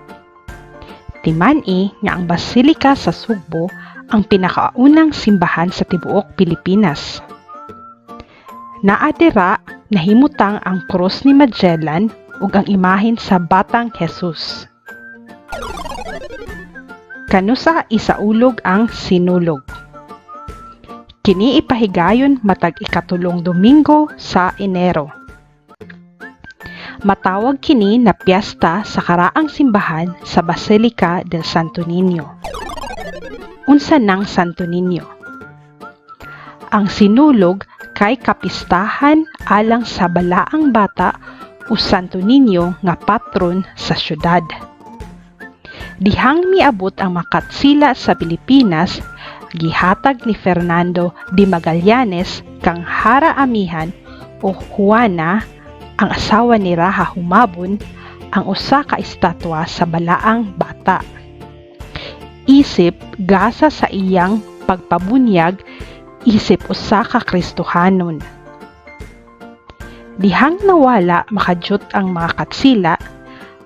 Speaker 2: Timan-i nga ang Basilica sa Sugbo ang pinakaunang simbahan sa tibuok Pilipinas. Naa dira nahimutang ang krus ni Magellan ug ang imahen sa Batang Jesus. Kanusa isaulog ang Sinulog? Kini ipahigayon matag ikatulong Domingo sa Enero. Matawag kini na piyesta sa karaang simbahan sa Basilica del Santo Niño. Unsa nang Santo Niño? Ang Sinulog kay kapistahan alang sa balaang bata o Santo Niño nga patron sa syudad. Dihang miabot ang makatsila sa Pilipinas, gihatag ni Fernando de Magallanes kang Hara Amihan o Juana, ang asawa ni Raha Humabon, ang usa ka estatwa sa balaang bata. Isip gasa sa iyang pagpabunyag isip usa ka Kristohanon. Dihang nawala makadyot ang mga katsila,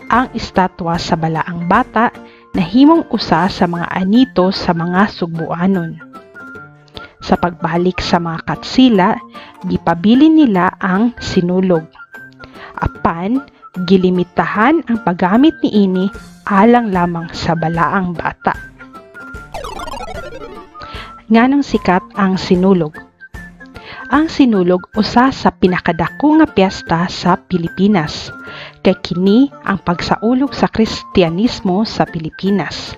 Speaker 2: ang estatwa sa balaang bata nahimong usa sa mga anito sa mga Sugbuanon. Sa pagbalik sa mga katsila, gipabilin nila ang Sinulog. Apan, gilimitahan ang paggamit niini alang lamang sa balaang bata. Nganong sikat ang Sinulog? Ang Sinulog usa sa pinakadako nga piyesta sa Pilipinas, kay kini ang pagsaulog sa Kristiyanismo sa Pilipinas.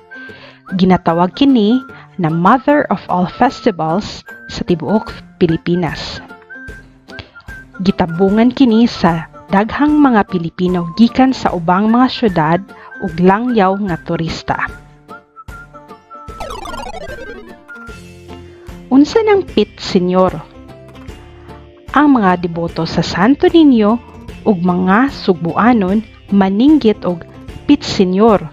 Speaker 2: Ginatawag kini na Mother of All Festivals sa tibuok Pilipinas. Gitabungan kini sa daghang mga Pilipino gikan sa ubang mga syudad ug langyaw nga turista. Unsa nang Pit Señor? Ang mga deboto sa Santo Niño ug mga Sugbuanon maninggit og Pit Señor.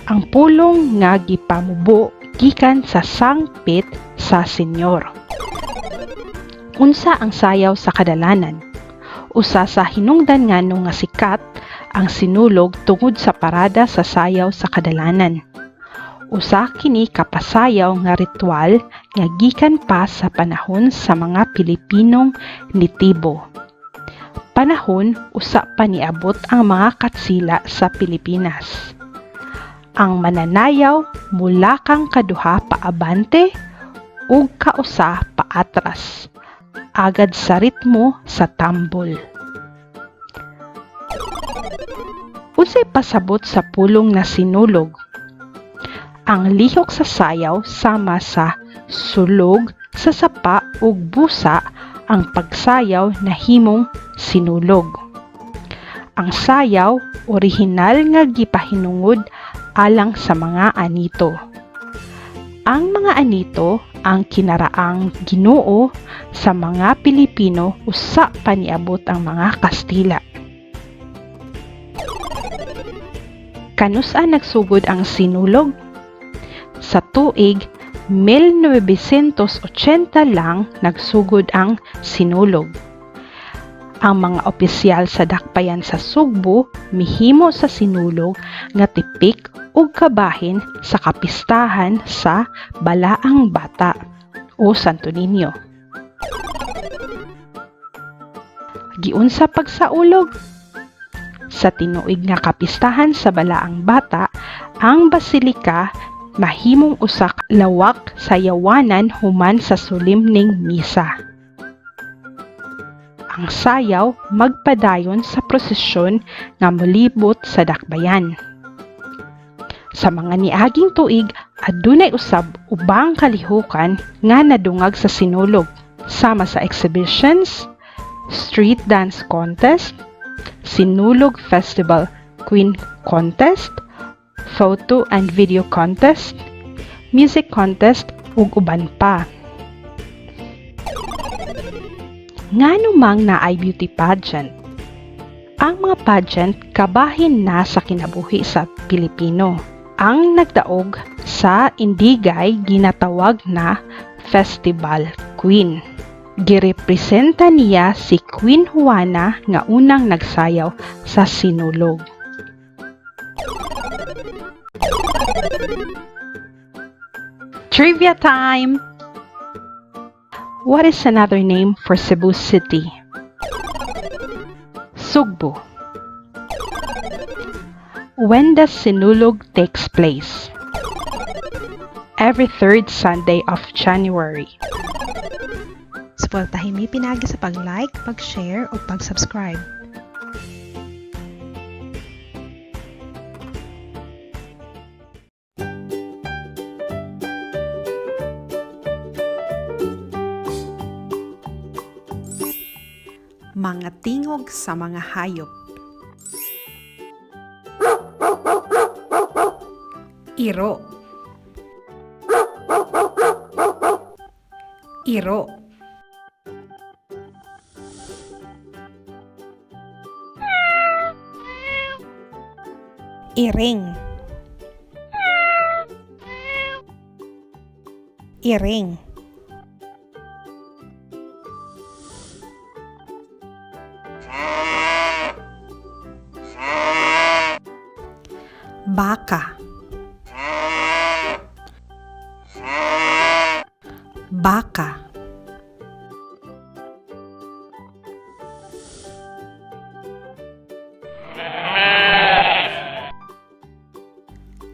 Speaker 2: Ang pulong nga gipamubo gikan sa sangpit sa Señor. Unsa ang sayaw sa kadalanan? Usa sa hinungdan nganong nga sikat ang Sinulog tungod sa parada sa sayaw sa kadalanan. Usa kini ka pasayaw nga ritual nga gikan pa sa panahon sa mga Pilipinong nitibo. Panahon usa pa niabot ang mga katsila sa Pilipinas. Ang mananayaw mulakang kaduha paabante ug kausa paatras, agad sa ritmo sa tambol. Unsay pasabot sa pulong na sinulog? Ang lihok sa sayaw sama sa sulog sa sapa ug busa ang pagsayaw nahimong sinulog. Ang sayaw orihinal nga gipahinungod alang sa mga anito. Ang mga anito ang kinaraang Ginoo sa mga Pilipino usa pa niabot ang mga Kastila. Kanusa nagsugod ang Sinulog? Sa tuig 1980 lang nagsugod ang Sinulog. Ang mga opisyal sa dakbayan sa Sugbo mihimo sa Sinulog nga tipik ug kabahin sa kapistahan sa Balaang Bata o Santo Niño. Giunsa pagsaulog? Sa tinuig nga kapistahan sa Balaang Bata, ang basilika mahimong usa ka lawak sayawanan human sa solemneng misa. Ang sayaw magpadayon sa prosesyon nga molibot sa dakbayan. Sa mga niaging tuig, adunay usab ubang kalihukan nga nadungag sa Sinulog, sama sa exhibitions, street dance contest, Sinulog Festival Queen Contest, photo and video contest, music contest ug uban pa. Ngano mang naay beauty pageant? Ang mga pageant kabahin na sa kinabuhi sa Pilipino. Ang nagdaog sa Indigay ginatawag na Festival Queen. Girepresenta niya si Queen Juana nga unang nagsayaw sa Sinulog. Trivia time! What is another name for Cebu City? Sugbo. When does Sinulog takes place? Every third Sunday of January.
Speaker 7: Suportahin mi pinaagi sa pag-like, pag-share ug pag-subscribe.
Speaker 3: Mga tingog sa mga hayop. Iro. Iro. Iring. Iring. Baka. Baka.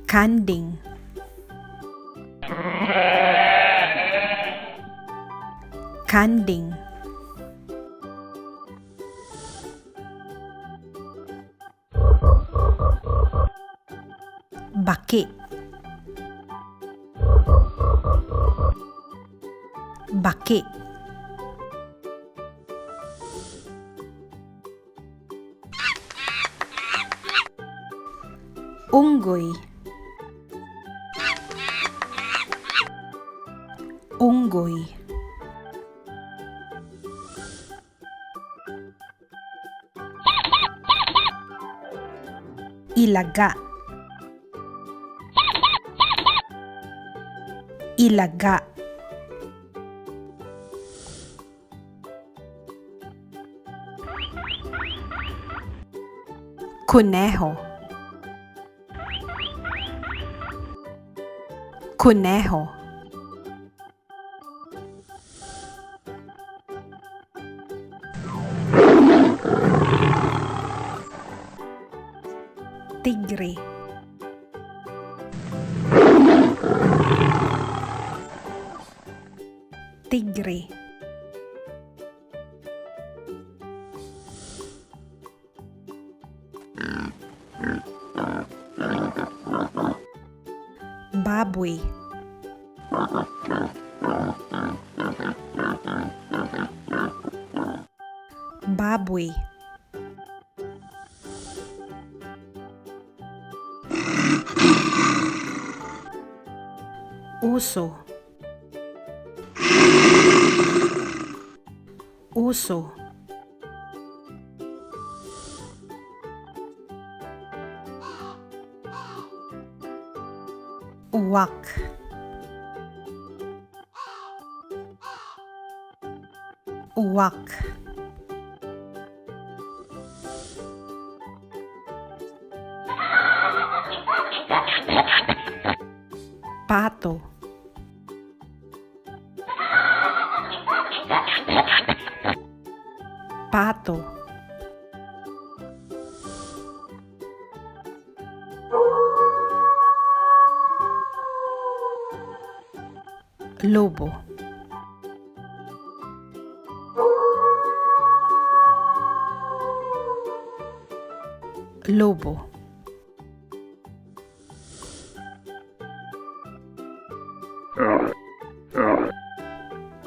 Speaker 3: Kanding. Kanding. Baki. Baki. Unggoy. Unggoy. Ilaga. Ilaga. Kuneho. Kuneho. Tigre. Tigre. Baboy. Baboy. Uso. Uso. Uwak. Uwak. Pato. Pato. Lobo. Lobo.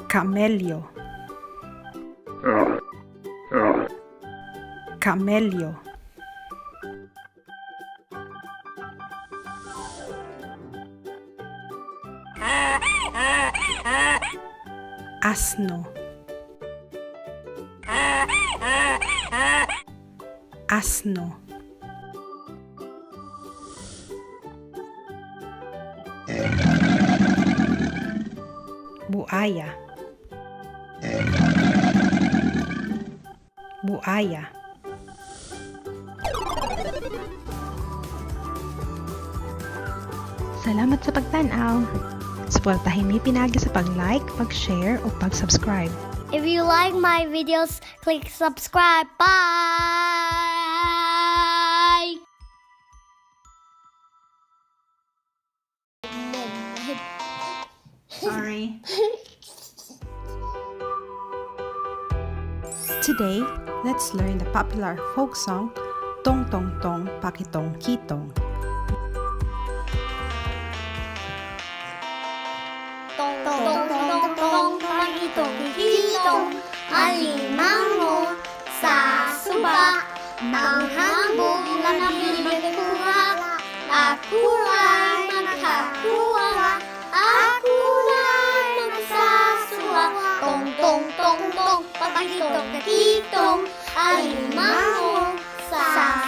Speaker 3: Camello. Camello. Asno. Asno. Buaya. Buaya.
Speaker 7: Salamat sa pagtan-aw. Suportahin mi pinaagi sa pag-like, pag-share ug pag-subscribe.
Speaker 1: If you like my videos, click subscribe. Bye!
Speaker 6: Sorry.
Speaker 3: Today, let's learn the popular folk song Tong Tong Tong Pakitong Kitong.
Speaker 1: Tong tong tong tong pakitong kitong alimango sa suba ng hambog na pinagkuha. Ako ay nakakuha, ako ay nagsasuwa. Tong tong tong tong pakitong kitong alimango sa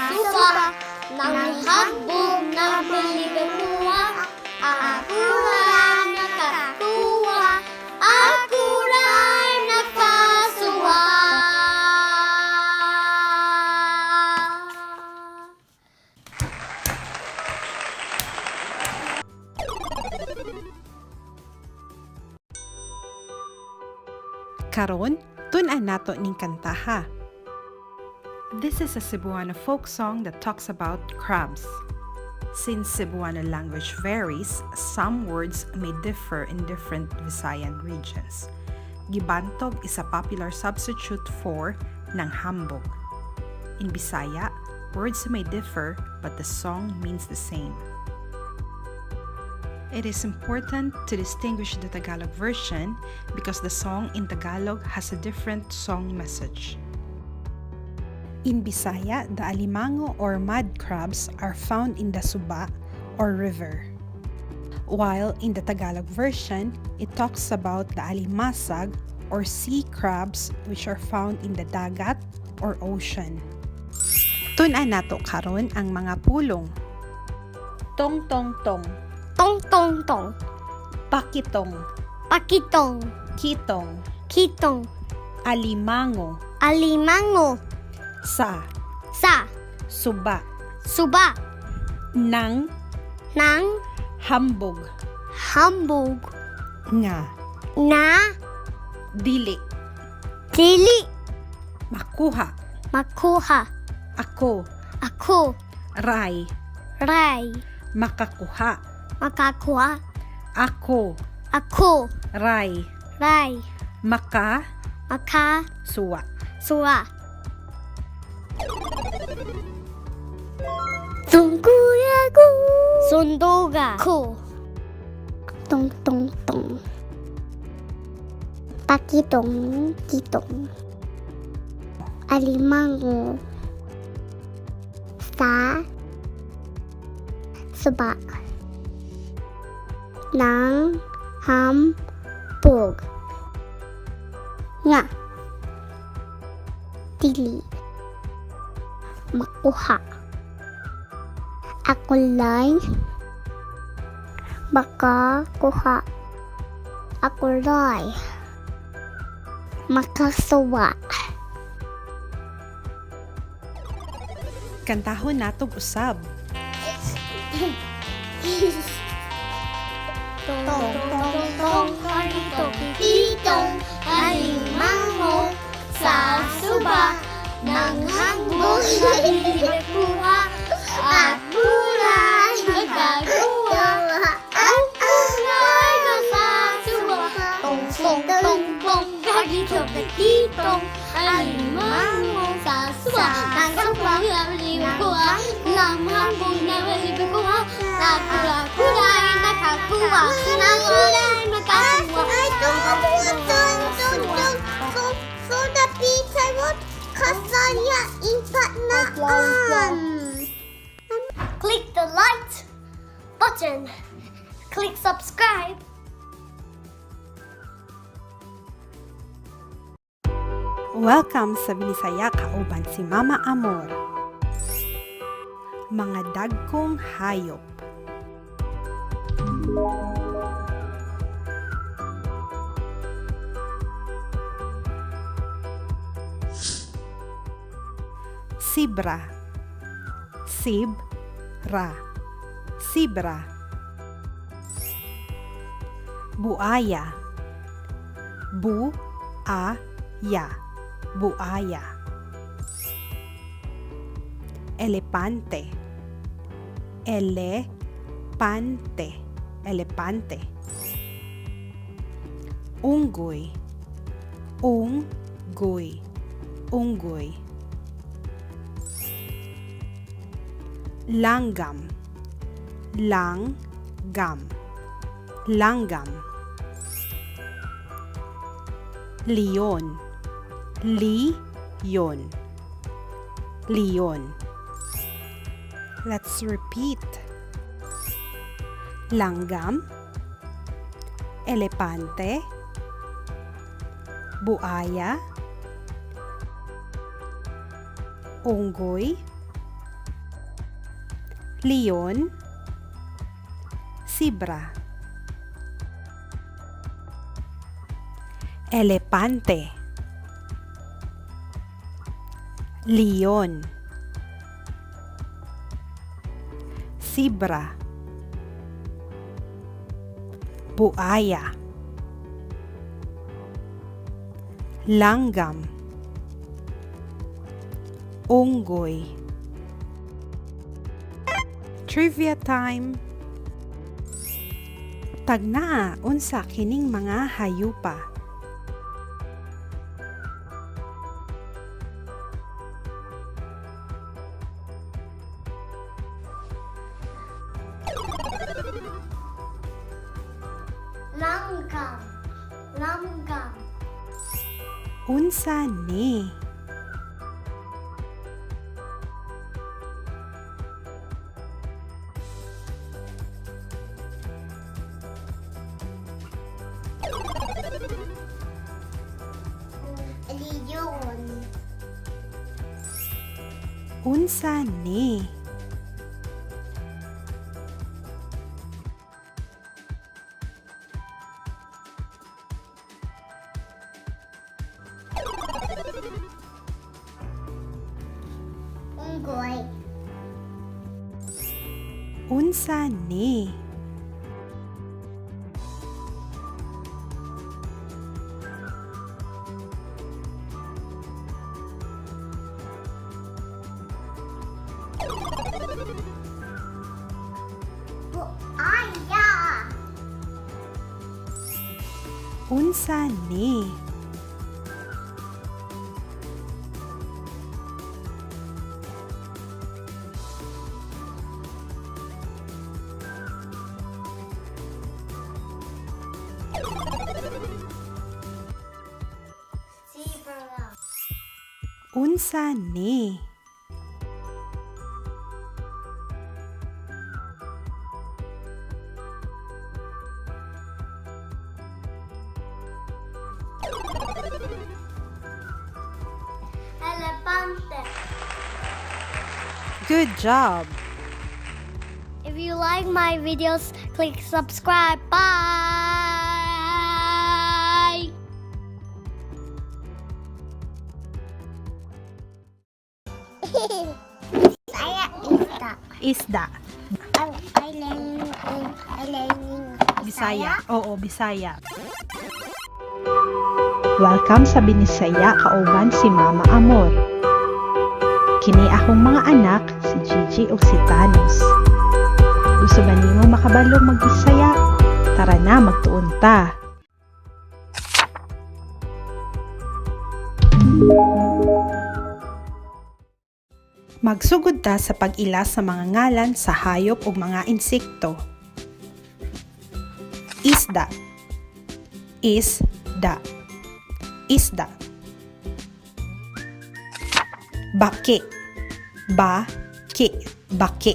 Speaker 1: suba ng hambog na pinagkuha. Ako ay nakakuha, ako ay nakasuwa.
Speaker 3: Karon, tun-an nato ning kantaha. This is a Cebuano folk song that talks about crabs. Since Cebuano language varies, some words may differ in different Visayan regions. Gibantog is a popular substitute for ng hambog. In Bisaya, words may differ but the song means the same. It is important to distinguish the Tagalog version because the song in Tagalog has a different song message. In Bisaya, the alimango or mud crabs are found in the suba or river. While in the Tagalog version, it talks about the alimasag or sea crabs, which are found in the dagat or ocean. Tun-an nato karon ang mga pulong.
Speaker 6: Tong tong tong.
Speaker 1: Tong tong tong,
Speaker 6: Pakitong.
Speaker 1: pakitong,
Speaker 6: Kitong.
Speaker 1: kitong,
Speaker 6: Alimango.
Speaker 1: alimango,
Speaker 3: Sa
Speaker 1: sa
Speaker 3: suba
Speaker 1: suba
Speaker 3: ng
Speaker 1: ng
Speaker 3: hambog
Speaker 1: hambog
Speaker 3: nga
Speaker 1: na
Speaker 3: dili
Speaker 1: dili
Speaker 3: makuha
Speaker 1: makuha.
Speaker 3: ako
Speaker 1: Ako
Speaker 3: ray
Speaker 1: ray
Speaker 3: makakuha
Speaker 1: makakuha.
Speaker 3: Ako
Speaker 1: Ako
Speaker 3: ray
Speaker 1: ray
Speaker 3: maka
Speaker 1: maka
Speaker 3: suwa.
Speaker 1: suwa. Tungkuyaku sunduga ko.
Speaker 4: Tong tong tong. Pakitong kitong. Alimango. Sa suba. Nang hambog. Nga. Dili. Makuha. Ako lang makakuha. Ako ray makasuwa.
Speaker 3: Kantahon natog usab.
Speaker 1: Tong tong tong pakitong kitong alimango sa suba. Nanghangbong nabibikuha at kulay nagkakuha. Ang kulay nasasuwa. Tong tong tong tong gagito petitong alimango sa suwa. Nanghangbong nabibikuha. Nanghangbong nabibikuha. Nakula kulay nakakuha. Nakulay nakakuha.
Speaker 4: I don't want to so the pizza would kasaya ipatnaan.
Speaker 1: Click the like button. Click subscribe.
Speaker 3: Welcome sa Binisaya kauban si Mama Amor. Mga dagkong hayop. Sibra. Sib-ra. Sibra. Buaya. Bu-a-ya. Buaya. Elepante. Elepante. Elepante. Unggoy. Unggoy. Unggoy. Langgam. Langgam. Langgam. Leon. Leon. Leon. Let's repeat. Langgam, elepante, buaya, unggoy, leon, sibra. Elepante. Leon. Sibra. Buaya. Langgam. Unggoy. Trivia time. Tagnaa unsa kining mga hayupa.
Speaker 1: Langgam. Langgam.
Speaker 3: Unsa ni?
Speaker 4: Leon.
Speaker 3: Unsa ni?
Speaker 4: Unggoy.
Speaker 3: Unsa ni?
Speaker 4: Buaya.
Speaker 3: Unsa ni?
Speaker 1: Zebra.
Speaker 3: Unsa ni?
Speaker 1: Elefante.
Speaker 3: Good job!
Speaker 1: If you like my videos, click subscribe. Bye.
Speaker 4: Saya isda.
Speaker 3: Isda.
Speaker 4: I learning I learning
Speaker 3: Bisaya. Oo, Bisaya.
Speaker 2: Welcome sa Binisaya kauban si Mama Amor.
Speaker 7: Kini akong mga anak, si Gigi ug si Thanos. Gusto ba nimo makabalo magbisaya? Tara na, magtuon ta.
Speaker 3: Magsugod ta sa pag-ila sa mga ngalan sa hayop ug mga insekto. Isda. Isda. Isda. Baki. Baki. Baki.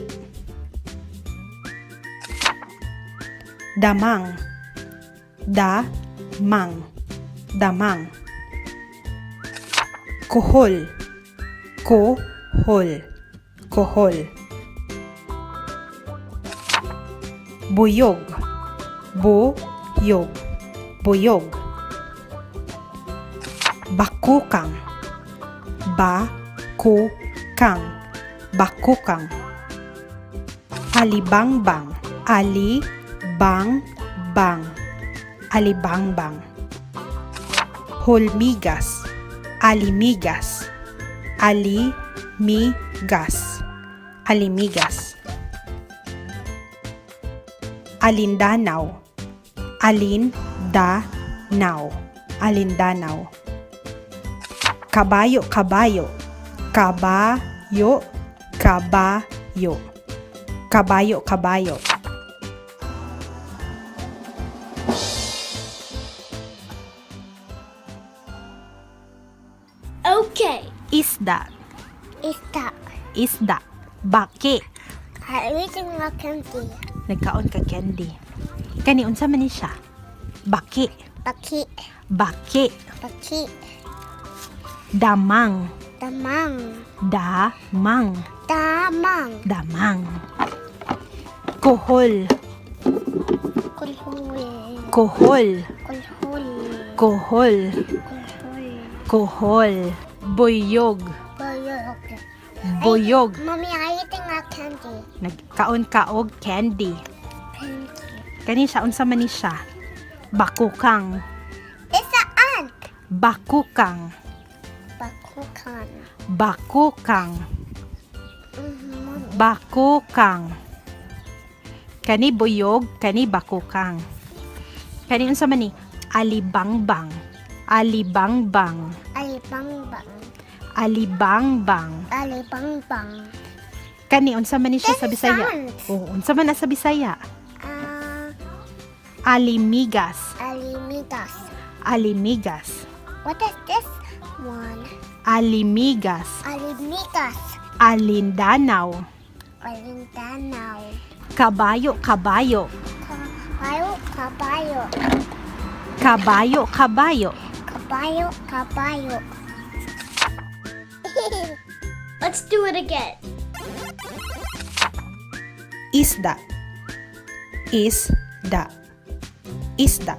Speaker 3: Damang. Damang. Damang. Kuhol. Kohol. Kohol. Buyog. Buyog. Buyog. Bakukang. Bakukang. Bakukang. Alibangbang. Ali-bang-bang. Alibangbang. Hulmigas. Alimigas. Ali-mi-gas. Alimigas. Alindanaw. Alin-da-naw. Alindanaw. Kabayo, kabayo. Kabayo, kabayo. Kabayo, kabayo.
Speaker 1: Okay.
Speaker 2: Isda.
Speaker 4: Isda.
Speaker 2: Isda. Baki.
Speaker 4: I'm eating a candy.
Speaker 2: Nagkaon ka candy. Kani unsa man ni siya? Baki.
Speaker 4: Baki.
Speaker 2: Baki.
Speaker 4: Baki.
Speaker 2: Damang.
Speaker 4: Damang.
Speaker 2: Damang.
Speaker 4: Damang.
Speaker 2: Damang. Kohol.
Speaker 4: Kulhul.
Speaker 2: Kohol.
Speaker 4: Kulhul.
Speaker 2: Kohol.
Speaker 4: Kulhul.
Speaker 2: Kohol. Buyog.
Speaker 4: Buyog.
Speaker 2: Buyog.
Speaker 4: Mommy, I'm eating a candy.
Speaker 2: Nagkaon ka og candy.
Speaker 4: Candy.
Speaker 2: Kani siya unsa man ni siya? Bakukang.
Speaker 4: It's an ant.
Speaker 2: Bakukang.
Speaker 4: Bakukan.
Speaker 2: Bakukang.
Speaker 4: Mommy.
Speaker 2: Bakukang. Kani buyog, kani bakukang. Kani unsa man ni? Alibangbang. Alibangbang.
Speaker 4: Alibangbang.
Speaker 2: Alibangbang.
Speaker 4: Alibangbang.
Speaker 2: Kani unsa man ni siya sa
Speaker 4: This is
Speaker 2: Bisaya?
Speaker 4: ant.
Speaker 2: Oh, unsa man na sa Bisaya?
Speaker 4: Ah,
Speaker 2: Alimigas.
Speaker 4: alimigas.
Speaker 2: Alimigas.
Speaker 4: What is this one?
Speaker 2: Alimigas.
Speaker 4: Alimigas.
Speaker 2: Alindanaw.
Speaker 4: Alindanaw.
Speaker 2: Kabayo, kabayo.
Speaker 4: Kabayo, kabayo.
Speaker 2: Kabayo, kabayo.
Speaker 4: Kabayo, kabayo.
Speaker 1: Let's do it again.
Speaker 3: Isda. Isda. Isda.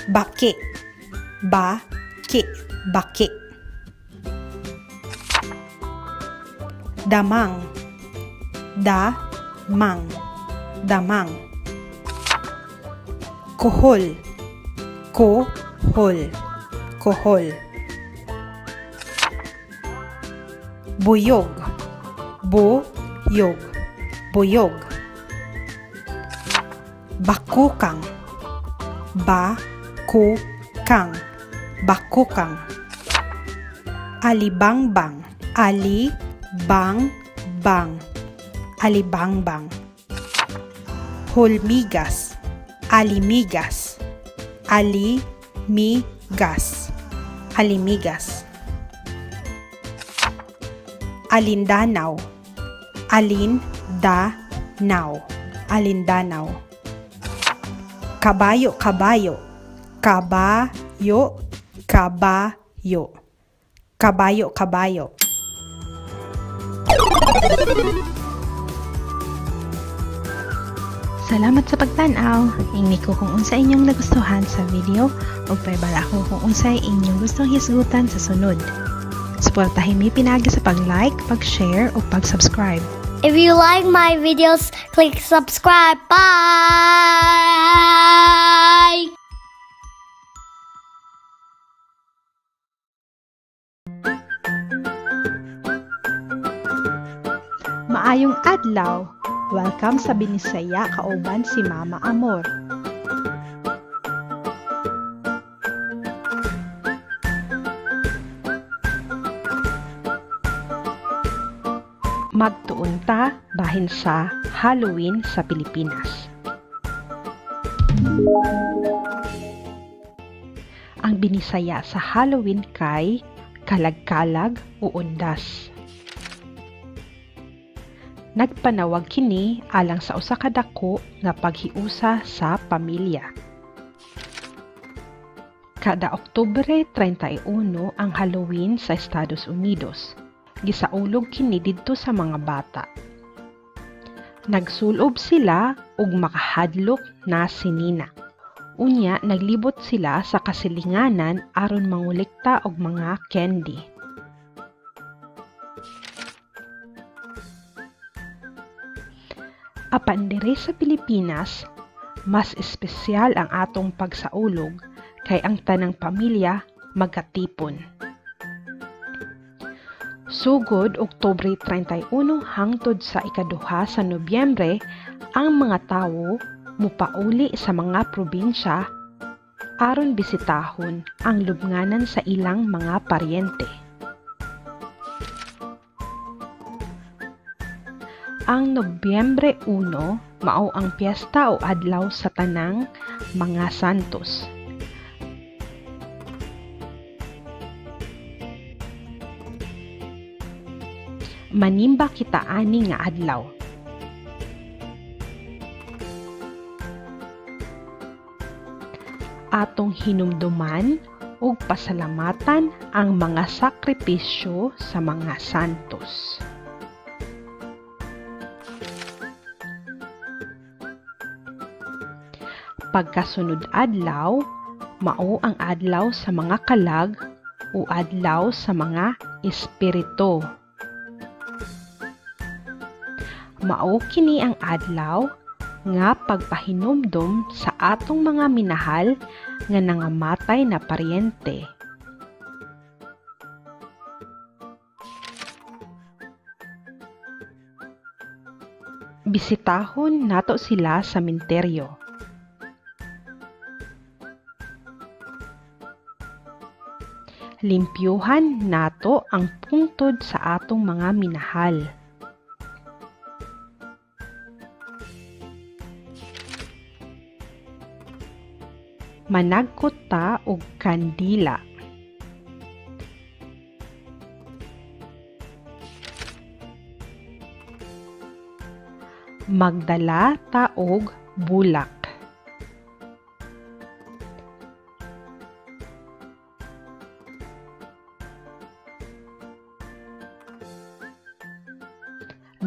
Speaker 3: Baki. Baki. Baki. Damang. Damang. Damang. Kohol. Kohol. Kohol. Buyog. Buyog. Buyog. Bakukang. Bakukang. Bakukang. Alibangbang. Ali-bang-bang. Alibangbang. Hulmigas. Alimigas. Ali-mi-gas. Alimigas. Alindanaw. Alin-da-naw. Alindanaw. Kabayo, kabayo. Kabayo, kabayo. Kabayo, kabayo.
Speaker 7: Salamat sa pagtan-aw. Ingni ko kung unsa inyong nagustuhan sa video ug pahibalo ako kung unsay inyong gustong hisgutan sa sunod. Suportahin mi pinaagi sa pag-like, pag-share ug pag-subscribe.
Speaker 1: If you like my videos, click subscribe. Bye!
Speaker 7: Maayong adlaw. Welcome sa Binisaya kauban si Mama Amor.
Speaker 2: Magtuon ta bahin sa Halloween sa Pilipinas. Ang Binisaya sa Halloween kay kalagkalag o undas. Nagpanawag kini alang sa usa ka dako nga paghiusa sa pamilya. Kada Oktubre 31 ang Halloween sa Estados Unidos. Gisaulog kini didto sa mga bata. Nagsulob sila ug makahadlok na sinina. Unya naglibot sila sa kasilinganan aron mangolekta og mga candy. Apan diri sa Pilipinas, mas espesyal ang atong pagsaulog kay ang tanang pamilya magkatipon. Sugod Oktubre 31 hangtod sa ikaduha sa Nobyembre, ang mga tawo mupauli sa mga probinsya aron bisitahon ang lubnganan sa ilang mga paryente. Ang Nobyembre 1 mao ang piyesta o adlaw sa tanang mga santos. Manimba kita ani nga adlaw. Atong hinumduman ug pasalamatan ang mga sakripisyo sa mga santos. Pagkasunod adlaw, mao ang adlaw sa mga kalag o adlaw sa mga espiritu. Mao kini ang adlaw nga pagpahinumdom sa atong mga minahal nga nangamatay na paryente. Bisitahon nato sila sa minteryo. Limpyuhan nato ang pungtod sa atong mga minahal. Managkot ta og kandila. Magdala ta og bulak.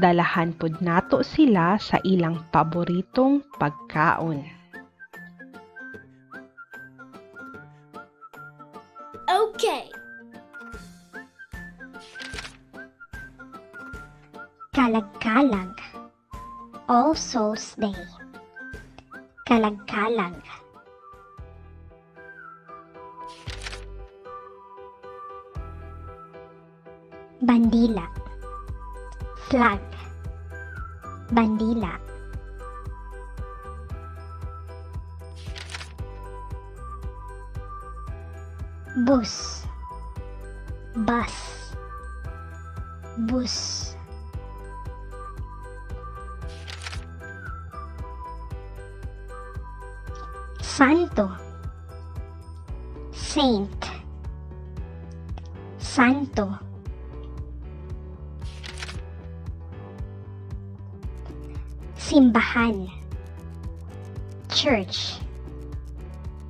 Speaker 2: Dalahan pod nato sila sa ilang paboritong pagkaon.
Speaker 1: Okay.
Speaker 4: Kalagkalag. All Souls Day. Kalagkalag. Bandila. Flag. Bandila. Bus. Bus. Bus. Santo. Saint. Santo. Simbahan. Church.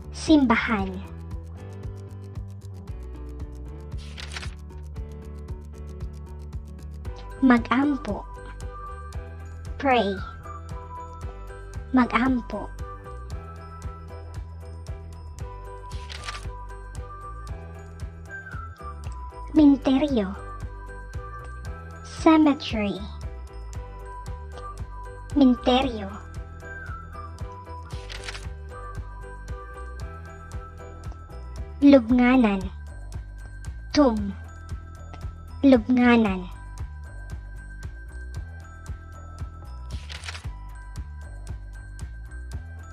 Speaker 4: Simbahan. Magampo. Pray. Magampo. Minteryo. Cemetery. Minteryo. Lubnganan. Tomb. Lubnganan.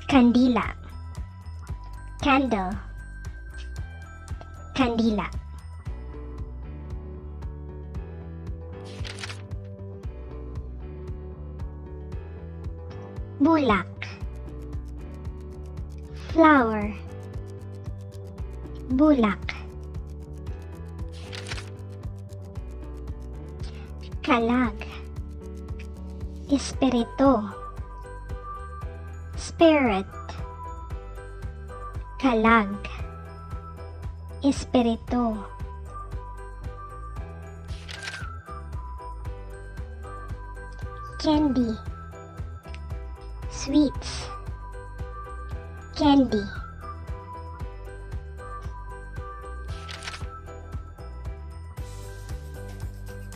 Speaker 1: Kandila. Candle. Kandila. Bulak. Flower. Bulak. Kalag. Espiritu. Spirit. Kalag. Espiritu. Candy. Sweets. Candy.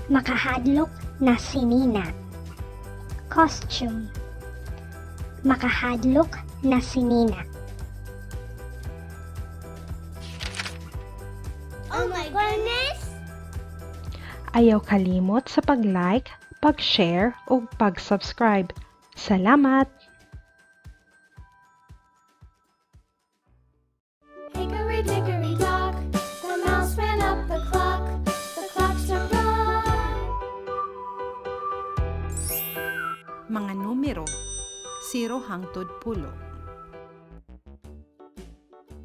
Speaker 1: Makahadlok na sinina. Costume. Makahadlok na sinina.
Speaker 4: Oh my goodness!
Speaker 2: Ayaw kalimot sa pag-like, pag-share ug pag-subscribe. Salamat!
Speaker 5: Hickory dickory dock, the mouse ran up the clock. The clock struck one.
Speaker 3: Mga numero 0 hangtod 10.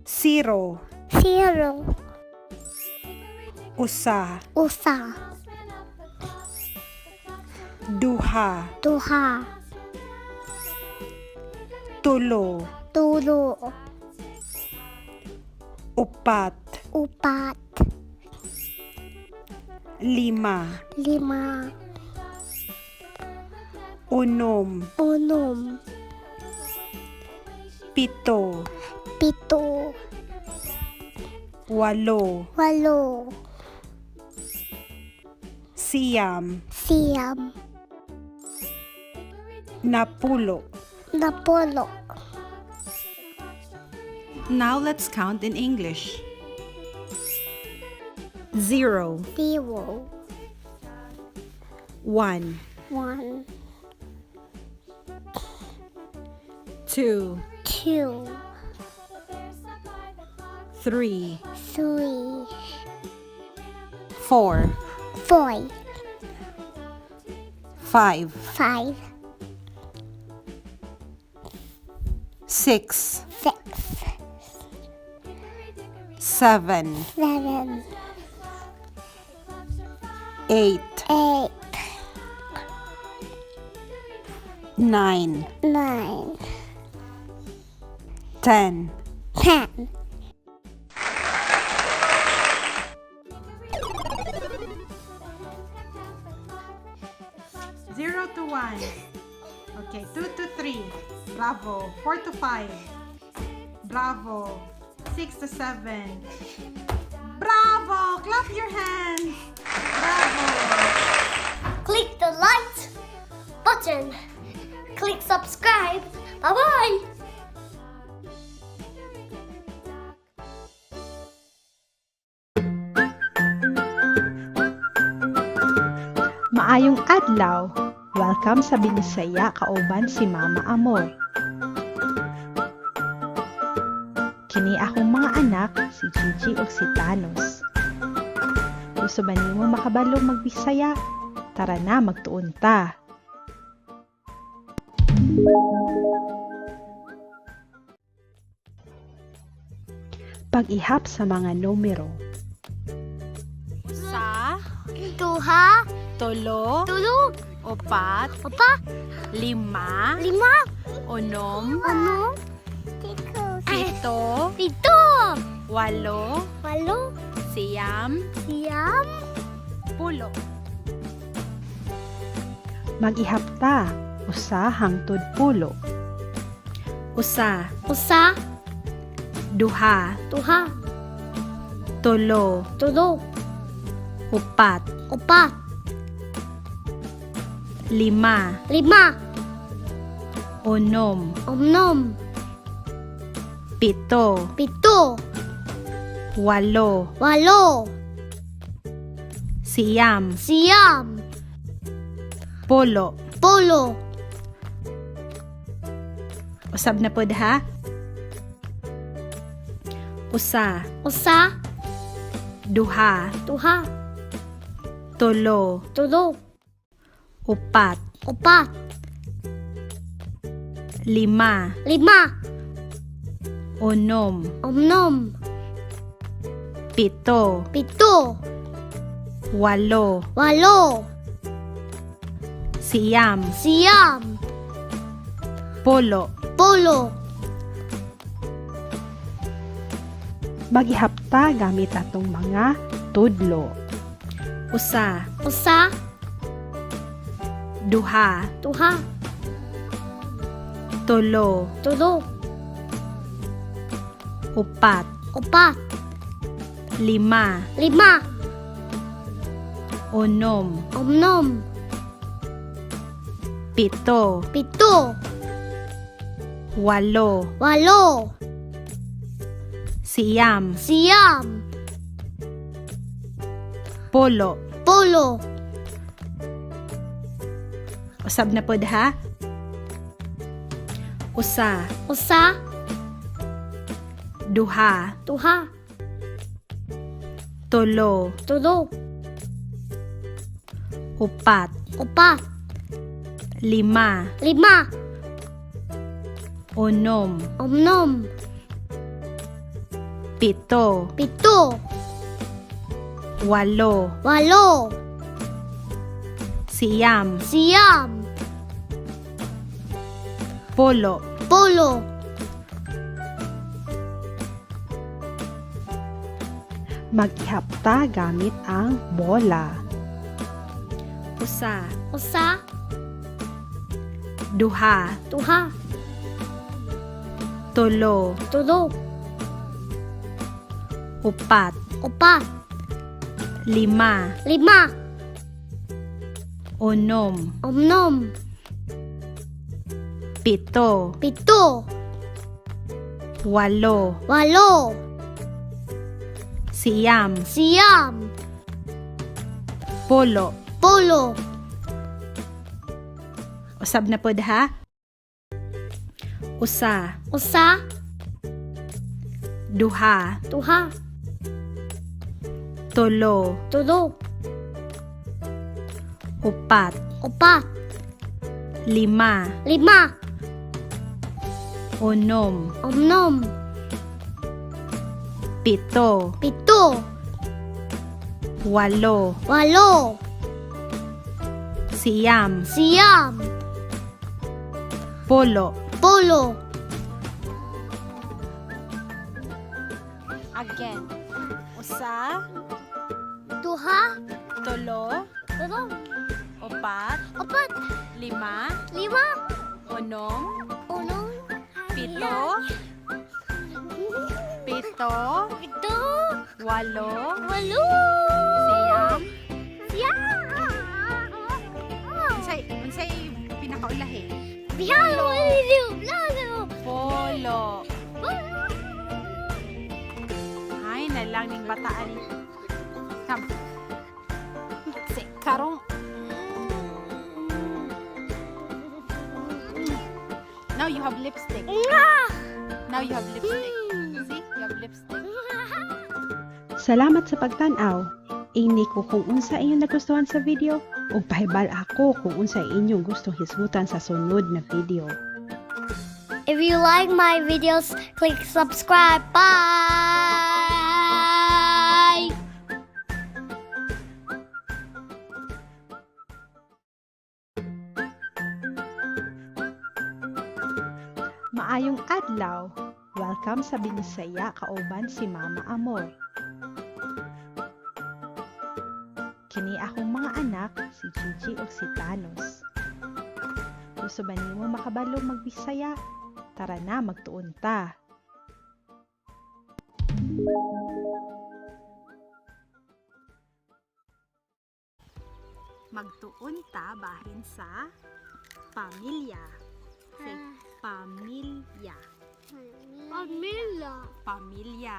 Speaker 6: 0.
Speaker 4: 0.
Speaker 6: Usa.
Speaker 4: Usa.
Speaker 6: Duha.
Speaker 4: Duha.
Speaker 6: Tulo.
Speaker 4: Tulo.
Speaker 6: Upat.
Speaker 4: Upat.
Speaker 6: Lima.
Speaker 4: 5.
Speaker 6: 6.
Speaker 4: 6.
Speaker 6: 7.
Speaker 4: 7.
Speaker 6: 8.
Speaker 4: 8.
Speaker 6: 9.
Speaker 4: 9.
Speaker 6: 10.
Speaker 4: 10.
Speaker 3: Now let's count in English. 0,
Speaker 4: 0.
Speaker 3: 1,
Speaker 4: 1.
Speaker 3: 2,
Speaker 4: 2.
Speaker 3: 3,
Speaker 4: 3.
Speaker 3: 4,
Speaker 4: 4.
Speaker 3: 5,
Speaker 4: 5.
Speaker 3: 6,
Speaker 4: 6.
Speaker 3: 7,
Speaker 4: 7.
Speaker 3: 8,
Speaker 4: 8.
Speaker 3: 9,
Speaker 4: 9.
Speaker 3: 10.
Speaker 4: 10.
Speaker 6: 0 to 1. Okay, 2 to 3. Bravo. 4 to 5. Bravo. 6 to 7. Bravo! Clap your hands! Bravo!
Speaker 1: Click the like button. Click subscribe. Bye bye.
Speaker 2: Maayong adlaw! Welcome sa Binisaya kauban si Mama Amor. Kini akong mga anak, si Gigi ug si Thanos. Gusto ba nimo makabalo magbisaya? Tara na, magtuon ta. Pag-ihap sa mga numero.
Speaker 3: Sa,
Speaker 1: 2,
Speaker 3: 3,
Speaker 1: 3,
Speaker 3: 4,
Speaker 1: 4,
Speaker 3: 5,
Speaker 1: 5,
Speaker 3: 6,
Speaker 1: 6,
Speaker 3: 7,
Speaker 1: 7,
Speaker 3: 8,
Speaker 1: 8,
Speaker 3: 9,
Speaker 1: 9,
Speaker 3: 10.
Speaker 2: Mag-ihap ta, 1 hangtod 10.
Speaker 3: 1,
Speaker 1: 1,
Speaker 3: 2,
Speaker 1: 2,
Speaker 3: 3,
Speaker 1: 3,
Speaker 3: 4,
Speaker 1: 4,
Speaker 3: 5,
Speaker 1: 5,
Speaker 3: 6,
Speaker 1: 6,
Speaker 3: 7,
Speaker 1: 7,
Speaker 3: 8,
Speaker 1: 8,
Speaker 3: 9,
Speaker 1: 9,
Speaker 3: 10.
Speaker 1: 10.
Speaker 3: Usab na pod ha. Usa,
Speaker 1: Usa,
Speaker 3: duha,
Speaker 1: duha,
Speaker 3: tulo,
Speaker 1: tulo,
Speaker 3: upat,
Speaker 1: upat,
Speaker 3: lima,
Speaker 1: lima,
Speaker 3: unom,
Speaker 1: unom,
Speaker 3: pito,
Speaker 1: pito,
Speaker 3: walo,
Speaker 1: walo,
Speaker 3: siyam,
Speaker 1: siyam,
Speaker 3: polo.
Speaker 1: polo.
Speaker 2: Maghihapta gamit atong mga tudlo.
Speaker 3: Usa,
Speaker 1: Usa,
Speaker 3: duha,
Speaker 1: duha,
Speaker 3: tulo,
Speaker 1: tulo,
Speaker 3: upat,
Speaker 1: upat,
Speaker 3: lima,
Speaker 1: lima,
Speaker 3: unom,
Speaker 1: unom,
Speaker 3: pito,
Speaker 1: pito,
Speaker 3: walo,
Speaker 1: walo,
Speaker 3: siyam,
Speaker 1: siyam,
Speaker 3: polo.
Speaker 1: polo.
Speaker 3: Usab na pod ha. Usa,
Speaker 1: Usa,
Speaker 3: duha,
Speaker 1: duha,
Speaker 3: tulo,
Speaker 1: tulo,
Speaker 3: upat,
Speaker 1: upat,
Speaker 3: lima,
Speaker 1: lima,
Speaker 3: unom,
Speaker 1: unom,
Speaker 3: pito,
Speaker 1: pito,
Speaker 3: walo,
Speaker 1: walo,
Speaker 3: siyam,
Speaker 1: siyam,
Speaker 3: polo.
Speaker 1: polo.
Speaker 2: Maghihapta gamit ang bola.
Speaker 3: Usa,
Speaker 1: Usa,
Speaker 3: duha,
Speaker 1: duha,
Speaker 3: tulo,
Speaker 1: tulo,
Speaker 3: upat,
Speaker 1: upat,
Speaker 3: lima,
Speaker 1: lima,
Speaker 3: unom,
Speaker 1: unom,
Speaker 3: pito,
Speaker 1: pito,
Speaker 3: walo,
Speaker 1: walo,
Speaker 3: siyam,
Speaker 1: siyam,
Speaker 3: polo.
Speaker 1: polo.
Speaker 3: Usab na pod ha. Usa,
Speaker 1: Usa,
Speaker 3: duha,
Speaker 1: duha,
Speaker 3: tulo,
Speaker 1: tulo,
Speaker 3: upat,
Speaker 1: upat,
Speaker 3: lima,
Speaker 1: lima,
Speaker 3: unom,
Speaker 1: unom,
Speaker 3: pito,
Speaker 1: pito,
Speaker 3: walo,
Speaker 1: walo,
Speaker 3: siyam,
Speaker 1: siyam,
Speaker 3: polo.
Speaker 1: polo.
Speaker 3: Again. Usa,
Speaker 1: Duha,
Speaker 3: tulo,
Speaker 1: tulo,
Speaker 3: upat,
Speaker 1: upat,
Speaker 3: lima,
Speaker 1: lima,
Speaker 3: unom,
Speaker 1: unom,
Speaker 3: pito, pito,
Speaker 1: pito,
Speaker 3: walo,
Speaker 1: walo,
Speaker 3: siyam.
Speaker 1: Siyam.
Speaker 6: Unsay unsay pinakaulahi?
Speaker 1: Polo.
Speaker 6: Polo. Ay, nalang ning bataan. Come. Si karong. Now you have lipstick. Now you have lipstick. See? You have lipstick.
Speaker 2: Salamat sa pagtan-aw. Ingni ko kung unsa inyong nagustuhan sa video ug pahibal ako kung unsa inyong gustong hisgutan sa sunod na video.
Speaker 1: If you like my videos, click subscribe. Bye.
Speaker 2: Maayong adlaw. Welcome sa Binisaya kauban si Mama Amor. Kini akong mga anak, si Gigi ug si Thanos. Gusto ba nimo makabalo magbisaya? Tara na, magtuon ta.
Speaker 3: Magtuon ta bahin sa pamilya. Say, pamilya.
Speaker 1: Pamilya.
Speaker 3: Pamilya.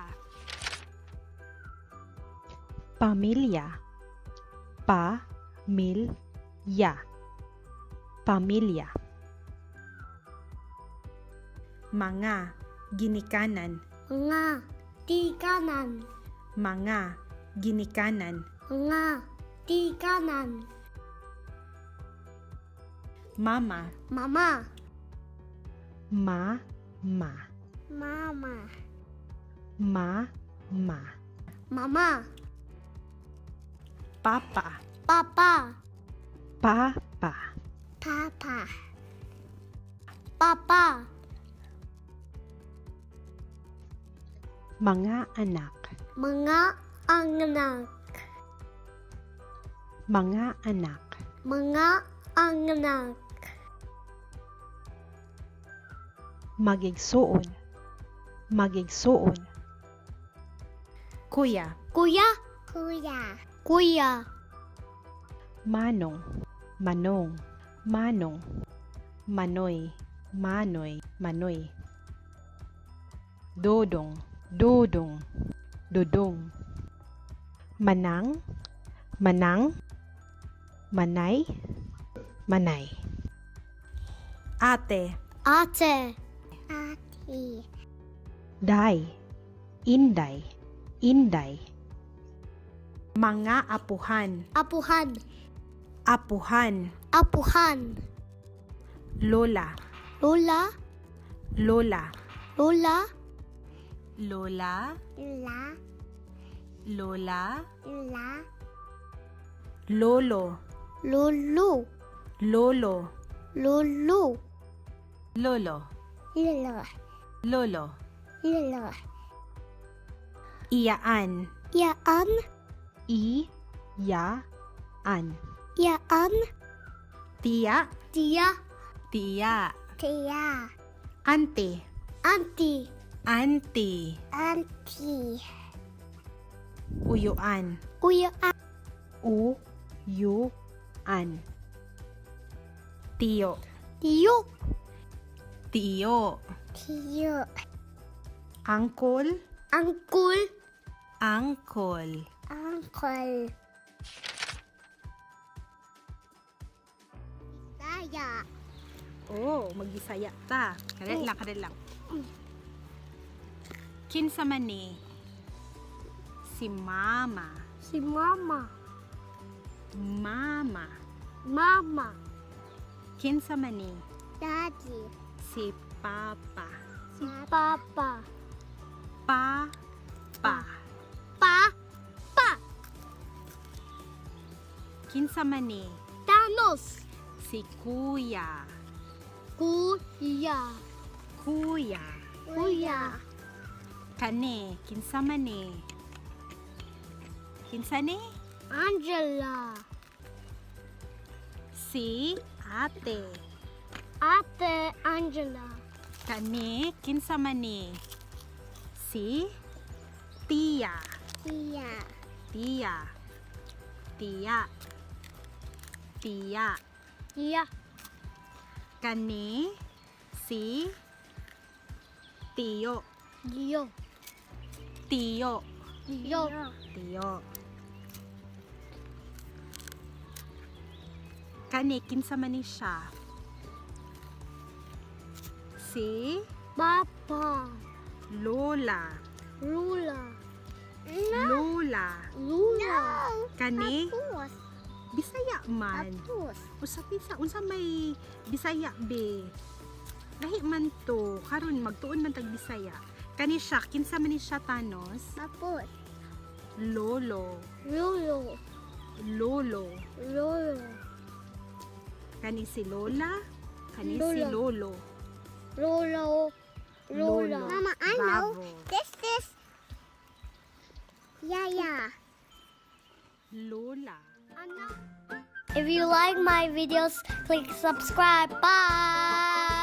Speaker 2: Pamilya. Pa mil ya. Pamilya.
Speaker 3: Mga ginikanan.
Speaker 1: Mga tikanan.
Speaker 3: Mga ginikanan.
Speaker 1: Mga tikanan.
Speaker 3: Mama.
Speaker 1: Mama.
Speaker 7: Ma, ma.
Speaker 4: Mama.
Speaker 7: Ma, ma.
Speaker 1: Mama.
Speaker 3: Papa.
Speaker 1: Papa.
Speaker 7: Pa, pa.
Speaker 4: Papa.
Speaker 1: Papa.
Speaker 2: Mga anak.
Speaker 1: Mga anak.
Speaker 2: Mga anak.
Speaker 1: Mga anak.
Speaker 7: Magigsuon. Magigsuon.
Speaker 3: Kuya.
Speaker 1: Kuya.
Speaker 4: Kuya.
Speaker 1: Kuya.
Speaker 7: Manong. Manong. Manong. Manoy. Manoy. Manoy. Dodong. Dodong. Dodong. Manang. Manang. Manay. Manay.
Speaker 3: Ate.
Speaker 1: Ate.
Speaker 4: Ate.
Speaker 7: Day. Inday. Inday.
Speaker 3: Mga apuhan.
Speaker 1: Apuhan.
Speaker 3: Apuhan.
Speaker 1: Apuhan.
Speaker 3: Lola.
Speaker 1: Lola.
Speaker 3: Lola.
Speaker 1: Lola.
Speaker 3: Lola.
Speaker 4: La.
Speaker 3: Lola.
Speaker 4: La.
Speaker 3: Lolo.
Speaker 1: Lolo.
Speaker 3: Lolo.
Speaker 1: Lolo.
Speaker 3: Lolo.
Speaker 4: Lolo.
Speaker 3: Lolo.
Speaker 4: Lolo.
Speaker 3: Iyaan.
Speaker 1: Yaan.
Speaker 7: I. Ya. An.
Speaker 1: Yaan.
Speaker 3: Tiya.
Speaker 1: Tiya.
Speaker 3: Tiya.
Speaker 4: Tia.
Speaker 3: Ante.
Speaker 1: Auntie.
Speaker 3: Auntie.
Speaker 4: Auntie.
Speaker 3: Uyuan.
Speaker 1: Kuya.
Speaker 7: U. Yu. An.
Speaker 3: Tiyo.
Speaker 1: Tiyo.
Speaker 3: Tiyo.
Speaker 4: Tiyo.
Speaker 3: Angkol.
Speaker 1: Angkul.
Speaker 3: Angkol.
Speaker 4: Uncle. Saya.
Speaker 3: Oh, magbisaya ta. Kadali lang, kadali lang. Kinsa man ni? Si mama.
Speaker 1: Si mama.
Speaker 3: Mama.
Speaker 1: Mama.
Speaker 3: Kinsa man ni?
Speaker 4: Daddy.
Speaker 3: Si papa.
Speaker 1: Si papa.
Speaker 3: Pa. Pa.
Speaker 1: Pa. Pa.
Speaker 3: Kinsa man ni?
Speaker 1: Thanos.
Speaker 3: Si kuya.
Speaker 1: Kuya.
Speaker 3: Kuya.
Speaker 1: Kuya.
Speaker 3: Kani, kinsa man ni? Kinsa ni?
Speaker 1: Angela.
Speaker 3: Si ate.
Speaker 1: Ate Angela.
Speaker 3: Kani, kinsa man ni? Si tiya.
Speaker 4: Tia.
Speaker 3: Tiya. Tiya. Tiya.
Speaker 1: Tiya.
Speaker 3: Kani, si tiyo.
Speaker 1: Tiyo.
Speaker 3: Tiyo.
Speaker 1: Tiyo.
Speaker 3: Tiyo. Kani, kinsa man ni siya? Si
Speaker 1: Papa.
Speaker 3: Lola.
Speaker 1: Lula.
Speaker 3: Lola.
Speaker 1: Lula.
Speaker 3: Kani,
Speaker 4: Tapos.
Speaker 3: Bisaya man.
Speaker 4: Tapos.
Speaker 3: Usa bisa unsa may Bisaya be. Lahi man to, karon magtuon man tag Bisaya. Kani siya, kinsa man ni siya, Thanos?
Speaker 4: Tapos.
Speaker 3: Lolo.
Speaker 1: Lolo.
Speaker 3: Lolo.
Speaker 1: Lolo.
Speaker 3: Kani si Lola, kani si
Speaker 1: Lola.
Speaker 3: Lolo.
Speaker 1: Lolo. Lola.
Speaker 3: Lolo.
Speaker 4: Mama, I know.
Speaker 3: Bravo.
Speaker 4: This is Yaya.
Speaker 3: Lola.
Speaker 1: If you like my videos, click subscribe. Bye.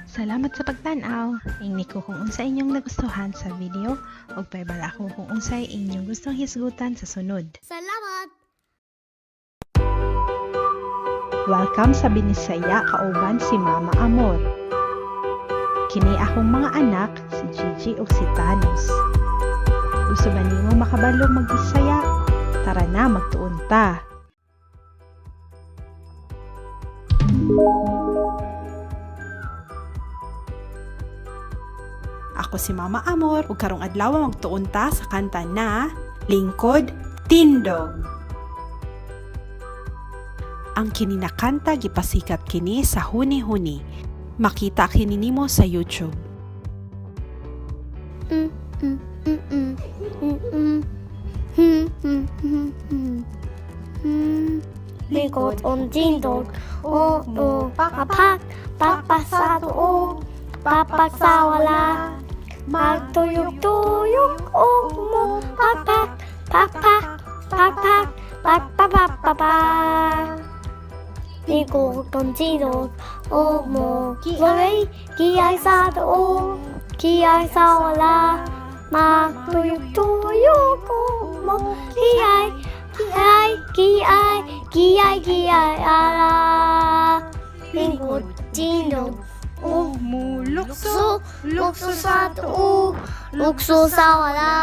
Speaker 7: Salamat sa pagtan-aw. Ingni ko kung unsa inyong nagustuhan sa video ug pahibalo ako kung unsay inyong gustong hisgutan sa sunod.
Speaker 1: Salamat.
Speaker 2: Welcome sa Binisaya kauban si Mama Amor. Kini akong mga anak, si Gigi ug si Thanos. Gusto ba nimo makabalo magbisaya? Tara na, magtuon ta.
Speaker 3: Ako si Mama Amor ug karong adlaw magtuon ta sa kanta na Lingkod Tindog. Ang kini na kanta gipasikat kini sa huni-huni. Makita kini nimo sa YouTube.
Speaker 1: Lingkod on tindog, o o papak, pakpak sa tuo, pakpak sa wala. Magtuyok-tuyok o mo, pakpak, pakpak, pakpak, pakpak, pakpak. Lingkod on tindog, o mo, kiay, kiay sa tuo, kiay sa wala. Magtuyok-tuyok o mo, kiay, kiay, kiay, kiay, kiay, ala. Lingkod tindog, o
Speaker 3: Mulukso,
Speaker 1: lukso, lukso sa tuo, lukso sa wala.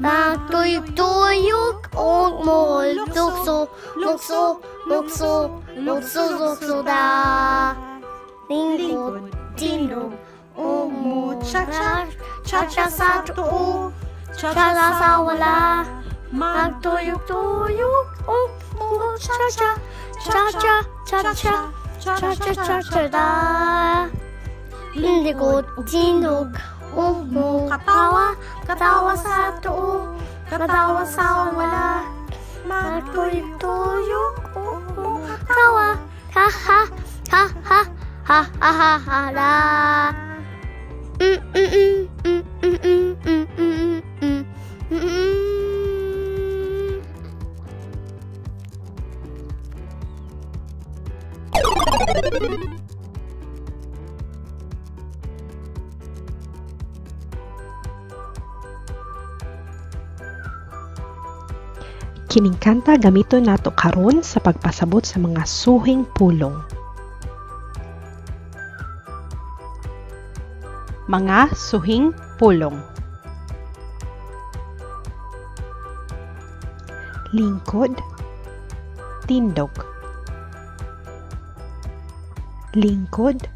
Speaker 1: Magtuyok-tuyok o mo, lukso, lukso, lukso, lukso, lukso da. Lingkod tindog, o mo,
Speaker 3: Cha-cha,
Speaker 1: cha-cha sa tuo, cha-cha sa wala. Magtuyok-tuyok o mo, cha-cha, cha-cha, cha-cha, cha-cha, cha-cha da. Lingkod tindog, o mo, katawa, katawa sa tuo, katawa sa wala. Magtuyok-tuyok o mo, katawa, ha ha, ha ha, ha ha ha ha la.
Speaker 2: Kining kanta gamiton nato karon sa pagpasabot sa mga suhing pulong. Mga suhing pulong. Lingkod, tindog. Lingkod,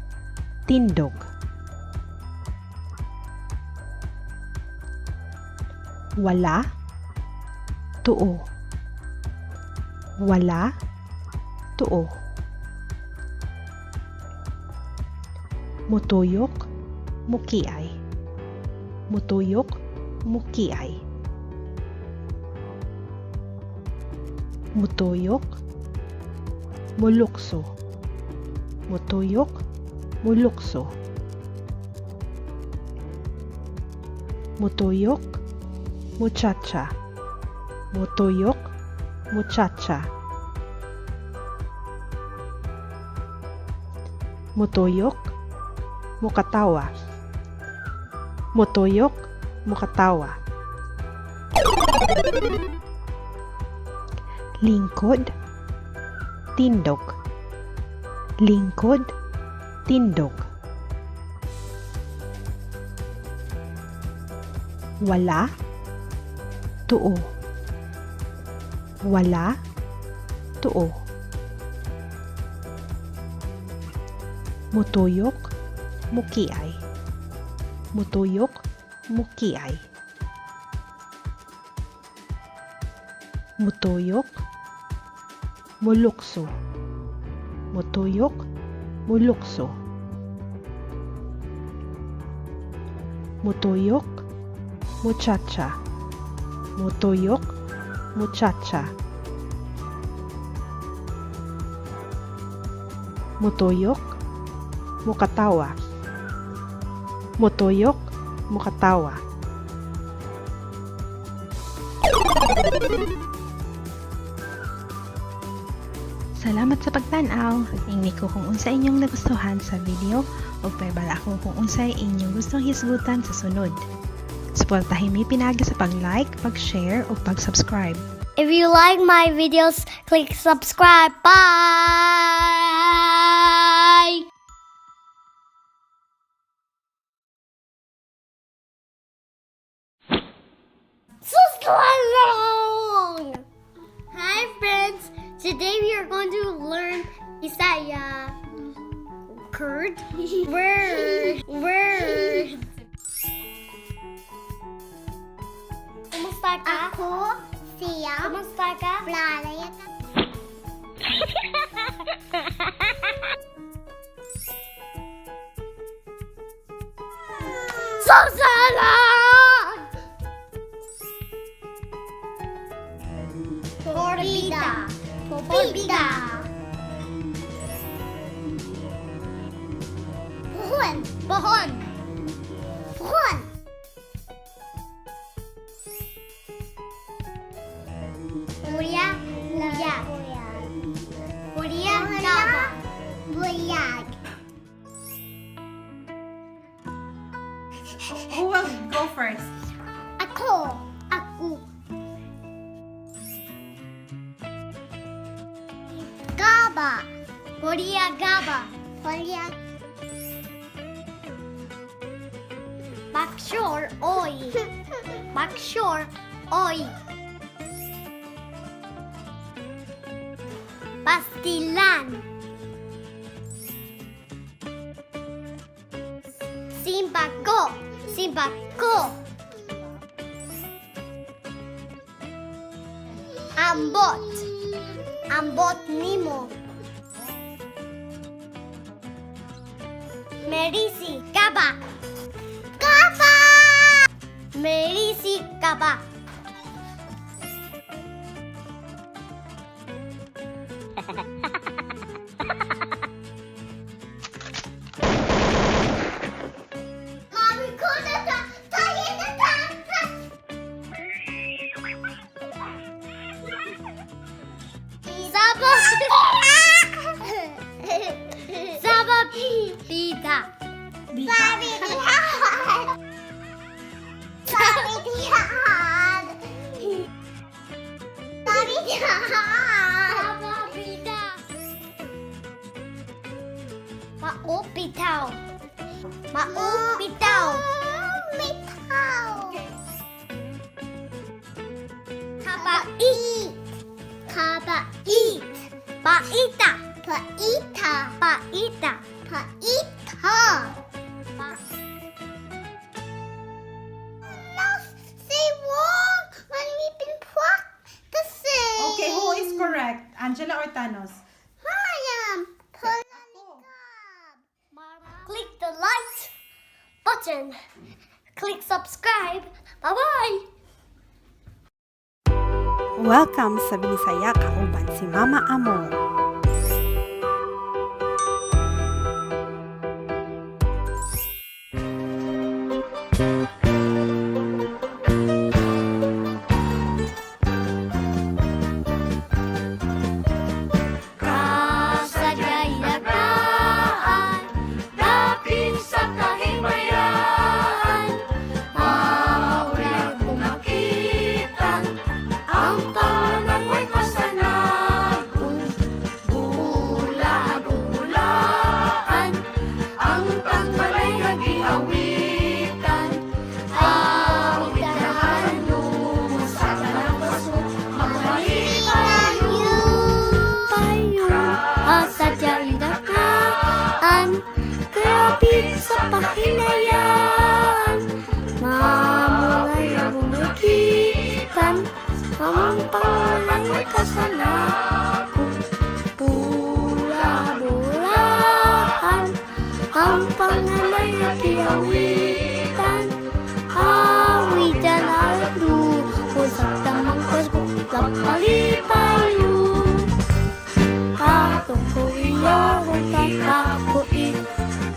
Speaker 2: tindog. Wala, tuo. Wala, tuo. Mutuyok, mukiay. Mutuyok, mukiay. Mutuyok, mulukso. Mutuyok, mulukso. Mutuyok, muchacha. Mutuyok, muchacha. Mutuyok, mukatawa. Mutuyok, mukatawa. Lingkod, tindog. Lingkod, tindog. Wala, tuo. Wala, tuo. Mutuyok, mukiay. Mutuyok, mukiay. Mutuyok, mulukso. Mutuyok, mulukso. Mutuyok, muchacha. Mutuyok, muchacha. Mutuyok, mukatawa. Mutuyok, mukatawa.
Speaker 7: Salamat sa pagtan-aw. Ingni ko kung unsa inyong nagustuhan sa video ug pahibalo ako kung unsay inyong gustong hisgutan sa sunod. Suportahin mi pinaagi sa pag-like, pag-share ug pag-subscribe.
Speaker 1: If you like my videos, click subscribe. Bye! So long! Hi friends! Today we are going to learn Bisaya. Kurd? Word. Word. Kumusta ka?
Speaker 4: Ako, siya,
Speaker 1: Kumusta ka?
Speaker 4: Blalaya.
Speaker 1: Susana!
Speaker 4: Florida. Florida. Pohon.
Speaker 1: Pohon.
Speaker 4: Pohon. Kuya, kuya.
Speaker 1: Kuya, Gaba.
Speaker 4: Buyag.
Speaker 6: Who will go first?
Speaker 4: Ako. Ako. Gaba.
Speaker 1: Korea Gaba.
Speaker 4: Korea.
Speaker 1: Bakshor Oi. Bakshor Oi. Pastilan. Simbako. Simbako. Ambot. Ambot nimo. Merisi Gaba.
Speaker 4: Gaba.
Speaker 1: Merisi Gaba.
Speaker 4: Mommy, ko na ta. Tayo na ta.
Speaker 1: Zaba. Zaba Bida.
Speaker 4: Sabi dihan. Sabi dihan. Sabi dihan.
Speaker 1: Zaba Bida. Maupitaw. Maupitaw.
Speaker 4: Mitaw.
Speaker 1: Kabait.
Speaker 4: Kabait.
Speaker 1: Paita.
Speaker 4: Paita.
Speaker 1: Paita.
Speaker 4: Paita. Now say walk when we've been practicing.
Speaker 6: Okay, who is correct? Angela or Thanos?
Speaker 4: I am.
Speaker 1: Click the like button. Click subscribe. Bye-bye.
Speaker 3: Welcome sa Binisaya kauban si Mama Amor.
Speaker 1: Kasadya'y nagdaan, dapit sa kahimayan. Maulay kumakita, ang panangoy kasanagong. Bula-bulaan, ang tangbalay nagiawitan. Awit na hanong sa talampaso, magmalipayo. Payo, asadya'y nakaan, kapit sa pahinayan. Mamulay ang bumagitan, ang pangalay kasanago. Bula-bulaan, ang pangalay kiawitan. Awitan ang usap tamang kasbuk, lapalipayo. Katong ko iyo, kakakuit,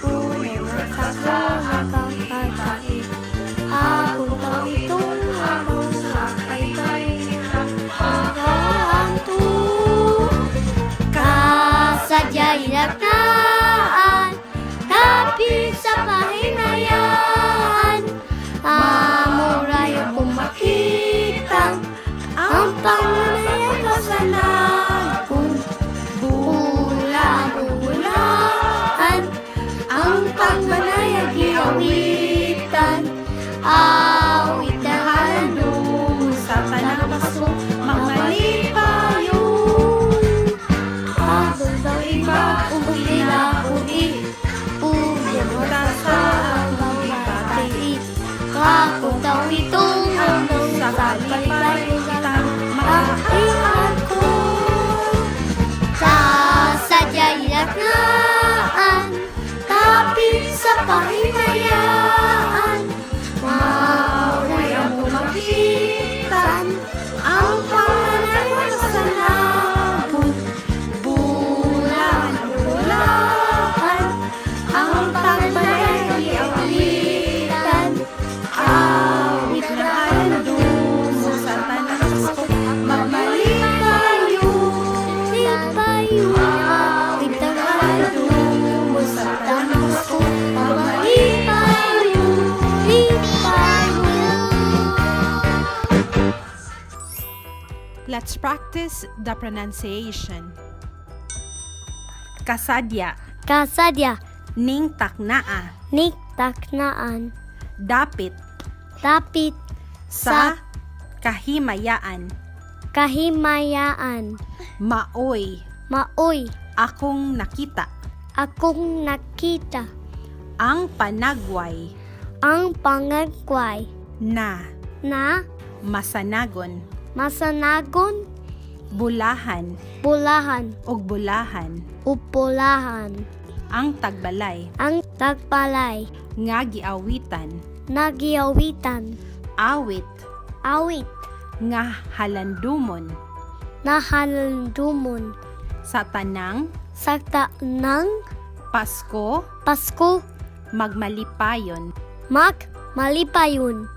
Speaker 1: unang nakakakakait. Ako daw itong among sakay kay Kasadya'y nagdaan, tapit sa pahinayan. Amuray ako makita, ang pangunay ay kasanagong. Bula-bulaan, ang pangunay ay giawitan. Awit na halong
Speaker 6: Sa
Speaker 1: Nagpasok mamalipayo. Habang sa iba, umila-uli. Pumunta sa ang mga Kakutaw itong hanggang Sa kalipay kita makaangkon. Sa sadya'y laknaan, kapit sa pahimayaan, mao'y among makitan, ang panganay sa nabot, bulan bulahan, ang pagbalay awitan, awit na halandumo sa tanang Pasko, magmalipayo, lipayo, awit na halandumo sa tanang Pasko, magmalipayo, lipayo.
Speaker 3: Let's practice the pronunciation. Kasadya,
Speaker 1: Kasadya,
Speaker 3: ning taknaa,
Speaker 1: ni taknaan,
Speaker 3: dapit,
Speaker 1: dapit
Speaker 3: sa, kahimayaan,
Speaker 1: kahimayaan,
Speaker 3: maoy,
Speaker 1: maoy,
Speaker 3: akong nakita,
Speaker 1: akong nakita,
Speaker 3: ang panagway,
Speaker 1: ang pangagway
Speaker 3: na,
Speaker 1: na
Speaker 3: masanagon,
Speaker 1: masanagon,
Speaker 3: bulahan,
Speaker 1: bulahan,
Speaker 3: ug bulahan,
Speaker 1: upulahan,
Speaker 3: ang tagbalay,
Speaker 1: ang tagbalay,
Speaker 3: nga giawitan,
Speaker 1: nagiawitan,
Speaker 3: awit,
Speaker 1: awit,
Speaker 3: nga halandumon,
Speaker 1: nahalandumon,
Speaker 3: sa tanang,
Speaker 1: sa tanang
Speaker 3: Pasko,
Speaker 1: Pasko,
Speaker 3: magmalipayon,
Speaker 1: mag malipayon,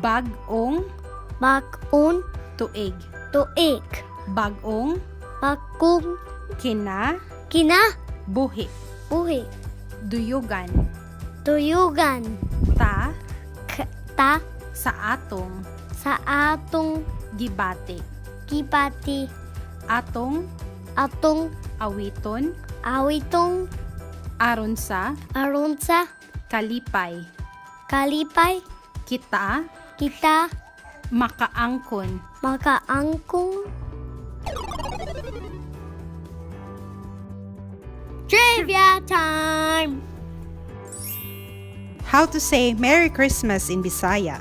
Speaker 3: bag-ong
Speaker 1: bag-on
Speaker 3: tuig,
Speaker 1: tuig,
Speaker 3: bag-ong
Speaker 1: bagong
Speaker 3: kina,
Speaker 1: kina,
Speaker 3: buhi,
Speaker 1: buhi,
Speaker 3: duyugan,
Speaker 1: tuyugan,
Speaker 3: ta,
Speaker 1: ta,
Speaker 3: sa atong,
Speaker 1: sa atong
Speaker 3: gibati,
Speaker 1: gibati,
Speaker 3: atong
Speaker 1: atong
Speaker 3: awiton,
Speaker 1: awitong
Speaker 3: aron sa
Speaker 1: aron sa
Speaker 3: kalipay,
Speaker 1: kalipay,
Speaker 3: kita
Speaker 1: kita
Speaker 3: makaangkon.
Speaker 1: Makaangkong. Trivia time!
Speaker 3: How to say Merry Christmas in Bisaya?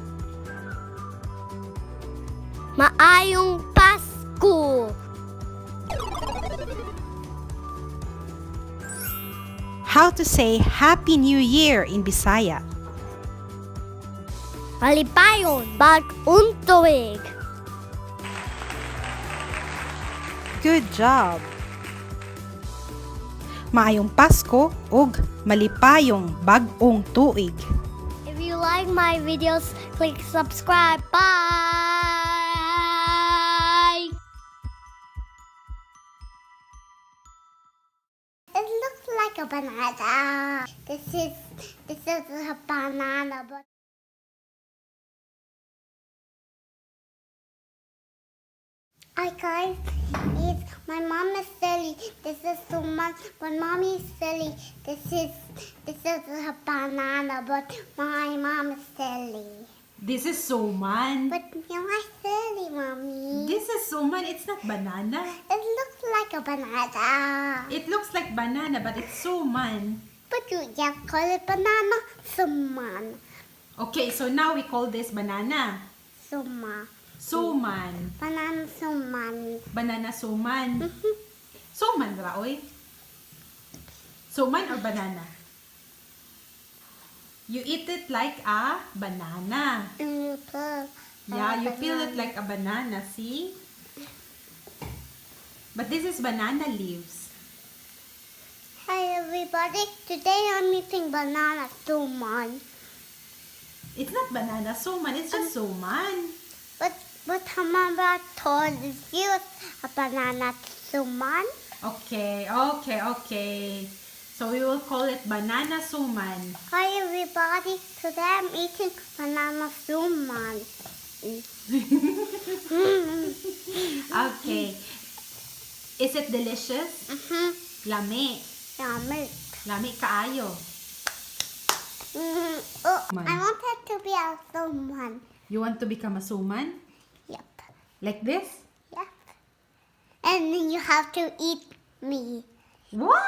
Speaker 1: Maayong Pasko!
Speaker 3: How to say Happy New Year in Bisaya?
Speaker 1: Malipayon bag-ong tuig!
Speaker 3: Good job! Maayong Pasko ug malipayong bag-ong tuig.
Speaker 1: If you like my videos, click subscribe. Bye!
Speaker 4: It looks like a banana. This is a banana, but hi guys, it's my mom is silly. This is suman, but mommy is silly. This is a banana, but my mom is silly.
Speaker 3: This is suman.
Speaker 4: But you are silly, mommy.
Speaker 3: This is suman, it's not banana.
Speaker 4: It looks like a banana.
Speaker 3: It looks like banana but it's suman.
Speaker 4: But you just call it banana, suman,
Speaker 3: Okay, so now we call this banana.
Speaker 4: suma,
Speaker 3: Suman.
Speaker 4: Banana suman.
Speaker 3: Banana suman. Suman ra oy. Suman or banana? You eat it like a banana.
Speaker 4: And you put
Speaker 3: Yeah, you peel it like a banana, see? But this is banana leaves.
Speaker 4: Hi everybody, today I'm eating banana suman.
Speaker 3: It's not banana suman, it's just suman.
Speaker 4: But Hamaba told you a banana suman.
Speaker 3: Okay. So we will call it banana suman.
Speaker 4: Hi everybody, today I'm eating banana suman.
Speaker 3: Okay. Is it delicious?
Speaker 4: Mm-hmm.
Speaker 3: Lami.
Speaker 4: Yummy.
Speaker 3: Lami kaayo.
Speaker 4: Oh,
Speaker 3: Man.
Speaker 4: I wanted to be a suman.
Speaker 3: You want to become a suman?
Speaker 4: Yep.
Speaker 3: Like this?
Speaker 4: Yep. And then you have to eat me.
Speaker 3: What?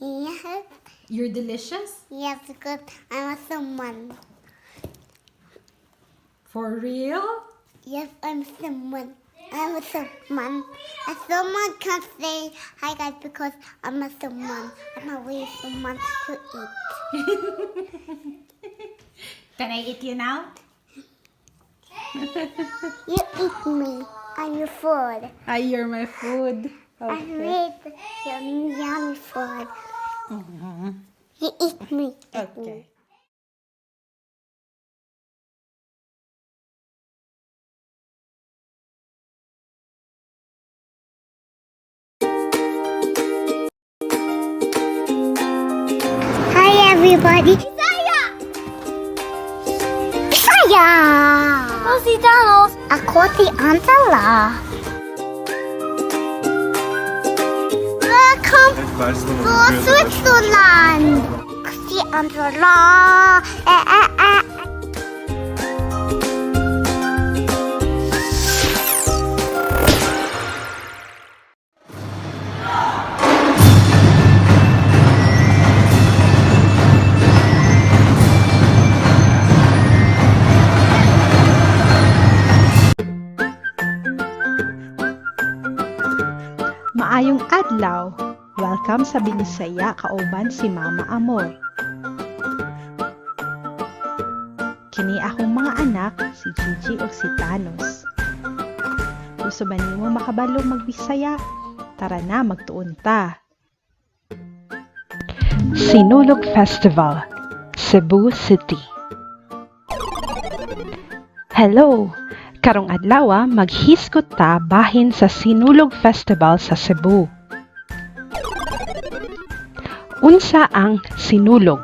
Speaker 4: Yes.
Speaker 3: You're delicious?
Speaker 4: Yes, because I'm a suman.
Speaker 6: For real?
Speaker 4: Yes, I'm someone. I'm a someone. And someone can't say hi guys because I'm a someone. I'm a way someone to eat.
Speaker 6: Can I eat you now?
Speaker 4: You eat me. I'm your food.
Speaker 6: Ah, you're my food.
Speaker 4: I made your yummy food. You eat me. Eat me.
Speaker 6: Okay.
Speaker 4: Hi everybody. Bisaya! Bisaya! Ako si Thanos. Ako si Angela. Welcome to Switzerland. Ako si Angela. Eh, eh, eh.
Speaker 7: Maayong adlaw. Welcome sa Binisaya kauban si Mama Amor. Kini akong mga anak, si Gigi ug si Thanos. Gusto ba nimo makabalo magbisaya? Tara na, magtuon ta.
Speaker 2: Sinulog Festival, Cebu City. Hello! Karong adlaw maghisgot ta bahin sa Sinulog Festival sa Cebu. Unsa ang Sinulog?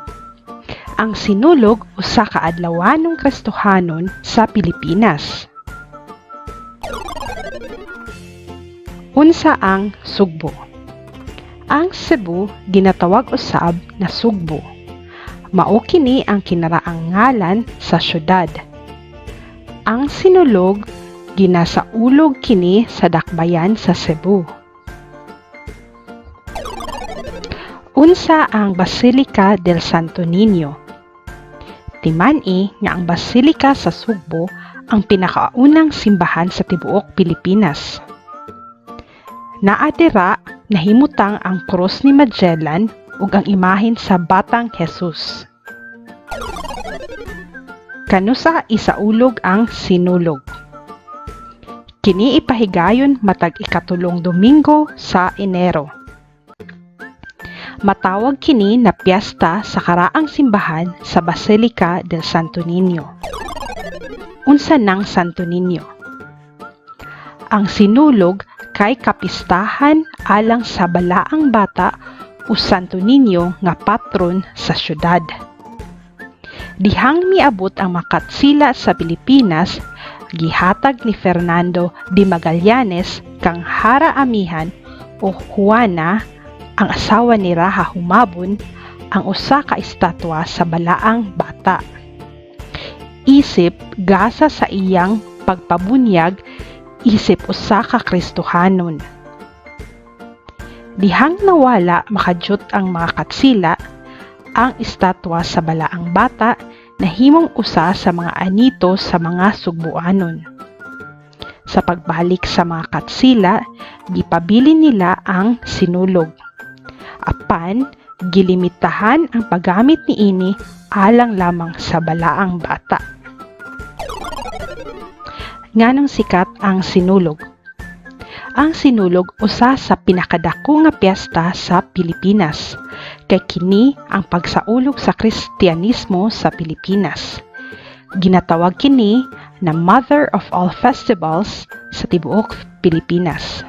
Speaker 2: Ang Sinulog usa ka adlawanong Kristohanon sa Pilipinas. Unsa ang Sugbo? Ang Cebu ginatawag usab na Sugbo. Mao kini ang kinaraang ngalan sa syudad. Ang Sinulog ginasaulog kini sa dakbayan sa Cebu. Unsa ang Basilica del Santo Niño? Timan-i nga ang Basilika sa Sugbo ang pinakaunang simbahan sa tibuok Pilipinas. Naa dira nahimutang ang krus ni Magellan ug ang imahen sa Batang Jesus. Kanusa isaulog ang Sinulog? Kini ipahigayon matag ikatulong Domingo sa Enero. Matawag kini na piyesta sa karaang simbahan sa Basilica del Santo Niño. Unsa nang Santo Niño? Ang Sinulog kay kapistahan alang sa balaang bata o Santo Niño nga patron sa syudad. Dihang miabot ang makatsila sa Pilipinas, gihatag ni Fernando de Magallanes kang Hara Amihan o Juana, ang asawa ni Raha Humabon, ang usa ka estatwa sa balaang bata. Isip gasa sa iyang pagpabunyag isip usa ka Kristohanon. Dihang nawala makadyot ang mga katsila, ang estatwa sa balaang bata nahimong usa sa mga anito sa mga Sugbuanon. Sa pagbalik sa mga katsila, gipabili nila ang Sinulog. Apan, gilimitahan ang paggamit niini alang lamang sa balaang bata. Nganong sikat ang Sinulog? Ang Sinulog usa sa pinakadako nga piyesta sa Pilipinas. Kay kini ang pagsaulog sa Kristiyanismo sa Pilipinas. Ginatawag kini na Mother of All Festivals sa tibuok Pilipinas.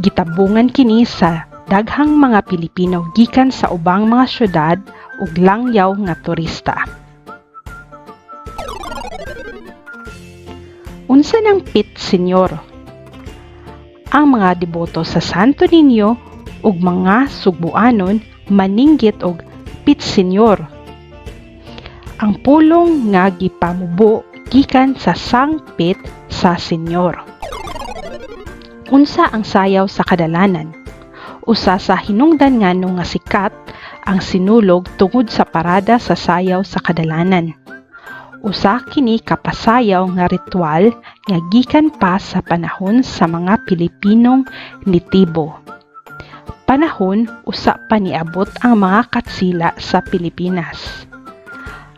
Speaker 2: Gitabungan kini sa daghang mga Pilipino gikan sa ubang mga syudad ug langyaw nga turista. Unsa nang Pit Senyor? Ang mga deboto sa Santo Niño ug mga Sugbuanon maninggit og Pit Senyor. Ang pulong nga gipamubo gikan sa sangpit sa senyor. Unsa ang sayaw sa kadalanan? Usa sa hinungdan ngano nga sikat ang Sinulog tungod sa parada sa sayaw sa kadalanan. Usa kini ka pasayaw nga ritual nga gikan pa sa panahon sa mga Pilipinong nitibo. Panahon usa pa niabot ang mga Katsila sa Pilipinas.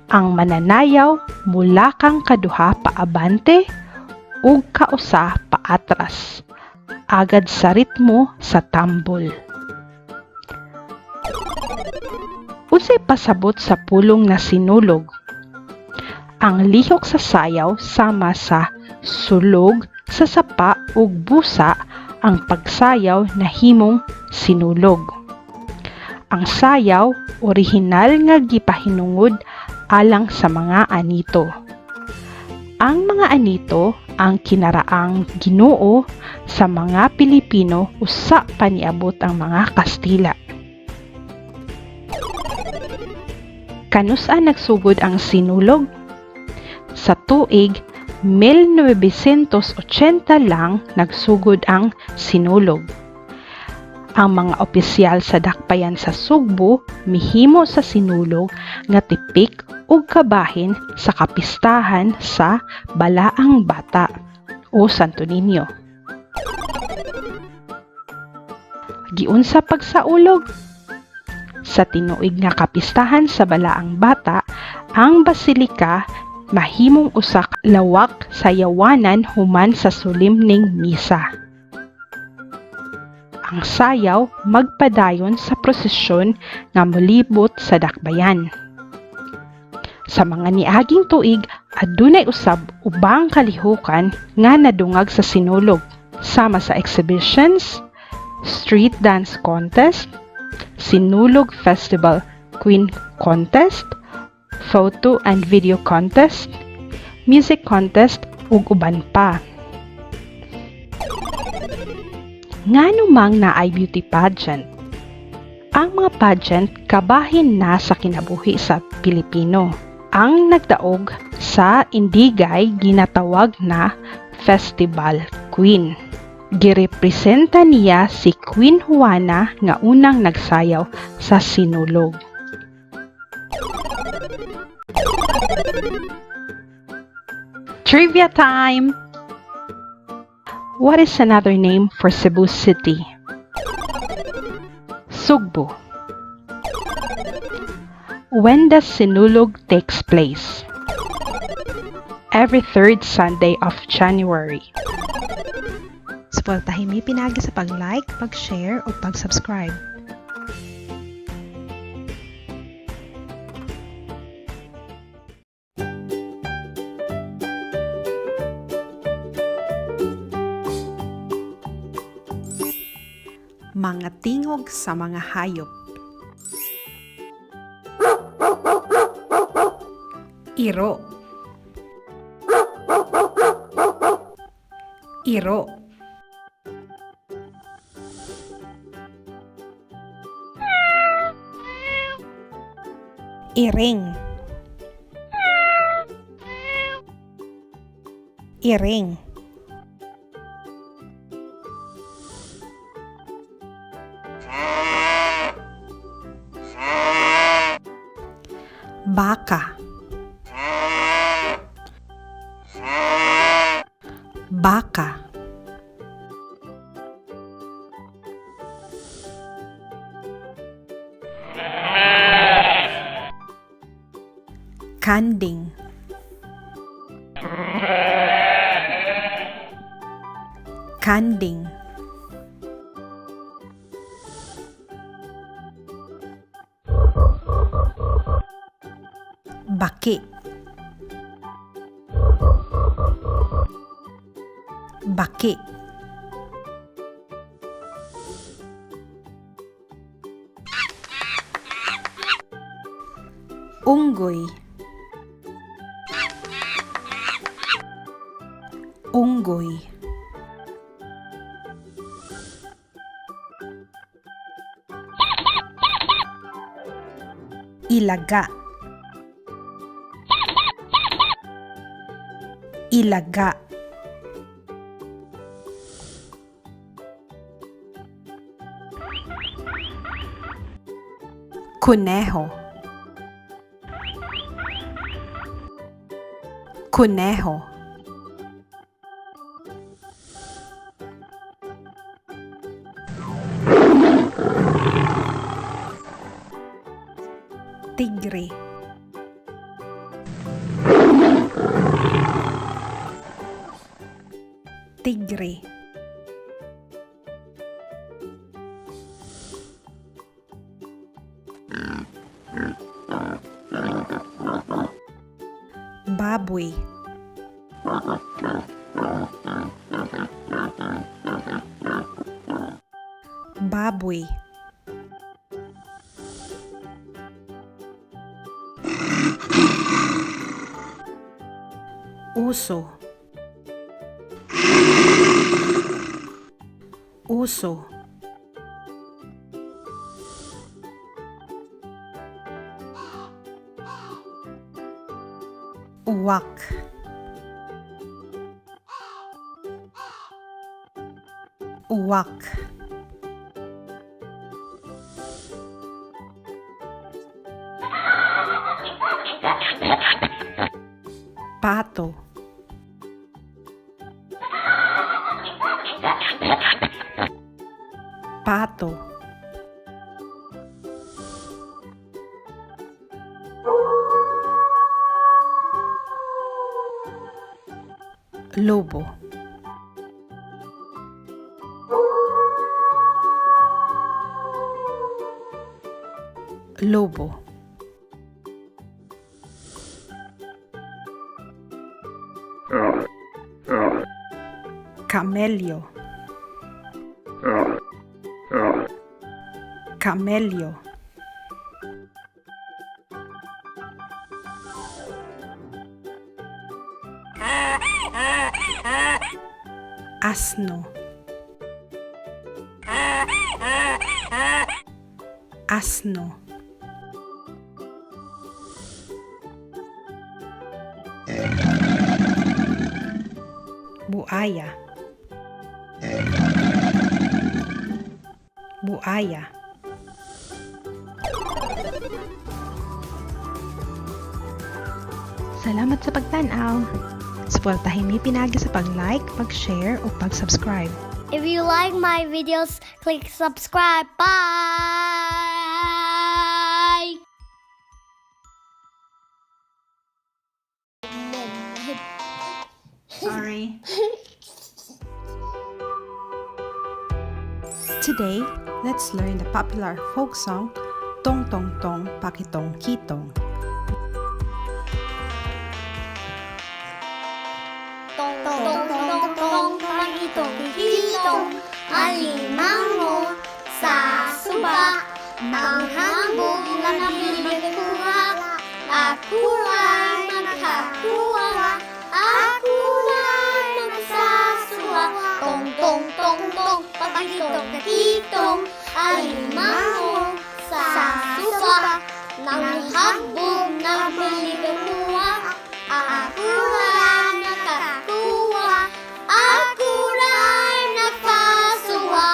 Speaker 2: Ang mananayaw mulakang kaduha paabante ug kausa paatras agad sa ritmo sa tambol. Unsay pasabot sa pulong na sinulog? Ang lihok sa sayaw sama sa sulog sa sapa ug busa ang pagsayaw nahimong sinulog. Ang sayaw orihinal nga gipahinungod alang sa mga anito. Ang mga anito ang kinaraang Ginoo sa mga Pilipino usa pa niabot ang mga Kastila. Kanus-a nagsugod ang sinulog? Sa tuig 1980 lang nagsugod ang sinulog. Ang mga opisyal sa dakbayan sa Sugbo mihimo sa sinulog nga tipik ug kabahin sa kapistahan sa Balaang Bata o Santo Niño. Giunsa pagsaulog? Sa tinuig nga kapistahan sa Balaang Bata, ang basilika mahimong usa ka lawak sa yawanan human sa solemneng misa. Ang sayaw magpadayon sa prosesyon nga molibot sa dakbayan. Sa mga niaging tuig, adunay usab ubang kalihukan nga nadungag sa sinulog, sama sa exhibitions, street dance contest, Sinulog Festival Queen Contest, photo and video contest, music contest ug uban pa. Ngano mang naay beauty pageant? Ang mga pageant kabahin na sa kinabuhi sa Pilipino. Ang nagdaog sa Indigay ginatawag na Festival Queen. Girepresenta niya si Queen Juana nga unang nagsayaw sa Sinulog. Trivia time! What is another name for Cebu City? Sugbo. When does Sinulog takes place? Every third Sunday of January.
Speaker 7: Suportahin mi pinaagi sa pag-like, pag-share ug pag-subscribe.
Speaker 3: Mga tingog sa mga hayop. Iro. Iro. Iring. Iring. Baka. Baka. Kanding. Kanding. Baki. Baki. Unggoy. Unggoy. Ilaga. Ilaga. Kuneho. Kuneho. Tigre. Tigre. Baboy. Baboy. Uso. Uso. Uwak. Uwak. Pato. Pato. Lobo. Lobo. Camello. Camello. Asno. Asno. Buaya. Buaya.
Speaker 7: Salamat sa pagtan-aw. Suportahin mi pinaagi sa pag-like, pag-share ug pag-subscribe.
Speaker 1: If you like my videos, click subscribe. Bye!
Speaker 6: Sorry.
Speaker 3: Today, let's learn the popular folk song Tong Tong Tong Pakitong Kitong.
Speaker 1: Tong tong tong tong pakitong kitong alimango sa suba ang hambog na pinagkuha. Ako ay nakakuha, ako ay nagsasuha. Tong tong tong tong pakitong kitong alimango sa suba ng hambog na pinagkuha. Ako ay nakakuha, ako ay nakasuha.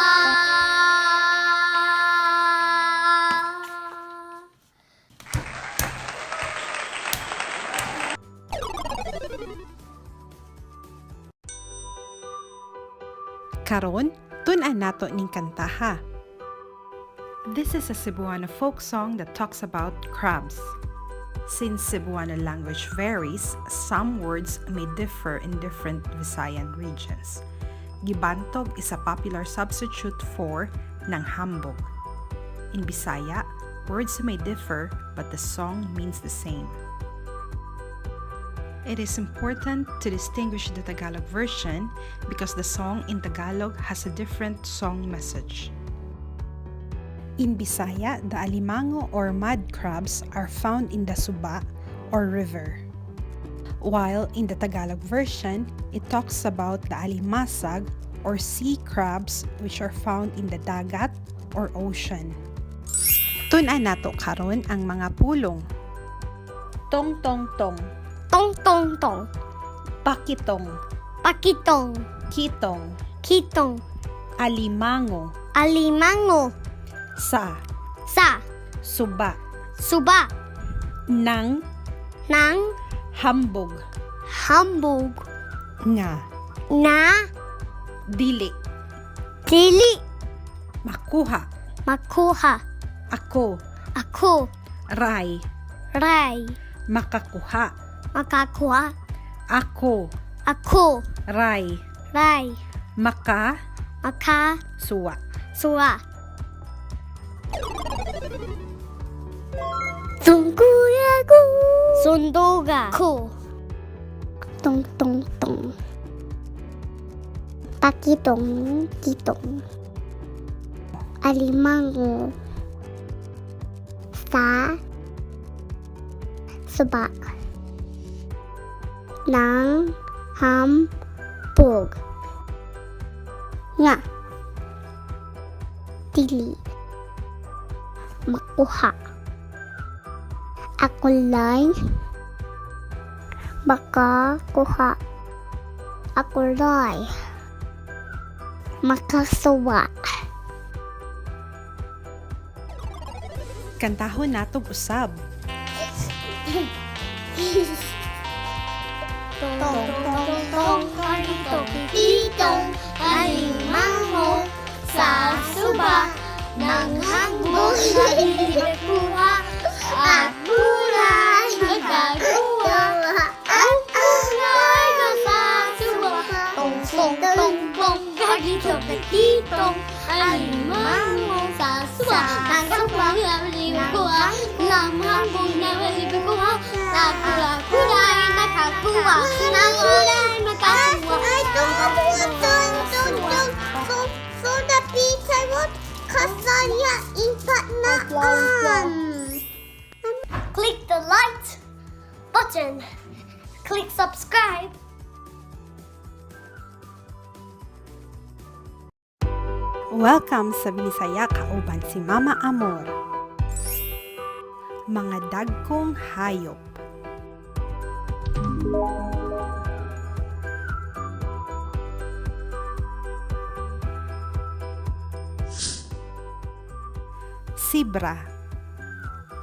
Speaker 3: Karon, tun-an nato ning kantaha. This is a Cebuano folk song that talks about crabs. Since Cebuano language varies, some words may differ in different Visayan regions. Gibantog is a popular substitute for nanghambog. In Bisaya, words may differ but the song means the same. It is important to distinguish the Tagalog version because the song in Tagalog has a different song message. In Bisaya, the alimango or mud crabs are found in the suba or river. While in the Tagalog version, it talks about the alimasag or sea crabs, which are found in the dagat or ocean. Tun-an nato karon ang mga pulong.
Speaker 6: Tong tong tong.
Speaker 1: Tong tong tong,
Speaker 6: Pakitong.
Speaker 1: pakitong,
Speaker 6: Kitong.
Speaker 1: kitong,
Speaker 6: Alimango.
Speaker 1: alimango,
Speaker 3: Sa
Speaker 1: sa
Speaker 3: suba
Speaker 1: suba
Speaker 3: nang
Speaker 1: ng
Speaker 3: hambog.
Speaker 1: Hambog.
Speaker 3: Nga.
Speaker 1: Na.
Speaker 3: Dili.
Speaker 1: Dili.
Speaker 3: Makuha.
Speaker 1: Makuha.
Speaker 3: Ako.
Speaker 1: Ako.
Speaker 3: Ray.
Speaker 1: Ray.
Speaker 3: Makakuha.
Speaker 1: Makakuha.
Speaker 3: Ako.
Speaker 1: Ako.
Speaker 3: Ray.
Speaker 1: Ray.
Speaker 3: Maka.
Speaker 1: Maka.
Speaker 3: Suwa.
Speaker 1: Suwa. Tungkuyago. Sunduga. Ko.
Speaker 4: Tong tong tong. Pakitong kitong. Alimango. Sa. Suba. Nang. Ham. Pug. Nga. Dili. Makuha. Akulay. Makakuha. Akulay. Makasuwa.
Speaker 3: Kantahon natog usab.
Speaker 4: Tong tong tong karito pitong alimango sa suba ng hambog na kuha at kulay nagkakuha at kulay na sa suba. Tong tong tong tong karito pitong alimango sa suba ng hambog na kuha ng hambog na kuha na kulay nakakuha na kulay nakakuha.
Speaker 1: I don't want
Speaker 4: So the pizza would kasanya ipatnaan.
Speaker 1: Click the like button. Click subscribe.
Speaker 3: Welcome sa Binisaya kauban si Mama Amor. Mga dagkong hayop. Sibra.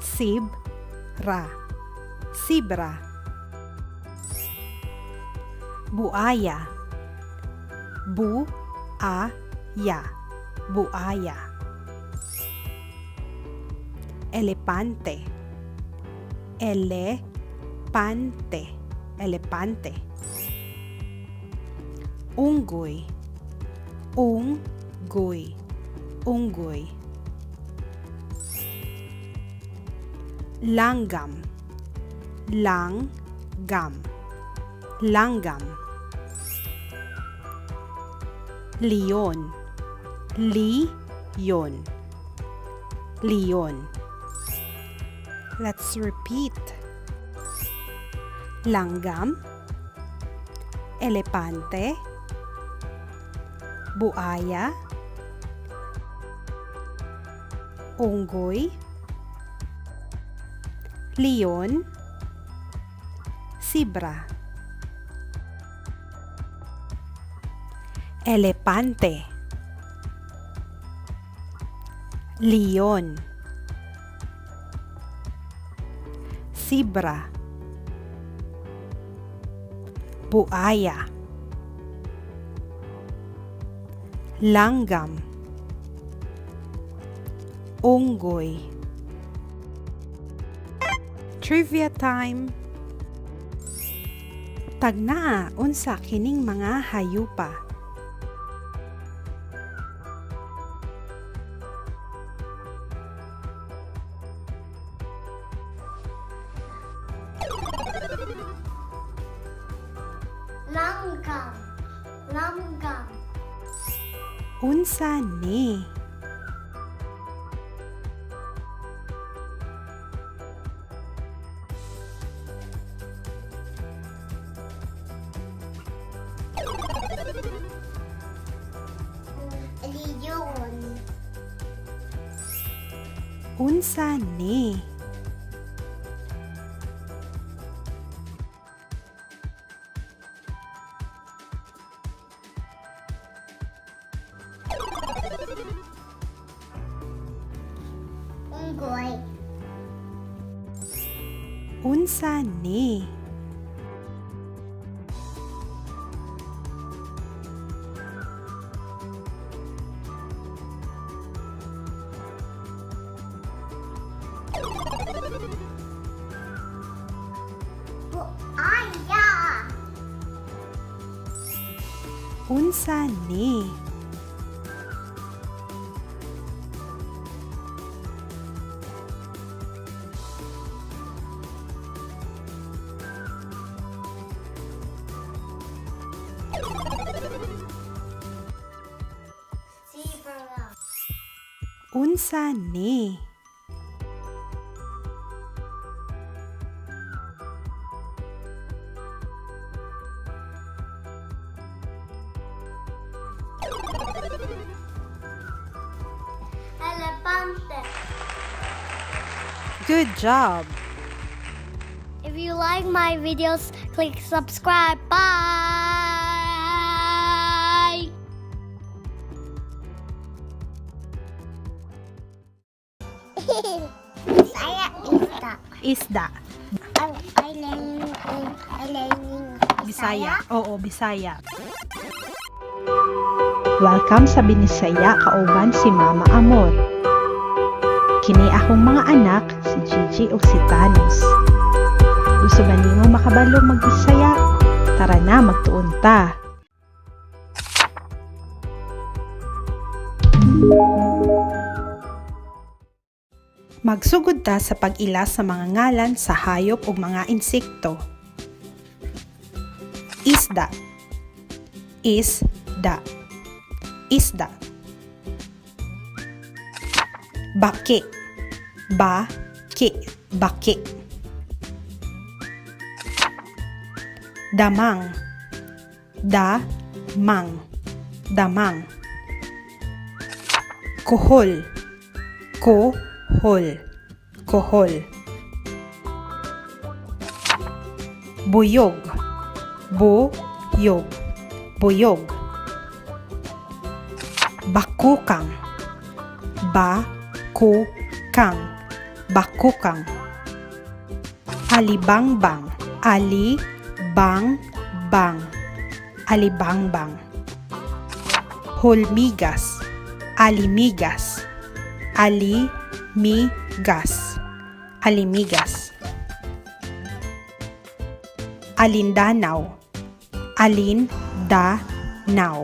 Speaker 3: Sib-ra. Sibra. Buaya. Bu-a-ya. Buaya. Elepante. Elepante. Elepante. Unggoy. Unggoy. Unggoy. Langgam. Langgam. Langgam. Leon. Leon. Leon. Let's repeat. Langgam, elepante, buaya, unggoy, leon, sibra. Elepante. Leon. Sibra. Buaya. Langgam. Unggoy. Trivia time. Tagnaa unsa kining mga hayupa.
Speaker 1: Langgam. Langgam.
Speaker 3: Unsa ni?
Speaker 4: Leon.
Speaker 3: Unsa ni?
Speaker 4: Unggoy.
Speaker 3: Unsa ni? Unsa ni?
Speaker 4: Zebra.
Speaker 3: Unsa ni?
Speaker 4: Elefante.
Speaker 3: Good job!
Speaker 1: If you like my videos, click subscribe. Bye!
Speaker 4: Bisaya isda.
Speaker 6: Isda.
Speaker 4: I learning I learning
Speaker 6: Bisaya. Oo, Bisaya.
Speaker 2: Welcome sa Binisaya kauban si Mama Amor. Kini akong mga anak, si Gigi ug si Thanos. Gusto ba nimo makabalo magbisaya? Tara na, magtuon ta.
Speaker 3: Magsugod ta sa pag-ila sa mga ngalan sa hayop ug mga insekto. Isda. Isda. Isda. Baki. Baki. Baki. Damang. Damang. Damang. Kuhol. Kohol. Kohol. Buyog. Buyog. Buyog. Bakukang. Bakukang. Bakukang. Alibangbang. Ali-bang-bang. Alibangbang. Hulmigas. Alimigas. Ali-mi-gas. Alimigas. Alindanaw. Alin-da-naw.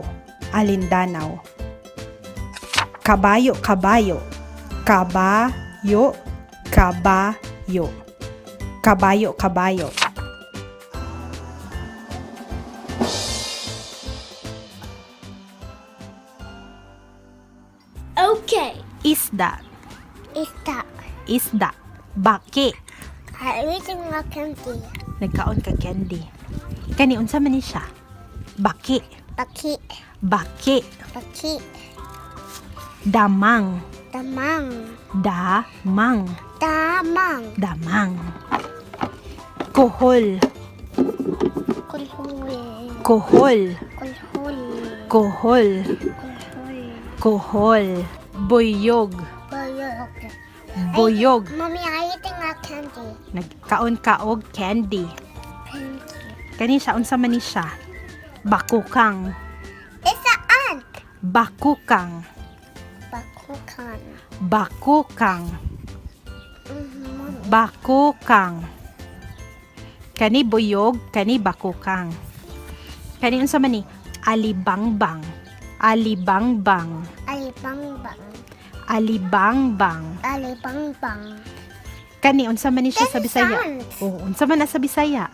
Speaker 3: Alindanaw. Kabayo, kabayo. Kabayo, kabayo. Kabayo, kabayo.
Speaker 1: Okay.
Speaker 6: Isda.
Speaker 4: Isda.
Speaker 6: Isda. Baki.
Speaker 4: I eating a candy.
Speaker 6: Nagkaon ka candy. Kani unsa man ni siya? Baki.
Speaker 4: Baki.
Speaker 6: Baki.
Speaker 4: Baki.
Speaker 6: Damang.
Speaker 4: Damang.
Speaker 6: Damang.
Speaker 4: Damang.
Speaker 6: Damang. Kohol.
Speaker 4: Kulhul.
Speaker 6: Kohol.
Speaker 4: Kulhul.
Speaker 6: Kohol.
Speaker 4: Kulhul.
Speaker 6: Kohol. Buyog.
Speaker 4: Buyog.
Speaker 6: Buyog.
Speaker 4: Mommy, I eating a candy.
Speaker 6: Nagkaon ka og candy.
Speaker 4: Candy.
Speaker 6: Kani siya unsa man ni siya? Bakukang.
Speaker 4: It's an ant.
Speaker 6: Bakukang.
Speaker 4: Bakukan.
Speaker 6: Bakukang.
Speaker 4: Mommy.
Speaker 6: Bakukang. Kani buyog, kani bakukang. Kani unsa man ni? Alibangbang. Alibangbang.
Speaker 4: Alibangbang.
Speaker 6: Alibangbang.
Speaker 4: Alibangbang.
Speaker 6: Kani unsa man ni siya sa
Speaker 4: This is
Speaker 6: Bisaya?
Speaker 4: ant.
Speaker 6: Oo, unsa man na sa Bisaya?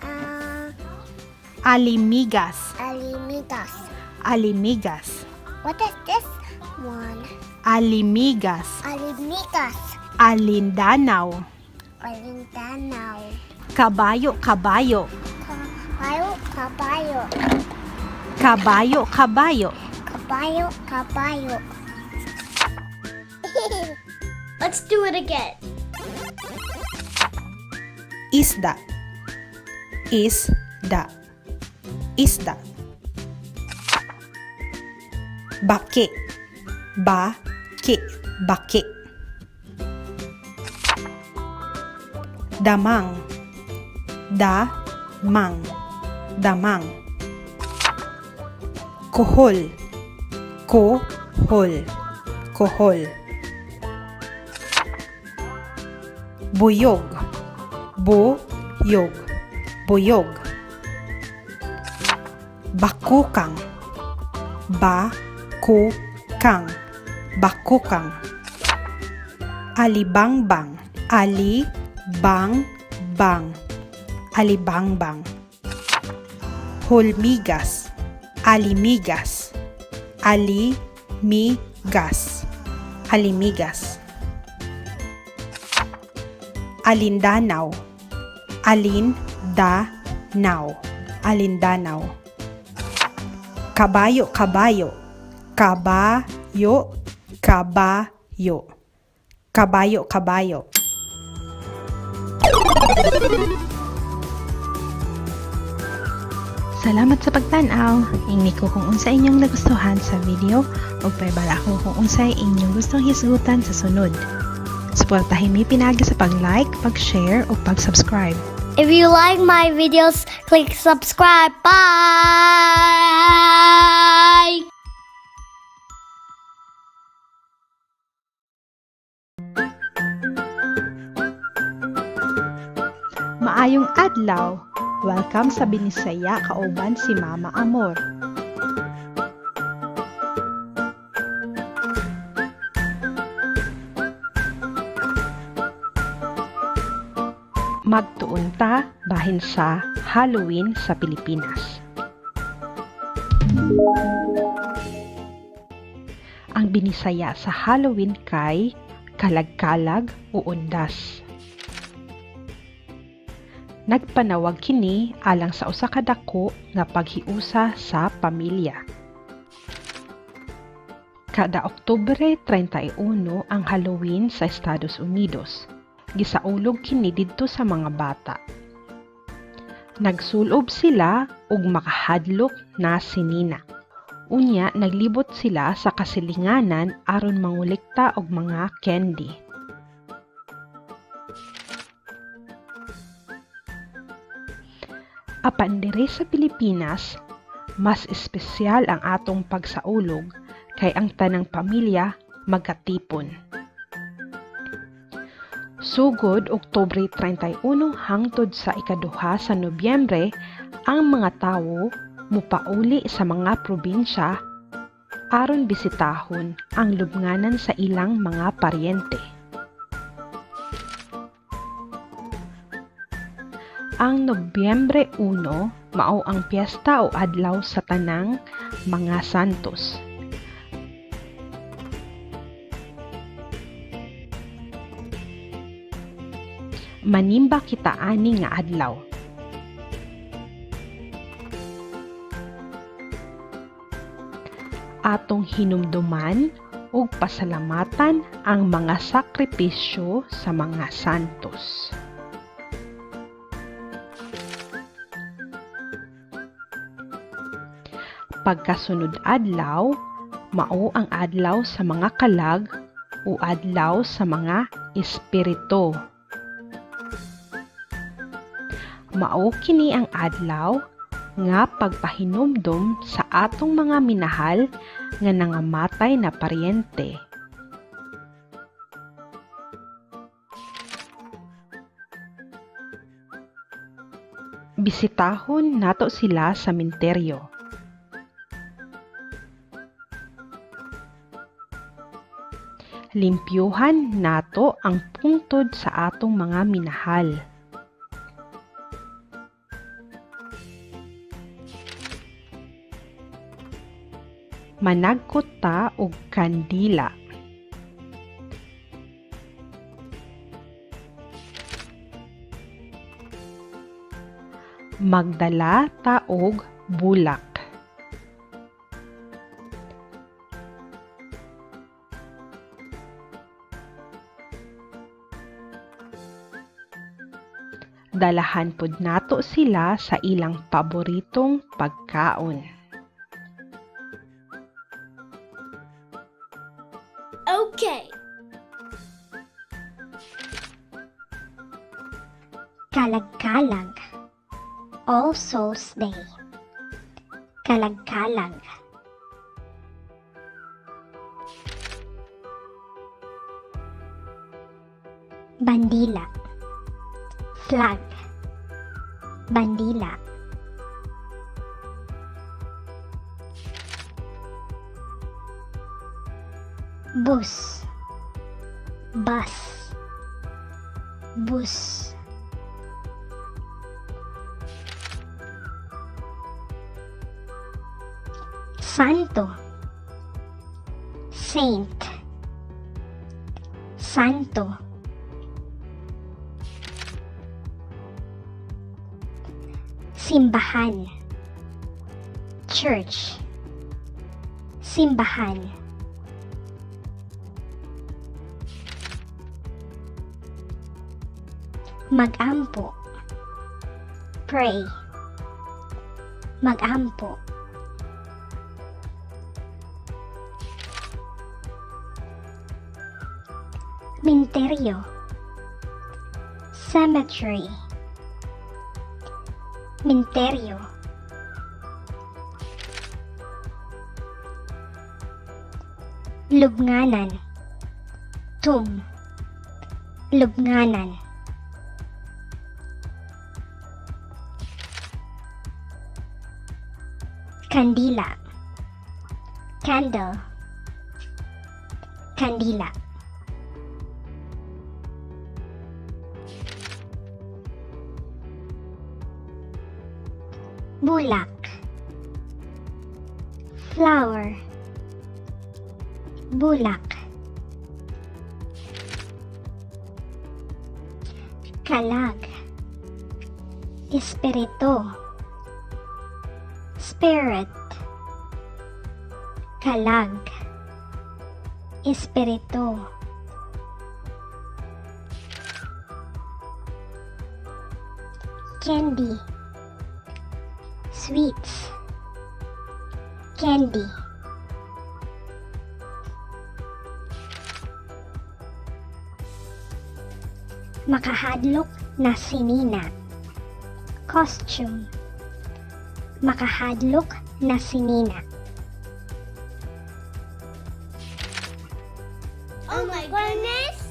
Speaker 4: Ah,
Speaker 6: Alimigas.
Speaker 4: alimigas.
Speaker 6: Alimigas.
Speaker 4: What is this one?
Speaker 6: Alimigas.
Speaker 4: Alimigas.
Speaker 6: Alindanaw.
Speaker 4: Alindanaw.
Speaker 6: Kabayo, kabayo.
Speaker 4: Kabayo, kabayo.
Speaker 6: Kabayo, kabayo.
Speaker 4: Kabayo, kabayo.
Speaker 1: Let's do it again.
Speaker 3: Isda. Isda. Isda. Baki. Baki. Baki. Damang. Damang. Damang. Kohol. Kohol. Kohol. Buyog. Buyog. Buyog. Bakukang. Ba ku kang. Bakukang. Alibangbang. Ali bang bang. Alibangbang. Hulmigas. Alimigas. Ali mi gas. Alimigas. Alindanaw. Alin da naw. Alindanaw. Kabayo, kabayo. Kabayo, kabayo. Kabayo, kabayo.
Speaker 7: Salamat sa pagtan-aw. Ingni ko kung unsa inyong nagustuhan sa video ug pahibalo ako kung unsay inyong gustong hisgutan sa sunod. Suportahin mi pinaagi sa pag-like, pag-share ug pag-subscribe.
Speaker 1: If you like my videos, click subscribe. Bye!
Speaker 2: Maayong adlaw. Welcome sa Binisaya kauban si Mama Amor. Magtuon ta bahin sa Halloween sa Pilipinas. Ang Binisaya sa Halloween kay kalagkalag o undas. Nagpanawag kini alang sa usa ka dako nga paghiusa sa pamilya. Kada Oktubre 31 ang Halloween sa Estados Unidos. Gisaulog kini didto sa mga bata. Nagsulob sila ug makahadlok na sinina. Unya naglibot sila sa kasilinganan aron mangolekta og mga candy. Apan diri sa Pilipinas, mas espesyal ang atong pagsaulog kay ang tanang pamilya magkatipon. Sugod Oktubre 31 hangtod sa ikaduha sa Nobyembre, ang mga tawo mupauli sa mga probinsya aron bisitahon ang lubnganan sa ilang mga paryente. Ang Nobyembre 1 mao ang piyesta o adlaw sa tanang mga santos. Manimba kita ani nga adlaw. Atong hinumduman ug pasalamatan ang mga sakripisyo sa mga santos. Pagkasunod adlaw, mao ang adlaw sa mga kalag o adlaw sa mga espiritu. Mao kini ang adlaw nga pagpahinumdom sa atong mga minahal nga nangamatay na paryente. Bisitahon nato sila sa minteryo. Limpyuhan nato ang pungtod sa atong mga minahal. Managkot ta og kandila. Magdala ta og bulak. Dalahan pod nato sila sa ilang paboritong pagkaon.
Speaker 1: Okay.
Speaker 4: Kalagkalag. All Souls Day. Kalagkalag. Bandila. Flag. Bandila.
Speaker 1: Bus. Bus. Bus. Santo. Saint. Santo. Simbahan. Church. Simbahan. Magampo. Pray. Magampo. Minteryo. Cemetery. Minteryo. Lubnganan. Tomb. Lubnganan. Kandila. Candle. Kandila. Bulak. Flower. Bulak. Kalag. Espiritu. Spirit. Kalag. Espiritu. Candy. Sweets. Candy. Makahadlok na sinina. Costume. Makahadlok na sinina.
Speaker 4: Oh my goodness!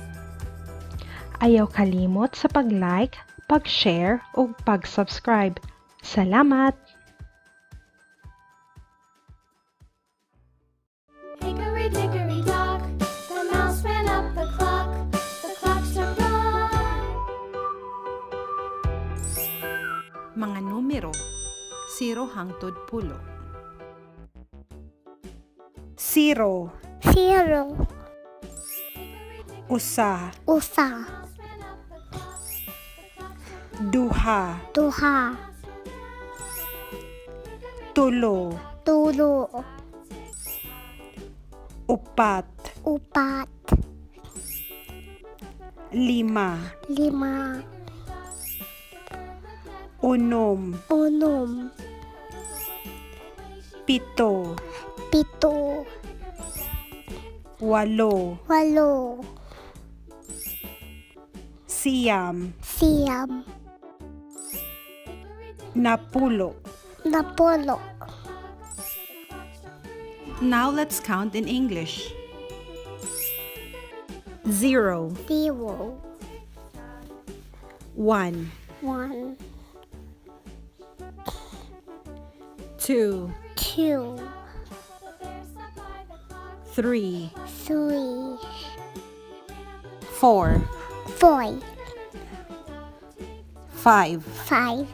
Speaker 2: Ayaw kalimot sa pag-like, pag-share ug pag-subscribe. Salamat!
Speaker 5: Hickory dickory dock, the mouse ran up the clock. The clock struck one.
Speaker 3: Mga numero 0 hangtod 10.
Speaker 6: 0.
Speaker 4: 0.
Speaker 6: Usa.
Speaker 4: Usa.
Speaker 6: Duha.
Speaker 4: Duha.
Speaker 6: Tulo.
Speaker 4: Tulo.
Speaker 6: Upat.
Speaker 4: Upat.
Speaker 6: Lima.
Speaker 4: Lima.
Speaker 6: Unom.
Speaker 4: Unom.
Speaker 6: Pito.
Speaker 4: Pito.
Speaker 6: Walo.
Speaker 4: Walo.
Speaker 6: Siyam.
Speaker 4: Siyam.
Speaker 6: Napulo.
Speaker 4: Napulo.
Speaker 3: Now let's count in English. 0,
Speaker 4: 0.
Speaker 3: 1,
Speaker 4: 1.
Speaker 3: 2,
Speaker 4: 2.
Speaker 3: 3,
Speaker 4: 3.
Speaker 3: 4,
Speaker 4: 4.
Speaker 3: 5,
Speaker 4: 5.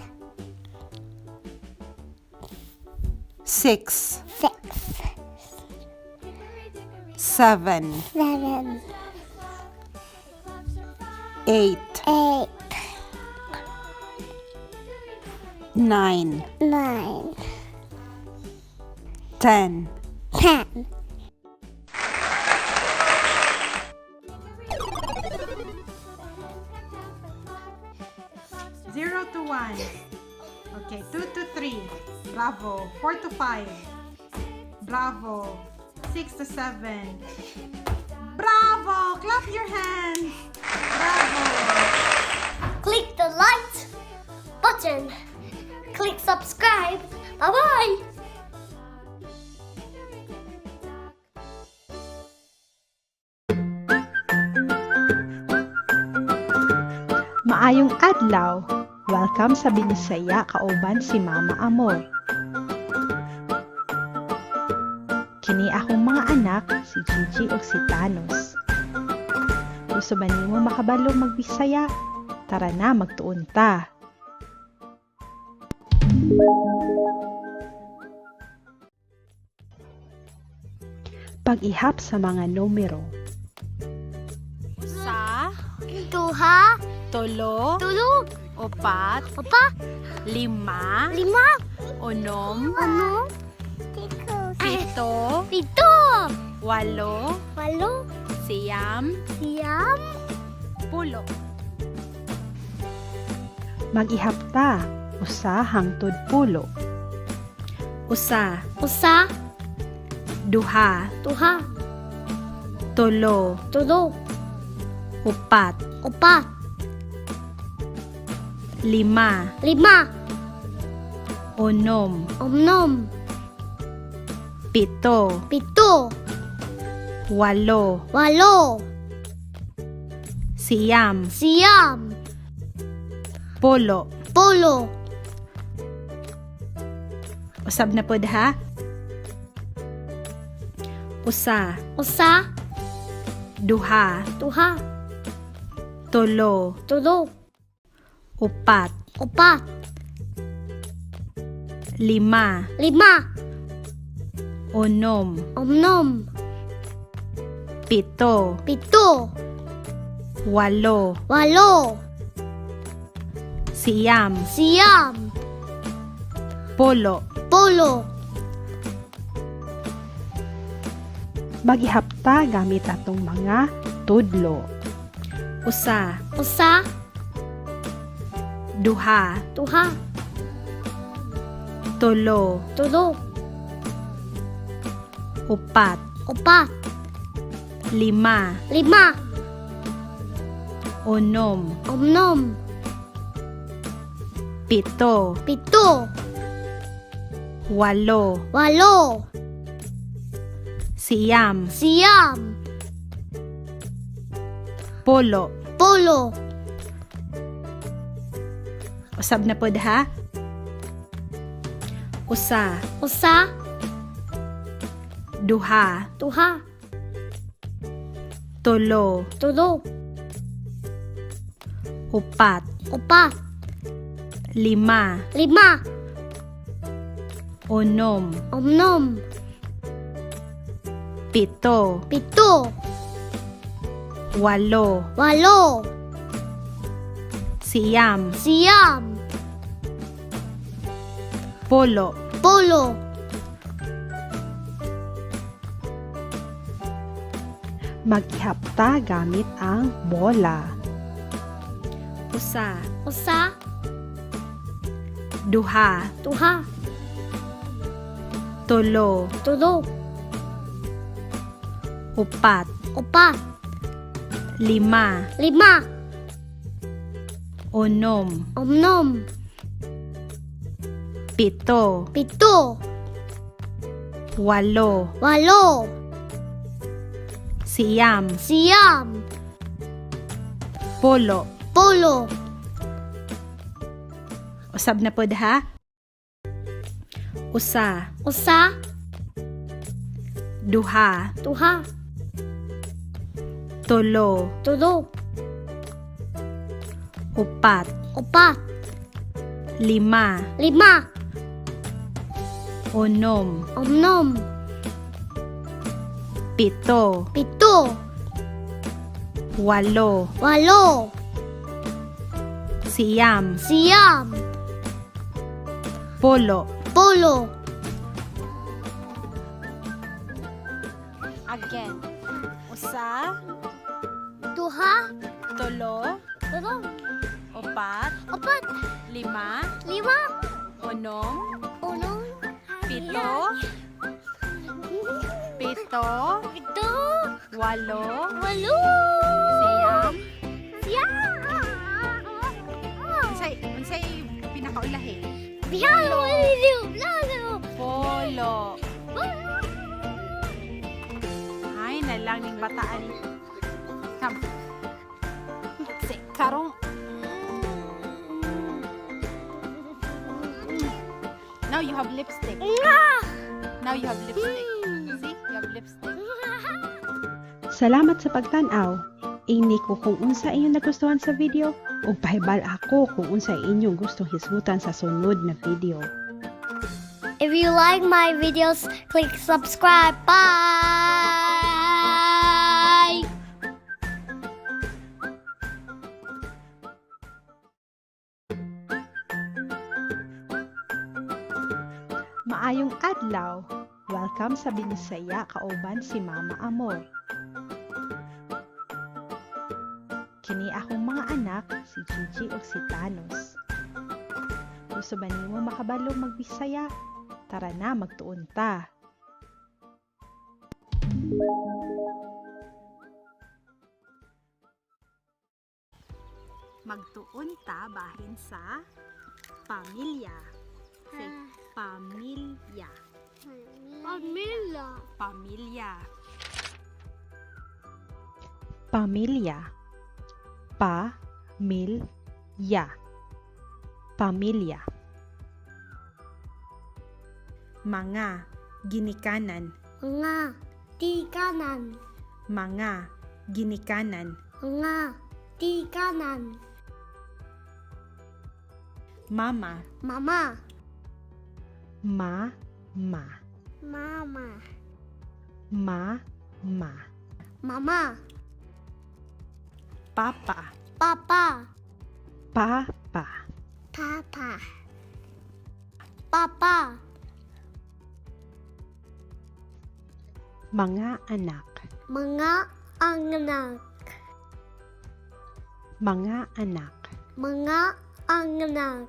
Speaker 3: 6,
Speaker 4: 6.
Speaker 3: 7,
Speaker 4: 7.
Speaker 3: 8,
Speaker 4: 8.
Speaker 3: 9,
Speaker 4: 9.
Speaker 3: 10.
Speaker 4: 10.
Speaker 6: 0 to 1. Okay, 2 to 3. Bravo. 4 to 5. Bravo. 6 to 7. Bravo! Clap your hands! Bravo!
Speaker 1: Click the like button. Click subscribe. Bye bye.
Speaker 2: Maayong adlaw! Welcome sa Binisaya kauban si Mama Amor.
Speaker 7: Kini akong mga anak, si Gigi ug si Thanos. Gusto ba nimo makabalo magbisaya? Tara na, magtuon ta.
Speaker 2: Pag-ihap sa mga numero.
Speaker 3: Usa,
Speaker 4: Duha,
Speaker 3: tulo,
Speaker 4: tulo,
Speaker 3: upat,
Speaker 4: upa,
Speaker 3: lima,
Speaker 4: lima,
Speaker 3: unom,
Speaker 4: ano,
Speaker 3: pito,
Speaker 4: pito,
Speaker 3: walo,
Speaker 4: walo,
Speaker 3: siyam,
Speaker 4: siyam,
Speaker 3: pulo.
Speaker 2: Mag-ihap ta, usa hangtod 10.
Speaker 3: Usa,
Speaker 4: Usa,
Speaker 3: duha,
Speaker 4: duha,
Speaker 3: tulo,
Speaker 4: tulo,
Speaker 3: upat,
Speaker 4: upat,
Speaker 3: lima,
Speaker 4: lima,
Speaker 3: unom,
Speaker 4: unom,
Speaker 3: pito,
Speaker 4: pito,
Speaker 3: walo,
Speaker 4: walo,
Speaker 3: siyam,
Speaker 4: siyam,
Speaker 3: pulo.
Speaker 4: 10.
Speaker 3: Usab na pod ha? Usa,
Speaker 4: Usa,
Speaker 3: duha,
Speaker 4: duha,
Speaker 3: tulo,
Speaker 4: tulo,
Speaker 3: upat,
Speaker 4: upat,
Speaker 3: lima,
Speaker 4: lima,
Speaker 3: unom,
Speaker 4: unom,
Speaker 3: pito,
Speaker 4: pito,
Speaker 3: walo,
Speaker 4: walo,
Speaker 3: siyam,
Speaker 4: siyam,
Speaker 3: pulo.
Speaker 4: 10.
Speaker 2: Mag-ihap ta gamit atong mga tudlo.
Speaker 3: Usa,
Speaker 4: Usa,
Speaker 3: duha,
Speaker 4: duha,
Speaker 3: tulo,
Speaker 4: tulo,
Speaker 3: upat,
Speaker 4: upat,
Speaker 3: lima,
Speaker 4: lima,
Speaker 3: unom,
Speaker 4: unom,
Speaker 3: pito,
Speaker 4: pito,
Speaker 3: walo,
Speaker 4: walo,
Speaker 3: siyam,
Speaker 4: siyam,
Speaker 3: pulo.
Speaker 4: 10.
Speaker 3: Usab na pod ha? Usa,
Speaker 4: Usa,
Speaker 3: duha,
Speaker 4: duha,
Speaker 3: tulo,
Speaker 4: tulo,
Speaker 3: upat,
Speaker 4: upat,
Speaker 3: lima,
Speaker 4: lima,
Speaker 3: unom,
Speaker 4: unom,
Speaker 3: pito,
Speaker 4: pito,
Speaker 3: walo,
Speaker 4: walo,
Speaker 3: siyam,
Speaker 4: siyam,
Speaker 3: pulo.
Speaker 4: 10.
Speaker 2: Mag-ihap ta gamit ang bola.
Speaker 3: Usa,
Speaker 4: Usa,
Speaker 3: duha,
Speaker 4: duha,
Speaker 3: tulo,
Speaker 4: tulo,
Speaker 3: upat,
Speaker 4: upat,
Speaker 3: lima,
Speaker 4: lima,
Speaker 3: unom,
Speaker 4: unom,
Speaker 3: pito,
Speaker 4: pito,
Speaker 3: walo,
Speaker 4: walo,
Speaker 3: siyam,
Speaker 4: siyam,
Speaker 3: pulo.
Speaker 4: 10.
Speaker 3: Usab na pod ha? Usa,
Speaker 4: Usa,
Speaker 3: duha,
Speaker 4: duha,
Speaker 3: tulo,
Speaker 4: tulo,
Speaker 3: upat,
Speaker 4: upat,
Speaker 3: lima,
Speaker 4: lima,
Speaker 3: unom,
Speaker 4: unom,
Speaker 3: pito,
Speaker 4: pito,
Speaker 3: walo,
Speaker 4: walo,
Speaker 3: siyam,
Speaker 4: siyam,
Speaker 3: pulo.
Speaker 4: 10.
Speaker 3: Again. Usa,
Speaker 4: Duha,
Speaker 3: tulo,
Speaker 4: tulo,
Speaker 3: upat,
Speaker 4: upat,
Speaker 3: lima,
Speaker 4: lima,
Speaker 3: unom,
Speaker 4: unom,
Speaker 3: pito, pito,
Speaker 4: pito,
Speaker 3: walo,
Speaker 4: walo,
Speaker 3: siyam.
Speaker 4: Siyam.
Speaker 6: Unsay unsay pinakaulahi?
Speaker 4: Bihalo, lalo,
Speaker 3: Polo. Ay, nalang ning bataan. Come. Si karong. Now you have lipstick. Now you have lipstick. See?
Speaker 7: Salamat sa pagtan-aw. Ingni ko kung unsa inyong nagustuhan sa video ug pahibal ako kung unsa inyong gustong hisgutan sa sunod na video.
Speaker 1: If you like my videos, click subscribe. Bye!
Speaker 7: Maayong adlaw. Welcome sa Binisaya kauban si Mama Amor. Kini akong mga anak, si Gigi ug si Thanos. Gusto ba nimo makabalo magbisaya? Tara na, magtuon ta.
Speaker 3: Magtuon ta bahin sa pamilya. Say, pamilya.
Speaker 1: Pamilya.
Speaker 3: Pamilya.
Speaker 7: Pamilya. Pa mil ya. Pamilya.
Speaker 3: Mga ginikanan.
Speaker 1: Mga tikanan.
Speaker 3: Mga ginikanan.
Speaker 1: Mga tikanan.
Speaker 3: Mama.
Speaker 1: Mama.
Speaker 7: Ma ma.
Speaker 4: Mama.
Speaker 7: Ma ma.
Speaker 1: Mama.
Speaker 3: Papa.
Speaker 1: Papa.
Speaker 7: Pa pa.
Speaker 4: Papa.
Speaker 1: Papa.
Speaker 7: Mga anak.
Speaker 1: Mga anak.
Speaker 7: Mga anak.
Speaker 1: Mga anak.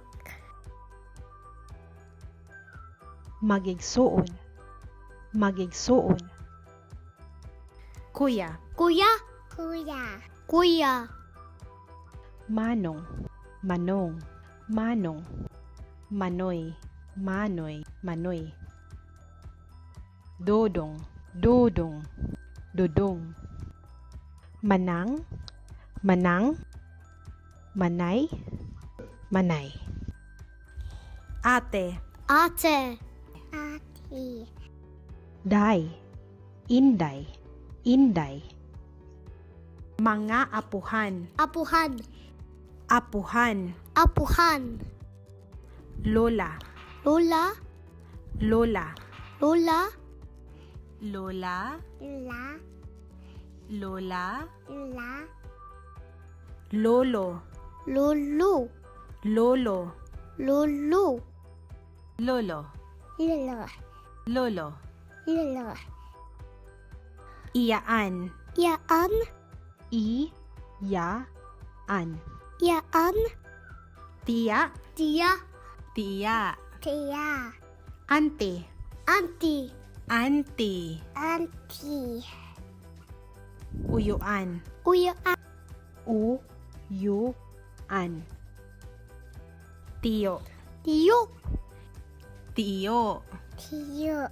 Speaker 7: Magigsuon. Magigsuon.
Speaker 3: Kuya.
Speaker 1: Kuya.
Speaker 4: Kuya.
Speaker 1: Kuya.
Speaker 7: Manong. Manong. Manong. Manoy. Manoy. Manoy. Dodong. Dodong. Dodong. Manang. Manang. Manay. Manay.
Speaker 3: Ate.
Speaker 1: Ate.
Speaker 4: Ate.
Speaker 7: Day. Inday. Inday.
Speaker 3: Mga apuhan.
Speaker 1: Apuhan.
Speaker 3: Apuhan.
Speaker 1: Apuhan.
Speaker 3: Lola.
Speaker 1: Lola.
Speaker 3: Lola.
Speaker 1: Lola.
Speaker 3: Lola.
Speaker 4: La.
Speaker 3: Lola.
Speaker 4: La.
Speaker 3: Lolo.
Speaker 1: Lolo.
Speaker 3: Lolo.
Speaker 1: Lolo.
Speaker 3: Lolo.
Speaker 4: Lolo.
Speaker 3: Lolo.
Speaker 4: Lolo.
Speaker 3: Iyaan.
Speaker 1: Yaan.
Speaker 7: I. Ya. An.
Speaker 1: Yaan.
Speaker 3: Tiya.
Speaker 1: Tia.
Speaker 3: Tiya.
Speaker 4: Tia.
Speaker 3: Ante.
Speaker 1: Auntie.
Speaker 3: Auntie.
Speaker 4: Auntie.
Speaker 3: Uyuan.
Speaker 1: Uya.
Speaker 7: U. Yu. An.
Speaker 3: Tiyo.
Speaker 1: Tiyo.
Speaker 3: Tiyo.
Speaker 4: Tiyo.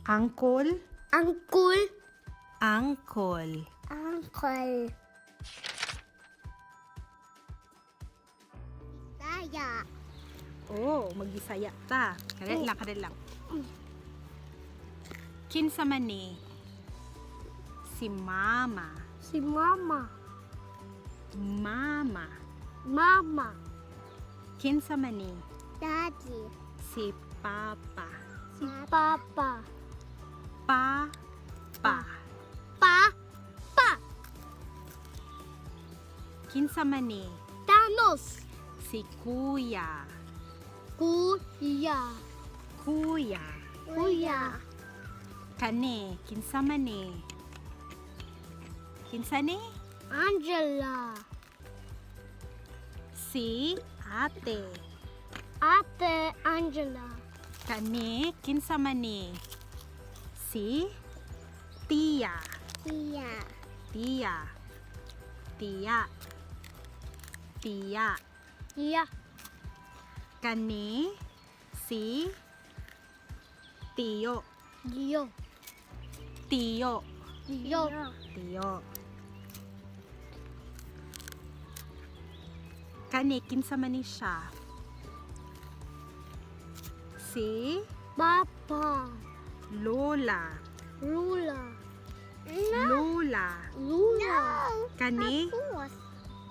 Speaker 3: Angkol.
Speaker 1: Angkul.
Speaker 3: Angkol.
Speaker 4: Uncle. Saya.
Speaker 3: Oh, magbisaya ta. Kadali lang, kadali lang. Kinsa man ni? Si mama.
Speaker 1: Si mama.
Speaker 3: Mama.
Speaker 1: Mama.
Speaker 3: Kinsa man ni?
Speaker 4: Daddy.
Speaker 3: Si papa.
Speaker 1: Si papa.
Speaker 3: Pa. Pa.
Speaker 1: Pa. Pa.
Speaker 3: Kinsa man ni?
Speaker 1: Thanos.
Speaker 3: Si kuya.
Speaker 1: Kuya.
Speaker 3: Kuya.
Speaker 1: Kuya.
Speaker 3: Kani, kinsa man ni? Kinsa ni?
Speaker 1: Angela.
Speaker 3: Si ate.
Speaker 1: Ate Angela.
Speaker 3: Kani, kinsa man ni? Si tiya.
Speaker 4: Tia.
Speaker 3: Tiya. Tiya. Tiya.
Speaker 1: Tia.
Speaker 3: Kani, si tiyo.
Speaker 1: Gio.
Speaker 3: Tiyo.
Speaker 1: Gio.
Speaker 3: Tiyo. Kani, kinsa man ni siya? Si
Speaker 1: Papa.
Speaker 3: Lola.
Speaker 1: Rula.
Speaker 4: No.
Speaker 3: Lola.
Speaker 4: No.
Speaker 3: Kani
Speaker 4: Tapos.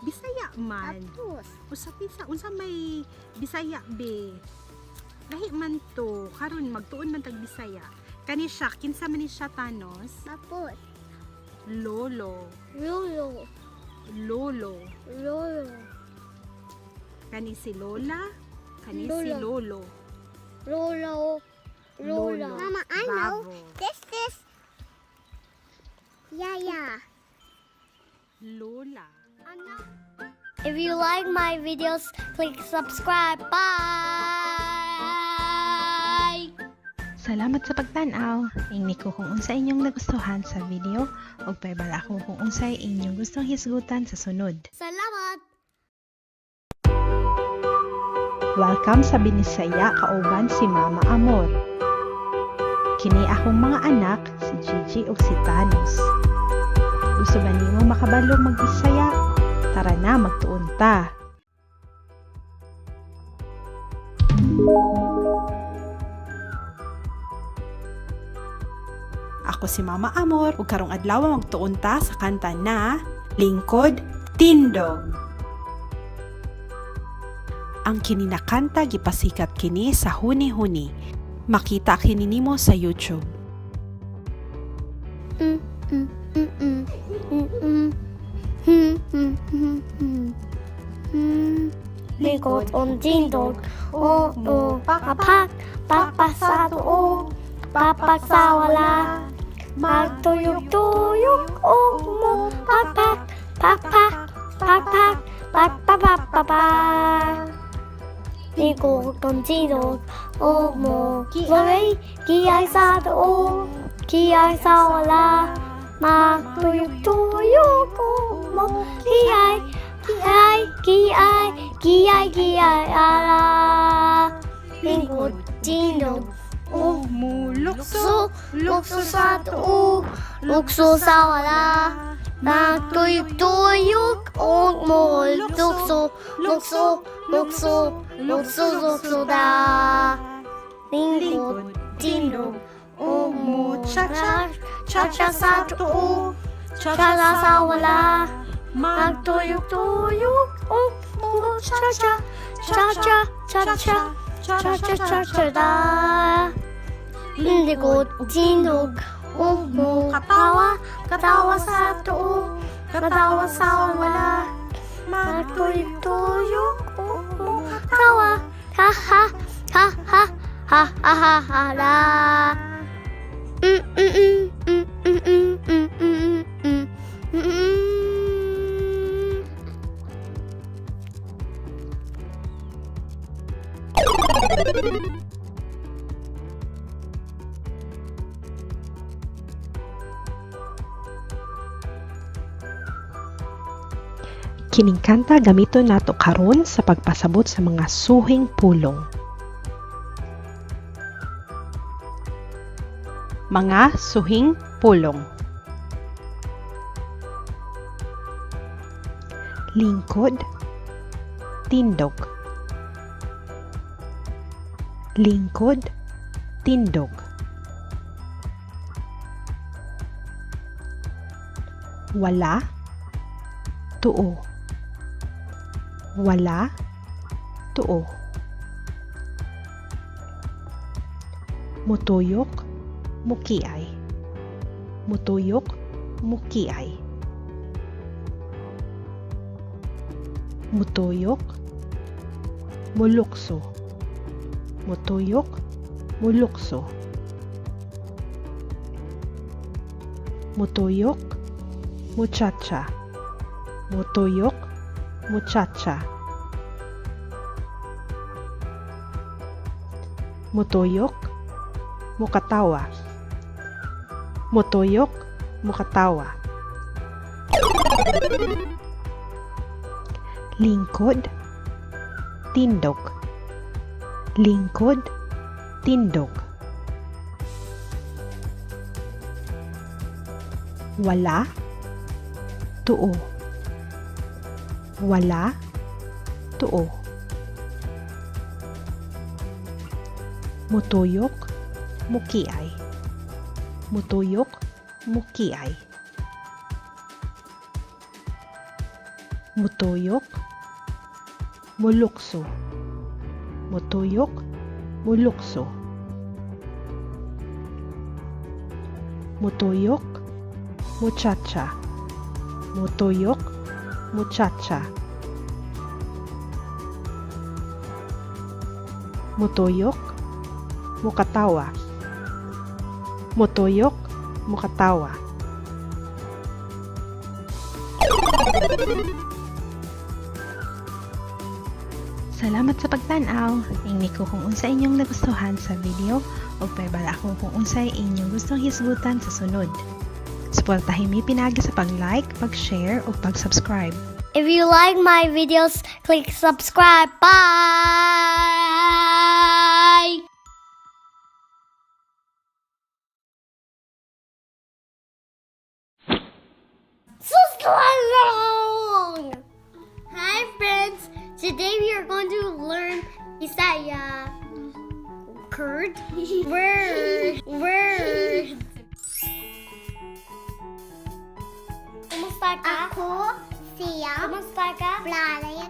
Speaker 3: Bisaya man.
Speaker 4: Tapos.
Speaker 3: Usa pisa unsa may Bisaya be. Lahi man to karon magtuon man tag Bisaya. Kani siya kinsa man ni siya, Thanos?
Speaker 4: Tapos.
Speaker 3: Lolo.
Speaker 4: Lolo.
Speaker 3: Lolo.
Speaker 4: Lolo.
Speaker 3: Kani si Lola, kani si
Speaker 4: Lolo.
Speaker 3: Lolo.
Speaker 4: Lolo.
Speaker 3: Lolo.
Speaker 4: Mama, I know.
Speaker 3: Bravo.
Speaker 4: This is Yaya.
Speaker 3: Lola.
Speaker 1: If you like my videos, click subscribe. Bye!
Speaker 7: Salamat sa pagtan-aw. Ingni ko kung unsa inyong nagustuhan sa video ug pahibalo ako kung unsay inyong gustong hisgutan sa sunod.
Speaker 1: Salamat!
Speaker 2: Welcome sa Binisaya kauban si Mama Amor. Kini akong mga anak, si Gigi ug si Thanos. Gusto ba nimo makabalo magbisaya? Tara na, magtuon ta.
Speaker 3: Ako si Mama Amor ug karong adlaw magtuon ta sa kanta na Lingkod Tindog. Ang kini na kanta gipasikat kini sa huni-huni. Makita kini nimo sa YouTube.
Speaker 1: Mm, mm, mm, mm, mm, mm. Hmm, hmm, hmm, hmm. Hmm. Likod on tindog, o o apak, papak sa tuo, papak sa wala. Magtuyok-tuyok o mo, papak, papak, papak, papak, papak. Likod on tindog, o mo, lori, kiyay sa tuo, kiyay sa wala. Magtuyok-tuyok o mo, kiyay, kiyay, kiyay, kiyay, kiyay, ala. Lingkod, tindog, o
Speaker 3: Mulukso,
Speaker 1: lukso, lukso sa tuo, lukso sa wala. Magtuyok-tuyok o mo, lukso, lukso, lukso, lukso, lukso da. Lingkod, tindog, o mo, cha-cha, cha-cha sa tuo, cha-cha sa wala. Magtuyok-tuyok o mo, cha-cha, cha-cha, cha-cha, cha-cha, cha-cha da. Lingkod, tindog, o mo, katawa, katawa sa tuo, katawa sa wala. Magtuyok-tuyok o mo, katawa, ha ha, ha ha, ha ha ha ha la. Mm mm mm mm mm mm mm mm mm mm mm.
Speaker 2: Kining kanta gamiton nato karon sa pagpasabot sa mga suhing pulong. Mga suhing pulong. Lingkod, tindog. Lingkod, tindog. Wala, tuo. Wala, tuo. Mutuyok, mukiay. Mutuyok, mukiay. Mutuyok, mulukso. Mutuyok, mulukso. Mutuyok, muchacha. Mutuyok, muchacha. Mutuyok, mukatawa. Mutuyok, mukatawa. Lingkod, tindog. Lingkod, tindog. Wala, tuo. Wala, tuo. Mutuyok, mukiay. Mutuyok,
Speaker 7: Mukiay. Mutuyok, mulukso. Mutuyok, mulukso. Mutuyok, muchacha. Mutuyok, muchacha. Mutuyok, mukatawa. Mutuyok, mukatawa. Salamat sa pagtan-aw. Ingni ko kung unsa inyong nagustuhan sa video ug pahibalo ako kung unsay inyong gustong hisgutan sa sunod. Suportahin mi pinaagi sa pag-like, pag-share ug pag-subscribe.
Speaker 1: If you like my videos, click subscribe. Bye! So long! Hi friends! Today we are going to learn Bisaya. Kurd? Word. Word. Kumusta ka?
Speaker 4: Ako siya
Speaker 1: Kumusta ka?
Speaker 4: Playa.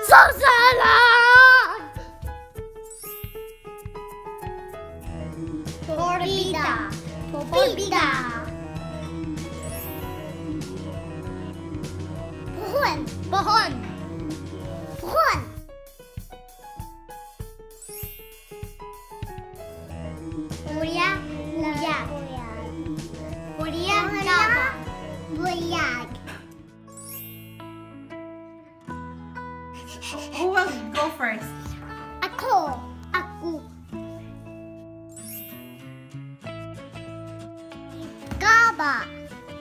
Speaker 1: Susana!
Speaker 4: Florida. Florida. Pohon.
Speaker 1: Pohon.
Speaker 4: Pohon. Korea. Korea.
Speaker 1: Korea Java.
Speaker 4: Buyag.
Speaker 6: Who will go first?
Speaker 4: Ako. Ako. Gaba.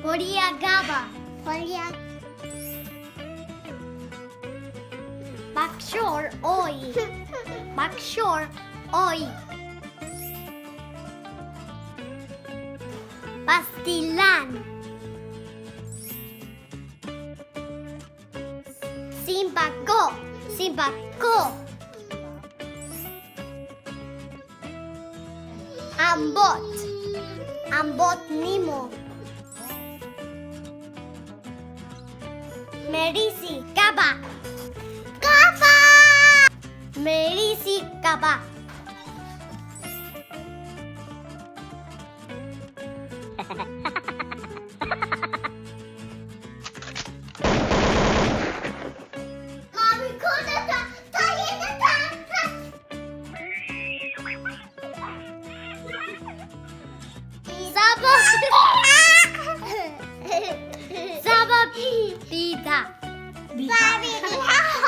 Speaker 1: Korea Gaba.
Speaker 4: Korea.
Speaker 1: Bakshor oi. Bakshor oi. Pastilan. Simbako. Simbako. Ambot. Ambot nimo. Merisi kaba.
Speaker 4: Gaba.
Speaker 1: Merisi kaba.
Speaker 4: Mami ko na ta. Tayo na ta.
Speaker 1: Saba. Saba bida.
Speaker 4: Sabi diyan.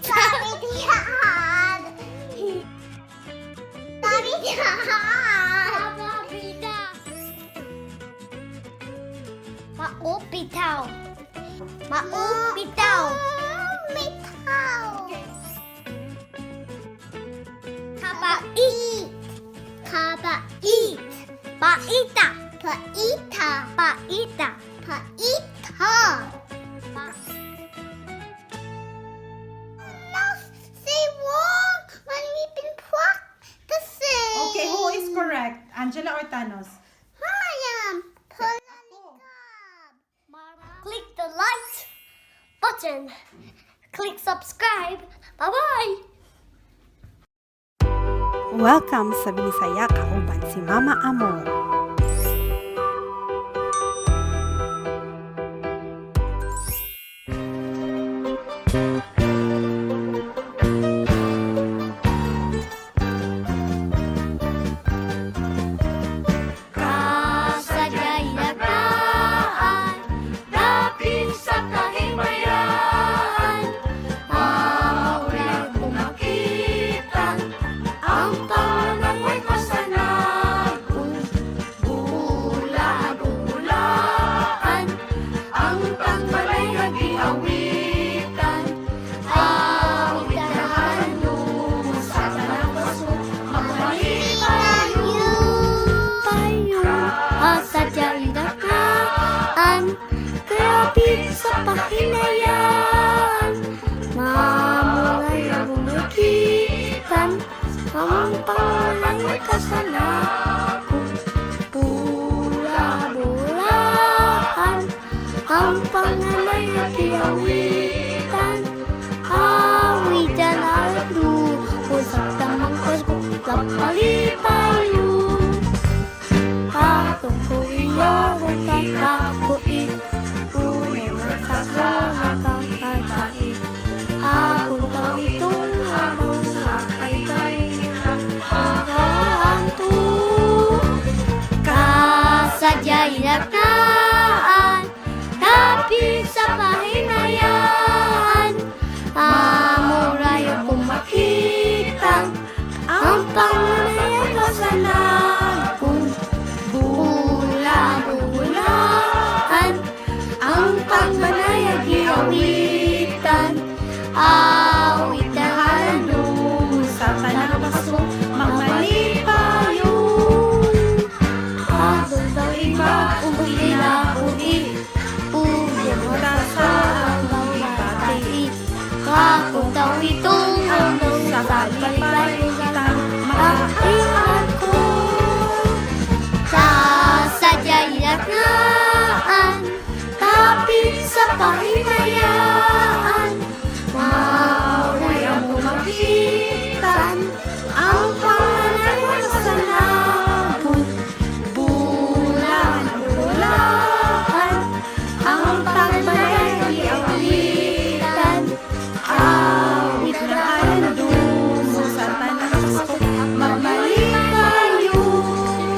Speaker 4: Sabi diyan. Sabi diyan.
Speaker 1: Saba bida. Maupitaw. Maupitaw.
Speaker 4: Mitaw.
Speaker 1: Kabait.
Speaker 4: Kabait.
Speaker 1: Paita.
Speaker 4: Paita.
Speaker 1: Paita.
Speaker 4: Paita. Now say wrong when we've been practicing.
Speaker 6: Okay, who is correct? Angela or Thanos?
Speaker 4: I am.
Speaker 1: Click the like button. Click subscribe. Bye-bye.
Speaker 3: Welcome sa Binisaya kauban si Mama Amor.
Speaker 1: Kasadya'y nagdaan, dapit sa kahimayan. Maulay kong makita, ang tanang may pasanagon. Bulag ulaan, ang tangbalay nagiawitan. Awit na handog sa tanang paso, magmalipayo. Tayo asadya'y nakaan, kapit sa pahinayan. Ma Akong tawitong sa kalipay kita makaangkon. Sa sadya'y naan, kapit sa pahimayaan, mao'y among makitan, ang panganay sa labot, bulan bulaan, ang tagbalay awitan, awit na halandumon sa tanang Pasko, magmalipayo,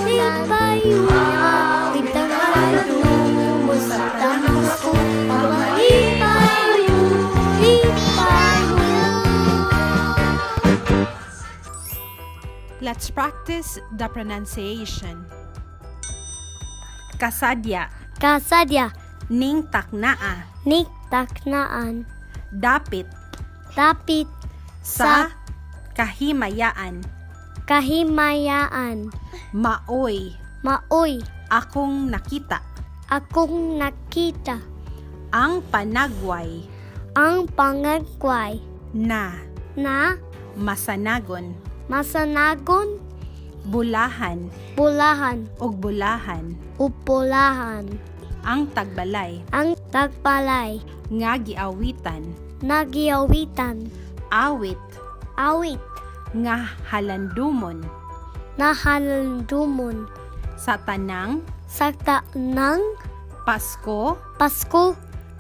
Speaker 1: lipayo, awit ang halandumon sa tanang Pasko, magmalipayo, lipayo.
Speaker 3: Let's practice the pronunciation. Kasadya,
Speaker 1: Kasadya,
Speaker 3: ning taknaa,
Speaker 1: ni taknaan,
Speaker 3: dapit,
Speaker 1: dapit
Speaker 3: sa, kahimayaan,
Speaker 1: kahimayaan,
Speaker 3: maoy,
Speaker 1: maoy,
Speaker 3: akong nakita,
Speaker 1: akong nakita,
Speaker 3: ang panagway,
Speaker 1: ang pangagway,
Speaker 3: na,
Speaker 1: na
Speaker 3: masanagon,
Speaker 1: masanagon,
Speaker 3: bulahan,
Speaker 1: bulahan,
Speaker 3: ug bulahan,
Speaker 1: upulahan,
Speaker 3: ang tagbalay,
Speaker 1: ang tagbalay,
Speaker 3: nga giawitan,
Speaker 1: nagiawitan,
Speaker 3: awit,
Speaker 1: awit,
Speaker 3: nga halandumon,
Speaker 1: nahalandumon,
Speaker 3: sa tanang,
Speaker 1: sa tanang
Speaker 3: Pasko,
Speaker 1: Pasko,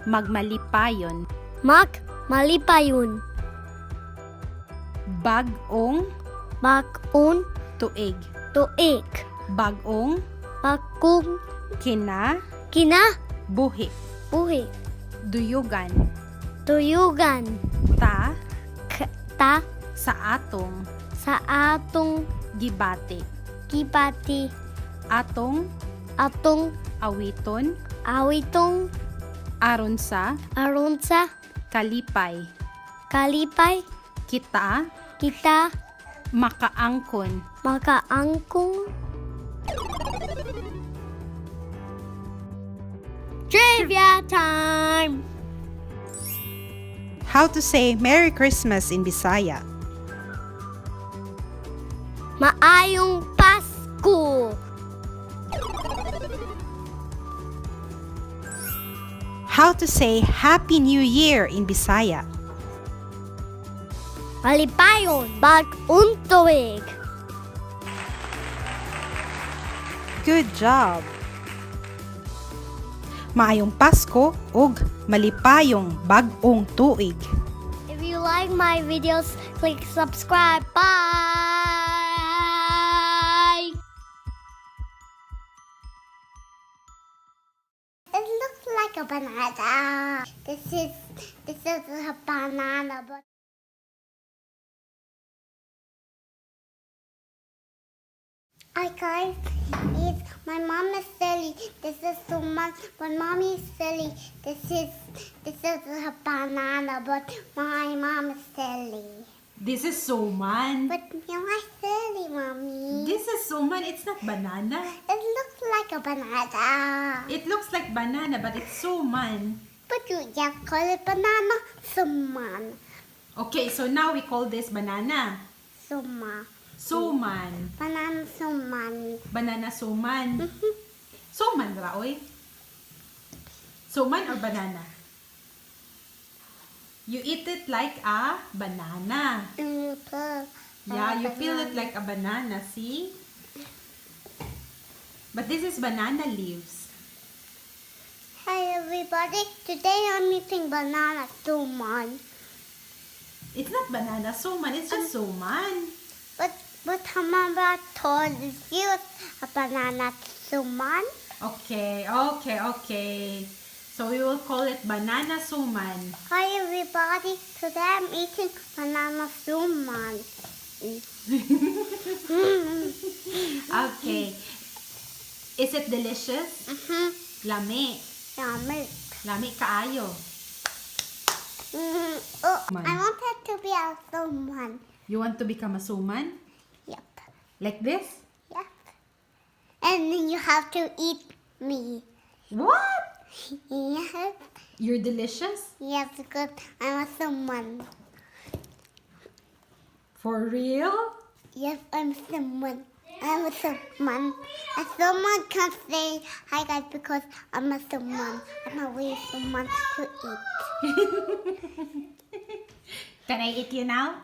Speaker 3: magmalipayon,
Speaker 1: mag malipayon,
Speaker 3: bag-ong
Speaker 1: bag-on
Speaker 3: tuig,
Speaker 1: tuig,
Speaker 3: bag-ong
Speaker 1: bagong
Speaker 3: kina,
Speaker 1: kina
Speaker 3: buhi,
Speaker 1: buhi,
Speaker 3: duyugan,
Speaker 1: tuyugan,
Speaker 3: ta,
Speaker 1: ta
Speaker 3: sa atong,
Speaker 1: sa atong
Speaker 3: gibati,
Speaker 1: gibati,
Speaker 3: atong
Speaker 1: atong
Speaker 3: awiton,
Speaker 1: awitong
Speaker 3: aron sa
Speaker 1: aron sa
Speaker 3: kalipay,
Speaker 1: kalipay,
Speaker 3: kita
Speaker 1: kita
Speaker 3: makaangkon.
Speaker 1: Makaangkong. Trivia time!
Speaker 3: How to say Merry Christmas in Bisaya?
Speaker 1: Maayong Pasko!
Speaker 3: How to say Happy New Year in Bisaya?
Speaker 1: Malipayon bag-ong tuig!
Speaker 3: Good job! Maayong Pasko ug malipayong bag-ong tuig.
Speaker 1: If you like my videos, click subscribe. Bye!
Speaker 4: It looks like a banana. This is a banana, but hi guys, it's my mom is silly. This is suman, but mommy is silly. This is a banana, but my mom is silly.
Speaker 3: This is suman.
Speaker 4: But you are silly, mommy.
Speaker 3: This is suman. It's not banana.
Speaker 4: It looks like a banana.
Speaker 3: It looks like banana, but it's suman.
Speaker 4: But you just call it banana, suman,
Speaker 3: Okay, so now we call this banana.
Speaker 4: Suma,
Speaker 3: Suman.
Speaker 4: Banana suman.
Speaker 3: Banana suman. Suman ra, oy. Suman or banana? You eat it like a banana. Yeah, you peel it like a banana, see? But this is banana leaves.
Speaker 4: Hi everybody, today I'm eating banana suman.
Speaker 3: It's not banana suman, it's just suman.
Speaker 4: But Hamara told you a banana suman.
Speaker 3: Okay. So we will call it banana suman.
Speaker 4: Hi everybody, today I'm eating banana suman.
Speaker 3: Okay. Is it delicious?
Speaker 4: Mm-hmm.
Speaker 3: Lami.
Speaker 4: Yummy.
Speaker 3: Lami kaayo.
Speaker 4: Oh,
Speaker 3: Man.
Speaker 4: I wanted to be a suman.
Speaker 3: You want to become a suman?
Speaker 4: Yep.
Speaker 3: Like this?
Speaker 4: Yep. And then you have to eat me.
Speaker 3: What?
Speaker 4: Yes.
Speaker 6: You're delicious?
Speaker 4: Yes, because I'm a someone.
Speaker 6: For real?
Speaker 4: Yes, I'm someone. I'm a someone. A someone can't say hi guys because I'm a someone. I'm a way someone to eat.
Speaker 6: Can I eat you now?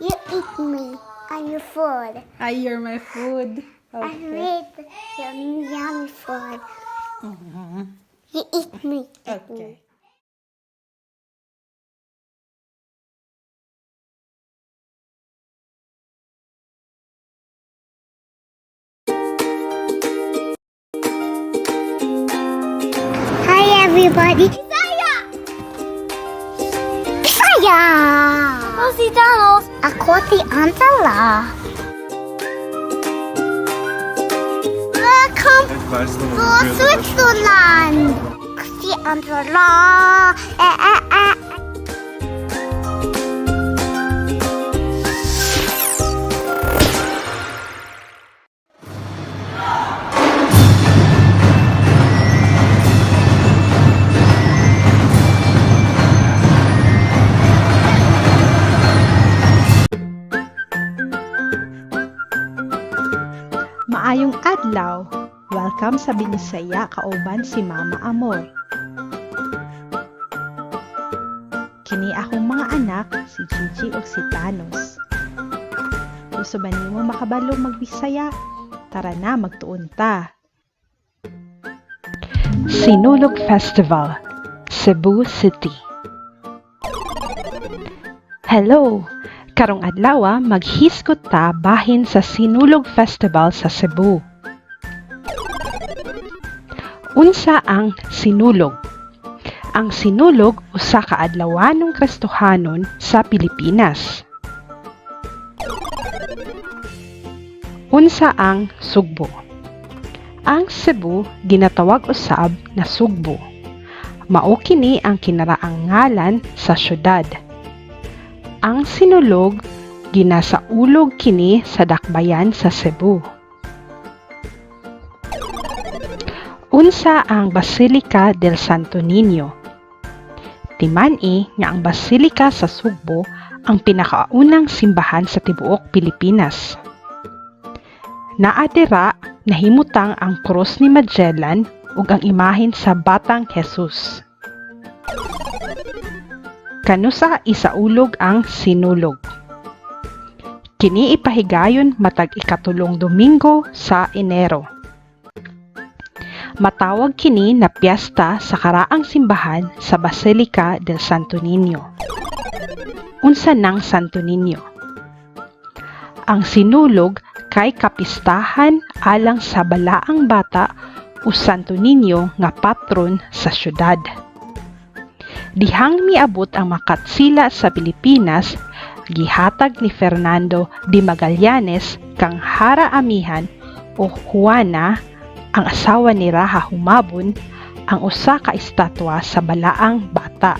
Speaker 4: You eat me. I'm your food.
Speaker 6: Ah, you're my food.
Speaker 4: I made your yummy food. You eat me. Eat me.
Speaker 6: Okay.
Speaker 4: Hi everybody. Bisaya! Bisaya! Ako si Thanos. Ako si Angela. Welcome to Switzerland. Ako si Angela. Eh, eh, eh.
Speaker 7: Maayong adlaw. Welcome sa Binisaya kauban si Mama Amor. Kini akong mga anak, si Gigi ug si Thanos. Gusto ba nimo makabalo magbisaya? Tara na, magtuon ta.
Speaker 2: Sinulog Festival, Cebu City. Hello! Karong adlaw maghisgot ta bahin sa Sinulog Festival sa Cebu. Unsa ang Sinulog? Ang Sinulog usa ka adlawanong Kristohanon sa Pilipinas. Unsa ang Sugbo? Ang Cebu ginatawag usab na Sugbo. Mao kini ang kinaraang ngalan sa syudad. Ang Sinulog ginasaulog kini sa dakbayan sa Cebu. Unsa ang Basilica del Santo Niño? Timan-i nga ang Basilica sa Sugbo ang pinakaunang simbahan sa tibuok Pilipinas. Naa dira nahimutang ang krus ni Magellan ug ang imahen sa Batang Jesus. Kanusa isaulog ang Sinulog? Kini ipahigayon matag ikatulong Domingo sa Enero. Matawag kini na piyesta sa karaang simbahan sa Basilica del Santo Niño. Unsa nang Santo Niño? Ang Sinulog kay kapistahan alang sa balaang bata o Santo Niño nga patron sa syudad. Dihang miabot ang makatsila sa Pilipinas, gihatag ni Fernando de Magallanes kang Hara Amihan o Juana, ang asawa ni Raha Humabon, ang usa ka estatwa sa balaang bata.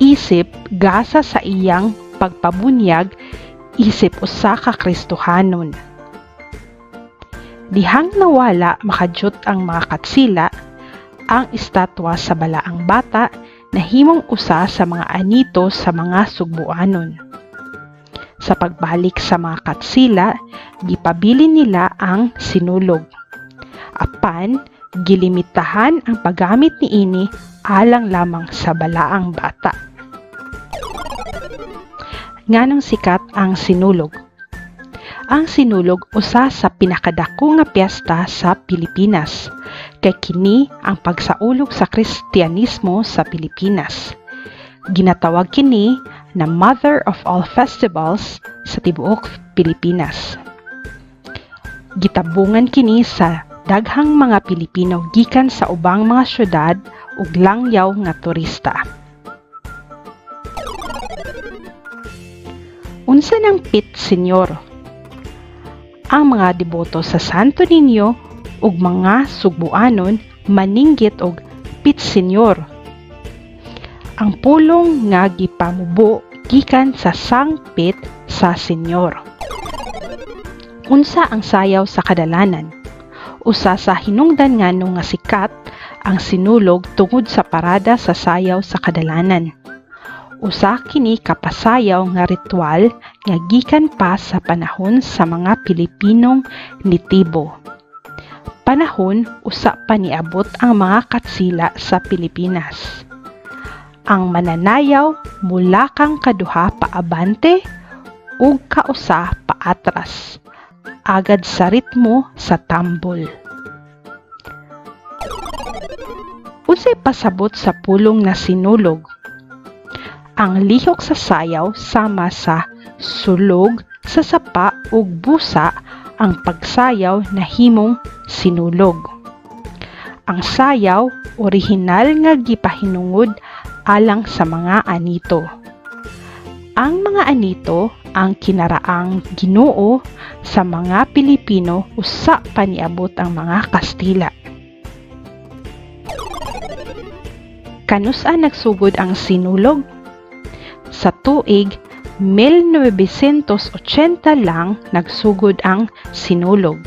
Speaker 2: Isip gasa sa iyang pagpabunyag isip usa ka Kristohanon. Dihang nawala makadyot ang mga katsila, ang estatwa sa balaang bata nahimong usa sa mga anito sa mga Sugbuanon. Sa pagbalik sa mga katsila, gipabili nila ang Sinulog. Apan, gilimitahan ang paggamit niini alang lamang sa balaang bata. Nganong sikat ang Sinulog? Ang Sinulog usa sa pinakadako nga piyesta sa Pilipinas. Kay kini ang pagsaulog sa Kristiyanismo sa Pilipinas. Ginatawag kini na Mother of All Festivals sa tibuok Pilipinas. Gitabungan kini sa daghang mga Pilipino gikan sa ubang mga syudad ug langyaw nga turista. Unsa nang Pit Senyor? Ang mga deboto sa Santo Niño ug mga Sugbuanon maninggit og Pit Senyor. Ang pulong nga gipamubo gikan sa sangpit sa senyor. Unsa ang sayaw sa kadalanan? Usa sa hinungdan ngano nga sikat ang sinulog tungod sa parada sa sayaw sa kadalanan. Usa kini ka pasayaw nga ritual nga gikan pa sa panahon sa mga Pilipinong nitibo. Panahon usa pa niabot ang mga Katsila sa Pilipinas. Ang mananayaw mulakang kaduha paabante ug kausa paatras agad sa ritmo sa tambol. Unsay pasabot sa pulong na sinulog? Ang lihok sa sayaw sama sa sulog sa sapa ug busa, ang pagsayaw nahimong sinulog. Ang sayaw orihinal nga gipahinungod alang sa mga anito. Ang mga anito ang kinaraang Ginoo sa mga Pilipino usa pa niabot ang mga Kastila. Kanus-a nagsugod ang sinulog? Sa tuig 1980 lang nagsugod ang sinulog.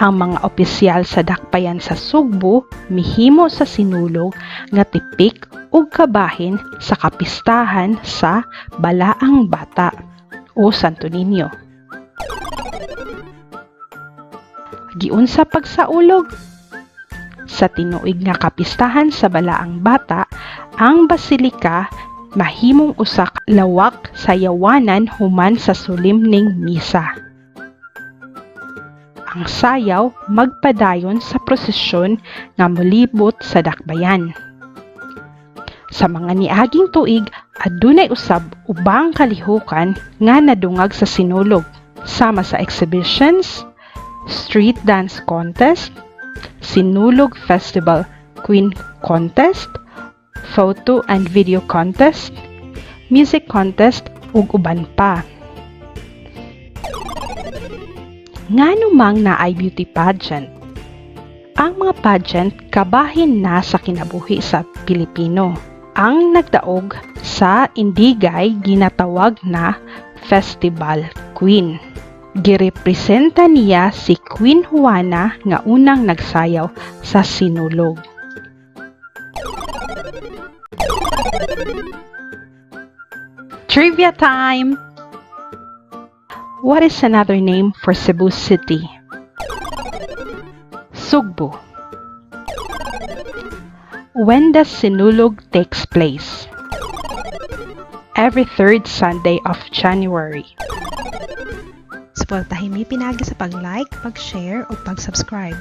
Speaker 2: Ang mga opisyal sa dakbayan sa Sugbo mihimo sa sinulog nga tipik ug kabahin sa kapistahan sa Balaang Bata o Santo Niño. Giunsa pagsaulog? Sa tinuig nga kapistahan sa Balaang Bata, ang basilika mahimong usa ka lawak sa yawanan human sa solemneng misa. Ang sayaw magpadayon sa prosesyon nga molibot sa dakbayan. Sa mga niaging tuig, adunay usab ubang kalihukan nga nadungag sa sinulog, sama sa exhibitions, street dance contest, Sinulog Festival Queen Contest, photo and video contest, music contest ug uban pa. Ngano mang naay beauty pageant? Ang mga pageant kabahin na sa kinabuhi sa Pilipino. Ang nagdaog sa Indigay ginatawag na Festival Queen. Girepresenta niya si Queen Juana nga unang nagsayaw sa sinulog. Trivia time! What is another name for Cebu City? Sugbo. When does Sinulog takes place? Every third Sunday of January.
Speaker 7: Suportahin mi pinaagi sa pag-like, pag-share ug pag-subscribe.